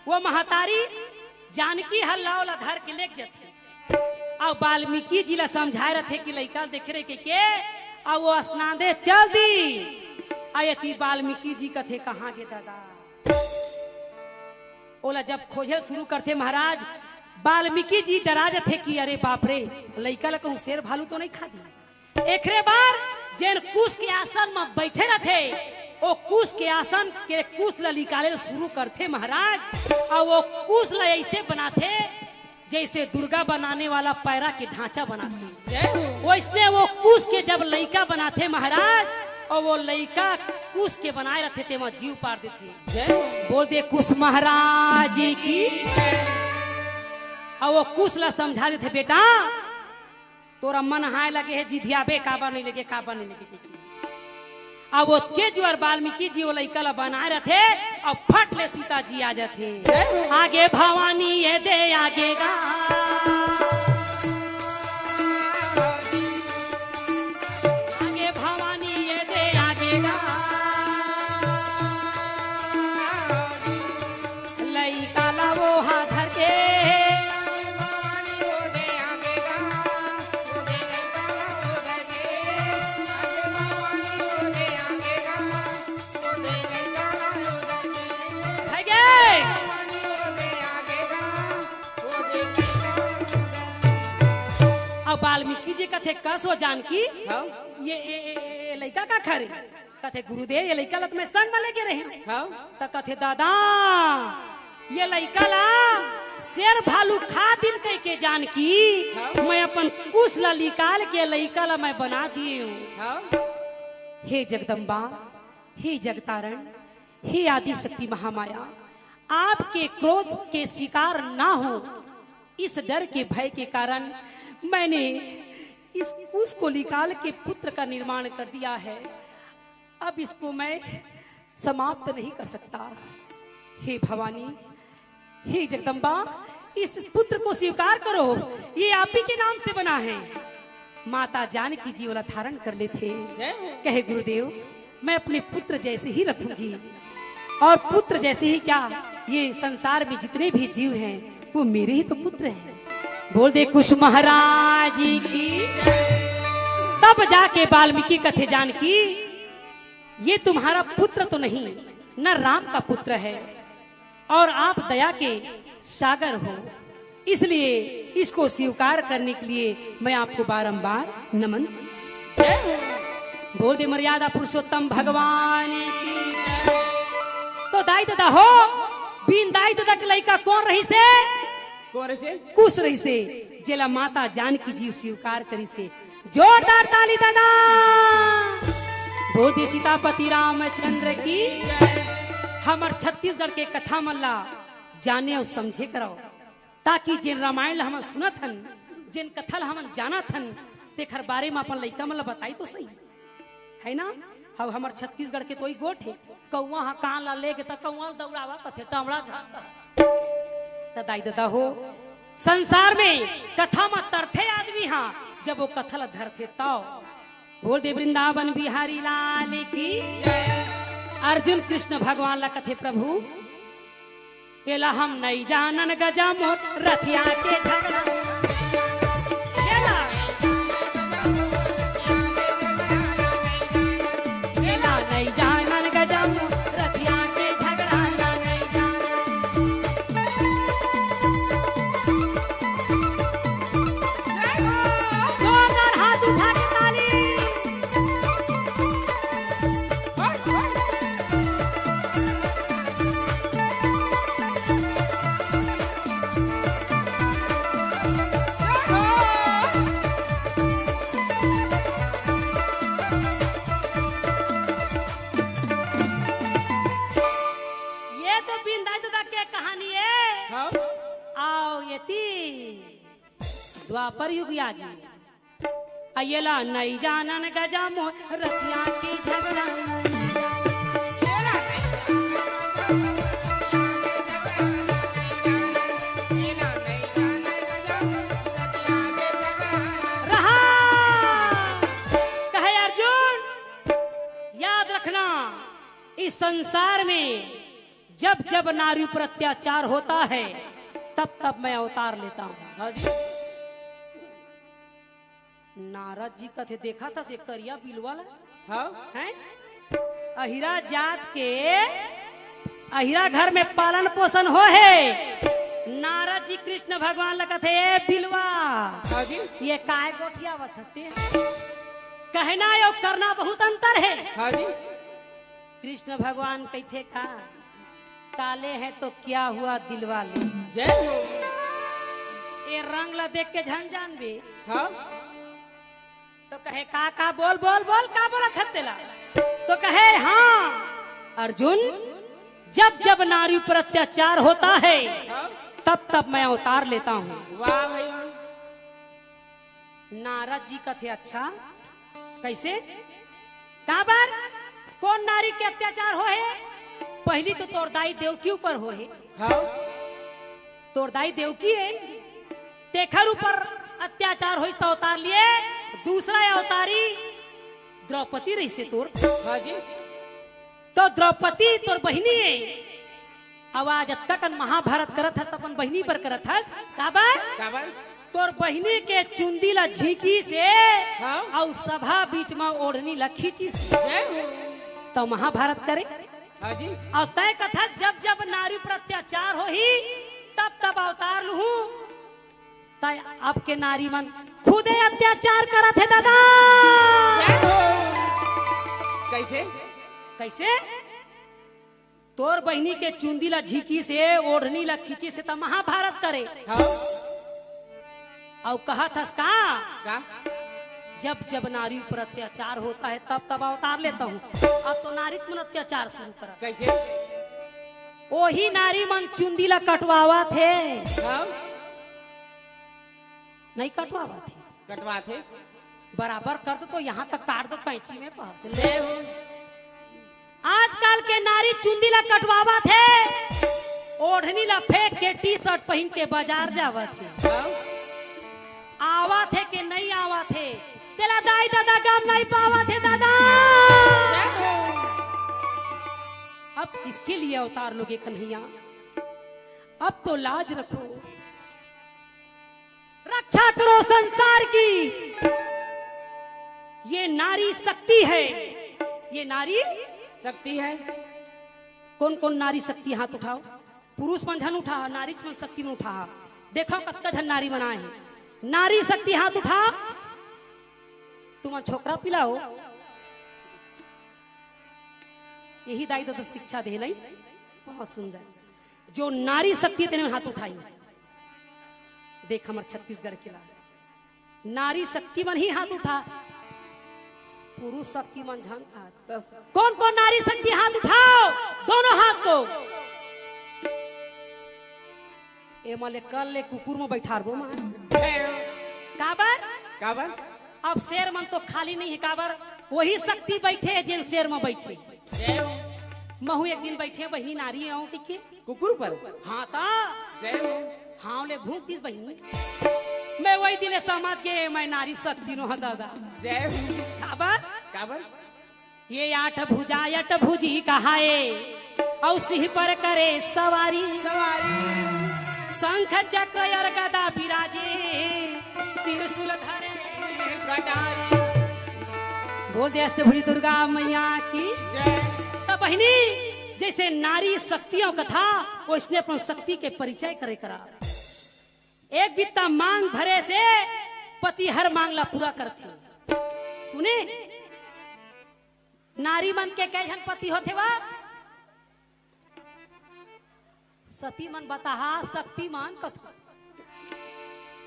वो महतारी जानकी ह लाव ला धर के लेग जथे। अउ वाल्मीकि जी ला समझाए रथे कि लइका ल देखे रहे के, के, अउ वो असनांदे चल दी। अउ एती वाल्मीकि जी कथे, "कहाँ गे दादा?" ओला जब खोजे शुरू करथे महाराज, वाल्मीकि जी डरा जथे कि अरे बाप रे, लइका ला कहूँ शेर भालू तो नहीं खा दी। एकरे बर जेन कुश के आसन म बइठे रथे, ओ कुश के आसन के कुश ला निकाले ल शुरू करथे महाराज। अउ वो कुश ला अइसे बनाथे जइसे दुर्गा बनाने वाला पैरा के ढांचा बनाथे। जय हो। वइसने वो कुश के जब लइका बनाथे महाराज, अउ वो लइका कुश के बनाए रथे, तेमा जीव पार देथे। जय हो। बोल दे कुश महाराज की। अउ वो कुश ला समझा देथे, "बेटा, तोरा मन हाय लगे हे, जिधियाबे, काबर नहीं लगे, काबर नहीं लगे।" अब ओतके जुआर वाल्मीकि जी वो लइका ला बनाए रथे, अउ फट ले सीता जी आ जाथे। आगे भवानी ये दे आगे गा, आगे भवानी ये दे आगे गा, लइका ला वो हा धर के। है गे? अब वाल्मीकि जी कथे, "कस हो जानकी, हाँ? ये, ये, ये, ये लइका का खा रे?" कथे, "गुरुदेव, ये लइका ला त मैं संग म लेगे रहेंव।" हाँ? त कथे, "दादा, ये लइका ला शेर भालू खा दिन कहिके जानकी, हाँ? मैं अपन कुश ला निकाल के लइका ला मैं बना दिएंव।" हाँ? हे जगदम्बा, हे जगतारण, हे आदि शक्ति महामाया, आपके क्रोध के शिकार ना हो, इस डर के भय के कारण मैंने इस कुश को निकाल के पुत्र का निर्माण कर दिया है। अब इसको मैं समाप्त नहीं कर सकता। हे भवानी, हे जगदम्बा, इस पुत्र को स्वीकार करो, ये आप ही के नाम से बना है। माता जानकी जी ओला धारण कर लेथे। जय हो। कहे, "गुरुदेव, मैं अपने पुत्र जैसे ही रखूंगी, और पुत्र जैसे ही क्या, ये संसार में जितने भी जीव हैं, वो मेरे ही तो पुत्र हैं।" बोल दे कुश महाराज की। तब जाके वाल्मीकि कथे, "जानकी, ये तुम्हारा पुत्र तो नहीं, न राम का पुत्र है, और आप दया के सागर हो, इसलिए इसको स्वीकार करने के लिए मैं आपको बारंबार नमन।" जय हो। बोल दे मर्यादा पुरुषोत्तम भगवान की। तो दाई ददा हो, बिन दाई ददा के लइका कोन रहिसे? कोन रहिसे? कुश रहिसे, जेला माता जानकी जी स्वीकार करिसे। जोरदार ताली दादा। बोल दे सीतापति रामचंद्र की। हमर छत्तीसगढ़ के कथा मन ला जाने अउ समझे करव। ताकि जेन रामायण ला हमन सुनत हन, जेन कथा ला हमन जानत हन, तेखर बारे म अपन लइका मन ला बताई तो सही, है ना? अब हमर छत्तीसगढ़ के कोई गोठ हे, कौवा ह कान ला लेगे त कौवा ल दौड़ावा कथे, टमड़ा झांक। त दाई ददा हो, संसार में कथा म तरथे आदमी हा, जब वो कथा ला धरथे तव। बोल दे वृंदावन बिहारी लाल की। अर्जुन कृष्ण भगवान ला कथे, प्रभु, एला हम नइ जानन गजा मोर रथिया के झगड़ा। एला, एला नइ जानन गजा मोर रथिया के झगड़ा ला नइ जानन। जोरदार हाथ उठा के ताली। ये तो बिंदाई ददा के कहानी है। हाँ। आओ ये ती द्वापर युग आगे। अयला नइ जानन गजा मोर रतिया के झगड़ा। रहा। कहे अर्जुन, याद रखना, इस संसार में जब जब नारी पर अत्याचार होता है, तब तब मैं अवतार लेता हूँ। हाँ जी। नारद जी कथे, "देखा था से करिया बिलवा ला?" हाँ। हैं? अहिरा जात के, अहिरा घर में पालन पोषण हो है। नारद जी कृष्ण भगवान ला कथे, "ए बिलवा, हाँ जी। ये काय गोठियावत हते?" कहना अउ करना बहुत अंतर है। हाँ जी। कृष्ण भगवान कहिथे का, "काले हैं तो क्या हुआ दिलवा ले।" जय हो। ए रंग ला देख के झन जानबे। हाँ। तो कहे, "का, का, बोल, बोल, बोल, का बोलत हस तेला?" तो कहे, "हाँ, अर्जुन, जब जब नारी पर अत्याचार होता है, हाँ। तब तब मैं अवतार लेता हूँ।" वाह भाई वाह। नारद जी कथे, "अच्छा, कइसे? काबर? कोन नारी के अत्याचार होहे? पहिली तो तोर दाई देवकी ऊपर होहे।" हाँ। तोर दाई देवकी हे, तेखर ऊपर अत्याचार होइस त अवतार लिए, दूसरा अवतारी द्रौपदी रहिसे तोर। हाँ जी। तो द्रौपदी तोर बहिनी हे, अउ आज अतका कन महाभारत करत हस, त अपन बहिनी बर करत हस, काबर? काबर? तोर बहिनी के चुंदी ला झींकिसे, हाँ। अउ सभा बीच म ओढ़नी ला खींचिसे। जय हो। त महाभारत करे। हाँ जी। अउ तैं कथस, "जब जब नारी पर अत्याचार होही, तब तब अवतार लूहूँ।" तैं अब के नारी मन खुदे अत्याचार करत हे, दादा। जय हो। कइसे? कइसे? तोर बहिनी के चुंदी ला झींकिसे, ओढ़नी ला खींचिसे, त महाभारत करे। हाँ। अउ कहत हस का? का? "जब जब नारी पर अत्याचार होता है, तब तब अवतार लेता हूँ।" अब तो नारीच मन अत्याचार शुरू करत। कइसे? ओही नारी मन चुंदी ला कटवावत हे। हाँ। नइ कटवावत हे। कटवाथे। बराबर कर दो तो यहाँ तक काट दो कैंची में, बात ले। ले हो। आजकल के नारी चुंदी ला कटवावत हे, ओढ़नी ला फेंक के टी शर्ट पहिन के बाजार जावत हे। हाँ। आवत हे के नइ आवत हे, तेला दाई ददा गम नइ पावत हे दादा। ले हो। अब किसके लिए अवतार लोगे कन्हैया? अब तो लाज रखो। रक्षा करो संसार की। ये नारी शक्ति है, ये नारी शक्ति है। कौन कौन नारी शक्ति, हाथ उठाओ। पुरुष मन झन उठा, नारी मन शक्ति मन उठा। देखो कतका झन नारी मन आए हे। नारी शक्ति हाथ उठा। तुमन छोकरा पिलाओ। यही दाई ददा शिक्षा दे नहीं। बहुत सुंदर। जो नारी शक्ति तेने हाथ उठाई। देख हमर छत्तीसगढ़ के ला नारी शक्ति मन ही हाथ उठा, पुरुष शक्ति मन झन हाथ। कौन कौन नारी शक्ति हाथ उठाओ, दोनों हाथ को। एमा ले कल ले कुकुर म बैठारबो मैं। काबर? काबर? अब शेर मन तो खाली नहीं हे, काबर? वही शक्ति बैठे हे, जेन शेर म बैठे। जय हो। महू एक दिन बैठे, बहिनी नारी आऊं कहिके। कुकुर पर? हाँ ता। जय हो। हाँ ले घूम तीस बहिनी। मैं वही दिन समझ गे, मैं नारी शक्ति नो हा दादा। जय हो। काबर? काबर? ये आठ भुजा अठभुजी कहाए, अउ सिंह पर करे सवारी। सवारी। शंख चक्र और गदा बिराजे, त्रिशूल धरे कटारी। बोल दे अष्टभुजी दुर्गा मैया की। जय। त बहिनी, जैसे नारी शक्तियों कथा, वैसने अपन शक्ति के परिचय करे करा। एक बित्ता मांग भरे से पति हर मांग ला पूरा करथे। सुने, नारी मन के कै झन पति होथे वा? सती मन बताहा, शक्ति मन कथो।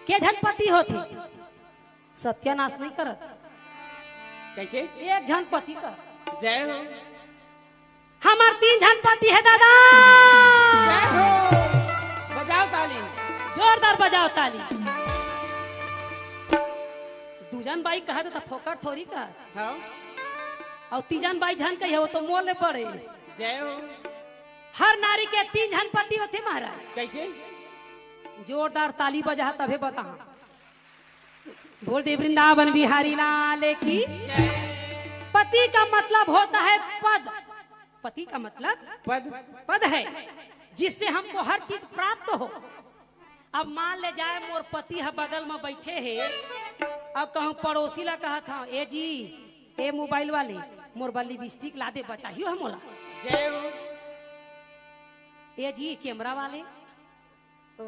के झन पति होथे? सत्यानाश नहीं करत। कैसे? एक झन पति का। जय हो। हमर तीन झन पति हे दादा। जय हो। बजाओ ताली। जोरदार बजाओ ताली। दू झन बाई कहत त फोकट थोड़ी कहत। हाँ। अउ तीजन बाई झन कही हे, वो तो मोर ले बड़े। जय हो। हर नारी के तीन झन पति होथे महाराज। कैसे? जोरदार ताली बजा तभे बता। बोल दे वृंदावन बिहारी लाल की। जय। पति का मतलब होता है पद। पति का मतलब पद। पद है, जिससे हमको हर चीज प्राप्त हो। अब मान ले जाए मोर पति ह बगल में बैठे हे, अब कहूँ पड़ोसी ला कहत हूँ, ए जी, ए मोबाइल वाले, मोर बर लिपस्टिक ला दे, बचाही हो मोला। जय हो। ए जी, कैमरा वाले, तो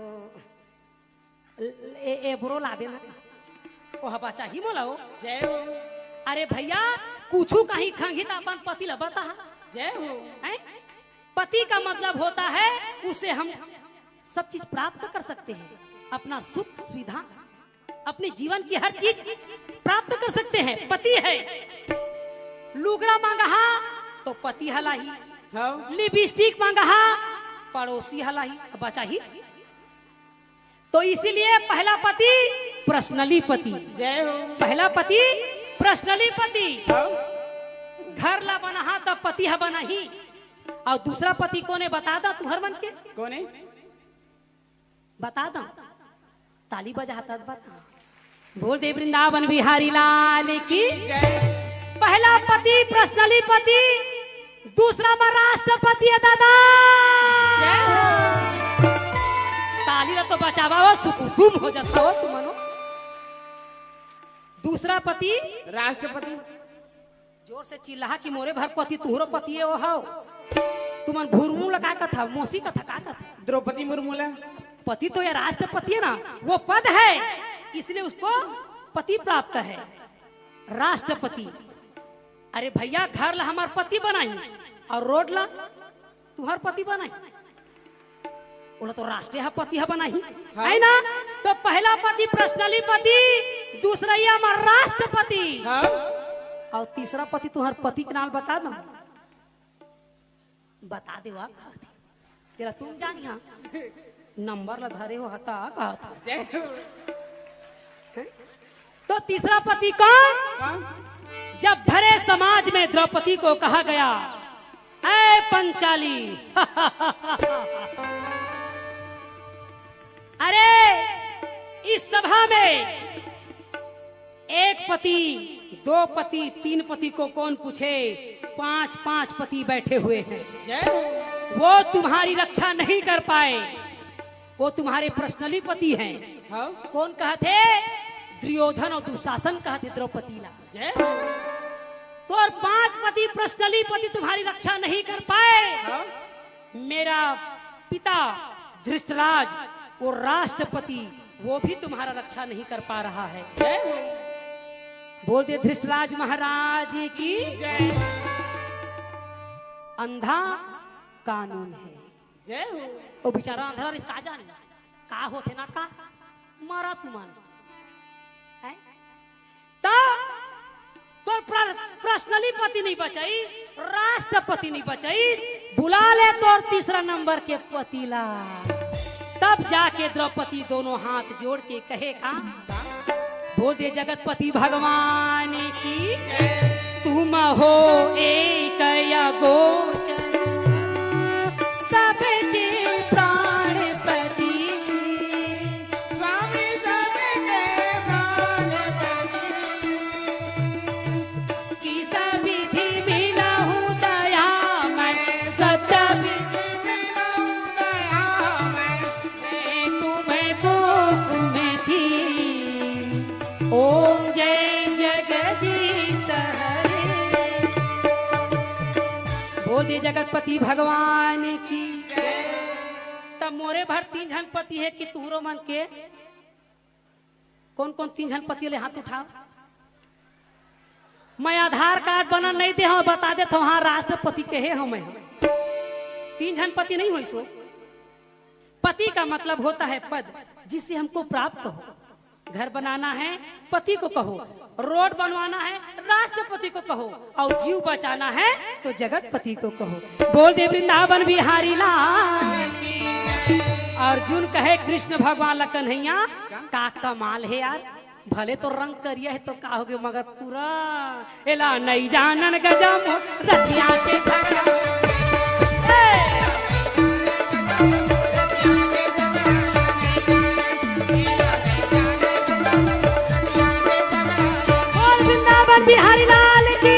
ए, ए ब्रो ला देना। ओह बचाही मोला हो। जय हो। अरे भैया, कुछु कहीं खंगी त अपन पति ला बता। जय हो। हैं? पति का मतलब होता है, उससे हम सब चीज प्राप्त कर सकते हैं, अपना सुख सुविधा, अपने जीवन की हर चीज प्राप्त कर सकते हैं। पति है, लुगरा मांगहा तो पति ह लाही, हाँ। लिपस्टिक मांगहा, पड़ोसी ह लाही, बचाही। तो इसीलिए पहला पति पर्सनली पति। जय हो। पहला पति पर्सनली पति। हाँ। घर ला बनाहा तब पति ह बनाही। अउ दूसरा पति कोने बता दा तुहर मन के? कोने? बता दा। ताली बजा तब बता। बोल दे वृंदावन बिहारी लाल की। जय। पहला पति पर्सनली पति, दूसरा में राष्ट्रपति हे दादा। जय हो। ताली ला तो बजावा हो, सुकुतुम हो जाता हो तुमन। दूसरा पति राष्ट्रपति। जोर से चिल्लाहा कि मोरे भर पति तुहरो पति हे वो हव। तुमन भुरमू ला का कथा, मौसी कथा का कथा? द्रौपदी मुर्मू ला। पति तो ये राष्ट्रपति है ना, वो पद है, इसलिए उसको पति प्राप्त है। राष्ट्रपति। अरे भैया, घर ला हमार पति बनाही अउ रोड ला तुहर पति बनाही। ओला तो राष्ट्र ह पति ह बनाही, हाँ। है ना? तो पहला पति पर्सनली पति, दूसरइया म राष्ट्रपति। हाँ। अउ तीसरा पति तुहर पति के नाम बता दो। बता दे वा, तेरा तुम जानिया। नंबर ला धरे हो हता कहत। जय हो। तो तीसरा पति कौन? कौन? जब भरे समाज में द्रौपदी को कहा गया, ऐ पंचाली, अरे इस सभा में एक पति, दो पति, तीन पति को कौन पूछे? पांच पांच पति बैठे हुए हैं। जय हो। वो तुम्हारी रक्षा नहीं कर पाए, वो तुम्हारे पर्सनली पति हैं। हाँ। कौन कहत हे? दुर्योधन अउ दुशासन कहत हे द्रौपदी ला। जय हो। तो और पांच पति पर्सनली पति तुम्हारी रक्षा नहीं कर पाए। हाँ। मेरा पिता धृष्टराज, वो राष्ट्रपति, वो भी तुम्हारा रक्षा नहीं कर पा रहा है। जय हो। बोल दे धृष्टराज महाराज की। जय। अंधा कानून है। जय हो। वो बेचारा अंधरा रिस का जाने का होथे ना का, मरा तुमन। हैं? त तोर प्र-, पर्सनली पति नहीं बचाई, राष्ट्रपति नहीं बचाई, बुला ले तोर तीसरा नंबर के पति ला। त तब जाके द्रौपदी दोनों हाथ जोड़ के कहे का, बोल दे जगतपति भगवान की, तुम हो एक अगोचर, सबके प्राणपति। स्वामी सबके प्राणपति। किस विधि मिलहु दयामय, सत्य विधि मिलहु दयामय, मैं तुम्हें कोख में थी। ओम जय जगदीश हरे। बोल दे जगतपति भगवान की। तब मोरे भर तीन झन पति हे कि तुहरो मन के? कौन कौन तीन झन पति ले हाथ उठाओ। मैं आधार कार्ड बनन नहीं दे हूं, बता देत हूं, हाँ, राष्ट्रपति के हे हूं मैं। तीन झन पति नहीं होइस हो। पति का मतलब होता है पद, जिससे हमको प्राप्त हो। घर बनाना है, पति को कहो। रोड बनवाना है, राष्ट्रपति को कहो। और जीव बचाना है, तो जगतपति को कहो। बोल दे वृंदावन बिहारी लाल। अर्जुन कहे कृष्ण भगवान ला, कन्हैया, का कमाल है यार, भले तो रंग करिया है तो का होगे, मगर पूरा एला नई जानन गजम रतिया के झगड़ा। ए! बोल वृंदावन बिहारी लाल की।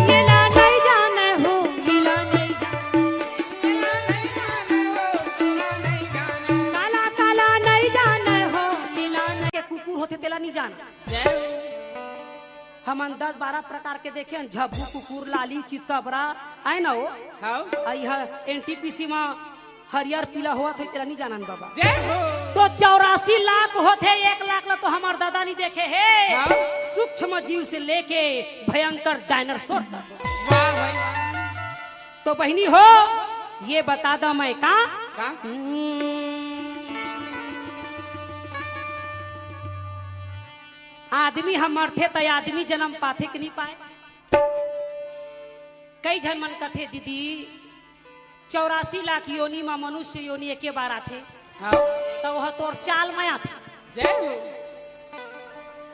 ये ला नहीं जाने हो, मिला नहीं जाने। काला काला नहीं जाने हो, मिला नहीं। के कुकुर होथे तेला नहीं जाना। हमन दस बारह प्रकार के देखे हन, झब्बू कुकुर, लाली, चितकबरा, आय ना हो? हाँ। आ इह एनटीपीसी म हरियर पीला होवत होही, तेला नहीं जानन बाबा। जय हो। तो चौरासी लाख होथे, एक लाख ला तो हमर दादा नहीं देखे हे। हाँ। सूक्ष्म जीव से लेके भयंकर डायनासोर तक। वाह भाई। तो बहिनी हो, ये बता दा मैं का? का? हम्म। आदमी ह मरथे त आदमी जन्म पाथे कि नहीं पाए? कई झन मन कथे, दीदी, चौरासी लाख योनि म मनुष्य योनि एके बार आथे, हाँ। त वह तोर चाल म आथे। जय हो।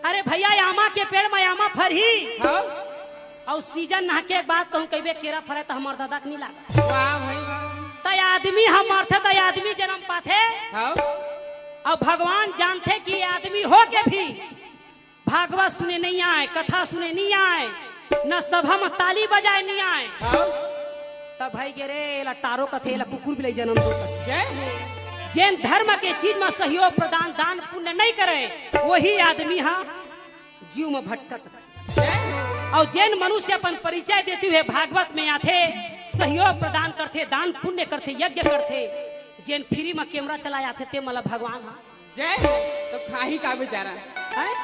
अरे भैया, आमा के पेड़ म आमा फरही, हाँ। अउ सीजन नहके के बाद कहूँ कहिबे केरा फरे त हमर दादा के नहीं लागा। वाह भाई वाह। त आदमी ह मरथे त आदमी जन्म पाथे, हाँ। अउ भगवान जानथे कि आदमी हो के भी भागवत सुने नहीं आए, कथा सुने नहीं आए, न सभा म ताली बजाए नहीं आए। हाँ। तब भाई गे रे, एला टारो कथे, एला कुकुर बिलाई जन्म दो कथे। जय हो। जेन धर्म के चीज म सहयोग प्रदान, दान पुण्य नहीं करे, वही आदमी ह जीव म भटकत। जय हो। अउ जेन मनुष्य अपन परिचय देते हुए भागवत में आथे, सहयोग प्रदान करथे, दान पुण्य करथे, यज्ञ करथे, जेन फ्री म कैमरा चलाए आथे, ते मला भगवान ह जय हो। तो खाही का बेचारा? हैं?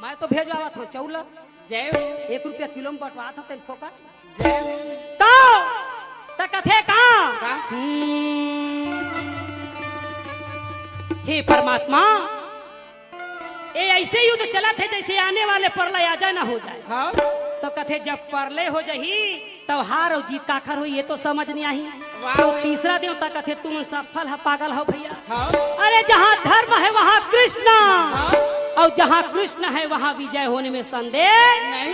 मैं तो भेजवावत हूँ चौला। जय हो। एक रुपया किलो में बंटवात हूँ तेन फोकट। जय हो। तो, त कथे का? का? हम्म। हे परमात्मा, ए ऐसे युद्ध चलत हे जैसे आने वाले प्रलय आ जाए ना हो जाए। हाँ। तो कथे जब प्रलय हो जाही, तब हार अउ जीत काखर होही, ये तो समझ नहीं आही। वाह, तो वाह। तीसरा देवता कथे, "तुम सफल ह, पागल हो भैया।" हाँ। अरे, जहाँ धर्म है, वहाँ कृष्ण, हाँ। अउ जहाँ कृष्ण है, वहाँ विजय होने में संदेह नहीं।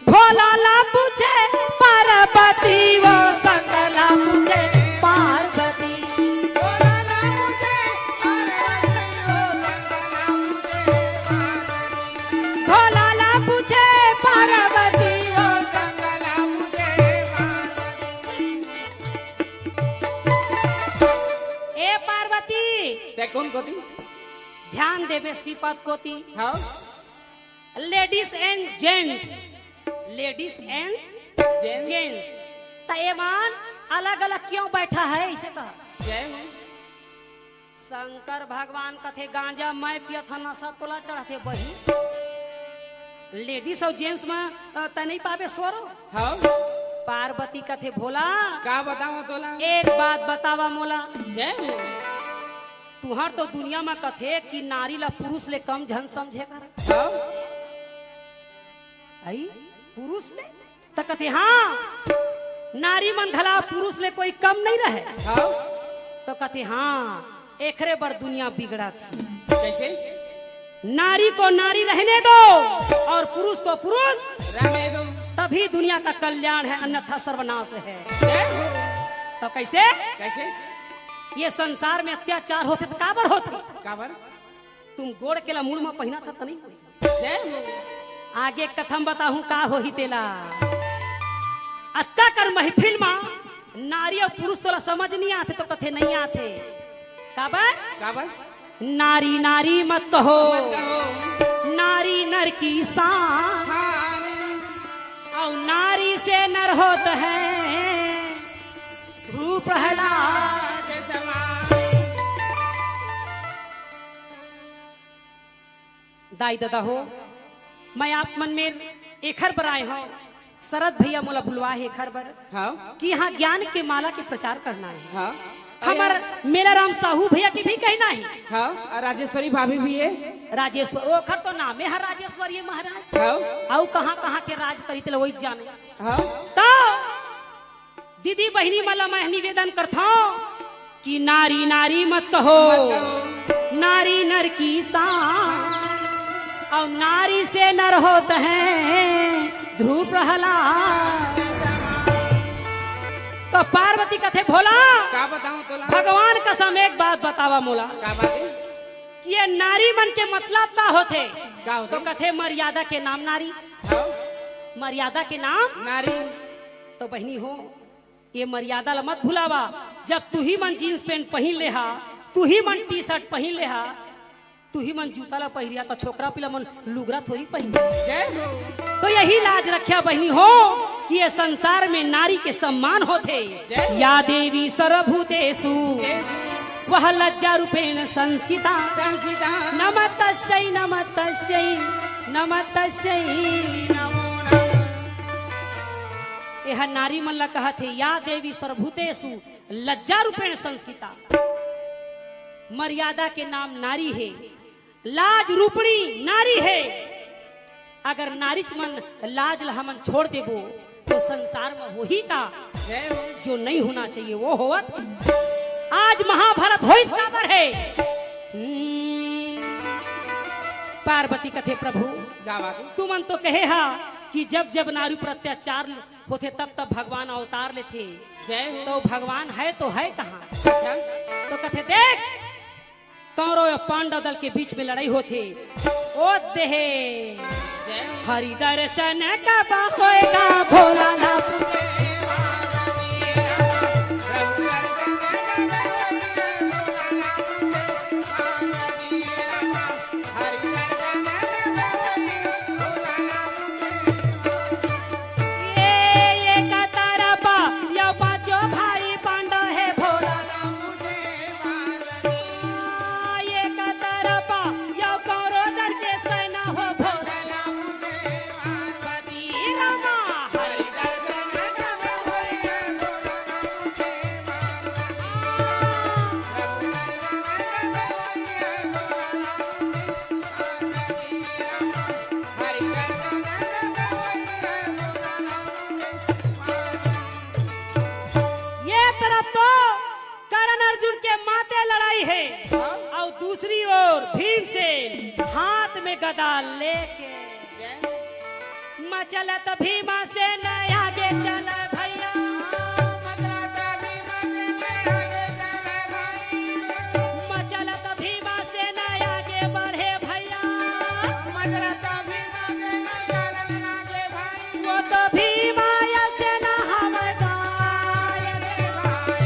भोला ला पूछे पार्वती, वो शंकर ला पूछे पार्वती। भोला ला पूछे पार्वती, वो शंकर ला पूछे पार्वती। भोला ला पूछे पार्वती, ओ कंगला मुझे पार्वती। ए पार्वती, ते कोन कोती? ध्यान देबे श्रीपाद कोती। हाँ। Ladies and gents, ladies and gents. Gents. त ए मन अलग-अलग क्यों बैठा है, इसे कहा। जय हो। शंकर भगवान कथे, "गांजा मैं पियत हंव, नशा तोला चढ़थे बही।" लेडीज अउ जेंट्स में, अ, त नहीं पाबे स्वरो। हाँ। पार्वती कथे, "भोला, का बतावं तोला? एक बात बतावा मोला। जय हो। तुहर तो दुनिया में कथे कि नारी ला पुरुष ले कम झन समझे कर।" हाँ। आई? पुरुष ले? त कथे, "हाँ, नारी मन घला पुरुष ले कोई कम नहीं रहे।" हाँ। त कथे, "हाँ, एखरे बर दुनिया बिगड़त हे।" कैसे? नारी को नारी रहने दो और पुरुष को पुरुष रहने दो। तभी दुनिया का कल्याण है, अन्यथा सर्वनाश है। जय हो। तो कैसे? कैसे? ये संसार में अत्याचार होथे त काबर होथे? काबर? तुम गोड़ के ला मुड़ में पहिना था त नहीं? जय हो। आगे कथा म बताहूं का होही तेला। अतका कन महफिल मा नारी अउ पुरुष तोला समझ नहीं आथे त कथे नहीं आथे। काबर? काबर? नारी नारी मत कहो। मत कहो। नारी नर की शान। शान। अउ नारी से नर होत है ध्रुव प्रहलाद। समान। दाई ददा हो, मैं आप मन में एखर बर आए हंव, शरद भैया मोला बुलवा हे एखर बर, हाँ। कि यहाँ ज्ञान के माला के प्रचार करना हे। हाँ। हमर मेलाराम साहू भैया के भी कहना हे। हाँ, अउ राजेश्वरी भाभी भी हे। राजेश्वर, ओखर तो नामे हे राजेश्वरी महाराज। हाँ। अउ कहाँ-कहाँ के राज करी तेला वही जाने। हाँ। तो दीदी बहिनी मन ला मैं निवेदन करथंव कि नारी नारी मत कहो, मत कहो। नारी नर की शान, अउ नारी से नर होत है ध्रुव प्रहलाद। त पार्वती कथे, "भोला, का बतावं तोला? भगवान कसम एक बात बतावा मोला।" का बात हे? कि ये नारी मन के मतलब का होथे? का होथे? त कथे, "मर्यादा के नाम नारी।" हाँ। मर्यादा के नाम नारी। त बहिनी हो, ये मर्यादा ला मत भुलावा। जब तुही मन जींस पैंट पहिन ले हा, तुही मन टी शर्ट पहिन ले हा, तुही मन जूता ला पहिरिया, त छोकरा पिला मन लुगरा थोड़ी पहिन। जय हो। त यही लाज रखिया बहिनी हो कि ये संसार में नारी के सम्मान होथे। जय हो। या देवी सर्वभूतेषु, देवी। वह लज्जा रूपेण संस्थिता। संस्थिता। नमस्तस्यै, नमस्तस्यै, नमस्तस्यै। नमो नमः। एह नारी मन ला कहत हे, या देवी सर्वभूतेषु लज्जा रूपेण संस्थिता। मर्यादा के नाम नारी हे, लाज रूपणी नारी हे। अगर नारीच मन लाज ला हमन छोड़ देबो, तो संसार में होही का? जय हो। जो नहीं होना चाहिए, वो होवत। आज महाभारत होइस काबर हे? हम्म, पार्वती कथे, "प्रभु, का बात हे? तुमन तो कहे हा कि जब जब नारी पर अत्याचार होथे, तब तब भगवान अवतार लेथे।" जय हो। तो भगवान हे तो हे कहाँ? अच्छा। तो कथे, देख, कौरव अउ पांडव दल के बीच में लड़ाई होथे। ओ देहे। जय हो। हरि दर्शन कब होएगा भोलानाथ। ये, ये कतरपा, यो पांचों भाई पांडव हे भोला। ये कतरपा, यो कौरव दल के सेना हो भोला। ये तरफ तो कर्ण अर्जुन के माते लड़ाई हे, अउ दूसरी ओर भीमसेन हाथ में गदा लेके। मचलत भीमसेन आगे चल भैया। मचलत भीमसेन आगे बढ़े भैया। वो तो भीमा अइसे ना हवय गाय रे भाई।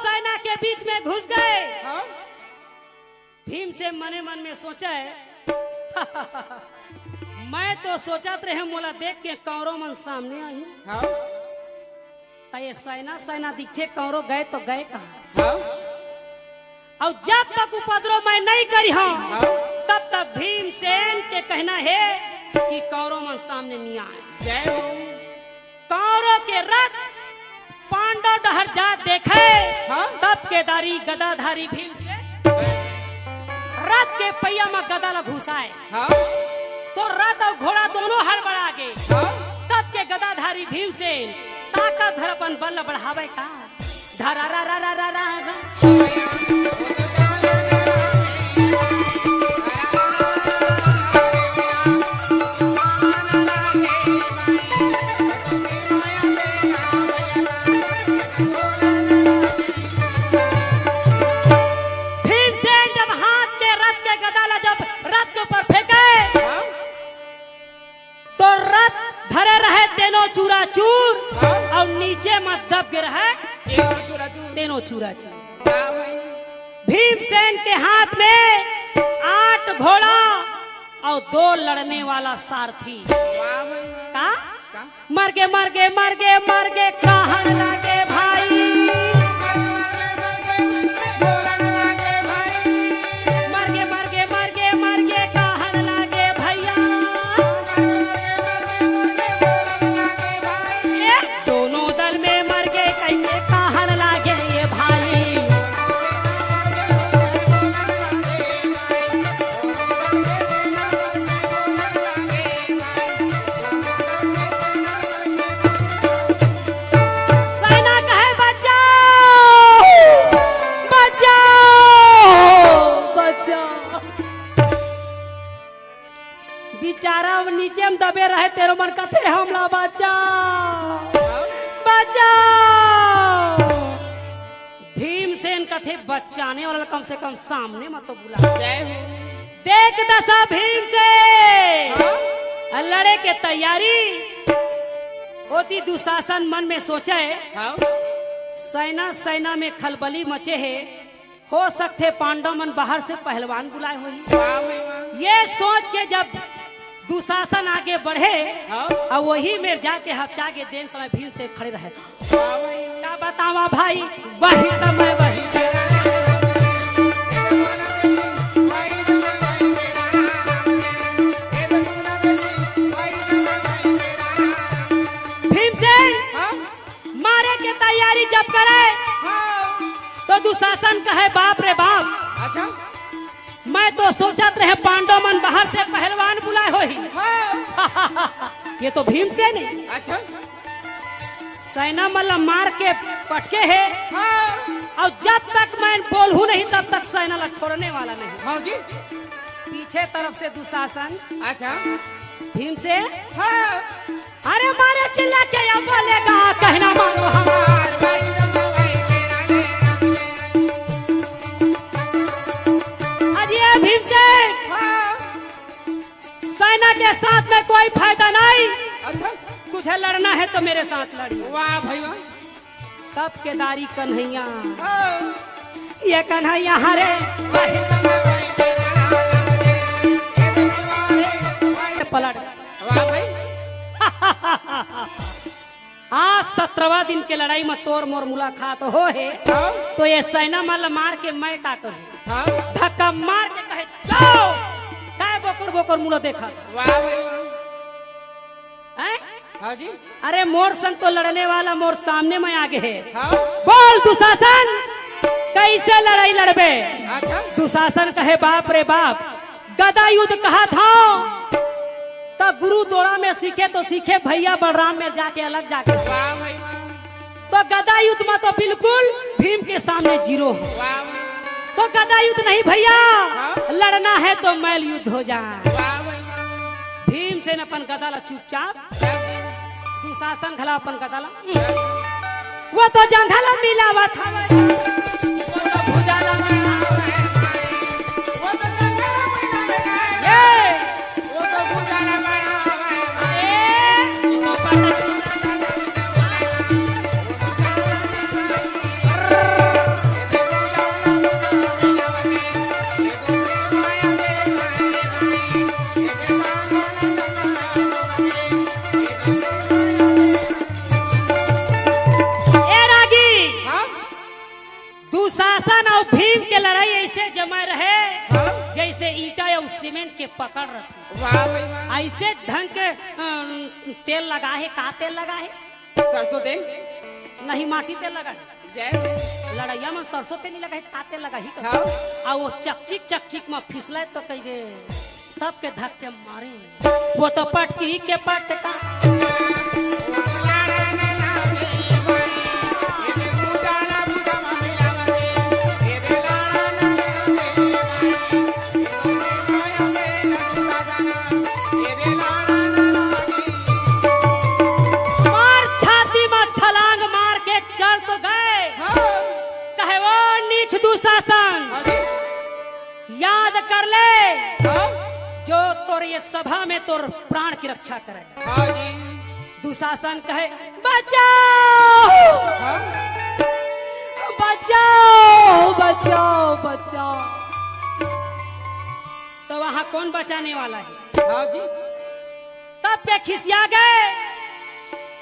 सेना के बीच में घुस गए। हाँ? भीमसेन मने मन में सोचे, मैं तो सोचत रहे मोला देख के कौरव मन सामने आही। हाँ? त ये सेना सेना दिखथे, कौरव गए तो गए कहाँ? हाँ? अउ जब तक उपद्रव मैं नहीं करिहंव, हाँ? तब तक भीमसेन के कहना हे कि कौरव मन सामने नहीं आए। जय हो। कौरव के रथ पांडव डहर जात देखे, हाँ? तब केदारी गदाधारी भीमसेन रथ के पहिया म गदा ल घुसाए। हाँ? तो रथ अउ घोड़ा दोनों हड़बड़ा गे। हाँ? तब के गदाधारी भीमसेन ताकत धर अपन बल ल बढ़ावे का। धरा रा रा रा रा रा रा। भीमसेन जब हाथ के रथ के गदा ला जब रथ के ऊपर फेंके, हाँ? तो रथ धरे रहे तेनो चूराचूर, हाँ? अउ नीचे म दब गे रहे तेनो चूराचूर। तेनो चूराचूर। वाह भाई। भीमसेन के हाथ में आठ घोड़ा अउ दो लड़ने वाला सारथी। वाह भाई, वाह। का? का? मर गे, मर गे, मर गे, मर गे, कहन लागे भाई। मर गे, मर गे, मर गे, मर गे, कहन लागे भैया। ए, दोनों दल में मर गे, कइसे कहन लागे ये भाई। सेना कहे, "बचाओ, बचाओ, बचाओ।" बिचारा नीचे म दबे रहे, तेनो मन कथे, "हमला बचाओ, बचाओ।" भीमसेन कथे, "बचाने वाला ल कम से कम सामने म तो बुला।" जय हो। देख दसा भीमसेन हाँ? लड़े के तैयारी। ओती दुशासन मन में सोचे, हाँ? सेना सेना में खलबली मचे हे, हो सकथे पांडव मन बाहर से पहलवान बुलाए होही। वाह भाई वाह। ये सोच के जब दुशासन आगे बढ़े, हाँ? अउ वही मेर जाके हपचा गे, तेन समय भीमसेन खड़े रहे। का बतावा भाई, वही समय वही। भीमसेन हाँ? मारे के तैयारी जब करे, हाँ। तो दुशासन कहे, "बाप रे बाप, अच्छा। मैं तो सोचत रहे पांडव मन बाहर से पहलवान बुलाए होही।" हाँ। ये तो भीमसेन हे। अच्छा। सेना मन ला मार के पटके हे। हाँ। अउ जब तक मैं बोलहूँ नहीं, तब तक सेना ला छोड़ने वाला नहीं। हाँ जी। पीछे तरफ से दुशासन। अच्छा। भीमसेन। हाँ। अरे मारे चिल्ला के या बोलेगा, कहना मानो हमार। अरे भीमसेन। हाँ। सेना के साथ में कोई फायदा नहीं। अच्छा। तुझे लड़ना है तो मेरे साथ लड़िए। वाह भाई वाह। तब केदारी कन्हैया। हाँ। ये कन्हैया हरे। पलट। वाह भाई। आज सत्रहवाँ दिन के लड़ाई में तोर मोर मुलाकात हो हे। हाँ। तो ये सेना मन ल मार के मैं का करूँ? हाँ। धक्का मार के कहे, "जाओ।" काय बोकर बोकर मुँह देखा? वाह भाई वाह। हैं? हाँ जी। अरे मोर संग तो लड़ने वाला मोर सामने में आगे हे। हाँ। बोल दुशासन, कइसे लड़ाई लड़बे? अच्छा। दुशासन कहे, "बाप रे बाप, गदा युद्ध कहत हव, त गुरु दोड़ा में सीखे तो सीखे, भैया बलराम में जाके अलग जाके सीखे।" वाह भाई वाह। तो गदा युद्ध में तो बिल्कुल भीम के सामने जीरो हो। वाह भाई। तो गदा युद्ध नहीं भैया, हाँ? लड़ना है तो मल्ल युद्ध हो जाए। वाह भाई वाह। भीमसेन अपन गदा ला चुपचाप दुशासन घला अपन गदा ला, वो तो जंघा ला मिलावत हवय। वो तो भुजा ला मिलावत हवय। ये। वो तो भुजा ला मिलावत हवय। ये। दुशासन अउ भीम के लड़ाई अइसे जमे रहे, हाँ। जइसे ईंटा अउ सीमेंट के पकड़ रथे। वाह भाई वाह। अइसे ढंग के, अम, तेल लगा हे, का तेल लगा हे? सरसों तेल। नहीं, माटी तेल लगा हे। जय हो। लड़इया म सरसों तेल नइ लगा हे, त का तेल लगा हे? हाँ। अउ वो चकचिक चकचिक म फिसले त कहिगे, तब के धक्के मारे। वो तो पटकी के पटका। मार छाती में छलांग मार के चल तो गए। हाँ। कहे, "वो नीच दुशासन, हाँ जी। याद कर ले, हाँ। जो तोर ये सभा में तोर प्राण की रक्षा करे।" हाँ जी। दुशासन कहे, "बचाओ, हाँ। बचाओ, बचाओ, बचाओ।" तो वहां कौन बचाने वाला है? हाँ जी। तब के खिसिया गए,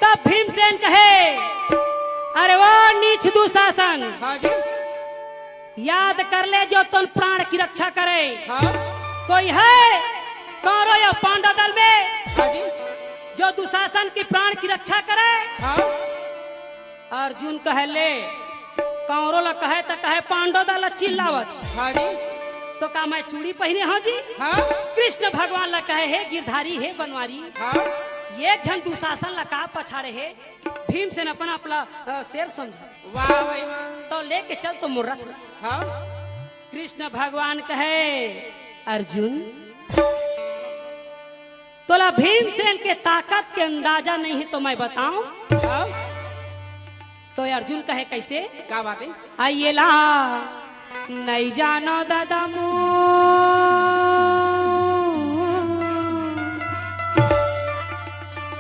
तब भीमसेन कहे, "अरे वो नीच दुशासन, हाँ जी। याद कर ले, जो तोर प्राण की रक्षा करे।" हाँ। कोई है कौरव या पांडव दल में, हाँ जी। जो दुशासन की प्राण की रक्षा करे? हाँ। अर्जुन कहे, "ले, कौरव ला कहे त कहे पांडव दल ला चिल्लावत।" हाँ जी। तो का मैं चूड़ी पहिने हंव जी? हाँ। कृष्ण भगवान ला कहे, "हे गिरधारी, हे बनवारी, हाँ। ये झन दुशासन ला का पछाड़े हे?" भीमसेन अपन आप ला, अ, शेर समझे। वाह भाई वाह। तो लेके चल तो मोर रथ ला। हाँ। कृष्ण भगवान कहे, "अर्जुन, तोला भीमसेन के ताकत के अंदाजा नहीं है तो मैं बताऊं?" हाँ। तो अर्जुन कहे, "कैसे?" का बात है? "आ एला नइ जानो दादा मो।"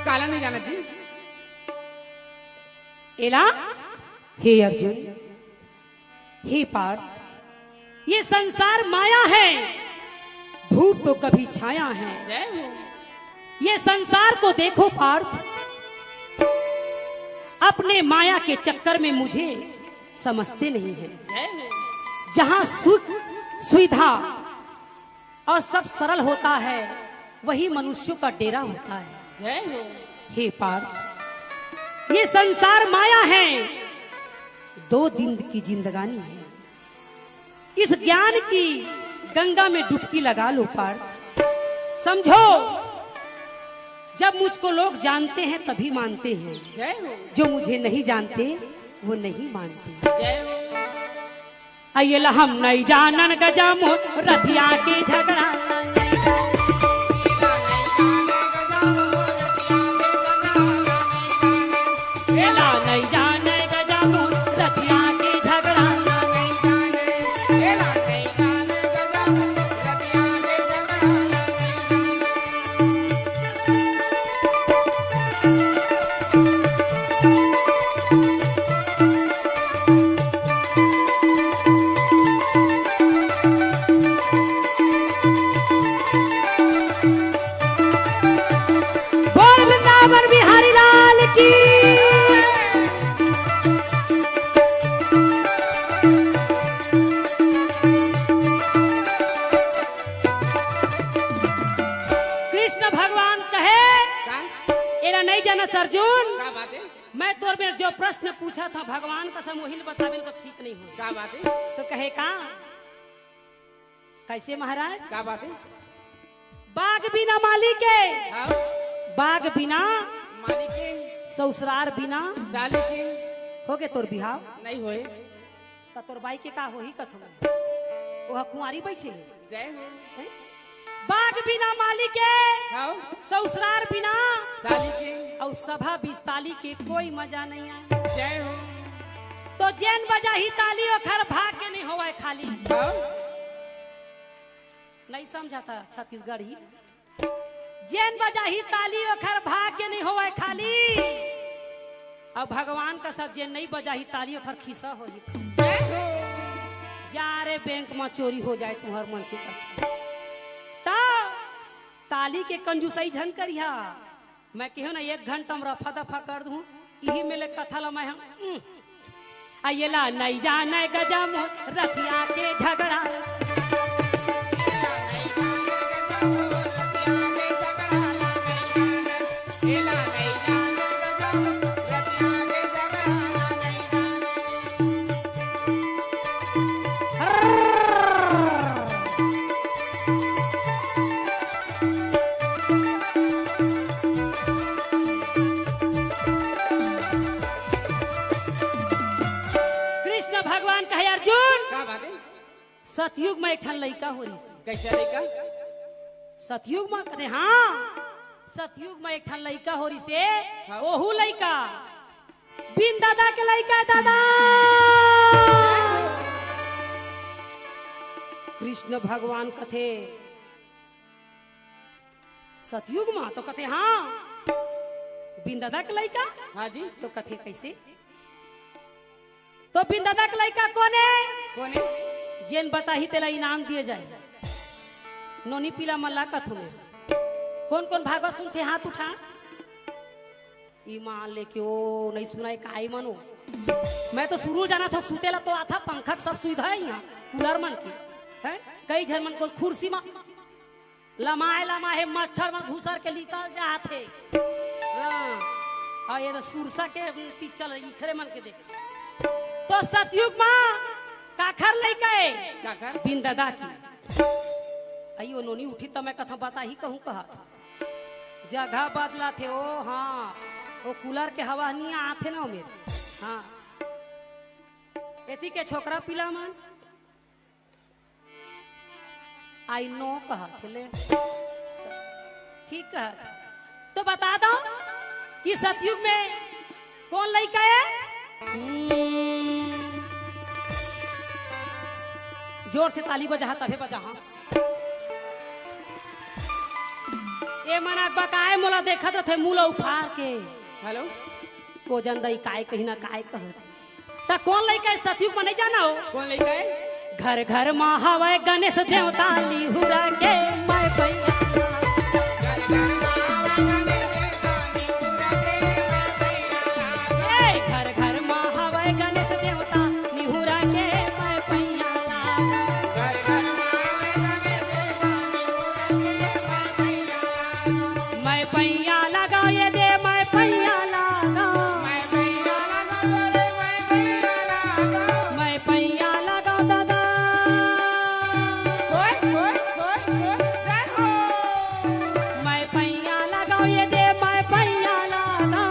काला नइ जानो जी? एला, हे अर्जुन, हे पार्थ, ये संसार माया है, धूप तो कभी छाया है। जय हो। ये संसार को देखो पार्थ, अपने माया के चक्कर में मुझे समझते नहीं है। जय हो। जहाँ सुख, सुविधा और सब सरल होता है, वही मनुष्यों का डेरा होता है। जय हो। हे पार्थ, ये संसार माया है, दो दिन की जिंदगानी है। इस ज्ञान की गंगा में डुबकी लगा लो पार्थ। समझो, जब मुझको लोग जानते हैं तभी मानते हैं, जय हो। जो मुझे नहीं जानते वो नहीं मानते। जय हो। अइला हम नइ जानन गजा मोर रथिया के झगड़ा। एला नइ जानन गजा मोर रथिया के झगड़ा। बोल वृंदावन बिहारी लाल की। कृष्ण भगवान कहे, का? एला नइ जानस अर्जुन। का बात है? मैं तोर मेर जो प्रश्न पूछत हंव भगवान कसम, ओही ल बताबे न तो ठीक नइ होय। का बात है? तो कहे का? कैसे महाराज? का बात है? बाग बिना माली के, हाँ। बाग बिना माली के, ससुरार बिना साली के। होगे तोर बिहाव? नइ होय। त तोर बाई के का होही कथों? ओह कुंवारी बइठे हे। जय हो। हैं? बाग बिना माली के, हाँ। ससुरार बिना साली के। अउ सभा बिस ताली के कोई मजा नइ आय। जय हो। तो जेन बजाही ताली ओखर भाग्य नइ होवय खाली। हाँ। नइ समझत हस छत्तीसगढ़ी। जेन बजाही ताली ओखर भाग्य नइ होवय खाली। अउ भगवान कसम जेन नइ बजाही ताली ओखर खिस्सा होही। जा रे बैंक म चोरी हो जाय तुंहर मन के कथे। त ताली के कंजूसई झन करिहा। मैं कहेंव ना एक घंटा म रफा दफा कर दूं, इही मेर ले कथा ल मैं ह, उम। आ एला नइ जानय गजब रतिया के झगड़ा। कृष्ण भगवान कहे, अर्जुन, का बात है? सतयुग म एक ठन लइका हो रिहिस। कइसे लइका? सतयुग म कथे, हाँ, सतयुग म एक ठन लइका हो रिहिस हे। हाँ। ओहू लइका बिन ददा के लइका हे, ददा। कृष्ण भगवान कथे, सतयुग म तो कथे, हाँ, बिन ददा के लइका। हाँ जी। तो कथे कइसे? तो बिन ददा के लइका कोन हे? कोन हे? जेन बताही तेला इनाम दिए जाए। नोनी पीला मन ला कथू में। कोन कोन भागवत सुनथे, हाथ उठा। ईमान लेके ओ नइ सुनाय काई मनो। मैं तो सुरू जाना था, सुतेला तो आथा, पंखा के सब सुविधा हे इहाँ, कूलर मन के, हैं? कई झन मन को खुर्सी म लमाय लमाय हे, मच्छर मन घुसर के निकल जात हे। हाँ, अउ ये तो सुरसा के पिक्चर इखरे मन के देख। तो सतयुग म काखर लइका हे? काखर? बिन ददा के। अई ओ नोनी उठी त मैं कथा बताही कहूँ कहत। जगह बदलत हे ओ, हाँ, ओ कूलर के हवा नइ आत हे ना ओ मेर। हाँ, एती के छोकरा पीला मन। I know कहत हे ले। ठीक कहत। तो बता दो कि सतयुग में कोन लइका हे? हम्म। जोर से ताली बजाहा, तभे बजाहा। ए मन अकबकाय मोला देखत रथे, मुँह ल उफार के। हेलो। कोजन दई काय कही ना काय कहत। त कोन लइका हे सतयुग म नइ जाना हो? कोन लइका हे? घर घर म हवय गणेश देवता निहुरा के मैं भैया। ए, घर घर म हवय गणेश देवता निहुरा के मैं भैया। मैं पैया लगाओ ये दे, मैं पैया लगाओ। मैं पैया लगाओ दादा। मैं पैया लगाओ ये दे, मैं पैया लगाओ।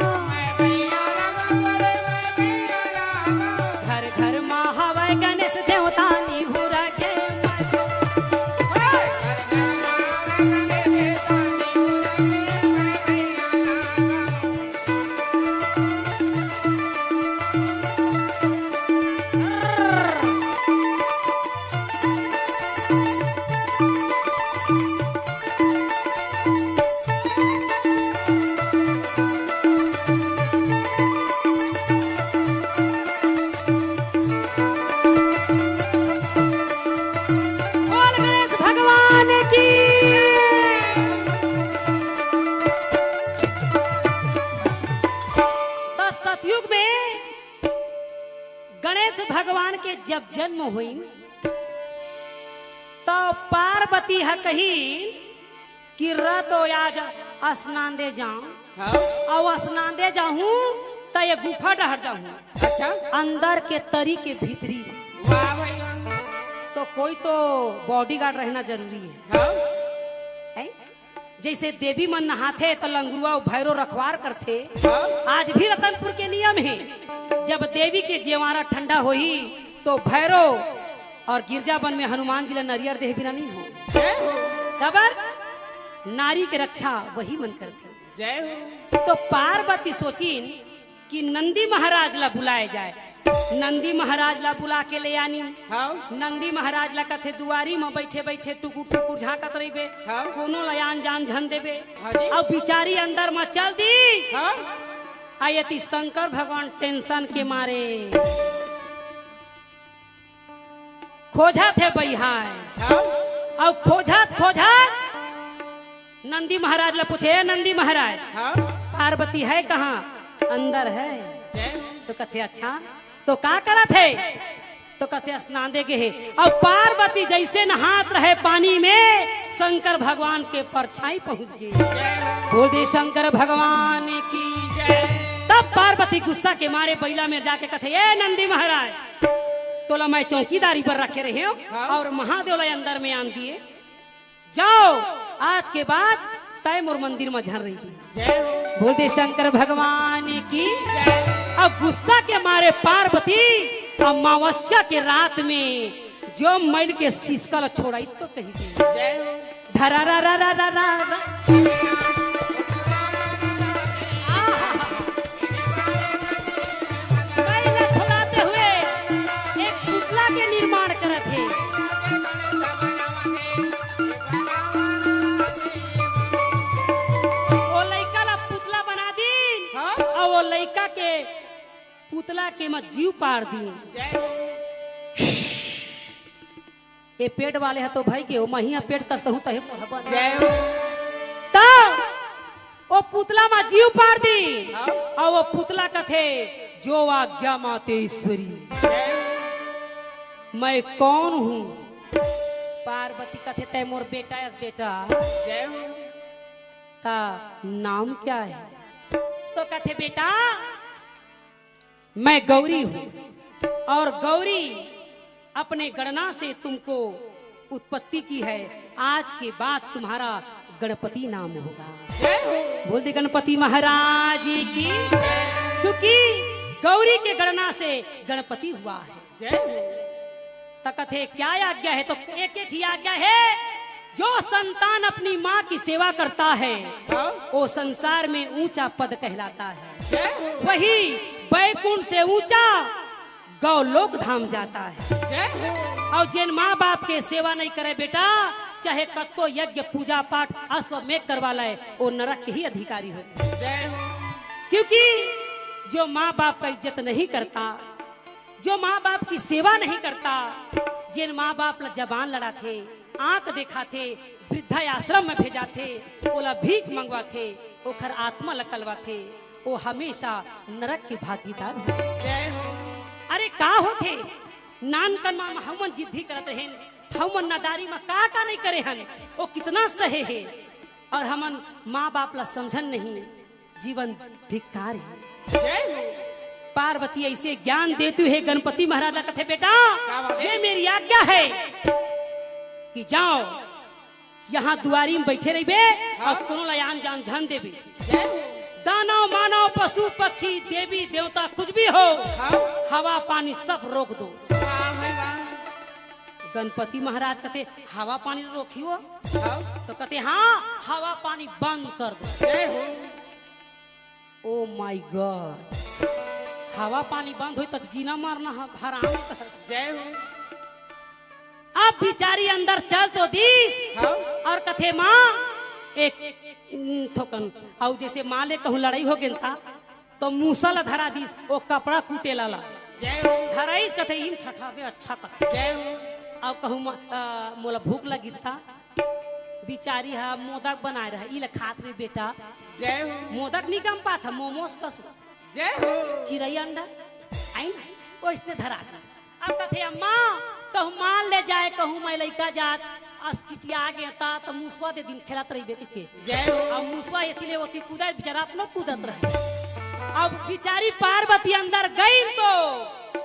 घर घर मा हवय गणेश देवता निहुरा के। बोल गणेश भगवान की। तो सतयुग में गणेश भगवान के जब जन्म होइन, तो पार्वती ह कही कि "रत आज स्नान दे जाऊं, हाँ। अउ स्नान दे जाहूं, त ये गुफा डहर जाहूं, अच्छा। अंदर के तरी के भीतरी।" वाह भाई, वाह। तो कोई तो बॉडीगार्ड रहना जरूरी है। हाँ। हैं? जइसे देवी मन नहाथे त लंगुरवा अउ भैरो रखवार करथे। हाँ। आज भी रतनपुर के नियम हे, जब देवी के जेवारा ठंडा होही तो भैरो अउ गिरजा बन में हनुमान जी ला नरियर देहे बिना नइ हो। जय हो। काबर? नारी के रक्षा वही मन करथे। जय हो। तो पार्वती सोचिन कि नंदी महाराज ला बुलाए जाए। नंदी महाराज ला बुला के ले आनी। हाँ। नंदी महाराज ला कथे, "दुआरी म बइठे बइठे टुकुर टुकुर झांकत रहिबे, हाँ। कोनो ला आन जान झन देबे।" हाँ जी। अउ बिचारी अंदर म चल दी। हाँ। आ एती शंकर भगवान टेंशन के मारे खोजथे बइहाय। हाँ। अउ खोजत खोजत नंदी महाराज ला पूछे, "ए नंदी महाराज, हाँ। पार्वती है कहाँ?" "अंदर है।" जय। तो कथे, "अच्छा, तो का करत हे? तो कथे स्नान दे गे हे। अब पार्वती जइसे नहात रहे पानी में, शंकर भगवान के परछाई पहुंच गे। बोल दे शंकर भगवान की। तब पार्वती गुस्सा के मारे बइला में जाके कथे, ए नंदी महाराज, तोला मैं चौकीदारी पर रखे रहे हो हाँ। और महादेव ला अंदर में आन दिए। जाओ, आज के बाद तय मोर मंदिर में झन रही। जय हो। बोल दे शंकर भगवान की। जय। अब गुस्सा के मारे पार्वती अमावस्या के रात में जो मैल के सिसका ला छोड़ाई तो कही। जय हो। धरा रा रा रा रा रा रा। आहा। मैल ला छोड़ाते हुए एक पुतला के निर्माण करत हे। वो लइका ला पुतला बना दीन, हाँ? और वो लइका के पुतला के म जीव पार दीन। जय हो। ए पेट वाले ह तो भई गे, ओ महिया पेट कस कहूं तहे मोर बन। जय हो। त ओ पुतला म जीव पार दीन, हाँ। और वो पुतला कथे, जो आज्ञा मातेश्वरी। जय हो। मैं कौन हूँ? पार्वती कथे, तय मोर बेटा अस बेटा। जय हो। का नाम क्या है? तो कथे, बेटा, मैं गौरी हूँ और गौरी अपने गणना से तुमको उत्पत्ति की है। आज के बाद तुम्हारा गणपति नाम होगा। जय हो। बोल दे गणपति महाराज की। क्योंकि गौरी के गणना से गणपति हुआ है। जय हो। त कथे, क्या आज्ञा है? तो एक ही ठी आज्ञा है, जो संतान अपनी माँ की सेवा करता है, हाँ। वो संसार में ऊंचा पद कहलाता है। जय हो। वही बैकुंठ से ऊंचा गौलोक धाम जाता है। जय हो। और जिन माँ बाप के सेवा नहीं करे बेटा, चाहे कतको यज्ञ पूजा पाठ अश्वमेध करवा ले, वो नरक के ही अधिकारी होते हैं। जय हो। क्योंकि जो माँ बाप का इज्जत नहीं करता, जो माँ बाप की सेवा नहीं करता, जिन माँ बाप ला जबान लड़ाथे, आंख देखाथे, वृद्धा आश्रम में भेजाथे, ओला भीख मंगवाथे, ओखर आत्मा ला कलवाथे, वो हमेशा नरक के भागीदार होथे। जय हो। अरे का होथे? नानकन मा हमन जिद्दी करत रहेन, हमन नादारी मा का का नहीं करे हन, वो कितना सहे हे, और हमन माँ बाप ला समझन नहीं। जीवन धिक्कार है। जय हो। पार्वती ऐसे ज्ञान देती है गणपति महाराज ला, कथे, बेटा, क्या बात है? ये मेरी आज्ञा है कि जाओ, यहाँ दुआरी में बैठे रहिबे हाँ। और कोनो ला आन जान झन देबे। जय हो। दानव, मानव, पशु, पक्षी, देवी, देवता, कुछ भी हो, हाँ। हवा, पानी सब रोक दो। वाह भाई वाह। गणपति महाराज कथे, हवा, पानी रोकी हो? हाँ। तो कथे, हाँ, हवा, पानी बंद कर दो। जय हो। Oh my God, हवा पानी बंद होई त जीना मरना ह-, हराम। जय हो। अब बिचारी अंदर चल तो दीस हाँ। और कथे, माँ, एक, उम, थोकन, अउ जैसे माँ ले कहूँ लड़ाई हो गेन ता, तो मूसा ला धरा दीस, वो कपड़ा कूटे लाला। जय हो। धराइस कथे, इन ठठाबे अच्छा कथे। जय हो। अब कहूँ, म-, अ, मोला भूख लगी ता, बिचारी ह मोदक बनाए रहे, ई ल खात रे बेटा। जय हो। मोदक नी गम पात ह, मोमोस कस। जय हो। चिरई अंडा, आइन, ओइसने धरा दे। अब कथे, अम्मा, कहूँ मान ले जाए, कहूँ मैं लइका जात, अस किटिया गे ता, त मुसवा दे दिन खेलत रहिबे के। जय हो। अब मुसवा एती ले ओती कूदत, बेचारा अपनो कूदत रहे। अब बिचारी पार्वती अंदर गई तो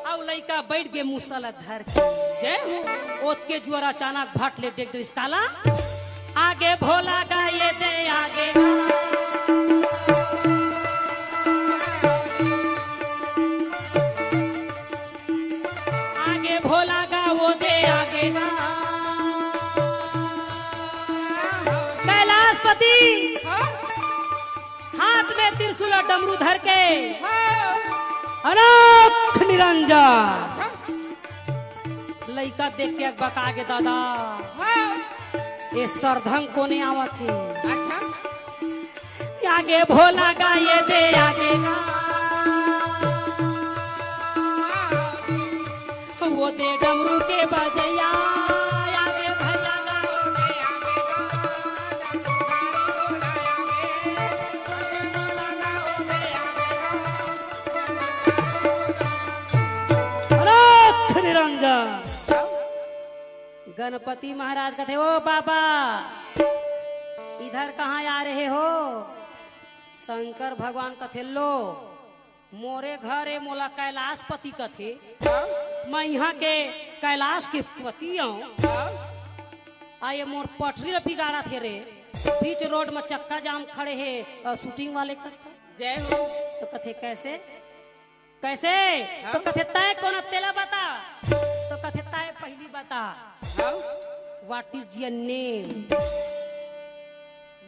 अउ लइका बैठ गे मुसला धर के। जय हो। ओतके जुआर अचानक भट ले डेग डरिस काला। आगे भोला गा ये दे आगे। आगे भोला गा वो दे आगे। कैलाशपति। हाँ? हाथ में त्रिशूल और डमरू धर के हाँ। अनोख निरंजन। अच्छा। लइका देख के अकबका गे दादा। हाँ। ये सरधंग कोने आवत हे? अच्छा। आगे भोला गा ये दे आगे। वो दे डमरू के बजैया, आगे भैया गा। गणपति महाराज कथे, "ओ बाबा, इधर कहाँ आ रहे हो?" शंकर भगवान कथे, "लो, मोरे घर ए, मोला कैलाशपति कथे। मैं इहाँ के कैलाश के पति आऊँ। आ ये मोर पटरी ल बिगाड़त हे रे, बीच रोड म चक्का जाम खड़े हे, अ, shooting वाले करता।" जय हो। तो कथे, "कैसे?" कैसे? हाँ? तो कथे, "तय कोन तेला बता।" तो कथे, "तय पहली बता।" हाँ? "What is your name?"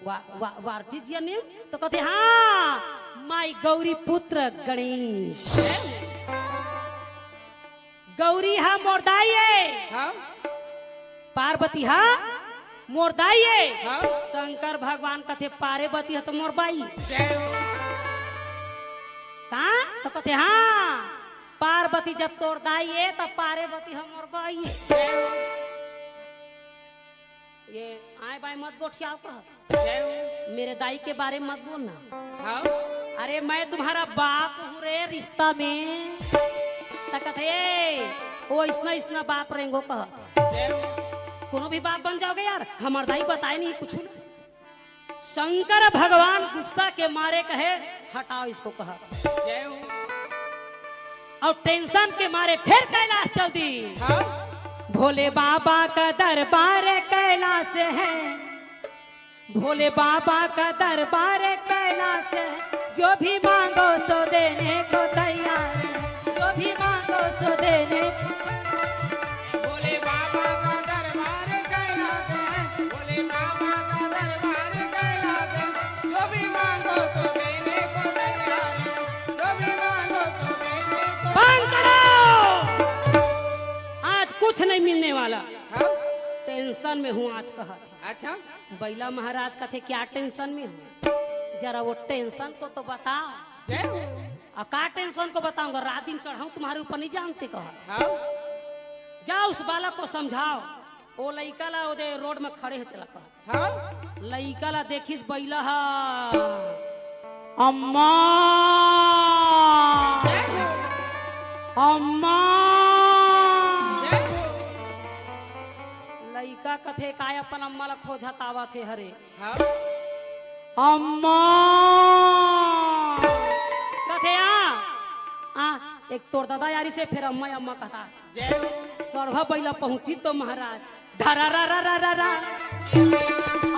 वा-, वा-, "What is your name?" तो कथे, "हाँ, my गौरी पुत्र गणेश।" गौरी हा मोर दाई ए। हाँ? पार्वती हा मोर दाई ए। हाँ? शंकर भगवान कथे, "पार्वती हा तो मोर बाई।" जय हो। का? तो कथे, "हाँ, पार्वती जब तोर दाई ए, तब पार्वती हा मोर बाई ए।" जय हो। ये आए बाएं मत गोठियाओ कह। जय हो। मेरे दाई के बारे में मत बोलना। हाँ? अरे, मैं तुम्हारा बाप हूँ रे, रिश्ता में। त कथे, "ए, ओ इसना, इसना बाप रेंगो," कह। जय हो। कोनो भी बाप बन जाओगे यार, हमार दाई बताए नहीं कुछ ना। शंकर भगवान गुस्सा के मारे कहे, "हटाओ इसको," कहा। जय हो। और tension के मारे फिर कैलाश चल दी। हाँ। भोले बाबा का दरबार कैलाश है, भोले बाबा का दरबार कैलाश है, जो भी मांगो सो देने को तैयार है, जो भी मांगो सो देने को। भोले बाबा का दरबार कैलाश है, भोले बाबा का दरबार कैलाश है, जो भी मांगो तो देने को तैयार है, जो भी मांगो तो देने को। बंद करो, आज कुछ नहीं मिलने वाला। हाँ? Tension में हूँ आज, कहा थे। अच्छा। बैला महाराज कथे, "क्या tension में हो? जरा वो tension को तो बताओ।" जय हो। "आ, का tension को बताऊंगा? रात दिन चढ़ाऊं तुम्हारे ऊपर, नहीं जानते," कहा। हाँ। "जाओ, उस बालक को समझाओ, वो लइका ला ओदे रोड में खड़े हे तेला कहा।" हाँ। लइका ला देखिस बैला हा, "अम्मा, जय हो। अम्मा।" जय हो। लइका कथे, "काय अपन अम्मा ला खोजत आवत हे हरे?" हाँ। अम्मा। कथे, "आ, आ, एक तोर ददा यारी से फिर अम्मा, अम्मा कहता।" जय हो। सरवा बैला पहुंची तो महाराज, धरा रा रा रा रा रा।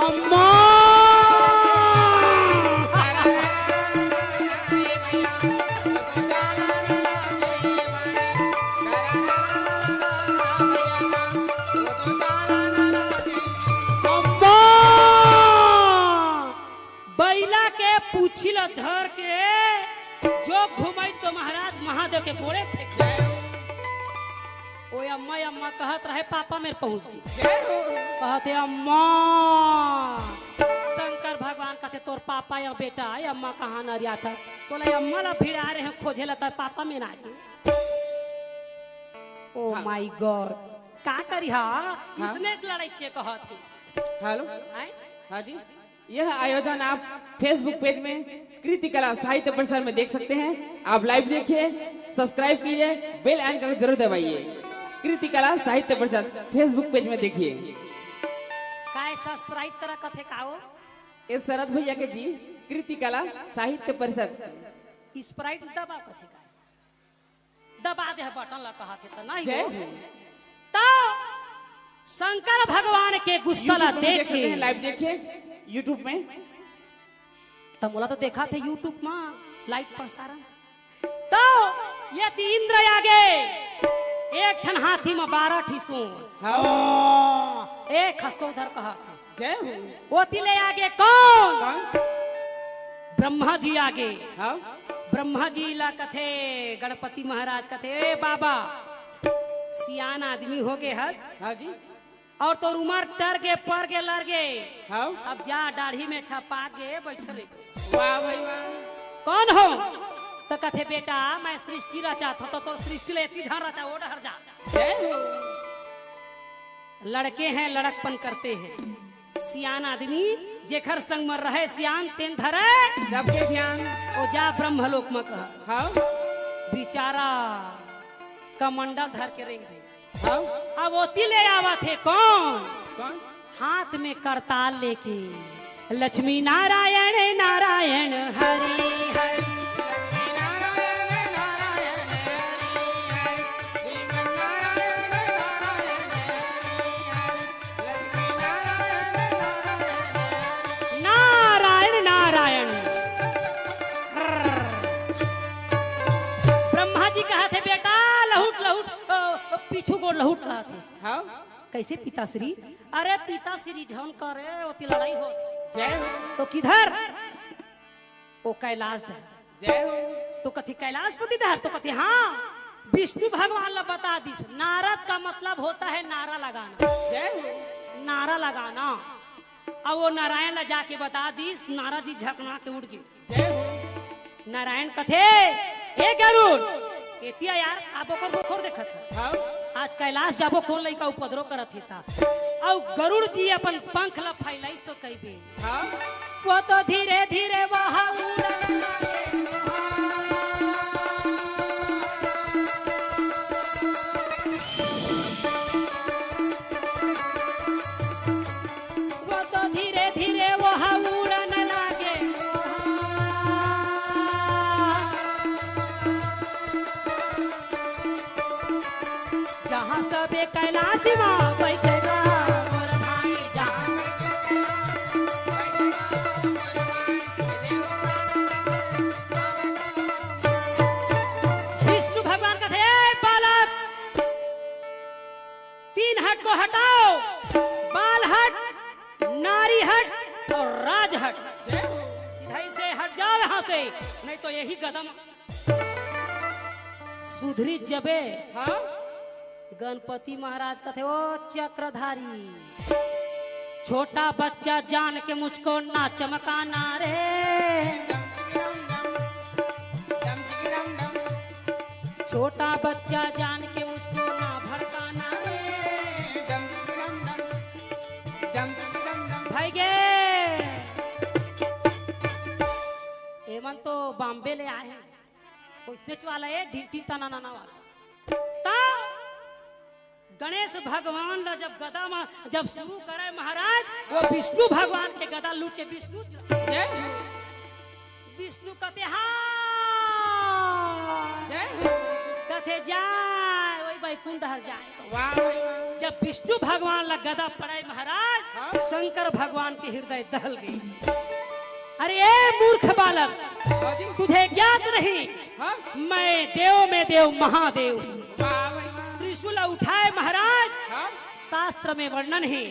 अम्मा। अम्मा। बैला के पूछी ल धर के जो घुमाई तो महाराज महादेव के गोड़े फेंक दे। ओ अम्मा, अम्मा कहत रहे, पापा मेर पहुंच गे। कहत हे, "अम्मा।" शंकर भगवान कहत हे, "तोर पापा या बेटा, ये अम्मा कहाँ नरियात हे? तोला ये अम्मा ला भिड़ा रहे हैं खोजे ला, तोर पापा मेर आ गे।" Oh my God, का करी हा? हाँ। इसने लड़ाई चे कहत हे। हेलो। हैं? हाँ जी। यह आयोजन आप Facebook पेज में कृति कला साहित्य परिषद में देख सकते हैं। आप लाइव देखिए, सब्सक्राइब कीजिए, बेल आइकन को जरूर दबाइए। कृति कला साहित्य परिषद Facebook पेज में देखिए। काय सब्सक्राइब करा कथे का हो? ये शरद भैया के जी, कृति कला साहित्य परिषद। स्प्राइट दबा कथे का? दबा दे बटन ला कहत हे त नहीं जय हो। हो। तो शंकर भगवान के गुस्सा ला YouTube में देख देख सकते के हैं, लाइव देखिए YouTube में। त मोला तो देखा थे YouTube में लाइव प्रसारण। तो ये ती इंद्र आगे एक ठन हाथी में बारह ठी सूंड। हाँ। एक हंस को उधर कहा था। जय हो। ओती ले आगे कौन? कौन? ब्रह्मा जी आगे। हाँ। ब्रह्मा जी ला कथे, गणपति महाराज कथे, "ए बाबा, सियान आदमी हो गे हस। हाँ जी। और तोर उमर टर गे, पर गे, लर गे। हाँ। अब जा, दाढ़ी में छपा गे, बैठ रे।" वाह भाई वाह। कौन हो? त कथे, "बेटा, मैं सृष्टि रचाथंव, त तोर सृष्टि ले एती झन रचा, ओ डहर जा।" जय हो। लड़के हैं, लड़कपन करते हैं। सियान आदमी जेखर संग म रहे सियान, तेन धरे सबके ध्यान। ओ जा ब्रह्मलोक म कह। हाँ। बिचारा कमंडल धर के रेंग दे। हाँ। आ ओती ले आवत हे कौन? कौन? हाथ में करताल लेके, लक्ष्मी नारायण नारायण हरि हरि। नारायण नारायण। ब्रह्मा जी कहत हे, "बेटा लहुट लहुट, अ, अ, पीछू गोड़ लहुट," कहत हे। हाँ। "कैसे पिताश्री?" "अरे पिताश्री झन करे, ओती लड़ाई होत हे।" जय हो। "तो किधर?" "ओ कैलाश डहर।" जय हो। तो कथे, "कैलाशपति डहर?" तो कथे, "हाँ।" विष्णु भगवान ला बता दिस। नारद का मतलब होता है नारा लगाना। जय हो। नारा लगाना। अब वो नारायण ला जाके बता दिस, नारद जी झकना के उठ गे। जय हो। नारायण कथे, "ए गरुड़, एतिया यार, का बोकर बोकर देखत हस? हाँ। आज कैलाश जाबो, कौन लइका उपद्रव करत हे ता?" अउ गरुड़ जी अपन पंख ला फैलाइस तो कहिबे, हाँ। वो तो धीरे धीरे वहाँ उड़न लगे। वो तो धीरे धीरे वहाँ उड़न लागे। जहाँ सबे कैलाश माँ बैठेगा। विष्णु भगवान कथे, "ए बालक, तीन हट को हटाओ, बाल हट, नारी हट और राज हट। सीधा ही से हट जाओ यहाँ से, नहीं तो यही गदम सुधरी जबे।" हाँ? गणपति महाराज कथे, "ओ चक्रधारी, छोटा बच्चा जान के मुझको ना चमकाना रे।" छोटा बच्चा जान के मुझको ना भड़काना रे। भाई गे, एमन तो बॉम्बे ले आए हैं, कोई स्नेच वाला है, ढिंटी तना नाना वाला। तो गणेश भगवान ला जब गदा में जब शुरू करे महाराज, वो विष्णु भगवान के गदा लूट के विष्णु जय हो। विष्णु कथे, "हाँ।" जय हो। कथे, "जाय, वही बैकुंठ हर जाय।" वाह भाई वाह। जब विष्णु भगवान ला गदा पड़े महाराज, हाँ। शंकर भगवान के हृदय दहल गई। "अरे ए मूर्ख बालक, हाँ जी। तुझे ज्ञात नहीं, हाँ। मैं देव में देव महादेव हूँ।" वाह भाई वाह। त्रिशूल उठाए महाराज, हाँ। शास्त्र में वर्णन है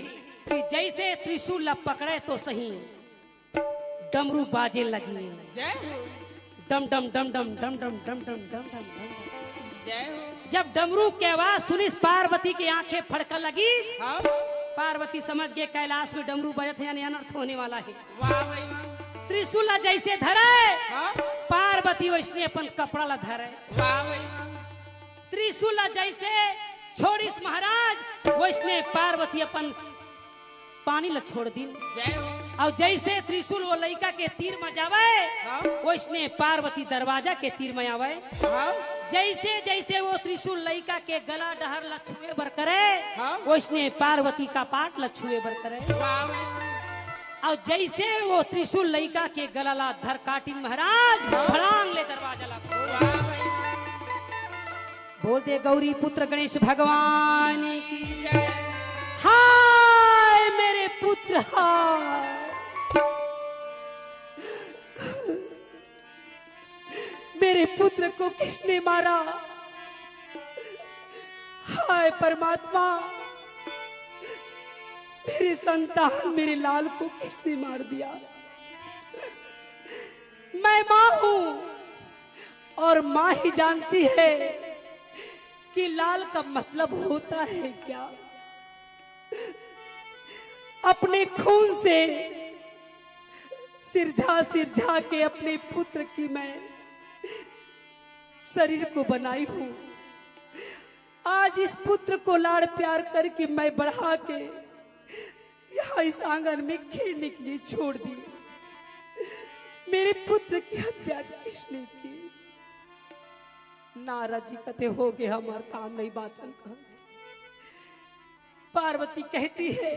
कि जैसे त्रिशूल ला पकड़े तो सही, डमरू बाजे लगी। जय हो। डम डम डम डम डम डम डम डम डम डम डम डम। जय हो। जब डमरू के आवाज सुनिस, पार्वती की आंखें फड़का लगिस। हाँ। पार्वती समझ गए कैलाश में डमरू बजत है, यानी अनर्थ होने वाला है। वाह भाई वाह। त्रिशूल ला जैसे धरे, हाँ। पार्वती वैसने अपन कपड़ा ला धरे। वाह भाई वाह। त्रिशूल ला जैसे छोड़िस महाराज, वैसने पार्वती अपन पानी ला छोड़ दिन। जय हो। अउ जैसे त्रिशूल वो लइका के तीर म जावे, हाँ। वैसने पार्वती दरवाजा के तीर म आवे। हाँ। जैसे जैसे वो त्रिशूल लइका के गला डहर ला छुए बर करे, हाँ। वैसने पार्वती कपाट ला छुए बर करे। वाह। अउ जैसे वो त्रिशूल लइका के गला ला धर काटिन महाराज, हाँ। फड़ांग ले दरवाजा ला खोल। वाह भाई। बोल दे गौरी पुत्र गणेश भगवान की। हाय मेरे पुत्र, हाय। मेरे पुत्र को किसने मारा? हाय परमात्मा, मेरे संतान, मेरे लाल को किसने मार दिया? मैं माँ हूँ और माँ ही जानती है कि लाल का मतलब होता है क्या। अपने खून से सिरझा सिरझा के अपने पुत्र की मैं शरीर को बनाई हूँ। आज इस पुत्र को लाड़ प्यार करके मैं बढ़ा के यहाँ इस आंगन में खेलने के लिए छोड़ दी। मेरे पुत्र की हत्या किसने की? नारद जी कथे, "हो गे हमार काम नहीं बाचन," कहा। पार्वती कहती है,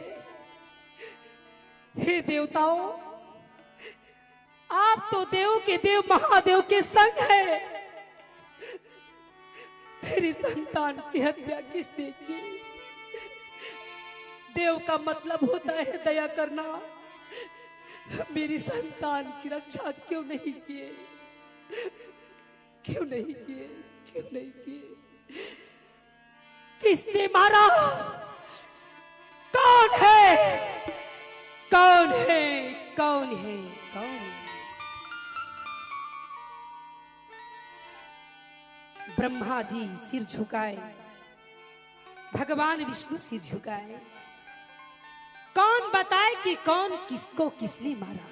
हे देवताओं, आप तो देव के देव महादेव के संग है, मेरी संतान की हत्या किसने की? देव का मतलब होता है दया करना। मेरी संतान की रक्षा क्यों नहीं किए? क्यों नहीं किए? क्यों नहीं किए? किसने मारा? कौन है? कौन है? कौन है? कौन है? ब्रह्मा जी सिर झुकाए, भगवान विष्णु सिर झुकाए। कौन बताए कि कौन किसको किसने मारा?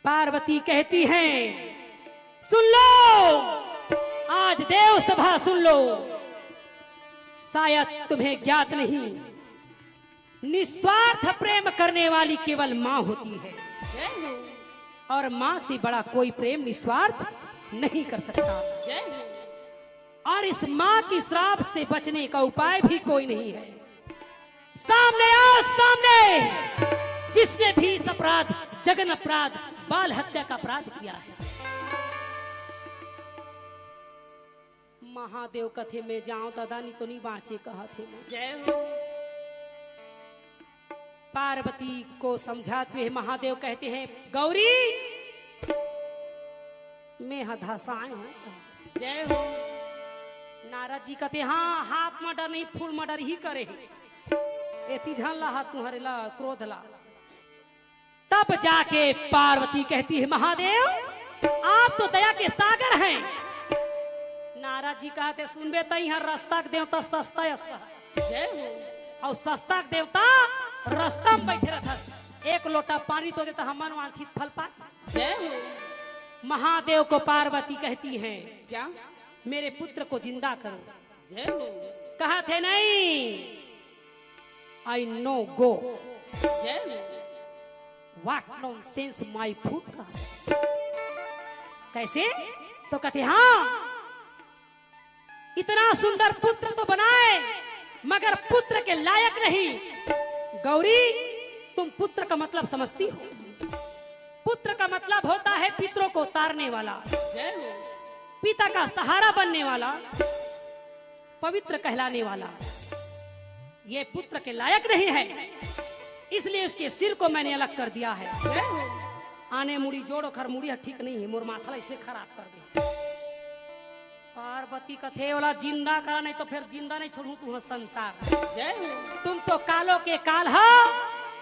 पार्वती कहती हैं, सुन लो, आज देव सभा सुन लो, शायद तुम्हें ज्ञात नहीं, निस्वार्थ प्रेम करने वाली केवल माँ होती है, और माँ से बड़ा कोई प्रेम निस्वार्थ नहीं कर सकता। और इस माँ की श्राप से बचने का उपाय भी कोई नहीं है। सामने आओ, सामने, जिसने भी इस अपराध, जघन अपराध, बाल हत्या का अपराध किया है। महादेव कथे, मैं जाऊं दादा, नहीं तो नहीं बाँचे, कहा थे मैं। जय हो। पार्वती को समझाते हुए महादेव कहते हैं, गौरी, मैं ह धसाए हूँ। जय हो। नारद जी कहते, हाँ, हाफ मर्डर नहीं, फुल मर्डर ही करे हे। एती झन ला हा तुम्हारे ला क्रोध ला। तब जाके पार्वती कहती है, महादेव, आप तो दया के सागर हैं। नारद जी कहते, सुनबे, तई हर रास्ता के देवता सस्ता है, सस्ता। जय हो। और सस्ता के देवता रास्ता में बैठे रहता, एक लोटा पानी तो देता, हमन वांछित फल पा। जय हो। महादेव को पार्वती कहती है, क्या? मेरे पुत्र को जिंदा करो। जय हो। कहा थे नहीं, I no go। जय हो। What nonsense, my foot, कहा। कैसे? तो कहते, हाँ, इतना सुंदर पुत्र तो बनाए, मगर पुत्र के लायक नहीं। गौरी, तुम पुत्र का मतलब समझती हो? पुत्र का मतलब होता है पितरों को तारने वाला, जय हो। पिता का सहारा बनने वाला, पवित्र कहलाने वाला। ये पुत्र के लायक नहीं है, इसलिए इसके सिर को मैंने अलग कर दिया है। जय हो। आने मुड़ी जोड़, ओखर मुड़ी ह ठीक नहीं है, मोर माथा ला इसने खराब कर दे। पार्वती कथे, ओला जिंदा करा, नहीं तो फिर जिंदा नहीं छोड़ूं तुंहर संसार। जय हो। तुम तो कालों के काल हो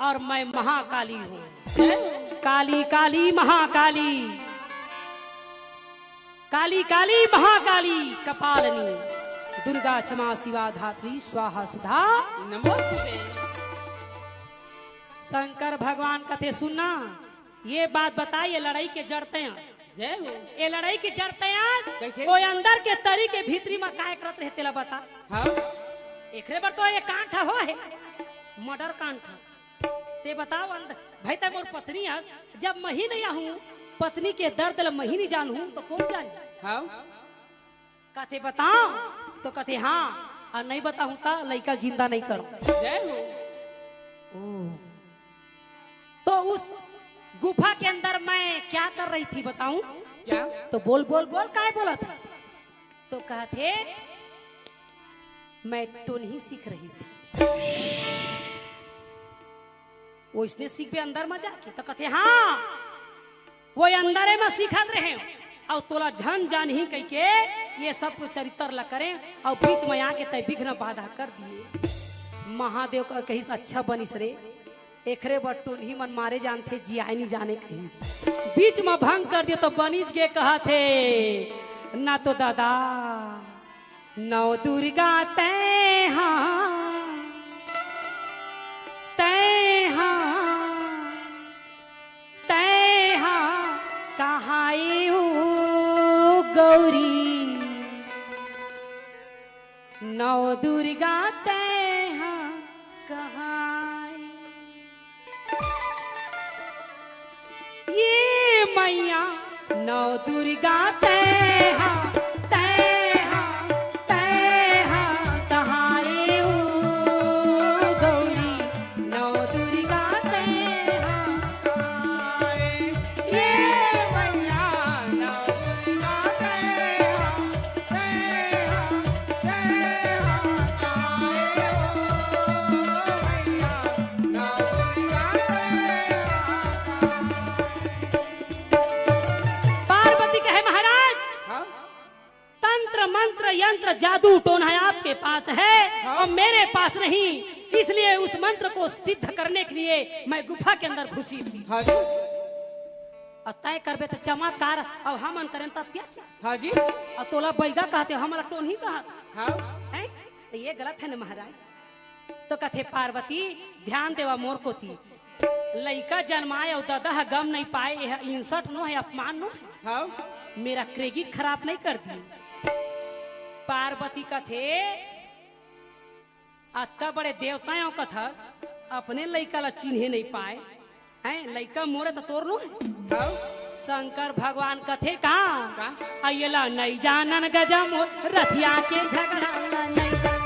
और मैं महाकाली हूँ। जय हो। काली काली महाकाली, काली काली महाकाली कपालनी, दुर्गा क्षमा शिवा धात्री स्वाहा सुधा नमोस्तुते। शंकर भगवान कथे, सुनना, ये बात बता, ये लड़ई के जड़ तैं अस। जय हो। ये लड़ई के जड़ तैं अस। कैसे? वो अंदर के तरी के भीतरी म काय करत रहे, तेला बता। हाँ। एकरे बर तो ये कांड हो हे, मर्डर कांड। ते बताओ अंदर, भाई, तैं मोर पत्नी अस, जब मैं ही नहीं आहूं, पत्नी के दर्द ल मैं ही नहीं जानहूं, तो कौन जानी? हाँ। कथे, बताओ? तो कथे, हाँ, और नहीं बताहूं त लइका जिंदा नहीं करो। जय हो। ओ। तो उस गुफा के अंदर मैं क्या कर रही थी, बताऊं? क्या? तो बोल, बोल, बोल, काय बोलत हस? तो कथे, मैं टोनही सीख रही थी। वो इसने सीखबे अंदर म जाके, तो कथे, हाँ, वो अंदरे म सीखत रहे, अउ तोला झन जानही कहिके ये सब कुछ चरित्र ला करे, अउ बीच म आके तैं विघ्न बाधा कर दिए। महादेव कहिस, अच्छा बनिस रे, एकरे बर टोनही मन मारे जानथे, जियाए नी जाने कहिस। बीच म भंग कर दिए तो बनिस गे कहाथे, ना तो दादा, नौ दुर्गा तैं हा, तैं हा, तैं हा, कहाए ओ गौरी, नौ दुर्गा तैं हा, कहाए। ये मैया नौ दुर्गा तैं हा, तैं हा, तैं हा, तहारे ओ। हाँ। और मेरे पास नहीं, इसलिए उस मंत्र को सिद्ध करने के लिए मैं गुफा के अंदर घुसी थी। हाँ जी। और तय करबे तो चमत्कार, और हमन करेन त अत्याचार। हाँ जी। और तोला बैगा कहथे, हमला टोनही कहत। हाँ। हैं? तो ये गलत है ना महाराज? तो कथे, "पार्वती, ध्यान देवा मोर कोती। लइका जन्माए अउ ददा ह गम नहीं पाए, यह insult नो है, अपमान नो है। हाँ। मेरा credit खराब नहीं कर दी।" पार्वती कथे, "अत्ता बड़े देवता हो कथस, अपने लइका ला चिन्हे नहीं पाए।" हैं, लइका मोरे त तोर नो हे। हाँ। शंकर भगवान कथे का? का? अ, येला नइ जानन गजा मोर रथिया के झगड़ा ला नइ जानन।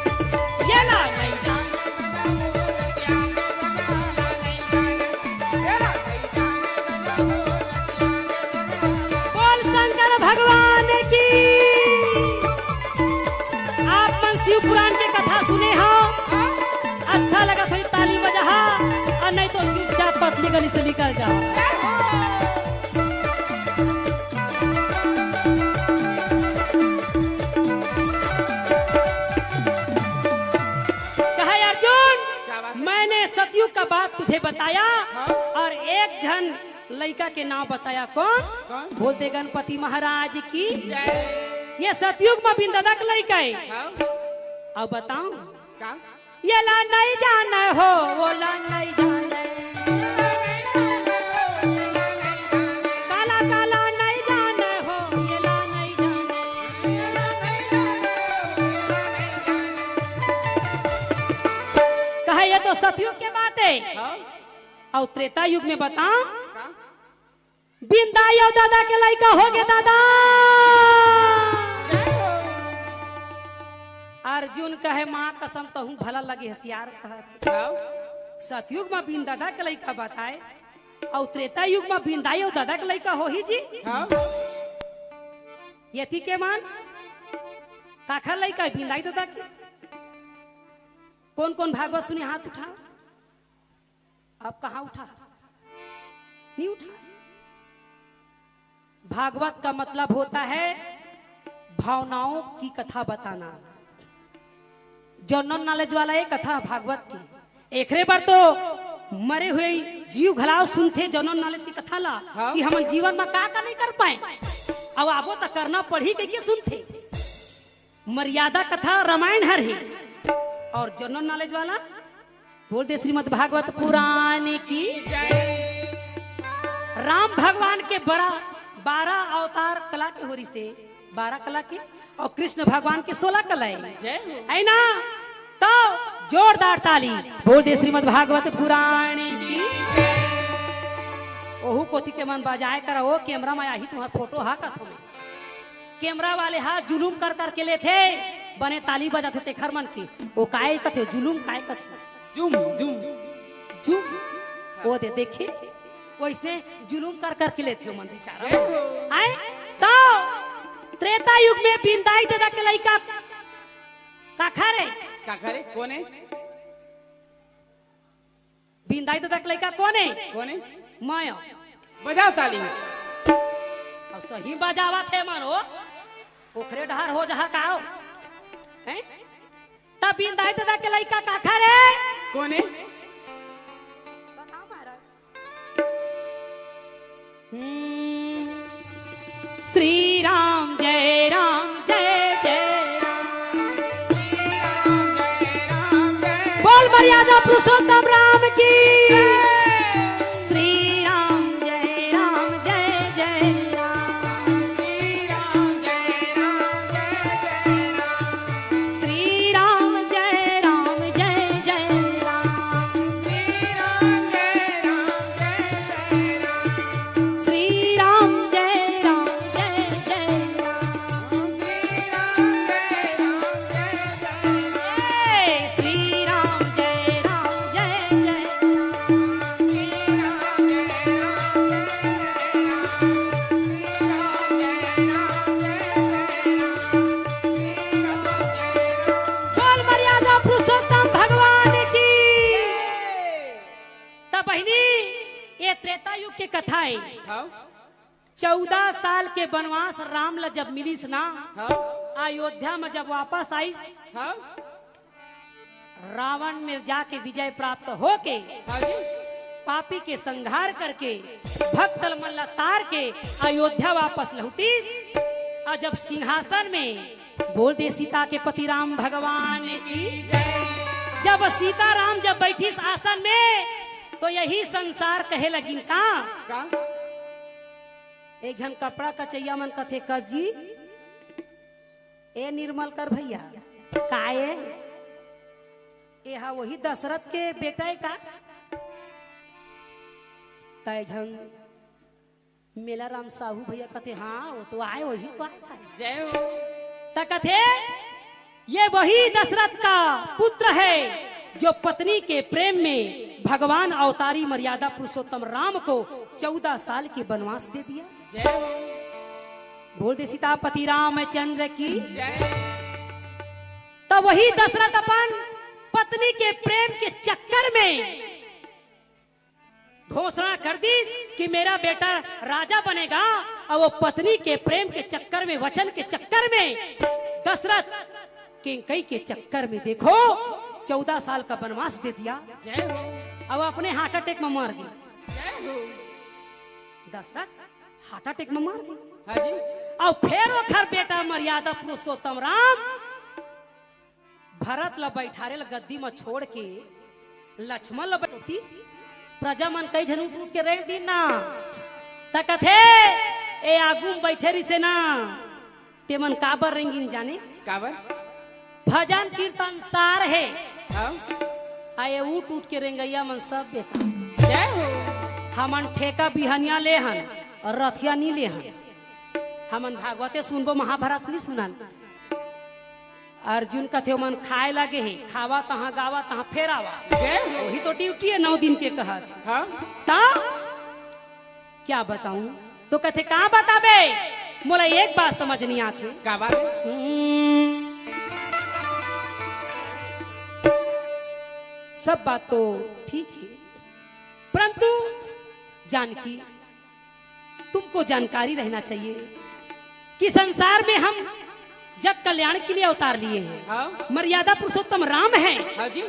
येला नइ जानन। बोल शंकर भगवान की। आप मन शिव पुराण के कथा सुने हो? अच्छा लगा तो ताली बजा, और नहीं तो चुपचाप पतली गली से निकल जाओ। कहे, "अर्जुन, क्या बात है? मैंने सतयुग का बात तुझे बताया हाँ। और एक झन लइका के नाम बताया।" कौन? कौन? बोल दे गणपति महाराज की। जय। ये सतयुग में बिंददा के लइका है। हाँ। अब बताऊं? का? येला नइ जानय हो, वोला नइ जानय। काला काला नइ जानय हो, येला नइ जानय। कहे, ये तो सतयुग के बात है। हाँ। अउ त्रेता युग में बताओ, का? बिंदाई अउ दादा के लइका होगे दादा। अर्जुन कहे, "माँ कसम, तहूँ भला लगे हसियार कहत।" हाँ। सतयुग म बिंदादा के लइका बताए, अउ त्रेता युग म बिंदाई अउ दादा के लइका होही जी। हाँ। यति के मन काखर लइका हे बिंदाई दादा के? कोन कोन भागवत सुने हाथ उठा। अब कहाँ उठा? नहीं उठा। भागवत का मतलब होता है भावनाओं की कथा बताना। जनरल नॉलेज वाला ये कथा भागवत की। एकरे बर तो मरे हुए जीव घलाव सुनथे जनरल नॉलेज की कथा ला, हाँ। कि हमन जीवन में का का नहीं कर पाए, अब आबो त करना पड़ही कहिके सुनथे। मर्यादा कथा रामायण हर हे। अउ जनरल नॉलेज वाला बोल दे श्रीमद् भागवत पुराण की। राम भगवान के बड़ा बारह अवतार कला के होरी से, बारह कला के, अउ कृष्ण भगवान के सोलह कला हे। जय हो। है ना? तो जोरदार ताली बोल दे श्रीमद् भागवत पुराण की। ओहू कोती के मन बजाए करा, ओ कैमरा में आही तुम्हार फोटो हा कथो में। कैमरा वाले हा जुलूम कर कर के लेथे, बने ताली बजाथे तेखर मन के। ओ काय कथे, जुलूम काय कथे? जुम, जुम। जुम। ओ दे, देखे, ओइसने जुलूम कर कर के लेथे ओ मन बिचारा। जय हो। आए? तो त्रेता युग में बिंदाई दादा के लइका काखर हे? काखर हे? कोन हे? बिंदाई दादा के लइका कोन हे? कोन हे? मैं। बजाओ ताली। अउ सही बजावत हे मन हो, ओखरे डहर हो जहा का हो? हैं? त बिंदाई दादा के लइका काखर हे? कोन हे? बताओ महाराज। हम्म। श्री राम जय राम जय जय राम। बोल मर्यादा पुरुषोत्तम राम की। श्री राम जय राम जय जय राम। श्री राम जय राम जय जय राम। श्री राम जय राम जय जय राम। श्री राम जय राम जय जय राम। बोल मर्यादा पुरुषोत्तम भगवान की। त बहिनी, ये त्रेता युग के कथा हे। हाँ। चौदह साल के बनवास राम ला जब मिलिस ना, हाँ। अयोध्या में जब वापस आइस, हाँ। रावण में जाके विजय प्राप्त होके, हाँ जी। पापी के संहार करके, भक्त मन ला तार के अयोध्या वापस लौटिस। और जब सिंहासन में, बोल दे सीता के पति राम भगवान की। जब सीता राम जब बैठिस आसन में, तो यही संसार कहे लगिन का? का? एक झन कपड़ा कचैया मन कथे, "कस जी, ए निर्मल कर भैया, का ए? एहा वही दशरथ के बेटा ए का?" त एक झन मेला राम साहू भैया कथे, "हाँ, वो तो आए, वही तो आए।" जय हो। त कथे, "ये वही दशरथ का पुत्र है जो पत्नी के प्रेम में भगवान अवतारी मर्यादा पुरुषोत्तम राम को चौदह साल के वनवास दे दिया।" जय हो। बोल दे सीतापति रामचंद्र की। जय। तब वही दशरथ अपन पत्नी के प्रेम के चक्कर में घोषणा कर दी कि मेरा बेटा राजा बनेगा, और वो पत्नी के प्रेम के चक्कर में, वचन के चक्कर में, दशरथ कैकई के चक्कर में देखो चौदह साल का वनवास दे दिया। जय हो। अब अपने हार्ट अटैक में मर गई। जय हो। दशरथ हार्ट अटैक में मर गई। हाँ जी। और फिर ओखर बेटा मर्यादा पुरुषोत्तम राम भरत ला बैठारे ला गद्दी म छोड़ के लक्ष्मण ला बैठोती। प्रजा मन कई झन उठ उठ के रेंग दिन ना। त कथे, "ए आगू म बैठे रिसे ना, ते मन काबर रेंगिन जाने?" काबर? भजन कीर्तन सार हे। हाँ। आ ये उठ उठ के रेंगैया मन सब बेकार। जय हो। हमन ठेका बिहनिया ले हन और रथिया नी ले हन। हमन भागवते सुनबो, महाभारत नी सुनन। अर्जुन कथे, "ओमन खाए लागे हे, खावा तहाँ, गावा तहाँ, फेर आवा।" जय हो। वही तो ड्यूटी है नौ दिन के कहत। हाँ। ता क्या बताऊं? तो कथे, "का बताबे? मोला एक बात समझ नहीं आथे।" का बात है? हम्म, सब बात तो ठीक है, परंतु जानकी, तुमको जानकारी रहना चाहिए कि संसार में हम जग कल्याण के लिए अवतार लिए हैं। हाँ। मर्यादा पुरुषोत्तम राम हैं। हाँ जी।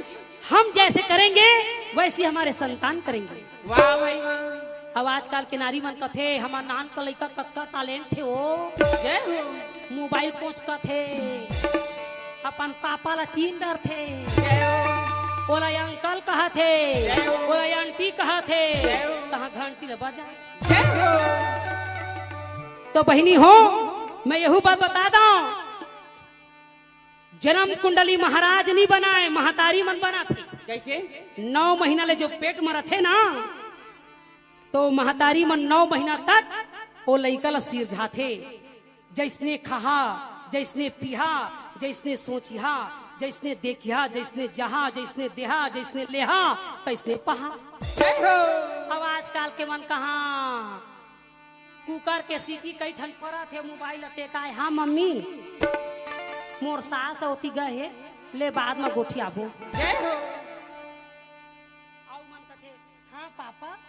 हम जैसे करेंगे, वैसी हमारे संतान करेंगे। वाह भाई वाह। अब आजकल के नारी मन कथे, "हमर नान का लइका कतका टैलेंट हे ओ।" जय हो। मोबाइल पोंछ कथे, अपन पापा ला चीन डरथे। जय हो। ओला अंकल कहथे, जय हो। ओला आंटी कहथे। जय हो। तहाँ घंटी ला बजा। जय हो। तो बहिनी हो, मैं यहू बात बता दंव, जन्म कुंडली महाराज नी बनाए, महतारी मन बनाथे। कैसे? नौ महीना ले जो पेट म रथे ना, तो महतारी मन नौ महीना तक वो लइका ला सिरजाथे। जैसने खहा, जैसने पिहा, जैसने सोचिहा, जैसने देखिहा, जैसने जहा, जैसने देहा, जैसने लेहा, तैसने पहा। जय हो। अब आजकल के मन कहाँ कुकर के सीटी कई ठन परत हे, मोबाइल टेकाए, "हाँ मम्मी, मोर सास ओती गए हे, ले बाद म गोठियाबो।" जय हो। अउ मन कथे, "हाँ पापा।"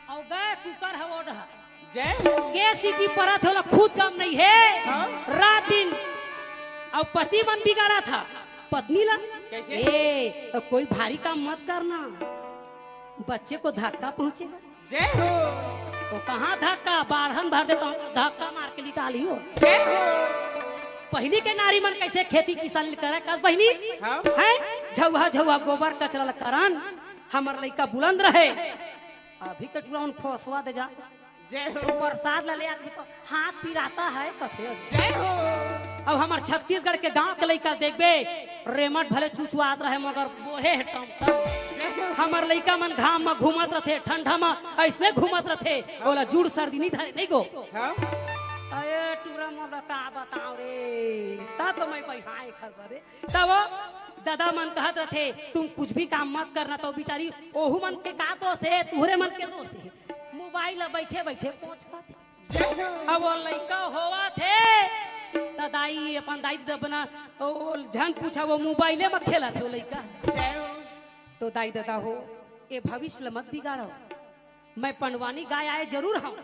अउ गए कुकर ह ओढ़। जय हो। के सीटी परत हे, ओला खुद गम नहीं हे। हाँ। रात दिन। अउ पति मन बिगाड़त हे पत्नी ला। कैसे? "ए, तो कोई भारी काम मत करना, बच्चे को धक्का पहुंचेगा।" जय हो। वो कहाँ धक्का, बाढ़न भर देता हूँ, धक्का मार के निकाली हो। जय हो। पहली के नारी मन कैसे खेती किसानी करे, कस बहिनी? हाँ। हैं? झउहा, झउहा गोबर कचरा ल करन, हमर लइका बुलंद रहे। अभी के टुरा मन फोसवा दे जा। जय हो। प्रसाद ला ले आदमी तो हाथ पिराता है, कथे। जय हो। अब हमर छत्तीसगढ़ के गांव के लइका देखबे, रेमट भले चुचुआत रहे, मगर बोहे हे टमटम। जय हो। हमर लइका मन घाम म घूमत रथे, ठंडा म अइसने घूमत रथे, ओला जूड़ सर्दी नहीं धरे, नहीं गो। हाँ। अरे टुरा मोला का बताओ रे, ता तो मैं बइहाए खबर रे। तब दादा मन कहत रथे, "तुम कुछ भी काम मत करना।" तो बिचारी ओहू मन के का दोष हे, तुहरे मन के दोष हे। मोबाइल ला बैठे बैठे पोंछ पाथे। अब वो लइका होवत हे, त दाई, अपन दाई ददा बना, ओ, ओ, झन पूछा, वो मोबाइले म खेलत हे वो लइका। तो दाई ददा हो, ए भविष्य ल मत बिगाड़ो। मैं पंडवानी गाय आए जरूर हूँ,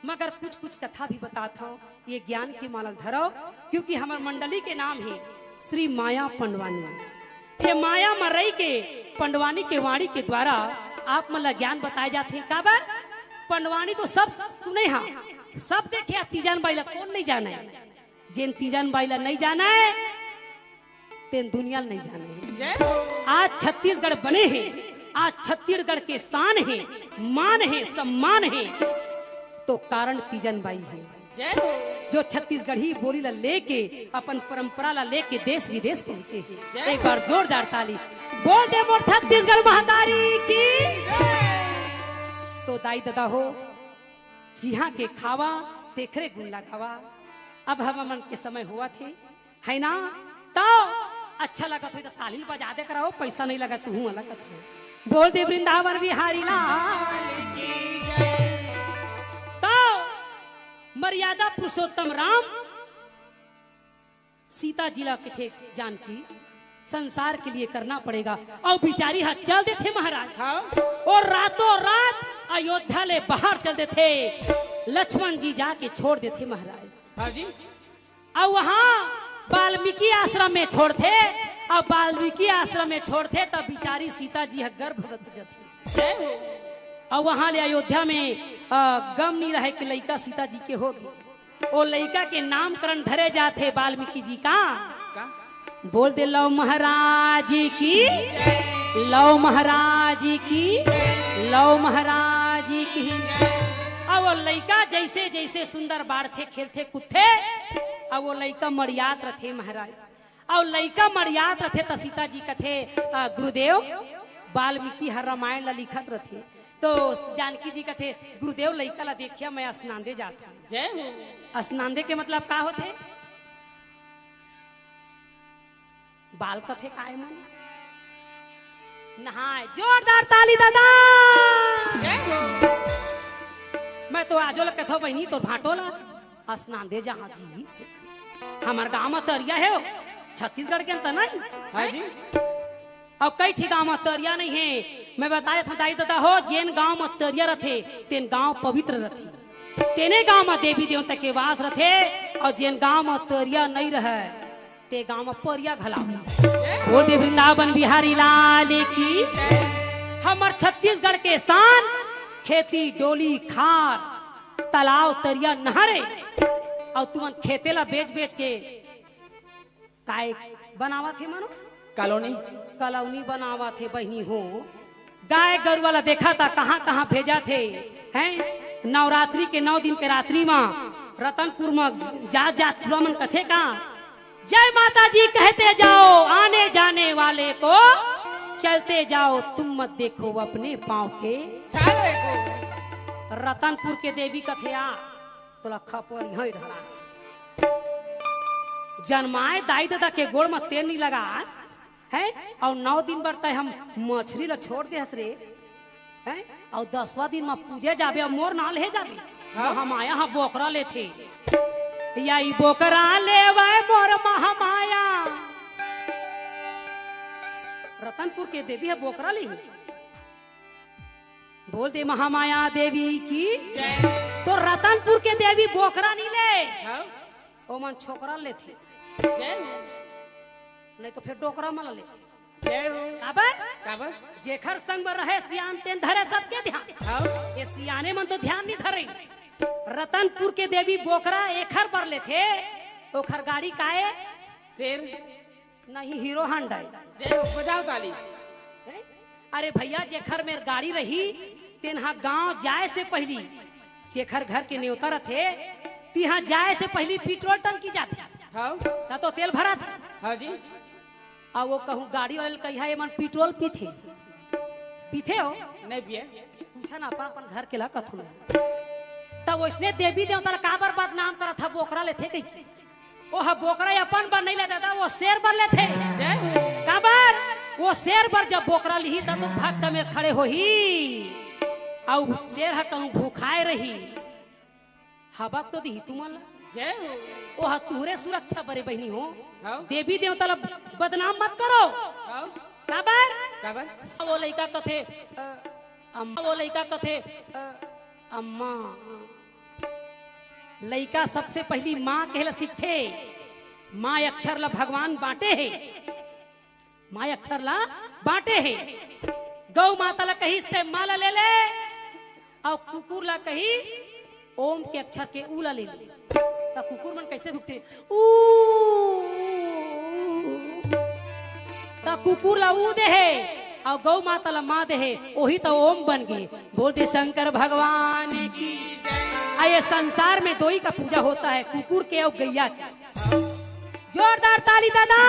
मगर कुछ कुछ कथा भी बतात हूँ, ये ज्ञान के माला धरो, क्योंकि हमर मंडली के नाम हे श्री माया पंडवानी। ये माया म रहि के पंडवानी के वाणी के द्वारा आप मन ला ज्ञान बताए जाथे। काबर? पंडवानी तो सब सुने हा, सब देखे हा, तीजन बाई ला कोन नइ जानय? जेन तीजन बाई ला नइ जानय, तेन दुनिया ल नइ जानय। आज छत्तीसगढ़ बने हे, आज छत्तीसगढ़ के शान हे, मान हे, सम्मान हे, तो कारण तीजन बाई हे। जो छत्तीसगढ़ी बोली ला लेके, अपन परंपरा ला लेके देश विदेश पहुंचे हे। एक बार जोरदार ताली। बोल दे मोर छत्तीसगढ़ महतारी की। तो दाई ददा हो, जिहाँ के खावा, तेखरे गुण ला गावा। अब हमन के समय होवत हे, है ना? तो अच्छा लगत होही त ताली ल बजा दे करव, पैसा नइ लगय, तुहूँ लगत हो। बोल दे वृंदावन बिहारी लाल की। तो मर्यादा पुरुषोत्तम राम सीता जी ला कथे, जानकी, संसार के लिए करना पड़ेगा। अउ बिचारी ह चल देथे महाराज। हाँ। अउ रातों रात अयोध्या ले बाहर चल देथे। लक्ष्मण जी जाके छोड़ देथे महाराज। हाँ जी। अउ वहाँ वाल्मीकि आश्रम में छोड़थे, अउ वाल्मीकि आश्रम में छोड़थे, तब बिचारी सीता जी ह गर्भवती रथे। अउ वहाँ ले अयोध्या में, अ, गम नइ रहे कि लइका सीता जी के होगे। ओ लइका के नामकरण धरे जाथे वाल्मीकि जी का। का? बोल दे लव महाराज की, लव महाराज की, लव महाराज की। अब ओ लइका जइसे जइसे सुंदर बाढ़थे, खेलथे, कूदथे, अब ओ लइका मड़ियात रथे महाराज। अउ लइका मड़ियात रथे त सीता जी कथे, "अ, गुरुदेव, वाल्मीकि ह रामायण ला लिखत रथे।" तो जानकी जी कथे, "गुरुदेव, लइका ला देखिया, मैं असनांदे जात हूँ।" जय हो। असनांदे के मतलब का होथे? बाल कथे काय मन? नहाय। जोरदार ताली ददा। जय हो। मैं तो आजो ल कथो बहिनी, तोर भांटो ला असनांदे जहाँ जी से। हमर गांव म तरिया हे, छत्तीसगढ़ के अंत नहीं। हाँ जी। अउ कई ठी गांव म तरिया नइ हे। मैं बताय थंव दाई ददा हो, जेन गांव म तरिया रथे, तेन गांव पवित्र रथे। तेने गांव म देवी देवता के वास रथे, अउ जेन गांव म तरिया नइ रहय, ते गांव म परिया घला। बोल दे वृंदावन बिहारी लाल की। हमर छत्तीसगढ़ के शान, खेती, डोली, खार, तालाब, तरिया, नहर हे। अउ तुमन खेते ला बेच बेच के काय बनावत हे मानो? कॉलोनी। कॉलोनी बनावत हे बहिनी हो। गाय गरुवा ला देखा त कहाँ कहाँ भेजत हे, हैं? नवरात्रि के नौ दिन के रात्रि म रतनपुर म जात जात टूरा मन कथे का, "जय माता जी" कहते जाओ, आने जाने वाले को चलते जाओ, तुम मत देखो अपने पाँव के। रतनपुर के देवी कथे आ, तोला खपरी हई ढला। जनमाय दाई ददा के गोड़ म तेल नइ लगास, हैं? अउ नौ दिन बर तैं ह मछरी ला छोड़ दे हस रे, हैं? अउ दसवाँ दिन म पूजे जाबे अउ मोर नाव ले जाबे। हाँ। महामाया ह बोकरा लेथे। या ई बोकरा लेवय मोर महामाया। रतनपुर के देवी ह बोकरा लिही। बोल दे महामाया देवी की। जय। तो रतनपुर के देवी बोकरा नइ ले। हाँ। ओमन छोकरा लेथे। जय हो। नहीं तो फिर डोकरा मन लेथे। जय हो। काबर? काबर? जेखर संग में रहे सियान तेन धरे सबके ध्यान। हाँ। ये सियाने मन तो ध्यान नइ धरे। रतनपुर के देवी बोकरा एखर बर लेथे, ओखर गाड़ी काए? शेर। नहीं, हीरो हांडा। जय हो, बजाओ ताली। हैं? अरे भैया, जेखर मेर गाड़ी रही, तेन हा गांव जाए से पहिली, जेखर घर के नेवता रथे, तिहां जाए से पहिली पेट्रोल टंकी जाथे। हाँ। त तो तेल भराथे। हाँ जी। अउ वो कहूं गाड़ी वाले ल कहिहा, "एमन पेट्रोल पीथे?" पीथे हो? नहीं पिए। पूछा ना अपन, अपन घर के ला कथू ना। त वइसने देवी देवता ला काबर बदनाम करत हा, बोकरा लेथे कहिके? ओह बोकरा अपन बर नइ ले दादा, वो शेर बर लेथे। जय हो। काबर? वो शेर बर जब बोकरा लिही, तब तो भक्त में खड़े होही। अउ शेर ह कहूं भूखाए रही, हबक तो दिही तुमन ला। जय हो। ओह तुहरे सुरक्षा बरे बहिनी हो। हाँ। देवी देवता ला बदनाम मत करो। हाँ। काबर? काबर? वो लइका कथे, अ, अम्मा, वो लइका कथे, अ, अम्मा। लइका सबसे पहिली माँ कहे ला सीखथे। माँ अक्षर ला भगवान बांटे हे। माँ अक्षर ला बांटे हे। गौ माता ला कहिस ते माँ ला ले ले, अउ कुकुर ला कहिस ओम के अक्षर के ऊ ला ले ले। त कुकुर मन कइसे भुकथे? ऊ। त कुकुर ला ऊ दे हे, अउ गौ माता ला माँ दे हे, ओही त ओम बन गे। बोल दे शंकर भगवान की। आ ये संसार में दोई का पूजा होता है, कुकुर के अउ गैया के। जोरदार ताली दादा।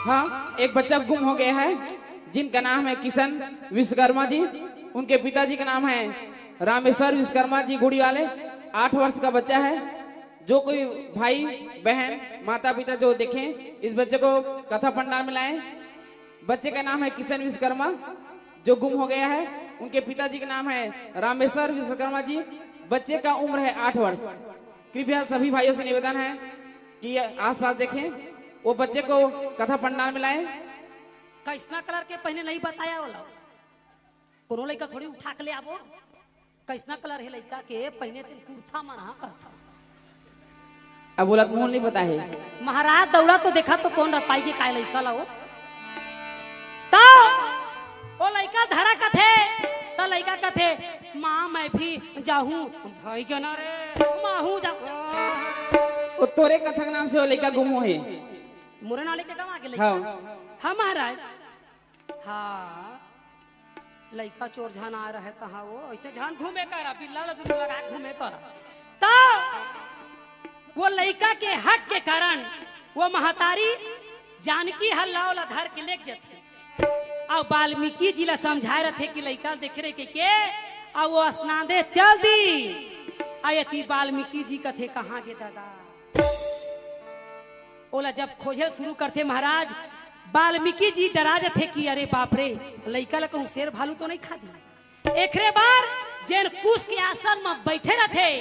हाँ, एक बच्चा गुम हो गया है, जिनका नाम है किशन विश्वकर्मा जी। उनके पिताजी का नाम है रामेश्वर विश्वकर्मा जी गुड़ी वाले। आठ वर्ष का बच्चा है। जो कोई भाई, बहन, माता, पिता जो देखें, इस बच्चे को कथा पंडाल में लाएं। बच्चे का नाम है किशन विश्वकर्मा, जो गुम हो गया है। उनके पिताजी का नाम है रामेश्वर विश्वकर्मा जी। बच्चे का उम्र है आठ वर्ष। कृपया सभी भाइयों से निवेदन है कि ये आसपास देखें, वो बच्चे को कथा पंडाल में लाएं। कइसना कलर के पहिने नहीं बताया वाला, कोनो लइका थोड़ी उठा के ले आबो। कइसना कलर हे लइका के पहिने? तेन कुर्ता मन हा कहत। अब बोला, मोहन नहीं पता है। महाराज दौड़ा तो देखा तो कोन रपाई के काय लइका ला वो। तो वो लइका धरा कथे, त लइका कथे, "माँ, मैं भी जाहूँ।" भाई के ना रे, माँ हूँ जा। वो तोरे कथा के नाम से वो लइका गुम हो हे। मोरे नाले के गवा के लइका। हाँ। हाँ महाराज। हाँ, लइका चोर झन आ रहे तहाँ वो, अइसने झन घूमे करा, बिल्ला ल दुनू लगा घूमे करा। त वो लइका के हट के कारण वो महतारी जानकी ह लाव ला धर के लेग जथे। अउ वाल्मीकि जी ला समझाए रथे कि लइका ल देखे रहे के, के, अउ वो असनांदे चल दी। अउ एती वाल्मीकि जी कथे, "कहाँ गे दादा?" ओला जब खोजे शुरू करथे महाराज, वाल्मीकि जी डरा जथे कि अरे बाप रे, लइका ला कहूँ शेर भालू तो नहीं खा दी। एकरे बर जेन कुश के आसन म बइठे रथे,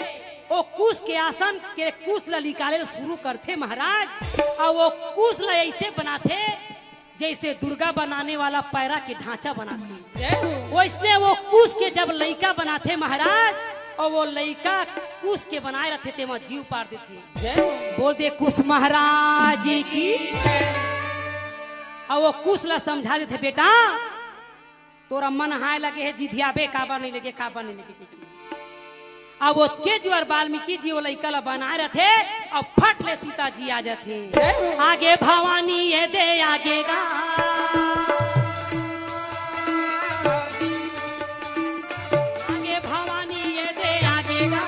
ओ कुश के आसन के कुश ला निकाले ल शुरू करथे महाराज। अउ वो कुश ला अइसे बनाथे जइसे दुर्गा बनाने वाला पैरा के ढांचा बनाथे। जय हो। वइसने वो कुश के जब लइका बनाथे महाराज, अउ वो लइका कुश के बनाए रथे, तेमा जीव पार देथे। जय हो। बोल दे कुश महाराज की। अउ वो कुश ला समझा देथे, "बेटा, तोरा मन हाय लगे हे, जिधियाबे काबर नहीं लगे, काबर नहीं लगे।" अब ओतके जुआर वाल्मीकि जी वो लइका ला बनाए रथे, अउ फट ले सीता जी आ जाथे। आगे भवानी ये दे आगे गा, आगे भवानी ये दे आगे गा,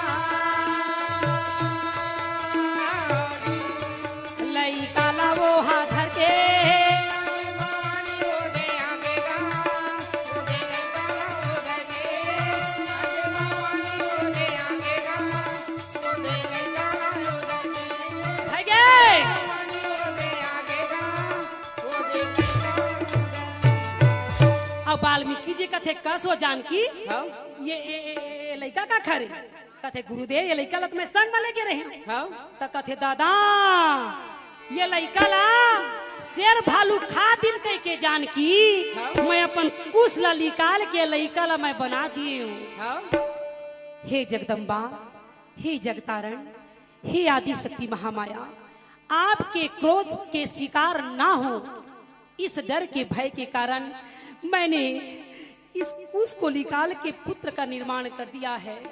लइका ला वो हा धर के। भाई गे। अब वाल्मीकि जी कथे, "कस हो जानकी, हाँ? ये, ये, ये, ये लइका का खा रे?" कथे, "गुरुदेव, ये लइका ला त मैं संग म लेगे रहेंव।" हाँ? त कथे, "दादा, ये लइका ला शेर भालू खा दिन कहिके जानकी, हाँ? मैं अपन कुश ला निकाल के लइका ला मैं बना दिएंव।" हाँ? हे जगदम्बा, हे जगतारण, हे आदि शक्ति महामाया, आपके क्रोध के शिकार ना हो, इस डर के भय के कारण मैंने इस कुश को निकाल के पुत्र का निर्माण कर दिया है।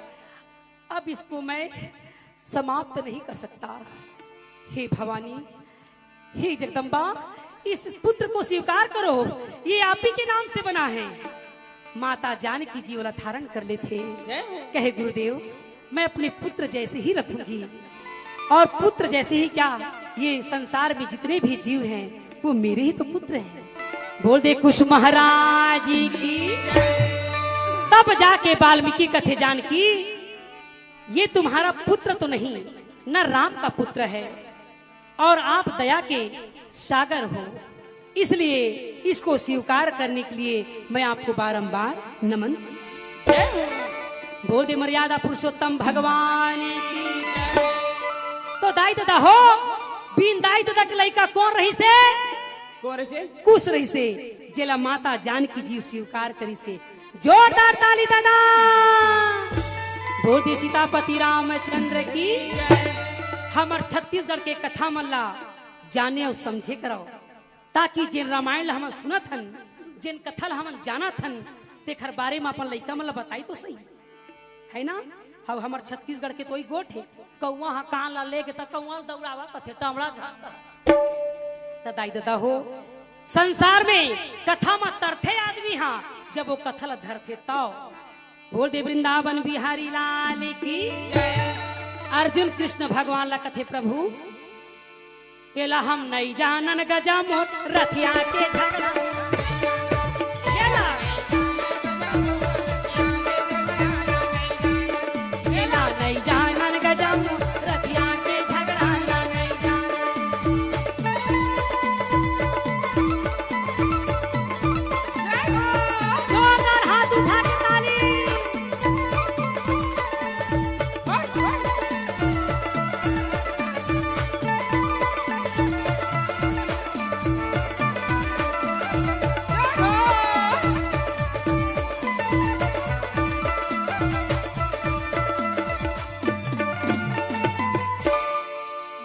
अब इसको मैं समाप्त नहीं कर सकता। हे भवानी, हे जगदम्बा, इस पुत्र को स्वीकार करो, ये आप ही के नाम से बना है। माता जानकी जी ओला धारण कर लेथे। जय हो। कहे, "गुरुदेव, मैं अपने पुत्र जैसे ही रखूंगी, और पुत्र जैसे ही क्या, ये संसार में जितने भी जीव हैं, वो मेरे ही तो पुत्र हैं।" बोल दे कुश महाराज की। तब जाके वाल्मीकि कथे, "जानकी, ये तुम्हारा पुत्र तो नहीं, न राम का पुत्र है, और आप दया के सागर हो, इसलिए इसको स्वीकार करने के लिए मैं आपको बारंबार नमन।" बोल दे मर्यादा पुरुषोत्तम भगवान की। तो दाई ददा हो, बिन दाई ददा के लइका कोन रहिसे? कोन रहिसे? कुश रहिसे, जेला माता जानकी जी स्वीकार करिसे। जोरदार ताली दादा। बोल दे सीतापति रामचंद्र की। हमर छत्तीसगढ़ के कथा मन ला जाने अउ समझे करव, ताकि जेन रामायण ल हमन सुनत हन, जेन कथा ल हमन जानत हन, तेखर बारे म अपन लइका मन ल बताई तो सही, है ना? अब हमर छत्तीसगढ़ के तो ई गोठ हे, कौवा ह कान ला लेगे त कौवा ल दौड़ावा कथे, टमड़ा झांक। त दाई ददा हो, संसार में कथा म तरथे आदमी ह, जब वो कथा ल धरथे तव। बोल दे वृंदावन बिहारी लाल की। अर्जुन कृष्ण भगवान ला कथे, प्रभु, एला हम नइ जानन गजा मोर रथिया के झगड़ा। एला, एला नइ जानन गजा मोर रथिया के झगड़ा ला नइ जानन। जोरदार हाथ उठा के ताली।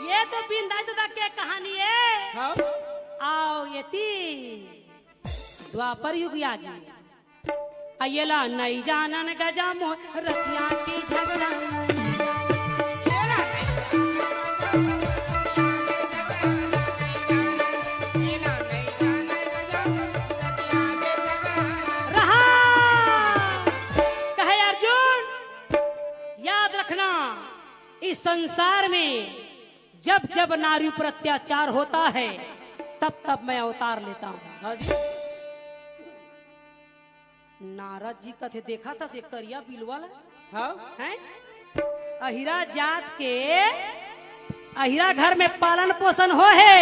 ये तो बिंदाई ददा के कहानी हे। हाँ। अउ एती द्वापर युग आगे। अ एला नइ जानन गजा मोर रथिया के झगड़ा। रहा। कहे अर्जुन, याद रखना, इस संसार में जब जब नारी पर अत्याचार होता है, तब तब मैं अवतार लेता हूँ। हाँ जी। नारद जी कथे, देखा था से करिया बिलवा ला? हाँ। हैं? अहिरा जात के, अहिरा घर में पालन पोषण हो हे।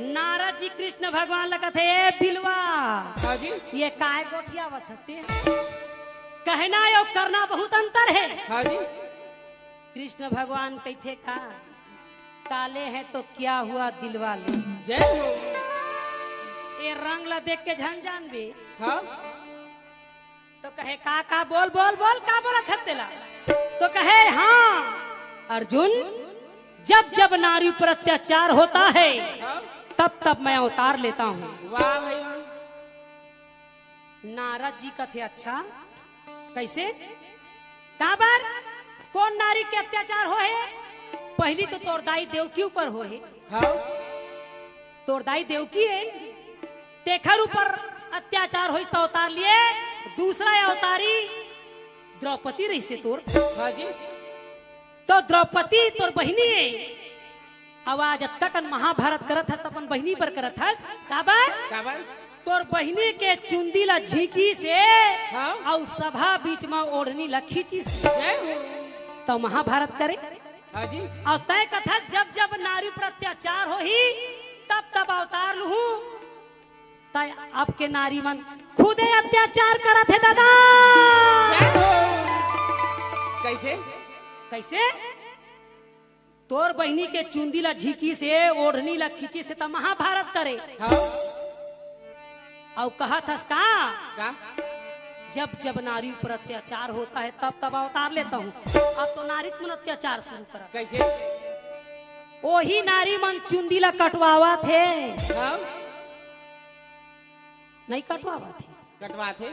नारद जी कृष्ण भगवान ला कथे, ए बिलवा, हाँ जी। ये काय गोठियावत हते? कहना अउ करना बहुत अंतर हे। हाँ जी। कृष्ण भगवान कहिथे का, काले हैं तो क्या हुआ दिलवाले। जय हो। ए रंग ला देख के झन जानबे। हाँ। तो कहे, का, का, बोल, बोल, बोल, का बोलत हस तेला? तो कहे, हाँ, अर्जुन, जब जब नारी पर अत्याचार होता है, हाँ। तब तब मैं अवतार लेता हूँ। वाह भाई वाह। नारद जी कथे, अच्छा, कइसे? काबर? कोन नारी के अत्याचार होहे? पहिली तो तोर दाई देवकी ऊपर होहे। हाँ। तोर दाई देवकी हे, तेखर ऊपर अत्याचार होइस त अवतार लिए। दूसरा अवतारी द्रौपदी रहिसे तोर। हाँ जी। तो द्रौपदी तोर बहिनी हे। अउ आज तक महाभारत करत हस, त अपन बहिनी बर करत हस। काबर? काबर? तोर बहिनी के चुंदी ला झींकिसे, हाँ। अउ सभा बीच म ओढ़नी ला खींचिसे। जय हो। त महाभारत करे। हाँ जी। अउ तैं कथस, जब जब नारी पर अत्याचार होही, तब तब अवतार लूहूं। तैं अब के नारी मन खुदे अत्याचार करत हे दादा। जय हो। कइसे? कइसे? तोर बहिनी के चुंदी ला झींकिसे, ओढ़नी ला खींचिसे त महाभारत करे। हाँ। अउ कहत हस का? का? जब जब नारी पर अत्याचार होता है, तब तब अवतार लेता हूँ। अब तो नारीच मन अत्याचार शुरू करत। कइसे? ओही नारी मन चुंदी ला कटवावत हे। हाँ। नइ कटवावत हे। कटवात हे।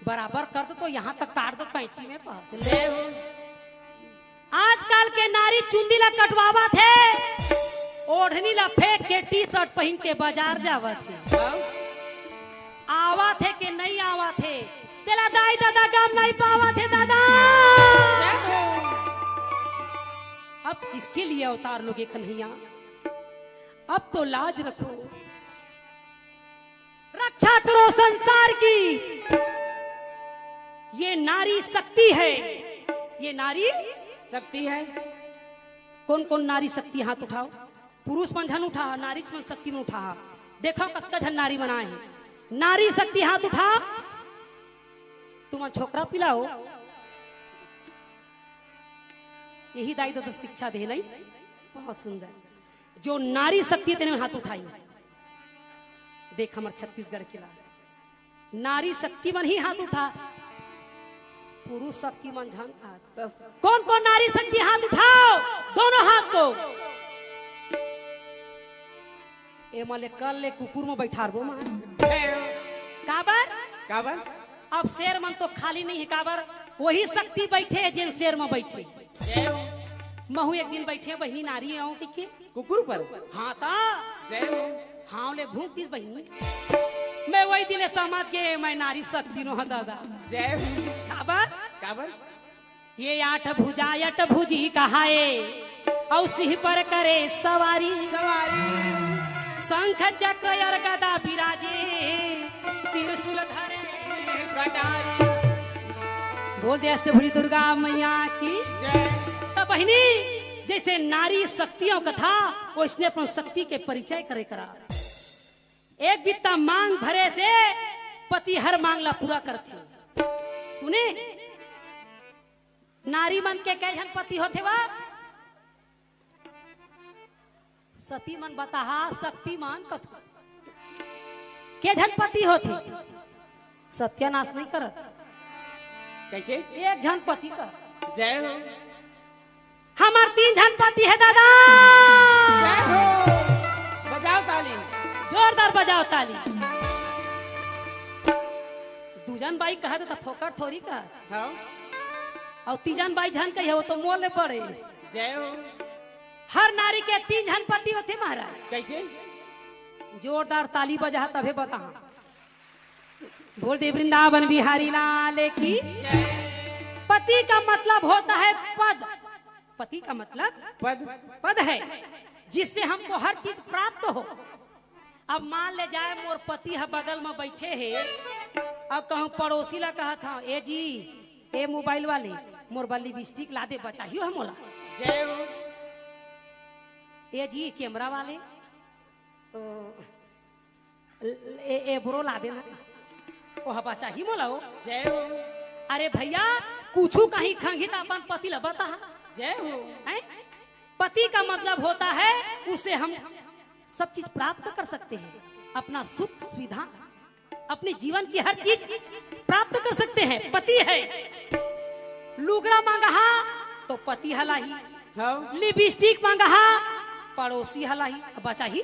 बराबर कर दो तो यहाँ तक काट दो कैंची में, बात ले। ले हो। आजकल के नारी चुंदी ला कटवावत हे, ओढ़नी ला फेंक के टी शर्ट पहिन के बाजार जावत हे। हाँ। आवत हे के नइ आवत हे, तेला दाई ददा गम नइ पावत हे दादा। ले हो। अब किसके लिए अवतार लोगे कन्हैया? अब तो लाज रखो। रक्षा करो संसार की। ये नारी शक्ति है, ये नारी शक्ति है। कौन कौन नारी शक्ति, हाथ उठाओ। पुरुष मन झन उठा, नारी मन शक्ति मन उठा। देखो कतका झन नारी मन आए हे। नारी शक्ति हाथ उठा। तुमन छोकरा पिला हो। यही दाई ददा शिक्षा दे नहीं। बहुत सुंदर। जो नारी शक्ति हे तेने हाथ उठाई। देख हमर छत्तीसगढ़ के ला नारी शक्ति मन ही हाथ उठा, पुरुष शक्ति मन झन हाथ। कौन कौन नारी शक्ति हाथ उठाओ, दोनों हाथ को। ए मले कल ले कुकुर म बैठारबो मा। काबर? काबर? अब शेर मन तो खाली नहीं है, काबर? वही शक्ति बैठे है जेन शेर म बैठे। जय हो। महू एक दिन बैठे बहिनी नारी आऊं के, के? कुकुर पर? हाँ ता। जय हो। हाँ ले भूख दिस बहिनी। मैं वही दिन समझ के मैं नारी शक्ति नो हा दादा। जय हो। काबर? काबर? ये आठ भुजा अट भुजी कहाए, औ सिंह पर करे सवारी। सवारी। शंख चक्र और गदा विराजे, त्रिशूल धरे कटारी। बोल दे अष्टभुजी दुर्गा मैया की। जय। तो बहिनी, जैसे नारी शक्तियों का था, वैसने अपन शक्ति के परिचय करे करा। एक बित्ता मांग भरे से पति हर मांग ला पूरा करथे। सुने, नारी मन के कै झन पति होथे वा? सती मन बताहा, शक्ति मन कथो। के झन पति होथे? सत्यानाश नहीं करत। कैसे? एक झन पति कर। जय हो। हमर तीन झन पति हे दादा। जय हो। बजाओ ताली। जोरदार बजाओ ताली। दू झन बाई कहत त फोकट थोरी कहत। हाँ। अउ तीजन बाई झन कही, वो तो मोले पड़े। जय हो। हर नारी के तीन झन पति होथे महाराज। कैसे? जोरदार ताली बजा तभे बता। बोल दे वृंदावन बिहारी लाल की। जय। पति का मतलब होता है पद। पति का मतलब पद। पद है, जिससे हमको हर चीज प्राप्त हो। अब मान ले जाए मोर पति ह बगल में बैठे हे, अब कहूँ पड़ोसी ला कहत हूँ, ए जी, ए मोबाइल वाले, मोर बर लिपस्टिक ला दे, बचाही हो मोला। जय हो। ए जी, कैमरा वाले, तो ए, ए ब्रो ला देना, ओह बचाही मोला हो। जय हो। अरे भैया, कुछु कहीं खंगी त अपन पति ला बता। जय हो। हैं? पति का मतलब होता है, उसे हम सब चीज प्राप्त कर सकते हैं, अपना सुख सुविधा, अपने जीवन की हर चीज प्राप्त कर सकते हैं। पति है, लुगरा मांगहा तो पति हलाही, हाँ। लिपस्टिक मांगहा पड़ोसी हलाही, बचाही।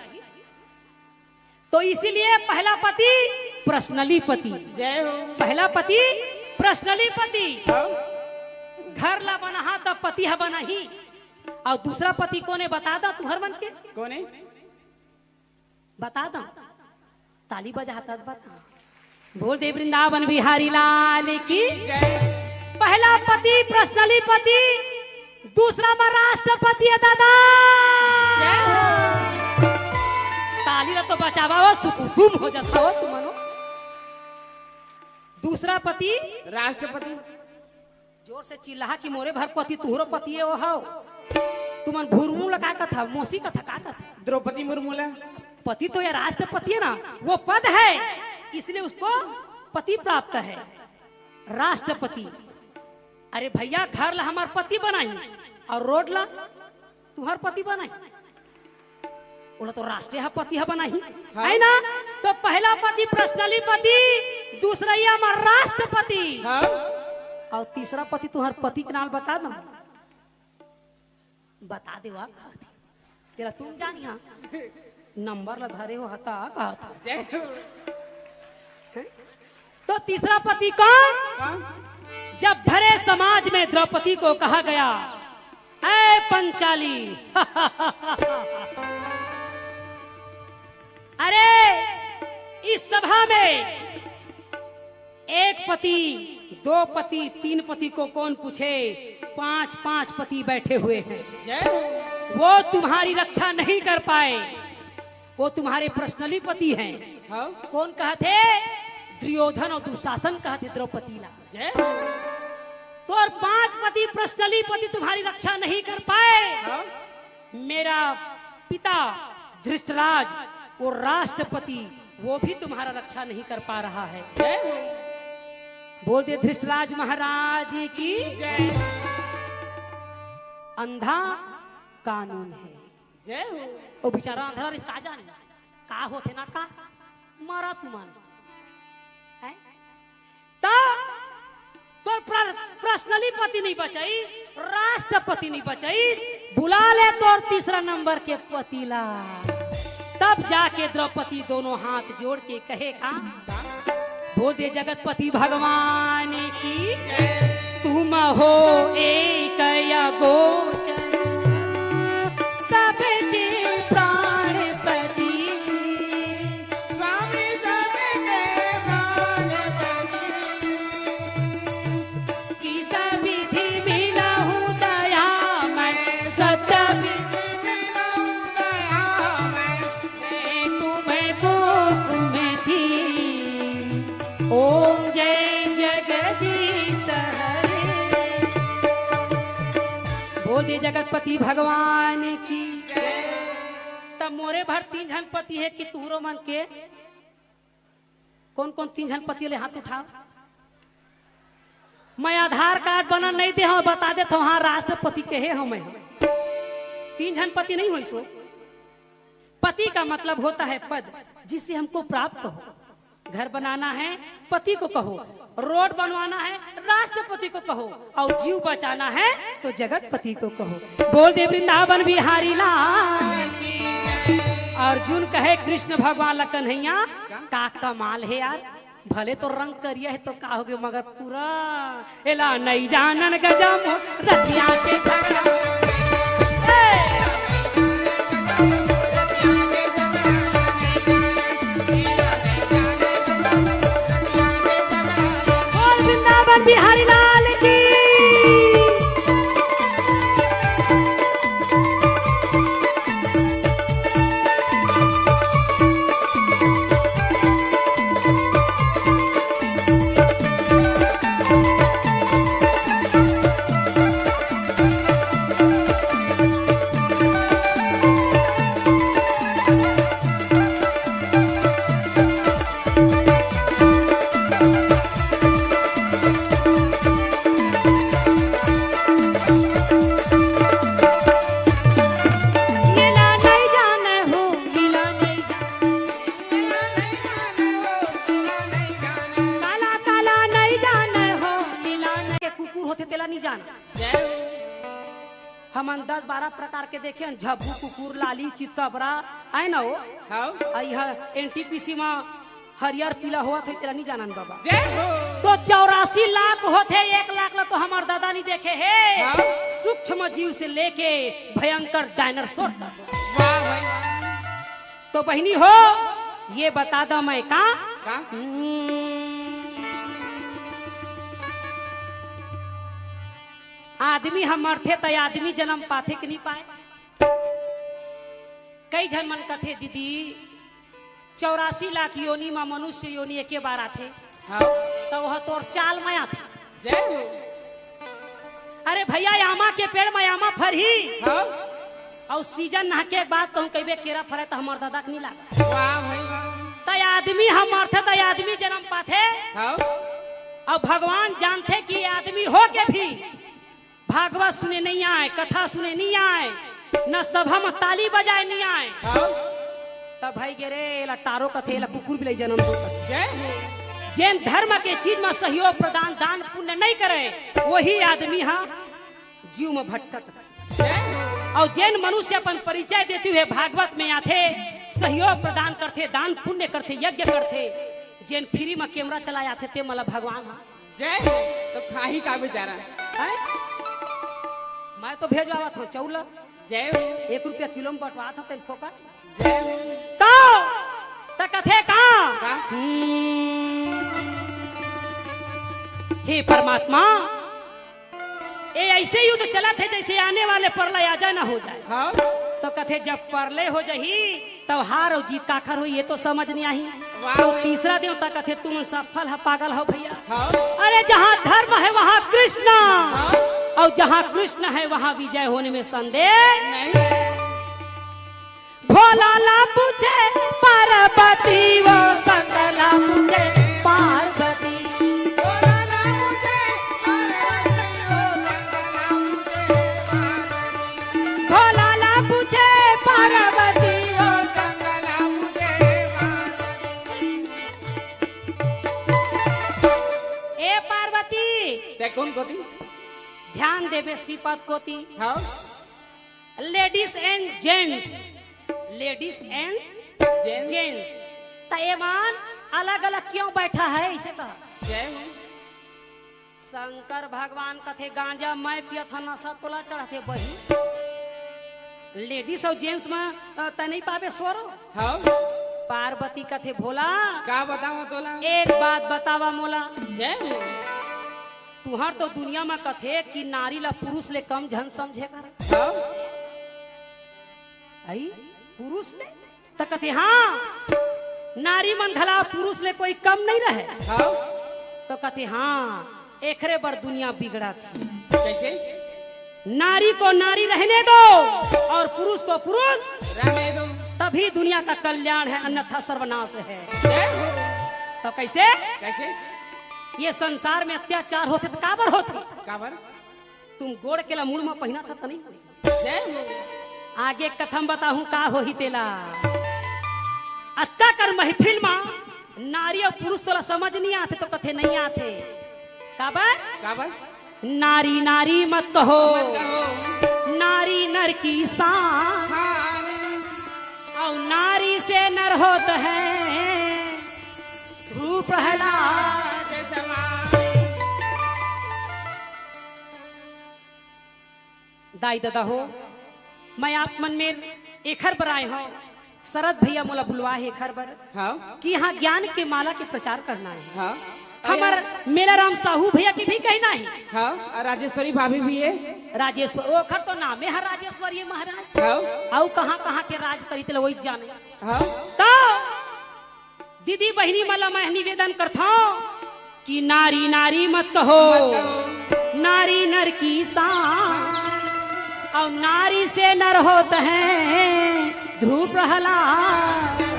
तो इसीलिए पहला पति पर्सनली पति। जय हो। पहला पति पर्सनली पति। हाँ। घर ला बनाहा तब पति ह बनाही। और दूसरा पति कोने बता दा तुहर मन के? कोने? बता दा। ताली बजा तब बता। बोल दे वृंदावन बिहारी लाल की। जय। पहला पति पर्सनली पति, दूसरा में राष्ट्रपति है दादा। जय हो। ताली ला तो बजावा हो, सुकुतुम हो जाता हो तुमनो। दूसरा पति राष्ट्रपति। जोर से चिल्लाहा कि मोरे भर पति तुहरो पति है वो हो। तुमन भुरमू ला का कथा, मौसी कथा का कथा? द्रौपदी मुर्मू ला। पति तो ये राष्ट्रपति है ना, वो पद है, इसलिए उसको पति प्राप्त है। राष्ट्रपति। अरे भैया, घर ला हमार पति बनाही और रोड ला तुहर पति बनाही। ओला तो राष्ट्रीय पति ह बनाही, हाँ। है ना? तो पहला पति पर्सनली पति, दूसरा ये हमार राष्ट्रपति। हाँ। और तीसरा पति तुहर पति के नाम बता दो। बता दे वा, कहत हे। तेरा तुम जानिया। नंबर ला धरे हो हता, कहत हे। जय हो। तो तीसरा पति कौन? कौन? जब भरे समाज में द्रौपदी को कहा गया, "ऐ पंचाली, अरे, इस सभा में एक पति, दो पति, तीन पति को कौन पूछे? पांच, पांच पति बैठे हुए हैं। जय हो। वो तुम्हारी रक्षा नहीं कर पाए, वो तुम्हारे पर्सनली पति हैं।" हाँ। कौन कहत हे? दुर्योधन और दुशासन कहत हे द्रौपदी ला। जय हो। तो और पांच पति, पर्सनली पति तुम्हारी रक्षा नहीं कर पाए। हाँ। मेरा पिता धृष्टराज, वो राष्ट्रपति, वो भी तुम्हारा रक्षा नहीं कर पा रहा है। जय हो। बोल दे धृष्टराज महाराज की। जय। अंधा कानून है। जय हो। वो बेचारा अंधरा रिस का जाने का होथे ना का, मरा तुमन। हैं? तो तोर प्र-, पर्सनली पति नहीं बचाई, राष्ट्रपति नहीं बचाई, बुला ले तोर तीसरा नंबर के पति ला। तब जाके द्रौपदी दोनों हाथ जोड़ के कहे का, बोल दे जगतपति भगवान की, तुम हो एक अगोचर, सबके प्राणपति। स्वामी सबके प्राणपति। किस विधि मिलहु दयामय, सत्य विधि मिलहु दयामय, मैं तुम्हें कोख में थी। ओम जय जगदीश हरे। बोल दे जगतपति भगवान की। तब मोरे भर तीन झन पति हे कि तुहरो मन के? कौन कौन तीन झन पति ले हाथ उठाव। मैं आधार कार्ड बना नहीं दे हूं, बता देत हूं, हाँ, राष्ट्रपति के हे हूं मैं। तीन झन पति नहीं होइस हो। पति का मतलब होता है पद, जिससे हमको प्राप्त हो। घर बनाना है, पति को कहो। रोड बनवाना है, राष्ट्रपति को कहो। और जीव बचाना है, तो जगतपति को कहो। बोल दे वृंदावन बिहारी लाल। अर्जुन कहे कृष्ण भगवान ला, कन्हैया, का कमाल हे यार, भले तो रंग करिया हे तो का होगे, मगर पूरा एला नइ जानन गजम रतिया के झगड़ा। ए! बोल वृंदावन बिहारी लाल की। काला काला नइ जानय हो, मिला नइ। के कुकुर होथे तेला नइ जान। हमन दस बारह प्रकार के देखे हन, झब्बू कुकुर, लाली, चितकबरा, आय ना हो? हाँ। आ इहा एनटीपीसी म हरियर पीला होवत होही, तेला नइ जानन बाबा। जय हो। तो चौरासी लाख होथे, एक लाख ला तो हमर दादा नइ देखे हे। हाँ। सूक्ष्म जीव से लेके भयंकर डायनासोर तक। वाह भाई। तो बहिनी हो, ये बता दा मैं का? का? हम्म। आदमी ह मरथे त आदमी जन्म पाथे कि नइ पाय? कई झन मन कथे, दीदी, चौरासी लाख योनि म मनुष्य योनि एके बार आथे, हाँ। त ओह तोर चाल म आथे। जय हो। अरे भैया, आमा के पेड़ म आमा फरही। हाँ। अउ सीजन नहके के बाद कहूँ कहिबे केरा फरे त हमर दादा के नइ लागे। वाह भाई वाह। त आदमी ह मरथे त आदमी जन्म पाथे। हाँ। अउ भगवान जानथे कि आदमी हो के भी भागवत सुने नइ आय, कथा सुने नइ आय, न सभा म ताली बजाय नइ आय। हाँ। त भाई गे रे, एला टारो कथे, एला कुकुर बिलई जनम दो कथे। जय हो। जेन धर्म के चीज म सहयोग प्रदान, दान पुण्य नइ करे, वही आदमी ह जीव म भटकत रथे। जय हो। अउ जेन मनुष्य अपन परिचय देते हुए भागवत म आथे, सहयोग प्रदान करथे, दान पुण्य करथे, यज्ञ करथे, जेन फ्री म कैमरा चलाय आथे, ते मन ल भगवान ह जय हो। तो खाही का बेचारा? हैं? मैं तो भेजवावत हूँ चाउर ला। जय हो। एक रुपया किलो म बंटवात हूँ तेन फोकट। जय हो। तो त कथे का? का? हम्म। हे परमात्मा, ए ऐसे युद्ध चलत हे जैसे आने वाले प्रलय आ जाए ना हो जाए। हाँ। तो कथे जब प्रलय हो जाही तब हार अउ जीत काखर होही, ये तो समझ नइ आही। वाह, तो वाह। तीसरा देवता कथे, तुम सफल ह, पागल हो भैया। हाँ। अरे जहाँ धर्म है वहाँ कृष्ण, हाँ। अउ जहाँ कृष्ण है वहाँ विजय होने में संदेह नहीं। भोला ला पूछे पार्वती, वो शंकर ला पूछे पार्वती। भोला ला पूछे पार्वती, वो शंकर ला पूछे पार्वती। भोला ला पूछे पार्वती, ओ कंगला पूछे पार्वती। ए पार्वती, ते कोन कोती? ध्यान देबे श्रीपद कोती। हाँ। Ladies and gents, ladies and gents. Gents. त ये मन अलग-अलग क्यों बैठा है, इसे कहा। जय हो। शंकर भगवान कथे, "गांजा मैं पियत हंव, नशा तोला चढ़थे बही।" लेडीज अउ जेंट्स में, अ, तैं नहीं पाबे स्वरो। हाँ। पार्वती कथे, "भोला, का बतावं तोला? एक बात बतावा मोला।" जय हो। तुहर तो दुनिया में कथे कि नारी ला पुरुष ले कम झन समझे कर। हाँ। आई? पुरुष ले? त कथे, "हाँ, नारी मन घला पुरुष ले कोई कम नहीं रहे।" हाँ। त कथे, "हाँ, एखरे बर दुनिया बिगड़त हे।" कैसे? नारी को नारी रहने दो और पुरुष को पुरुष, रहने दो। तभी दुनिया का कल्याण है, अन्यथा सर्वनाश है। जय हो। त कैसे? कैसे? ये संसार में अत्याचार होथे त काबर होथे? काबर? तुम गोड़ के ला मुड़ में पहिनथव त नहीं? जय हो। आगे कथा म बताहूं का होही तेला। अतका कन महफिल म नारी अउ पुरुष तोला समझ नहीं आथे त कथे नहीं आथे। काबर? काबर? नारी नारी मत कहो। मत कहो। नारी नर की शान। हाँ। अउ नारी से नर होत हे ध्रुव प्रहलाद। दाई ददा हो, मैं आप मन में एखर बर आए हंव, शरद भैया मोला बुलवाए हे एखर बर, हाँ। कि यहाँ ज्ञान के माला के प्रचार करना हे। हाँ। हमर मेलाराम साहू भैया के भी कहना हे। हाँ, अउ राजेश्वरी भाभी भी हे। राजेश्वर-, ओखर तो नामे हे राजेश्वरी महाराज। हाँ। अउ कहाँ-कहाँ के राज करी तेला वही जाने। हाँ। त दीदी बहिनी मन ला मैं निवेदन करथंव कि नारी नारी मत कहो, मत कहो। नारी नर की शान, अउ नारी से नर होत हे ध्रुव प्रहलाद।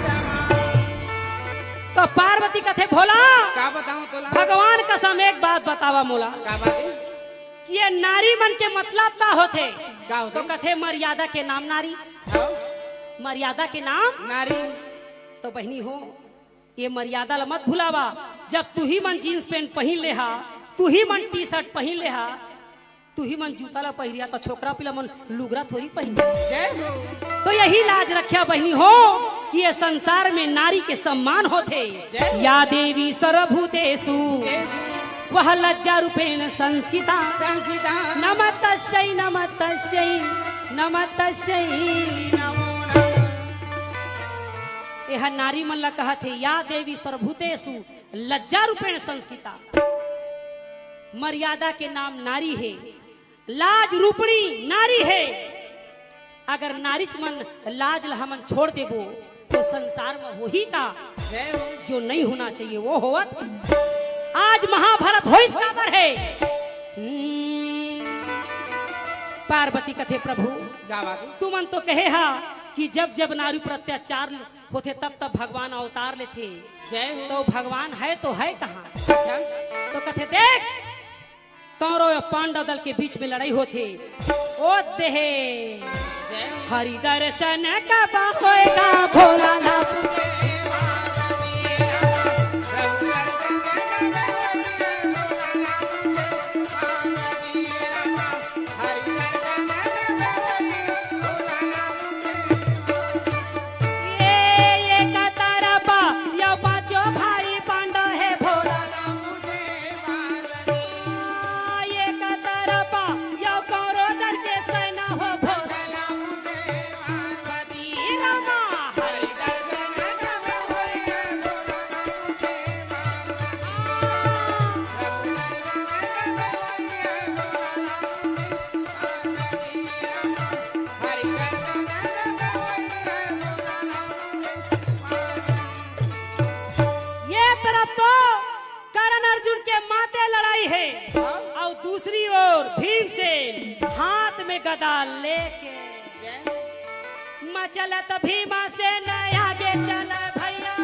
त पार्वती कथे, "भोला, का बतावं तोला? भगवान कसम एक बात बतावा मोला।" का बात हे? कि ये नारी मन के मतलब का होथे? का होथे? त कथे, "मर्यादा के नाम नारी।" हाँ। मर्यादा के नाम नारी। त बहिनी हो, ये मर्यादा ला मत भुलावा। जब तुही मन जींस पैंट पहिन ले हा, तुही मन टी शर्ट पहिन ले हा, तुही मन जूता ला पहिरिया, त छोकरा पिला मन लुगरा थोड़ी पहिरिया। जय हो। त यही लाज रखिया बहिनी हो कि ये संसार में नारी के सम्मान होथे। जय हो। या देवी सर्वभूतेषु, देवी। वह लज्जा रूपेण संस्थिता। संस्थिता। नमस्तस्यै, नमस्तस्यै, नमस्तस्यै। नमो नमः। एह नारी मन ला कहत हे, या देवी सर्वभूतेषु लज्जा रूपेण संस्थिता। मर्यादा के नाम नारी हे, लाज रूपणी नारी हे। अगर नारीच मन लाज ला हमन छोड़ देबो, त संसार में होही का? जय हो। जो नहीं होना चाहिए, वो होवत। आज महाभारत होइस काबर हे? हम्म, पार्वती कथे, "प्रभु, का बात हे? तुमन तो कहे हा कि जब जब नारी पर अत्याचार होथे, तब तब भगवान अवतार लेथे।" जय हो। त भगवान हे त हे कहाँ? अच्छा। त कथे, देख, कौरव अउ पांडव दल के बीच में लड़ाई होथे। ओ देहे। जय हो। हरि दर्शन कब होएगा भोलानाथ? ये, ये कतरपा, यो पांचो भाई पांडव हे भोला। ये कतरपा, यो कौरव दल के सेना हो भोला। ये तरफ तो कर्ण अर्जुन के माते लड़ाई हे, अउ दूसरी ओर भीमसेन हाथ में गदा लेके। मचलत भीमसेन आगे चल भैया।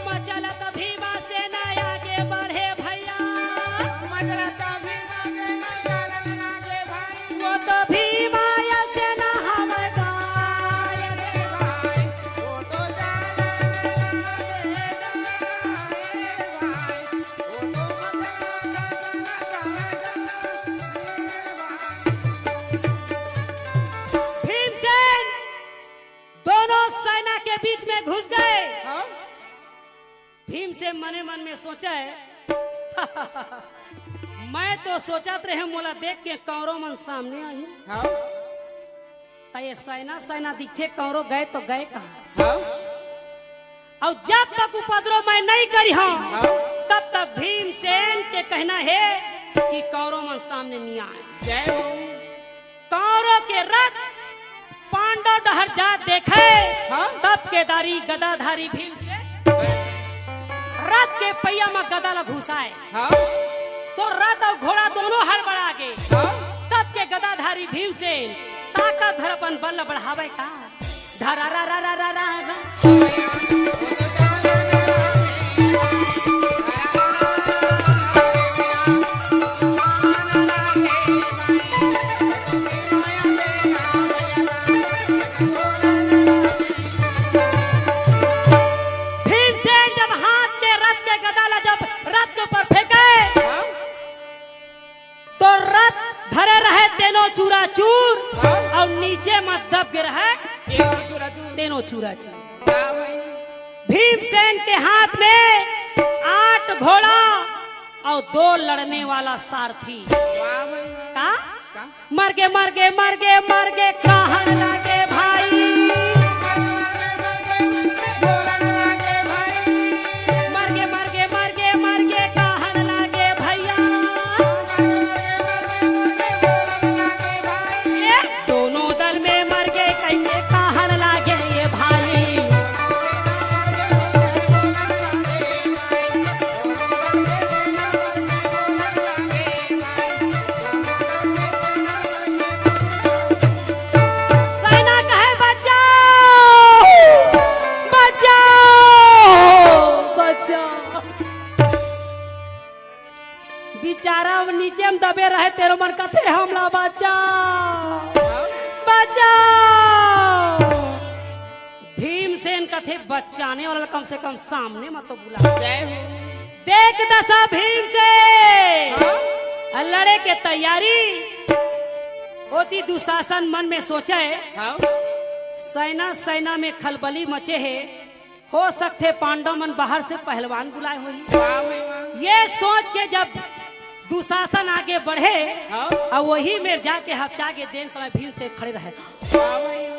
मचलत भीमसेन आगे बढ़े भैया। वो तो भीमा अइसे ना हवय गाय रे भाई। बीच में घुस गए। हाँ? भीमसेन मने मन में सोचा है, मैं तो सोचत रहे मोला देख के कौरव मन सामने आही। हाँ? त ये सेना सेना दिखे, कौरव गए तो गए कहाँ? हाँ? अउ जब तक उपद्रव मैं नहीं करिहंव, हाँ? तब तक भीमसेन के कहना हे कि कौरव मन सामने नहीं आए। जय हो। कौरव के रथ पांडव डहर जा देखे, हाँ? तब केदारी गदाधारी भीमसेन रथ के पहिया म गदा ल घुसाए। हाँ? तो रथ अउ घोड़ा दोनों हड़बड़ा गे। हाँ? तब के गदाधारी भीमसेन ताकत धर अपन बल ल बढ़ावे का। धरा रा रा रा रा रा रा। भीमसेन जब हाथ के रथ के गदा ला जब रथ के ऊपर फेंके, हाँ? तो रथ धरे रहे तेनो चूरा चूर, हाँ? अउ नीचे म दब गे रहे तेनो चूरा चूर। तेनो चूरा चूर। वाह भाई। भीमसेन के हाथ में आठ घोड़ा अउ दो लड़ने वाला सारथी। वाह भाई, वाह। का? का? मर गे, मर गे, मर गे, मर गे, कहन लागे भाई। मर गे, मर गे, मर गे, मर गे, कहन लागे भैया। ए, दोनों दल में मर गे, कहिके कहन लागे ये भाई। सेना कहे, "बचाओ, बचाओ, बचाओ।" बिचारा नीचे म दबे रहे, तेनो मन कथे, "हमला बचाओ, बचाओ।" भीमसेन कथे, "बचाने वाला कम से कम सामने म तो बुला।" जय हो। देख दसा भीमसेन, हाँ? लड़े के तैयारी। ओती दुशासन मन में सोचे, हाँ? सेना, सेना में खलबली मचे हे, हो सकथे पांडव मन बाहर से पहलवान बुलाए होही। वाह भाई वाह। ये सोच के जब दुशासन आगे बढ़े, हाँ? अउ वही मेर जाके हपचा के देन समय भीमसेन खड़े रहे।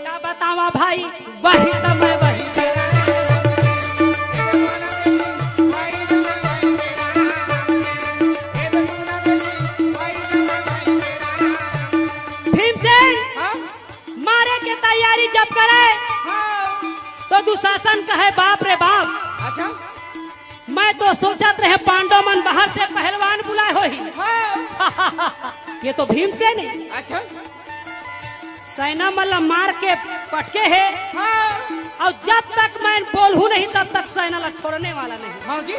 का बतावा भाई, वही समय वही। भीमसेन हाँ? मारे के तैयारी जब करे, हाँ। तो दुशासन कहे, "बाप रे बाप, अच्छा। मैं तो सोचत रहे पांडव मन बाहर से पहलवान बुलाए होही।" हाँ। ये तो भीमसेन हे। अच्छा। सेना मन ला मार के पटके हे। हाँ। अउ जब तक मैं बोलहूँ नहीं, तब तक सेना ला छोड़ने वाला नहीं। हाँ जी।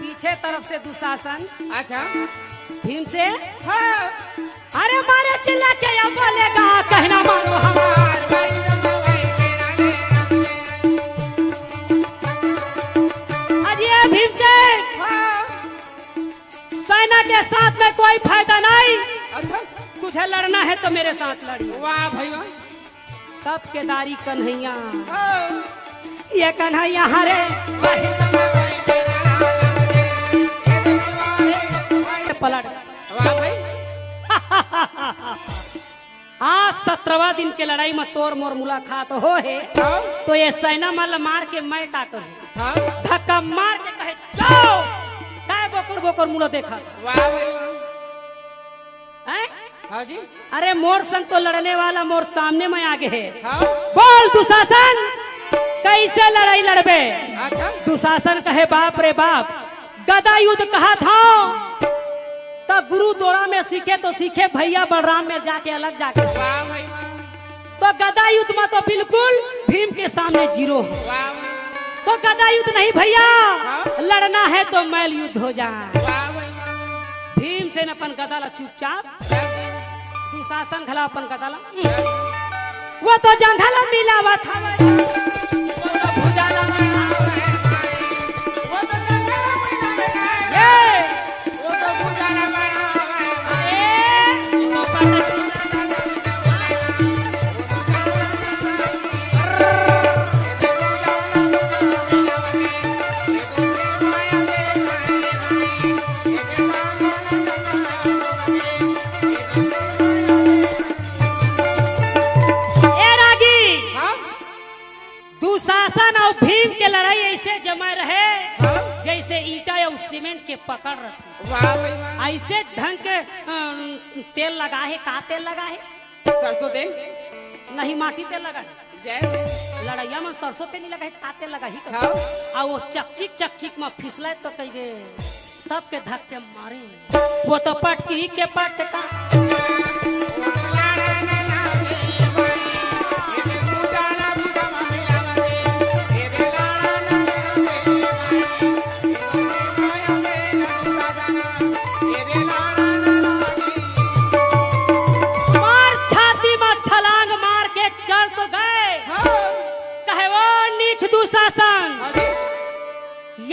पीछे तरफ से दुशासन। अच्छा। भीमसेन। हाँ। अरे मारे चिल्ला के या बोलेगा, कहना मानो हमार। अरे भीमसेन। हाँ। सेना के साथ में कोई फायदा नहीं। अच्छा। तुझे लड़ना है तो मेरे साथ लड़िए। वाह भाई वाह। तब केदारी कन्हैया। हाँ। ये कन्हैया हरे। पलट। वाह भाई। आज सत्रहवाँ दिन के लड़ाई में तोर मोर मुलाकात हो हे। हाँ। तो ये सेना मन ला मार के मैं का करूँ? हाँ। धक्का मार के कहे, "जाओ।" काय बोकर बोकर मुला देखा। वाह भाई वाह। हैं? हाँ जी। अरे मोर संग तो लड़ने वाला मोर सामने में आगे हे। हाँ। बोल दुशासन, कैसे लड़ाई लड़बे? अच्छा। दुशासन कहे, "बाप रे बाप, गदा युद्ध कहा था, त गुरु द्रोण में सीखे तो सीखे, भैया बलराम में जाके अलग जाके।" वाह भाई वाह। तो गदा युद्ध में तो बिल्कुल भीम के सामने जीरो हो। वाह। तो गदा युद्ध नहीं भैया, हाँ? लड़ना है तो मल्ल युद्ध हो जाए। वाह भाई वाह। भीमसेन अपन गदा ला चुपचाप, दुशासन घला अपन गदा ला, वो तो जंघा ला मिलावत हवे। ये। भीम के लड़ाई ऐसे जमे रहे, हाँ? जैसे ईटा अउ सीमेंट के पकड़ रथे। वाह भाई वाह। ऐसे ढंग के, अम, तेल लगा हे, का तेल लगा हे? सरसों तेल। नहीं, माटी तेल लगा हे। जय हो। लड़ैया में सरसों तेल नहीं लगा हे, का तेल लगा ही कर। हाँ। आ वो चकचिक, चकचिक में फिसला तो कहिबे, तब के धक्के मारे। वो तो पटकी के पटका। मार छाती में छलांग मार के चल तो गए। हाँ। कहे, "वो नीच दुशासन, हाँ जी।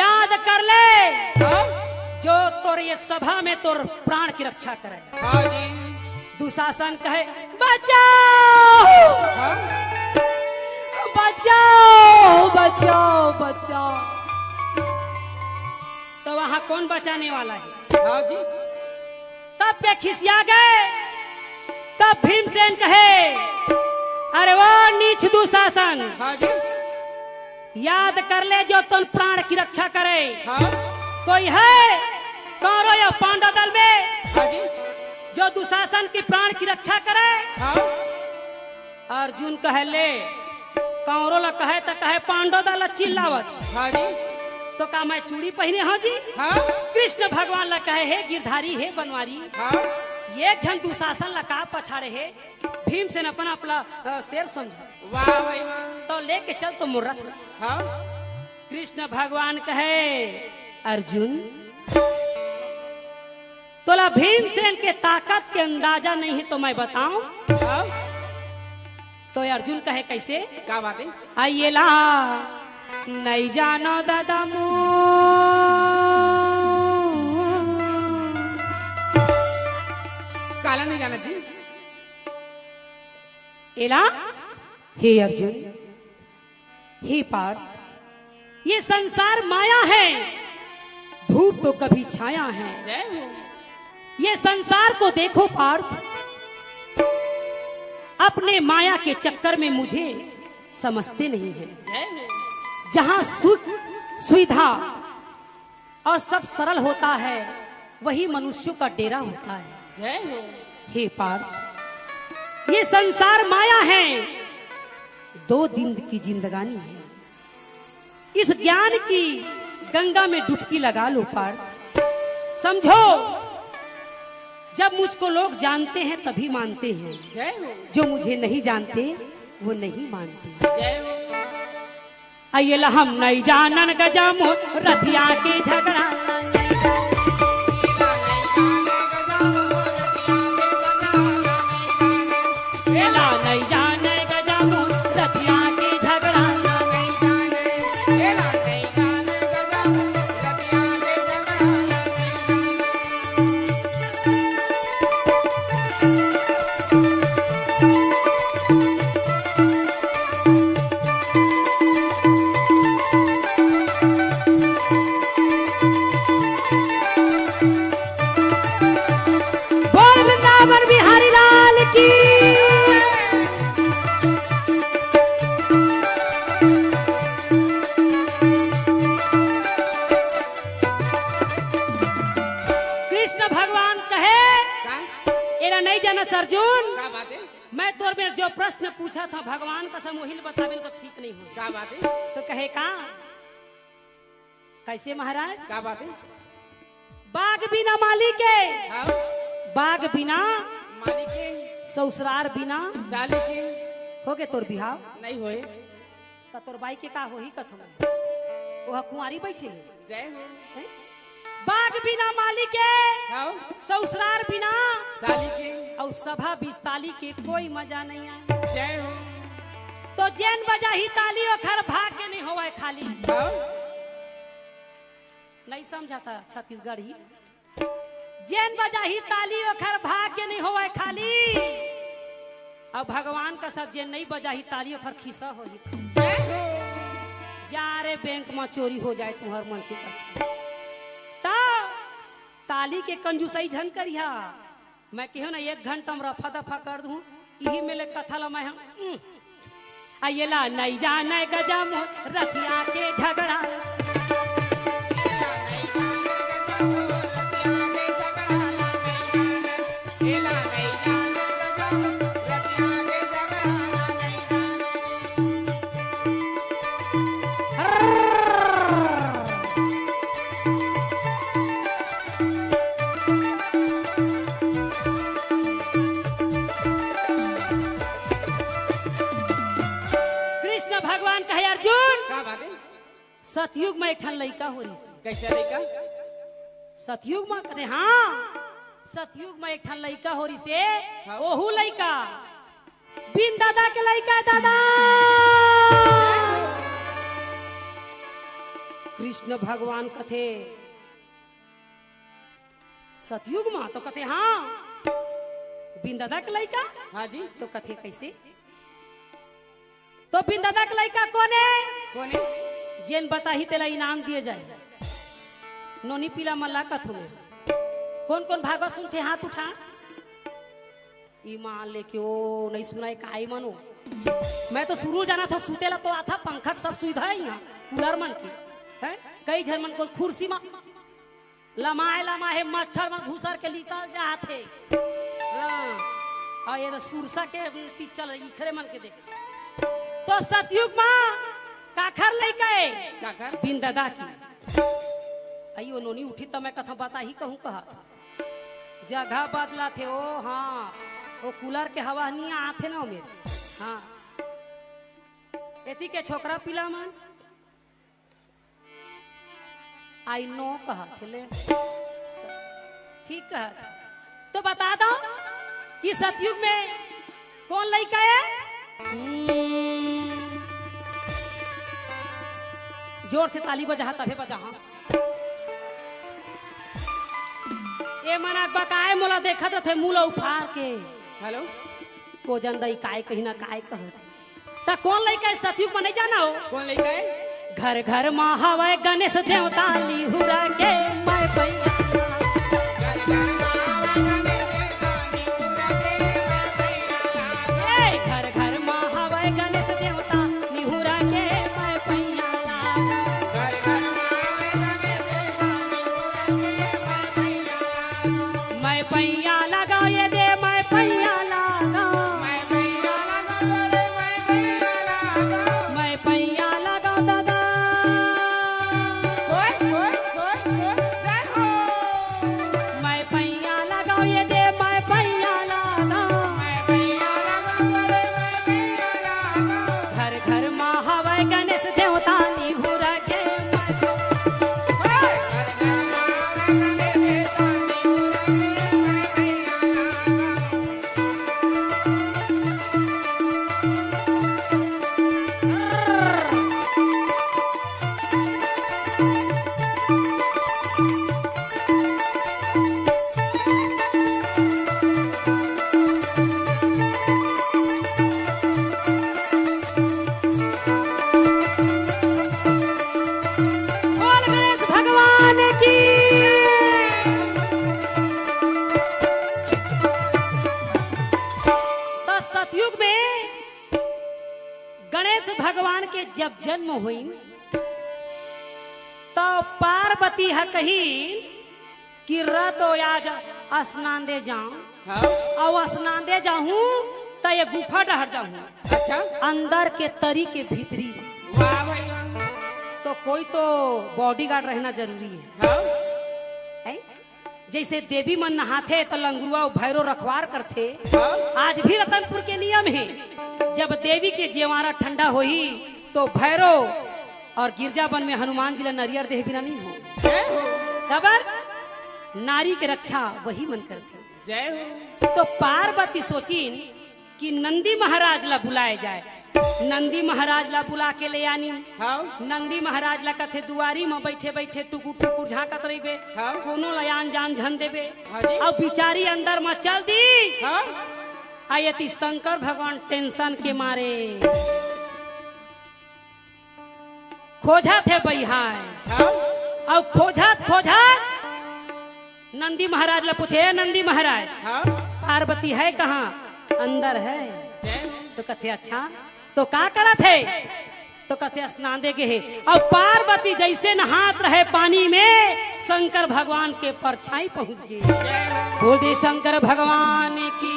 याद कर ले, हाँ। जो तोर ये सभा में तोर प्राण की रक्षा करे।" हाँ जी। दुशासन कहे, "बचाओ, हाँ। बचाओ, बचाओ, बचाओ।" तो वहां कौन बचाने वाला है? हाँ जी। तब के खिसिया गए। तब भीमसेन कहे, "अरे वो नीच दुशासन, हाँ जी। याद कर ले जो तोर प्राण की रक्षा करे।" हाँ। कोई है कौरव या पांडव दल में, हाँ जी। जो दुशासन की प्राण की रक्षा करे? हाँ। अर्जुन कहे, "ले, कौरव ला कहे त कहे, पांडव दल ला चिल्लावत।" हाँ जी। तो का मैं चूड़ी पहिने हंव जी? हाँ। कृष्ण भगवान ला कहे, "हे गिरधारी, हे बनवारी, हाँ। ये झन दुशासन ला का पछाड़े हे?" भीमसेन अपन आप ला, अ, शेर समझे। वाह भाई वाह। तो लेके चल तो मोर रथ ला। हाँ। कृष्ण भगवान कहे, "अर्जुन, तोला भीमसेन के ताकत के अंदाजा नहीं है तो मैं बताऊं?" हाँ। तो अर्जुन कहे, "कैसे?" का बात है? "अइला नहीं जानो दादा मो।" काला नहीं जाना जी। एला, हे अर्जुन, हे पार्थ, ये संसार माया है, धूप तो कभी छाया है। जय हो। ये संसार को देखो पार्थ, अपने माया के चक्कर में मुझे समझते नहीं है। जय हो। जहां सुख, सुविधा और सब सरल होता है, वही मनुष्यों का डेरा होता है। जय हो। हे पार्थ, ये संसार माया है, दो दिन की जिंदगानी है। इस ज्ञान की गंगा में डुबकी लगा लो पार्थ। समझो, जब मुझको लोग जानते हैं तभी मानते हैं, जय हो। जो मुझे नहीं जानते वो नहीं मानते। जय हो। अइला हम नहीं जानन गजमो रथिया के झगड़ा। एला नहीं जाने गजमो रथिया के झगड़ा। बोल वृंदावन बिहारी लाल की। कृष्ण भगवान कहे, का? एला नहीं जाना अर्जुन। का बात है? मैं तोर मेर जो प्रश्न पूछा था भगवान का समूहिल बताबे तो ठीक नहीं हो। का बात है? तो कहे का? कैसे महाराज? का बात है? बाग बिना माली के, हाँ। बाग बिना माली के, ससुरार बिना साली के। हो गे तोर बिहाव? नहीं होए। त तोर बाई के का होही कथों? ओह कुंवारी बइठे हे। जय हो। हैं? बाग बिना माली के, हाँ। ससुरार बिना साली के। अउ सभा बिस ताली के कोई मजा नहीं आए। जय हो। तो जेन बजाही ताली ओखर भाग्य नहीं होवय खाली। हाँ। नहीं समझा था छत्तीसगढ़ी। जेन बजाही ताली ओखर भाग्य नहीं होवय खाली। अब भगवान का सब जेन नहीं बजाही ताली ओखर खिस्सा होही। जा रे बैंक में चोरी हो जाए तुहर मन के कथे। त ताली के कंजूसई झन करिहा। मैं केहेंव ना एक घंटा में रफा दफा कर दूं, इही में ले कथा ला मैं हम, उम। आ एला नइ जानय गजब रतिया के झगड़ा। कृष्ण भगवान कहे, अर्जुन, का बात है? सतयुग म एक ठन लइका हो रिहिस। कइसे लइका? सतयुग म कथे, हाँ, सतयुग म एक ठन लइका हो रिहिस हे। हाँ। ओहू लइका बिन ददा के लइका हे, दादा। कृष्ण भगवान कथे, सतयुग म तो कथे, हाँ, बिन ददा के लइका। हाँ जी। तो कथे कइसे? तो बिन ददा के लइका कोन हे? कोन हे? जेन बताही तेला इनाम दिए जाए। नोनी पीला मन ला कथों मैं। कोन कोन भागवत सुनथे, हाथ उठा। ईमान लेके ओ नइ सुनय का ईमान ओ। मैं तो सुरू जानथों, सुते ला तो आथों, पंखा के सब सुविधा हे इहाँ, कूलर मन के। हैं? कई झन मन कोन कुर्सी म लमाय लमाय हे, मच्छर मन घुसर के निकल जात हे। हाँ। अउ ये तो सुरसा के पिक्चर इखरे मन के देख। तो सतयुग म काखर लइका हे? काखर? बिन ददा के। अई ओ नोनी उठी त मैं कथों बताही कहूँ कहत। जगह बदलत हे ओ, हाँ। ओ कूलर के हवा नइ आत हे ना ओ मेर। हाँ। एती के छोकरा पीला मन। I know कहत हे ले। ठीक कहत। तो बता दो कि सतयुग म कोन लइका हे? हम्म। जोर से ताली बजाहा, तभे बजाहा। ए मन अकबकाय मोला देखत रथे, मुँह ल उफार के। हेलो। कोजन दई काय कही ना काय कहत। त कोन लइका हे सतयुग म नइ जाना हो? कोन लइका हे? घर घर म हवय गणेश देवता निहुरा के मैं पैया। ए, घर घर म हवय गणेश देवता निहुरा के मैं पैया। मैं पैया लगाओ ये दे, मैं पैया लगाओ। मैं पैया लगाओ दादा। मैं पैया लगाओ ये दे, मैं पैया लगाओ। घर घर म हवय गणेश देवता निहुरा के। बोल गणेश भगवान की। त सतयुग म गणेश भगवान के जब जन्म होइन, त पार्वती ह कहिन कि र तो आज स्नान दे जाऊं, हाँ। अउ स्नान दे जाहूं, त ये गुफा डहर जाहूं। अच्छा। अंदर के तरी के भीतरी। वाह भाई वाह। तो कोई तो बॉडीगार्ड रहना जरूरी हे। हाँ। हैं? जइसे देवी मन नहाथे त लंगुरवा अउ भैरो रखवार करथे। हाँ। आज भी रतनपुर के नियम हे, जब देवी के जेवारा ठंडा होही तो भैरो अउ गिरजा बन म हनुमान जी ला नरियर देहे बिना नइ हो। जय हो। काबर? नारी के रक्षा वही मन करथे। जय हो। तो पार्वती सोचिन कि नंदी महाराज ला बुलाए जाए। नंदी महाराज ला बुला के ले आनी। हाँ। नंदी महाराज ला कथे, दुआरी म बइठे बइठे टुकुर टुकुर झांकत रहिबे। हाँ। कोनो ला आन जान झन देबे। हाँ जी। अउ बिचारी अंदर म चल दिस। हाँ। अउ एती शंकर भगवान टेंशन के मारे खोजथे बइहाय। हाँ। अउ खोजत खोजत नंदी महाराज ला पूछे, "ए नंदी महाराज, हाँ। पार्वती हे कहाँ?" "अंदर हे।" जय हो। तो कथे, "अच्छा, तो का करत हे? तो कथे स्नान दे गे हे। अब पार्वती जइसे नहात रहे पानी में, शंकर भगवान के परछाई पहुंच गे। बोल दे शंकर भगवान की।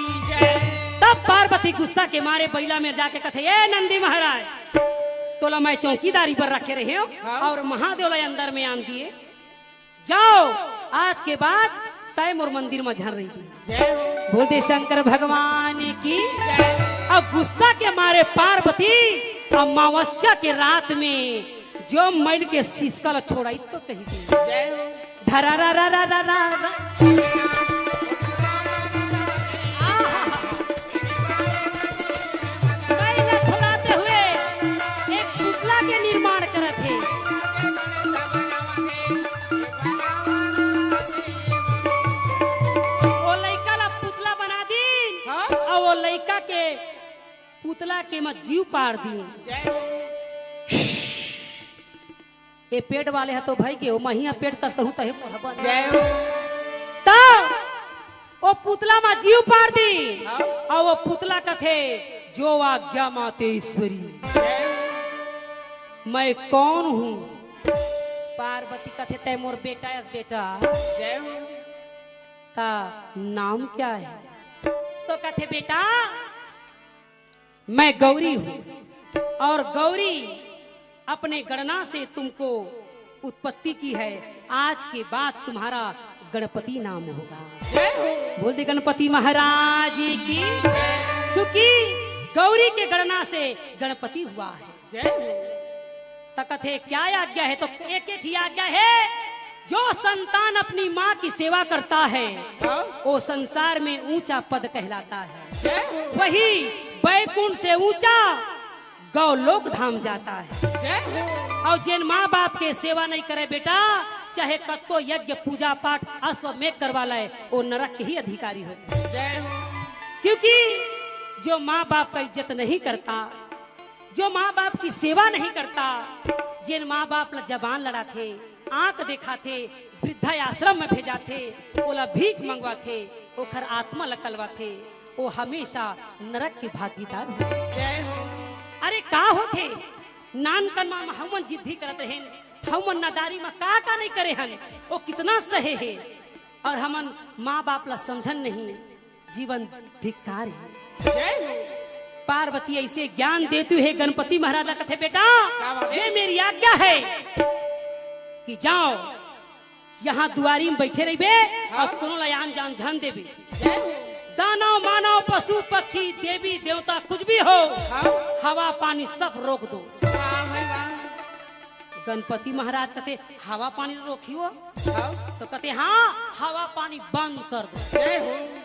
तब पार्वती गुस्सा के मारे बइला में जाके कथे, ए नंदी महाराज, तोला मैं चौकीदारी पर रखे रहे हो हाँ। और महादेव ला अंदर में आन दिए। जाओ, आज के बाद तय मोर मंदिर में झन रही। जय हो। बोल दे शंकर भगवान की। जय। अब गुस्सा के मारे पार्वती अमावस्या के रात में जो मैल के सिसका ला छोड़ाई तो कही दी। जय हो। धरा रा रा रा रा रा रा। आहा। मैल ला छोड़ाते हुए एक पुतला के निर्माण करत हे। वो लइका ला पुतला बना दीन हाँ? और वो लइका के पुतला के म जीव पार दीन। जय हो। ए पेट वाले ह तो भई के ओ महिया पेट कस कहूं तहे मोर बन। जय हो। त ओ पुतला म जीव पार दीन हाँ? और वो पुतला कथे, जो आज्ञा माते ईश्वरी। जय हो। मैं कौन हूँ? पार्वती कथे, तय मोर बेटा अस बेटा। जय हो। ता नाम क्या है? तो कथे, बेटा, मैं गौरी हूँ और गौरी अपने गणना से तुमको उत्पत्ति की है। आज के बाद तुम्हारा गणपति नाम होगा। जय हो। बोल दे गणपति महाराज की। क्योंकि गौरी के गणना से गणपति हुआ है। जय हो। त कथे, क्या आज्ञा है? तो एक ही चीज आज्ञा है, जो संतान अपनी माँ की सेवा करता है, हाँ। वो संसार में ऊंचा पद कहलाता है। जय हो। वही बैकुंठ से ऊंचा गौलोक धाम जाता है। जय हो। और जिन माँ बाप के सेवा नहीं करे बेटा, चाहे कतको यज्ञ पूजा पाठ अश्वमेध करवा ले, वो नरक के ही अधिकारी होते हैं। जय हो। क्योंकि जो माँ बाप का इज्जत नहीं करता, जो माँ बाप की सेवा नहीं करता, जिन माँ बाप ला जबान लड़ाथे, आंख देखाथे, वृद्धा आश्रम में भेजाथे, ओला भीख मंगवाथे, ओखर आत्मा ला कलवाथे, वो हमेशा नरक के भागीदार हो। जय हो। अरे का होथे? नानकन मा हमन जिद्दी करत रहेन, हमन नादारी मा का का नहीं करे हन, वो कितना सहे हे, और हमन माँ बाप ला समझन नहीं। जीवन धिक्कार है। जय हो। पार्वती ऐसे ज्ञान देती है गणपति महाराज ला, कथे, बेटा, क्या बात है? ये मेरी आज्ञा है कि जाओ, यहाँ दुआरी में बैठे रहिबे हाँ। और कोनो ला आन जान झन देबे। जय हो। दानव, मानव, पशु, पक्षी, देवी, देवता, कुछ भी हो, हाँ। हवा, पानी सब रोक दो। वाह भाई वाह। गणपति महाराज कथे, हवा, पानी रोकियो? हाँ। तो कथे, हाँ, हवा, पानी बंद कर दो। जय हो।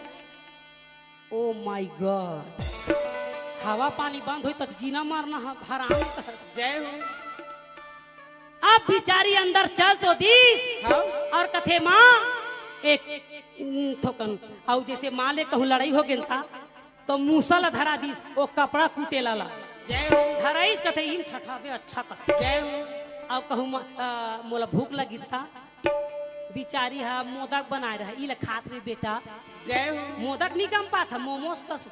Oh my God, हवा पानी बंद होई त जीना मरना ह-, हराम। जय हो। अब बिचारी अंदर चल तो दीस हाँ। और कथे, माँ, एक, उम, थोकन, अउ जैसे माँ ले कहूँ लड़ाई हो गेन ता, तो मूसा ला धरा दीस, वो कपड़ा कूटे लाला। जय हो। धराइस कथे, इन ठठाबे अच्छा कथे। जय हो। अब कहूँ म-, अ, मोला भूख लगी ता, बिचारी हा मोदक बनाए रहा, ई ले खात रे बेटा। जय हो। मोदक नी गम पात हा, मोमोस कस।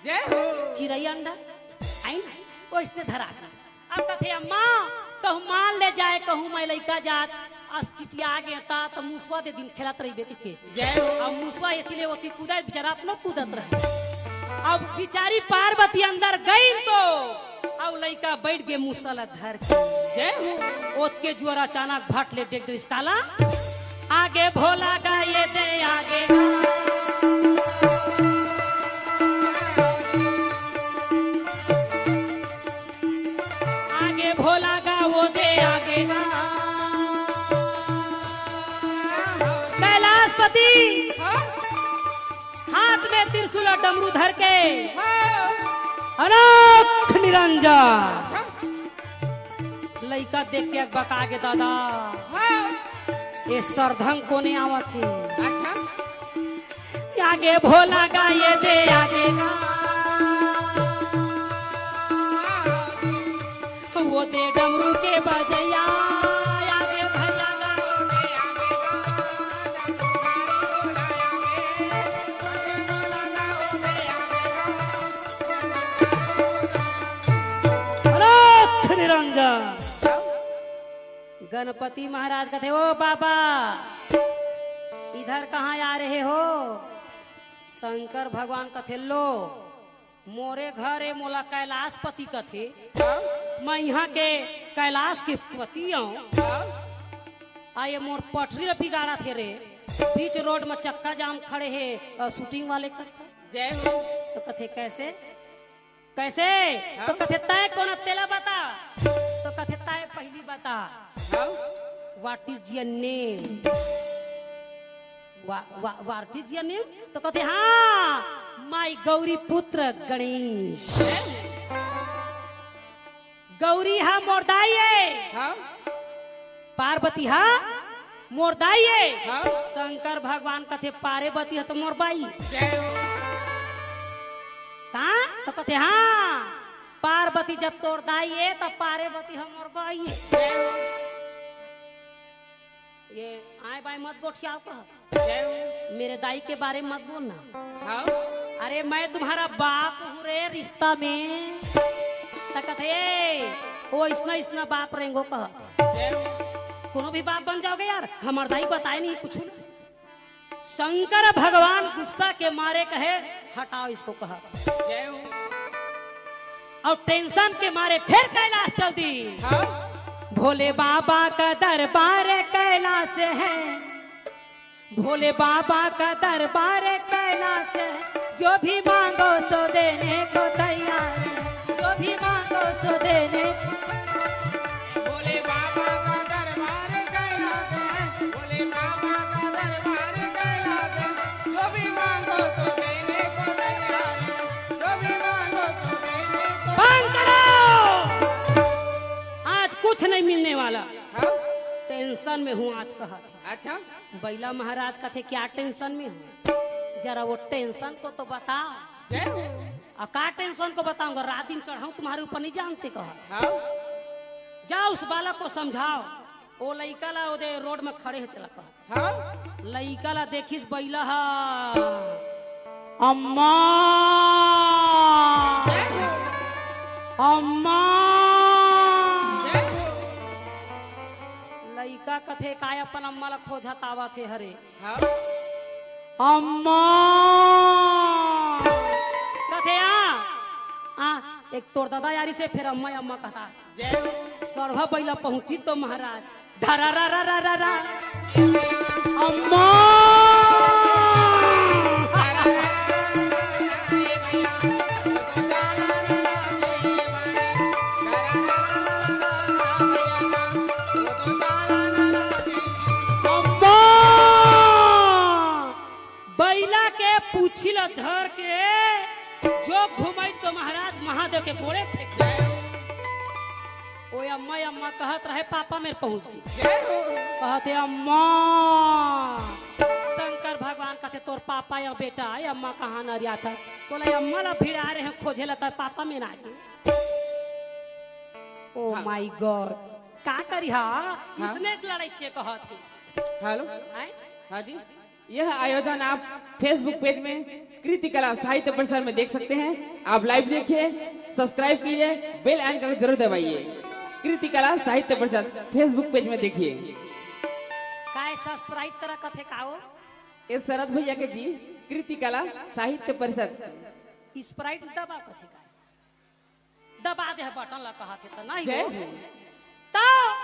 जय हो। चिरई अंडा, आई ना, ओइसने धरा के। अब कथे, अम्मा, कहूँ माल ले जाए, कहूँ मैं लइका जात, अस किटिया आगे ता, त मुसवा दे दिन खेलत रही बेटी के। जय हो। अब मुसवा एती ले ओती कूदा, बेचारा अपनो कूदत रहे। अब बिचारी पार्वती अंदर गई तो अउ लइका बैठ गे मुसला धर के। जय हो। ओतके जुआर अचानक भट ले डेग डरिस काला। आगे भोला गा ये दे आगे। आगे भोला गा वो दे आगे। कैलाशपति। हाँ? हाथ में त्रिशूल और डमरू धर के हाँ। अनोख निरंजन। अच्छा। लइका देख के बका गे दादा। हाँ। ये सरधंग कोने आवत हे। अच्छा। आगे भोला गा ये दे आगे। वो दे डमरू के बजैया, आगे भैया गा, वो दे आगे गा। गणपति महाराज कथे, "ओ बाबा, इधर कहाँ आ रहे हो?" शंकर भगवान कथे, "लो, मोरे घर ए, मोला कैलाशपति कथे। मैं इहाँ के कैलाश के पति अँव। आ ये मोर पटरी ल बिगाड़त हे रे, बीच रोड म चक्का जाम खड़े हे, अ, shooting वाले करता।" जय हो। तो कथे, "कैसे?" कैसे? हाँ? तो कथे, "तय कोन अस तेला बता।" तो कथे, "तय पहिली बता।" हाँ? "What is your name?" वा-, वा-, "What is your name?" तो कथे, "हाँ, my गौरी पुत्र गणेश।" गौरी हा मोर दाई ए। हाँ? पार्वती हा मोर दाई ए। हाँ? शंकर भगवान कथे, "पार्वती हा तो मोर बाई।" जय हो। का? तो कथे, "हाँ, पार्वती जब तोर दाई ए, तब पार्वती हा मोर बाई ए।" जय हो। ये आए बाएं मत गोठियाव कह। जय हो। मेरे दाई के बारे में मत बोलना। हाँ। अरे, मैं तुम्हारा बाप हूँ रे, रिश्ता में। त कथे, "ए, वो इसना, इसना बाप रेंगो," कह। जय हो। कोनो भी बाप बन जाओगे यार, हमर दाई बताए नहीं कुछ ना। शंकर भगवान गुस्सा के मारे कहे, "हटाओ इसको," कहा। जय हो। और tension के मारे फिर कैलाश चल दी। हाँ। भोले बाबा का दरबार कैलाश है, भोले बाबा का दरबार कैलाश है, जो भी मांगो सो देने को तैयार है, जो भी मांगो सो देने। भोले बाबा का दरबार कैलाश है, भोले बाबा का दरबार कैलाश है, जो भी मांगो तो देने को तैयार है, जो भी मांगो तो देने को। बंद करो। आज कुछ नहीं मिलने वाला। हाँ? Tension में हूँ आज, कहा थे। अच्छा। बैला महाराज कथे, "क्या tension में हो? जरा वो tension को तो बता।" जय हो। "आ का tension को बताऊंगा? रात दिन चढ़ाऊं तुम्हारे ऊपर, नहीं जानते," कहा। हाँ। "जाओ उस बालक को समझाओ, वो लइका ला ओदे रोड में खड़े हे तेला कहा।" हाँ। लइका ला देखिस बैला हा, "अम्मा, जय हो। अम्मा।" जय हो। लइका कथे, "काय अपन अम्मा ला खोजत आवत हे हरे?" हाँ। अम्मा। कथे, "आ, आ, एक तोर ददा यारी से फिर अम्मा, अम्मा कहता।" जय हो। सरवा बैला पहुंची तो महाराज, धरा रा रा रा रा रा। अम्मा। अम्मा। बैला के पूछी ल धर के जो घुमाई तो महाराज महादेव के गोड़े फेंक दे। ओ अम्मा, अम्मा कहत रहे, पापा मेर पहुंच गे। जय हो। कहत हे, "अम्मा।" शंकर भगवान कहत हे, "तोर पापा या बेटा, ए अम्मा कहाँ नरियात हे? तोला अम्मा ला भिड़ा रहे हैं खोजे ला, तोर पापा मेर आ गे।" Oh हाँ। My God, का करिहा? हाँ। इसने लड़ाई चे कहत हे। Hello। हैं? हाँ जी। यह आयोजन आप Facebook page में कृति कला साहित्य परिषद में देख सकते हैं। आप live देखिए, subscribe कीजिए, bell icon जरूर दबाइए। कृति कला साहित्य परिषद Facebook page में देखिए। काय subscribe करा कथे का हो? ए शरद भैया के जी, कृति कला साहित्य परिषद। Sprite दबा कथे का? दबा दे बटन ला कहत हे त नहीं जय हो। हो। तो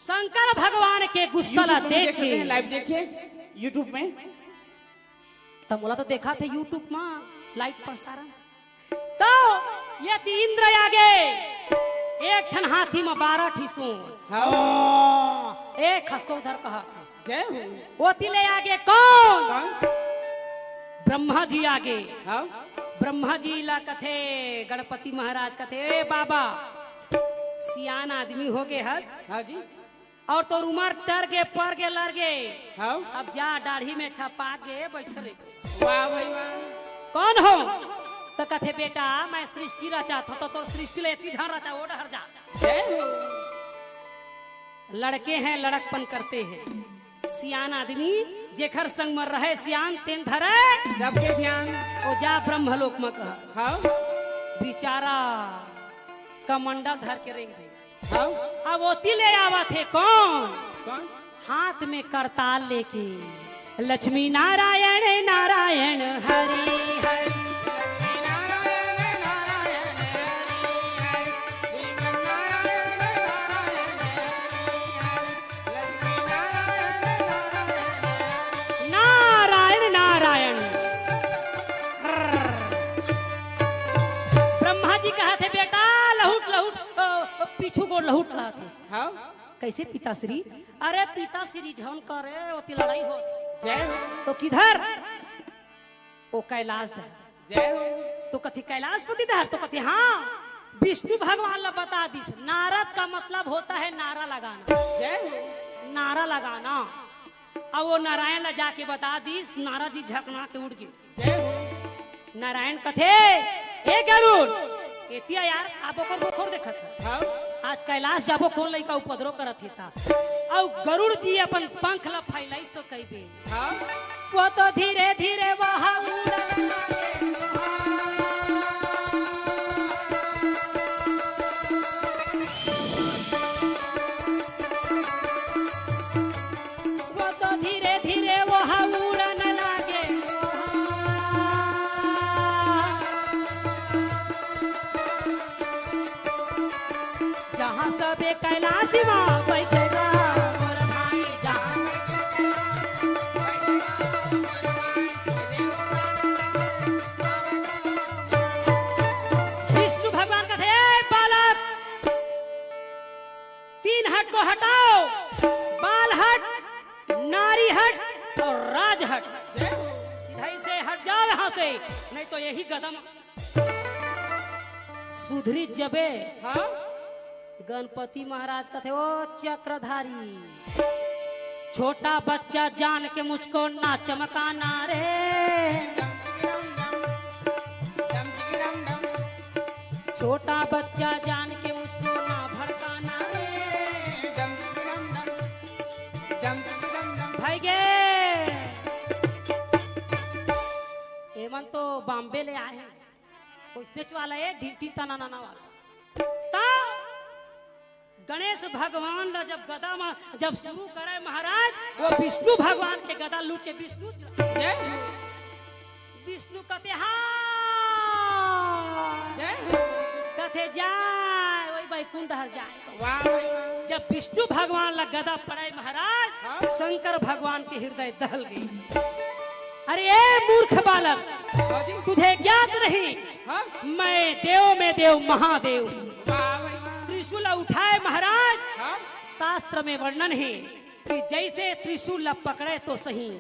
शंकर भगवान के गुस्सा ला YouTube में भी देख देख सकते के हैं, live देखिए YouTube में। त मोला तो देखा थे YouTube में live प्रसारण। तो यदि इंद्र आगे एक ठन हाथी में बारह ठी सूंड। हाँ। एक हंस को उधर कहा। जय हो। ओती ले आगे कौन? कौन? ब्रह्मा जी आगे। हाँ। ब्रह्मा जी ला कथे, गणपति महाराज कथे, "ए बाबा, सियान आदमी हो गे हस। हाँ जी। और तोर उमर टर गे, पर गे, लर गे। हाँ। अब जा, दाढ़ी में छपा के बैठ रे।" वाह भाई वाह। कौन हो? तो कथे, "बेटा, मैं सृष्टि रचात हंव।" तो तोर सृष्टि ले एती झन रचा, ओ डहर जा। जय हो। लड़के हैं, लड़कपन करते हैं। सियान आदमी जेखर संग म रहे सियान, तेन धरे सबके ध्यान। ओ जा ब्रह्मलोक म कह। हाँ। बिचारा कमंडल धर के रेंग दे। हाँ। अब ओती ले आवत हे कौन? कौन? हाथ में करताल लेके, लक्ष्मी नारायण नारायण हरि हरि। नारायण नारायण। ब्रह्मा जी कहत हे, "बेटा, लहुट, लहुट, अ, अ, पीछू गोड़ लहुट," कहत हे। हाँ। "कैसे पिताश्री?" "अरे पिताश्री झन करे, ओती लड़ाई होत हे।" जय हो। "तो किधर?" "ओ कैलाश डहर।" जय हो। तो कथे, "कैलाशपति डहर?" तो कथे, "हाँ।" विष्णु भगवान ला बता दिस। नारद का मतलब होता है नारा लगाना। जय हो। नारा लगाना। अब वो नारायण ला जाके बता दिस, नारद जी झकना के उठ गे। जय हो। नारायण कथे, "ए गरुड़, एतिया यार, का बोकर बोकर देखत हस?" हाँ। "आज कैलाश जाबो, कौन लइका उपद्रव करत हे ता?" अउ गरुड़ जी अपन पंख ला फैलाइस तो कहिबे, हाँ। "वो तो धीरे धीरे वहाँ उड़न लगे।" वो तो धीरे धीरे वो हा उड़न लागे। जहाँ सबे कैलाश माँ बैठेगा। विष्णु भगवान कथे, "ए बालक, तीन हट को हटाओ, बाल हट, नारी हट और राज हट। जय हो। सीधा ही से हट जाओ यहाँ से, नहीं तो यही गदम सुधरी जबे।" हाँ? गणपति महाराज कथे, "ओ चक्रधारी, छोटा बच्चा जान के मुझको ना चमकाना रे।" छोटा बच्चा जान के मुझको ना भड़काना रे। भाई गे, एमन तो बॉम्बे ले आए हैं, कोई स्नेच वाला है, ढिंटी तना नाना वाला। ता गणेश भगवान ला जब गदा में जब शुरू करे महाराज, वो विष्णु भगवान के गदा लूट के विष्णु जय हो। विष्णु कथे, "हाँ।" जय हो। कथे, "जाय, वही बैकुंठ हर जाय।" वाह भाई वाह। जब विष्णु भगवान ला गदा पड़े महाराज, हाँ। शंकर भगवान के हृदय दहल गई। "अरे ए मूर्ख बालक, हाँ जी। तुझे ज्ञात नहीं, हाँ। मैं देव में देव महादेव हूँ।" वाह भाई वाह। त्रिशूल उठाए महाराज, हाँ। शास्त्र में वर्णन है कि जैसे त्रिशूल ला पकड़े तो सही,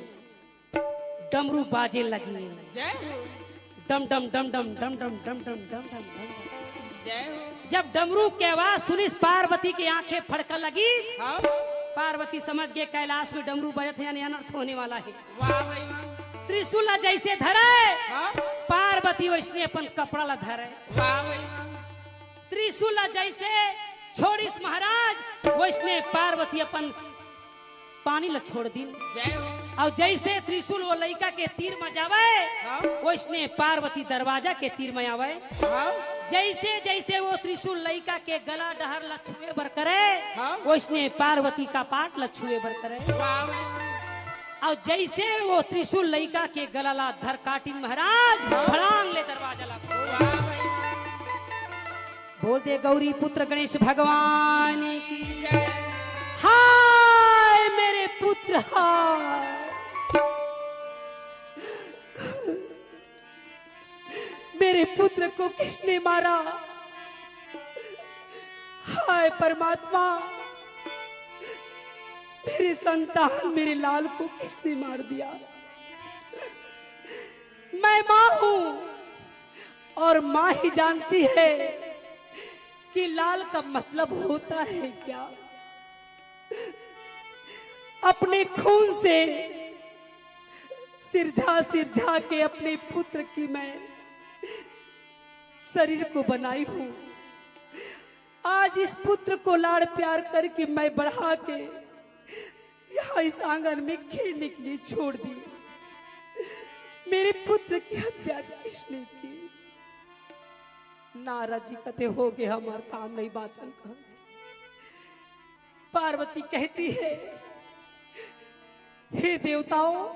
डमरू बाजे लगी। जय हो। डम डम डम डम डम डम डम डम डम डम डम डम। जय हो। जब डमरू के आवाज सुनिस, पार्वती के आंखें फड़का लगिस। हाँ। पार्वती समझ गे कैलाश में डमरू बजत हे, यानी अनर्थ होने वाला है। वाह भाई वाह। त्रिशूल ला जैसे धरे, हाँ। पार्वती वैसने अपन कपड़ा ला धरे। वाह भाई वाह। त्रिशूल ला जैसे छोड़िस महाराज, वैसने पार्वती अपन पानी ला छोड़ दिन। जय हो। अउ जैसे त्रिशूल वो लइका के तीर म जावे, हाँ। वैसने पार्वती दरवाजा के तीर म आवे। हाँ। जैसे जैसे वो त्रिशूल लइका के गला डहर ला छुए बर करे, हाँ। वैसने पार्वती कपाट ला छुए बर करे। वाह। अउ जैसे वो त्रिशूल लइका के गला ला धर काटिन महाराज, हाँ। फड़ांग ले दरवाजा ला खोल। वाह भाई। बोल दे गौरी पुत्र गणेश भगवान की। हाय मेरे पुत्र, हाय। मेरे पुत्र को किसने मारा? हाय परमात्मा, मेरे संतान, मेरे लाल को किसने मार दिया? मैं माँ हूँ और माँ ही जानती है कि लाल का मतलब होता है क्या। अपने खून से सिरझा सिरझा के अपने पुत्र की मैं शरीर को बनाई हूँ। आज इस पुत्र को लाड़ प्यार करके मैं बढ़ा के यहाँ इस आंगन में खेलने के लिए छोड़ दी। मेरे पुत्र की हत्या किसने की? नारद जी कथे, "हो गे हमार काम, नहीं बाँचन," कहत। पार्वती कहती है, हे देवताओं,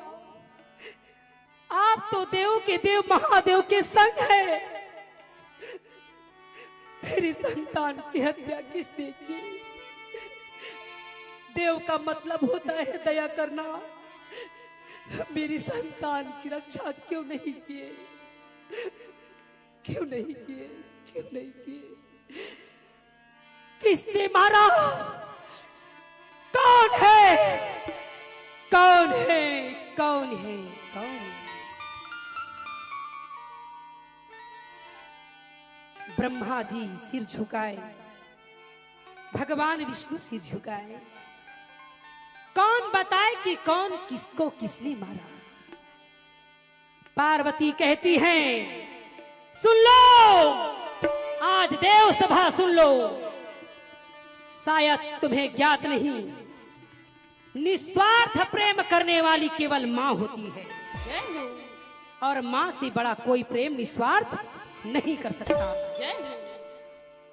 आप तो देव के देव महादेव के संग है, मेरी संतान की हत्या किसने की? देव का मतलब होता है दया करना। मेरी संतान की रक्षा क्यों नहीं किए? क्यों नहीं किए? क्यों नहीं किए? किसने मारा? कौन है? कौन है? कौन है? कौन है? ब्रह्मा जी सिर झुकाए, भगवान विष्णु सिर झुकाए। कौन बताए कि कौन किसको किसने मारा? पार्वती कहती हैं, सुन लो, आज देव सभा सुन लो, शायद तुम्हें ज्ञात नहीं, निस्वार्थ प्रेम करने वाली केवल माँ होती है, और माँ से बड़ा कोई प्रेम निस्वार्थ नहीं कर सकता।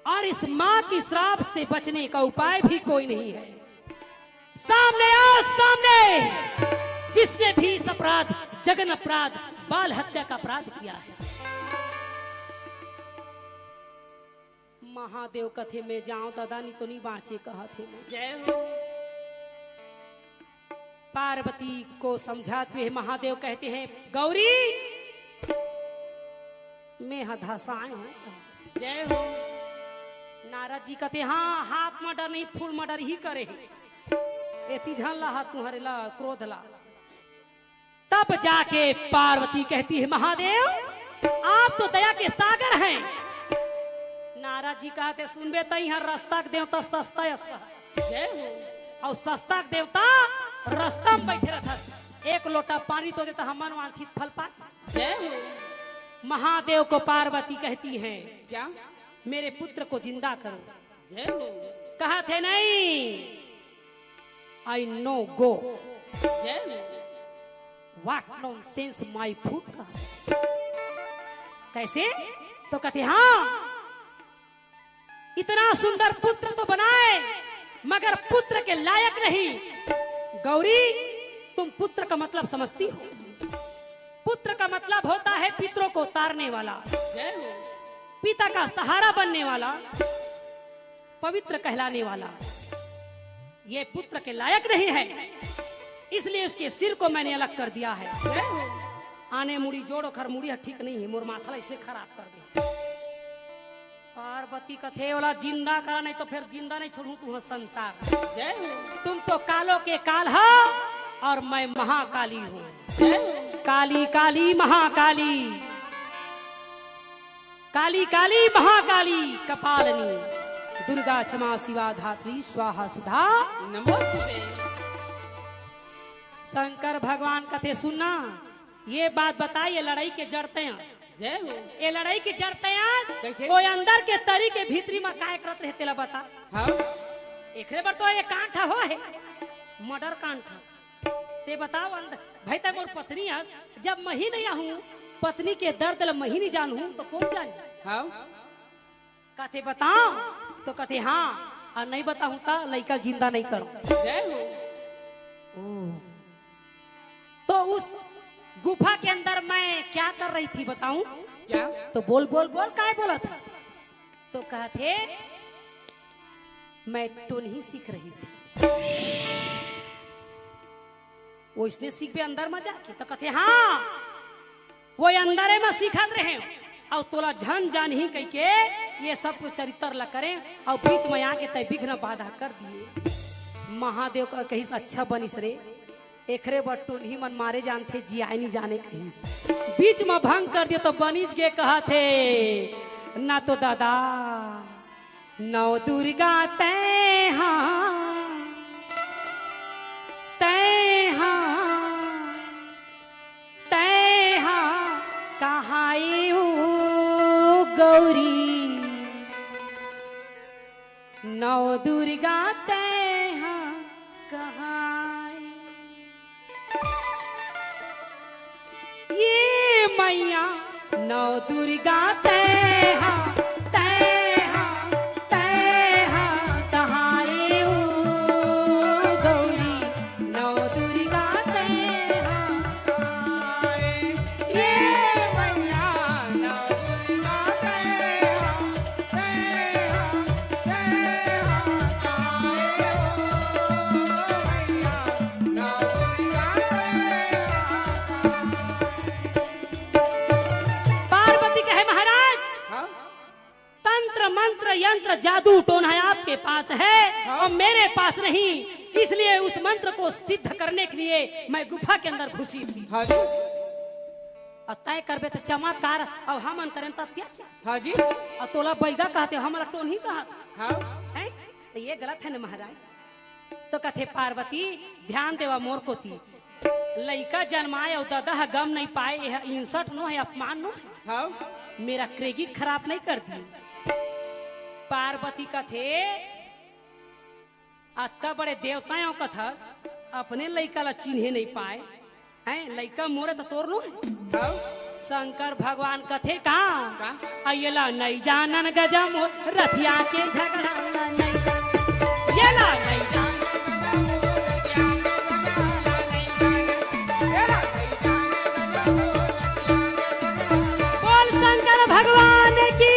और इस माँ की श्राप से बचने का उपाय भी कोई नहीं है। सामने आओ, सामने, जिसने भी इस अपराध, जघन अपराध, बाल हत्या का अपराध किया है। महादेव कथे, मैं जाऊं दादा, नहीं तो नहीं बांचे, कहा थे मैं। जय हो। पार्वती को समझाते हुए महादेव कहते हैं, गौरी, मैं हा धसाए हूँ। जय हो। नारद जी कहते, हाँ, हाफ मर्डर नहीं, फुल मर्डर ही करे हे। एती झन ला हा तुम्हारे ला क्रोध ला। तब जाके पार्वती कहती है, महादेव, आप तो दया के सागर हैं। नारद जी कहते, सुनबे, तई हर रास्ता के देवता सस्ता है, सस्ता। जय हो। और सस्ता के देवता रास्ता में बैठे रहता, एक लोटा पानी तो देता, हम मनवांछित फल पा। जय हो। महादेव को पार्वती कहती है, क्या? मेरे पुत्र को जिंदा करो। जय हो। कहा थे नहीं, I no go। जय हो। What nonsense, my foot का। कैसे? तो कहते, हाँ, इतना सुंदर पुत्र तो बनाए, मगर पुत्र के लायक नहीं। गौरी, तुम पुत्र का मतलब समझती हो? पुत्र का मतलब होता है पितरों को तारने वाला, जय हो। पिता का सहारा बनने वाला, पवित्र कहलाने वाला। ये पुत्र के लायक नहीं है, इसलिए उसके सिर को मैंने अलग कर दिया है। जय हो। आने मुड़ी जोड़, ओखर मुड़ी ह ठीक नहीं है, मोर माथा ला इसने खराब कर दे। पार्वती कथे, ओला जिंदा करा, नहीं तो फिर जिंदा नहीं छोड़ूं तुंहर संसार। जय हो। तुम तो कालों के काल हो और मैं महाकाली हूँ। जय हो। काली काली महाकाली, काली काली महाकाली कपालनी, दुर्गा क्षमा शिवा धात्री स्वाहा सुधा नमोस्तुते। शंकर भगवान कथे, सुनना, ये बात बताई, ये लड़ाई के जड़ तैं अस। जय हो। ये लड़ाई के जड़ तैं अस। कैसे? वो अंदर के तरी के भीतरी में काय करत रहे, तेला बता। हाँ। एकरे बर तो ये कांड हो हे, मर्डर कांड। ते बताओ अंदर, भाई, तैं मोर पत्नी अस, जब मैं ही नहीं आहूं, पत्नी के दर्द ल मैं ही नहीं जानहूं, तो कौन जानी? हाँ। कथे बताओ, तो कथे हाँ, और नहीं बताहूं तो लइका जिंदा नहीं करो। जय हो। ओ। तो उस गुफा के अंदर मैं क्या कर रही थी बताऊं? क्या? तो बोल, बोल, बोल, काय बोला था? तो कहा थे, मैं टोनही सीख रही थी। वो इसने सीखबे अंदर में जाके, तो कथे, हाँ, वो अंदर में सीखत रहे, और तोला झन जानही कह के ये सब कुछ चरित्र ला करें, और बीच में आके तय विघ्न बाधा कर दिए। महादेव का कहिस, अच्छा बनिस रे, एकरे बर टोनही मन मारे जानथे, जियाए नी जाने कहिस। बीच म भंग कर दियो तो बनिस गे कहाथे, ना तो दादा, नौ दुर्गा तैं हा, तैं हा, तैं हा, कहाँ ए ओ गौरी? नौ दुर्गा तैं हा कहाँ ए? ये मैया नौ दुर्गा तैं हा, तैं हा, तैं हा कहाँ ए ओ? जादू टोना आपके पास है, हाँ। और मेरे पास नहीं, इसलिए उस मंत्र को सिद्ध करने के लिए मैं गुफा के अंदर घुसी थी। हाँ जी। और तय करबे त चमत्कार, और हमन करेन त अत्याचार। हाँ जी। और तोला बैगा कहत हे, हमला टोनही कहत हे। हाँ। हैं? त ये गलत हे न महाराज। तो कथे पार्वती, ध्यान देवा मोर कोती। लइका जनमाए अउ ददा ह गम नइ पाए, एह insult नो हे, अपमान नो हे। हाँ। मेरा credit खराब नइ कर दिए। पार्वती कथे, अत्ता बड़े देवता अउ कथस, अपने लइका ला चिन्हे नइ पाए। हैं, लइका मोरे त तोर नो हे। हाँ। शंकर भगवान कथे का? का? अ, येला नइ जानन गजा मोर रथिया के झगड़ा ला नइ जानन। येला नइ जानन। बोल शंकर भगवान की।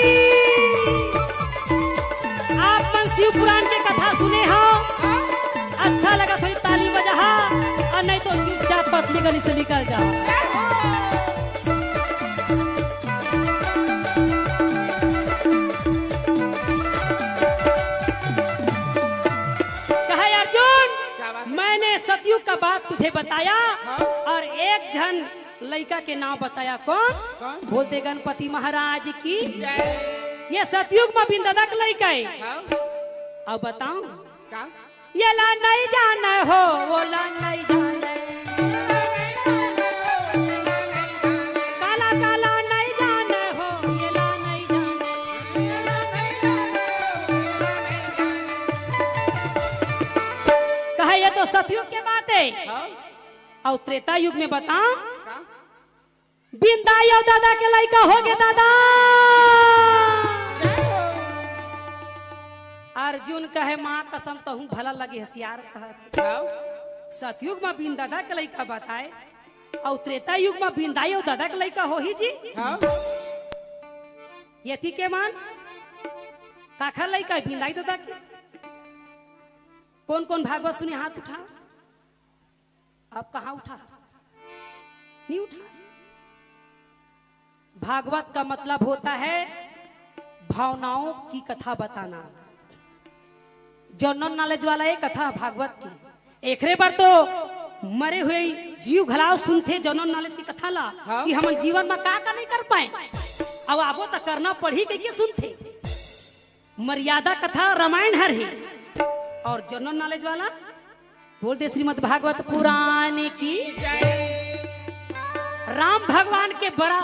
आप मन शिव पुराण के कथा सुने हो, अच्छा लगा तो ताली बजा, और नहीं तो चुपचाप पतली गली से निकल जाओ। कहा अर्जुन, क्या बात है? मैंने सतयुग का बात तुझे बताया, हाँ। और एक झन लइका के नाम बताया। कौन? कौन? बोलते गणपति महाराज की। जय। ये सतयुग में बिंदादा के लइका हे। हाँ। अब बताओ। का? येला नइ जाने हो, वोला नइ जाने। काला काला नइ जाने हो, येला नइ जाने। कहे ये तो सतयुग के बात हे। हाँ। अउ त्रेता युग में बताओ। का? बिंदाई अउ दादा के लइका होगे दादा। अर्जुन कहे, माँ कसम, तहूँ भला लगे हसियार कहत। हाँ। सतयुग म बिंदादा के लइका बताए, अउ त्रेता युग म बिंदाई अउ दादा के लइका होही जी। हाँ। यति के मन काखर लइका हे बिंदाई दादा के? कोन कोन भागवत सुने हाथ उठा। अब कहाँ उठा? नहीं उठा। भागवत का मतलब होता है भावनाओं की कथा बताना। जनरल नॉलेज वाला ये कथा भागवत की। एकरे बर तो मरे हुए जीव घलाव सुनथे जनरल नॉलेज की कथा ला, हाँ। कि हमन जीवन में का का नहीं कर पाए, अब आबो त करना पड़ही कहिके सुनथे। मर्यादा कथा रामायण हर हे। अउ जनरल नॉलेज वाला बोल दे श्रीमद् भागवत पुराण की। राम भगवान के बड़ा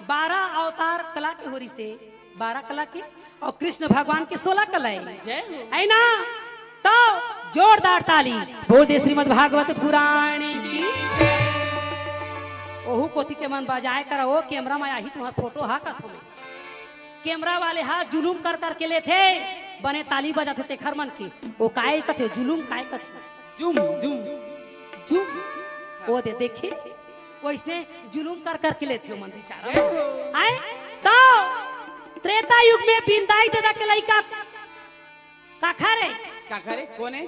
बारह अवतार कला के होरी से, बारह कला के, अउ कृष्ण भगवान के सोलह कला हे। जय हो। है ना? तो जोरदार ताली बोल दे श्रीमद् भागवत पुराण की। ओहू कोती के मन बजाए करा, ओ कैमरा में आही तुम्हार फोटो हा कथो में। कैमरा वाले हा जुलूम कर कर के लेथे, बने ताली बजाथे तेखर मन के। ओ काय कथे, जुलूम काय कथे? जुम, जुम। जुम। ओ दे, देखे, वइसने जुलूम कर कर के लेथे मन बिचारा। जय हो। आए? तो त्रेता युग में बिंदाई दादा के लइका काखर हे? काखर हे? कोन हे?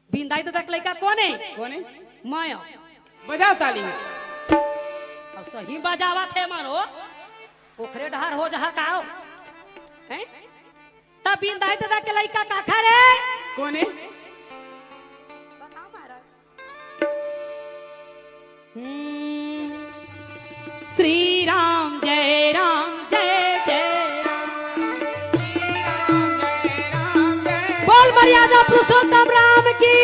बिंदाई दादा के लइका कोन हे? कोन हे? मैं। बजाओ ताली। अउ सही बजावत हे मन हो। ओखरे डहर हो जहा का हो? हैं? त बिंदाई दादा के लइका काखर हे? कोन हे? बताओ महाराज। हम्म, श्री राम जय राम जय जय राम। बोल मर्यादा पुरुषोत्तम राम की।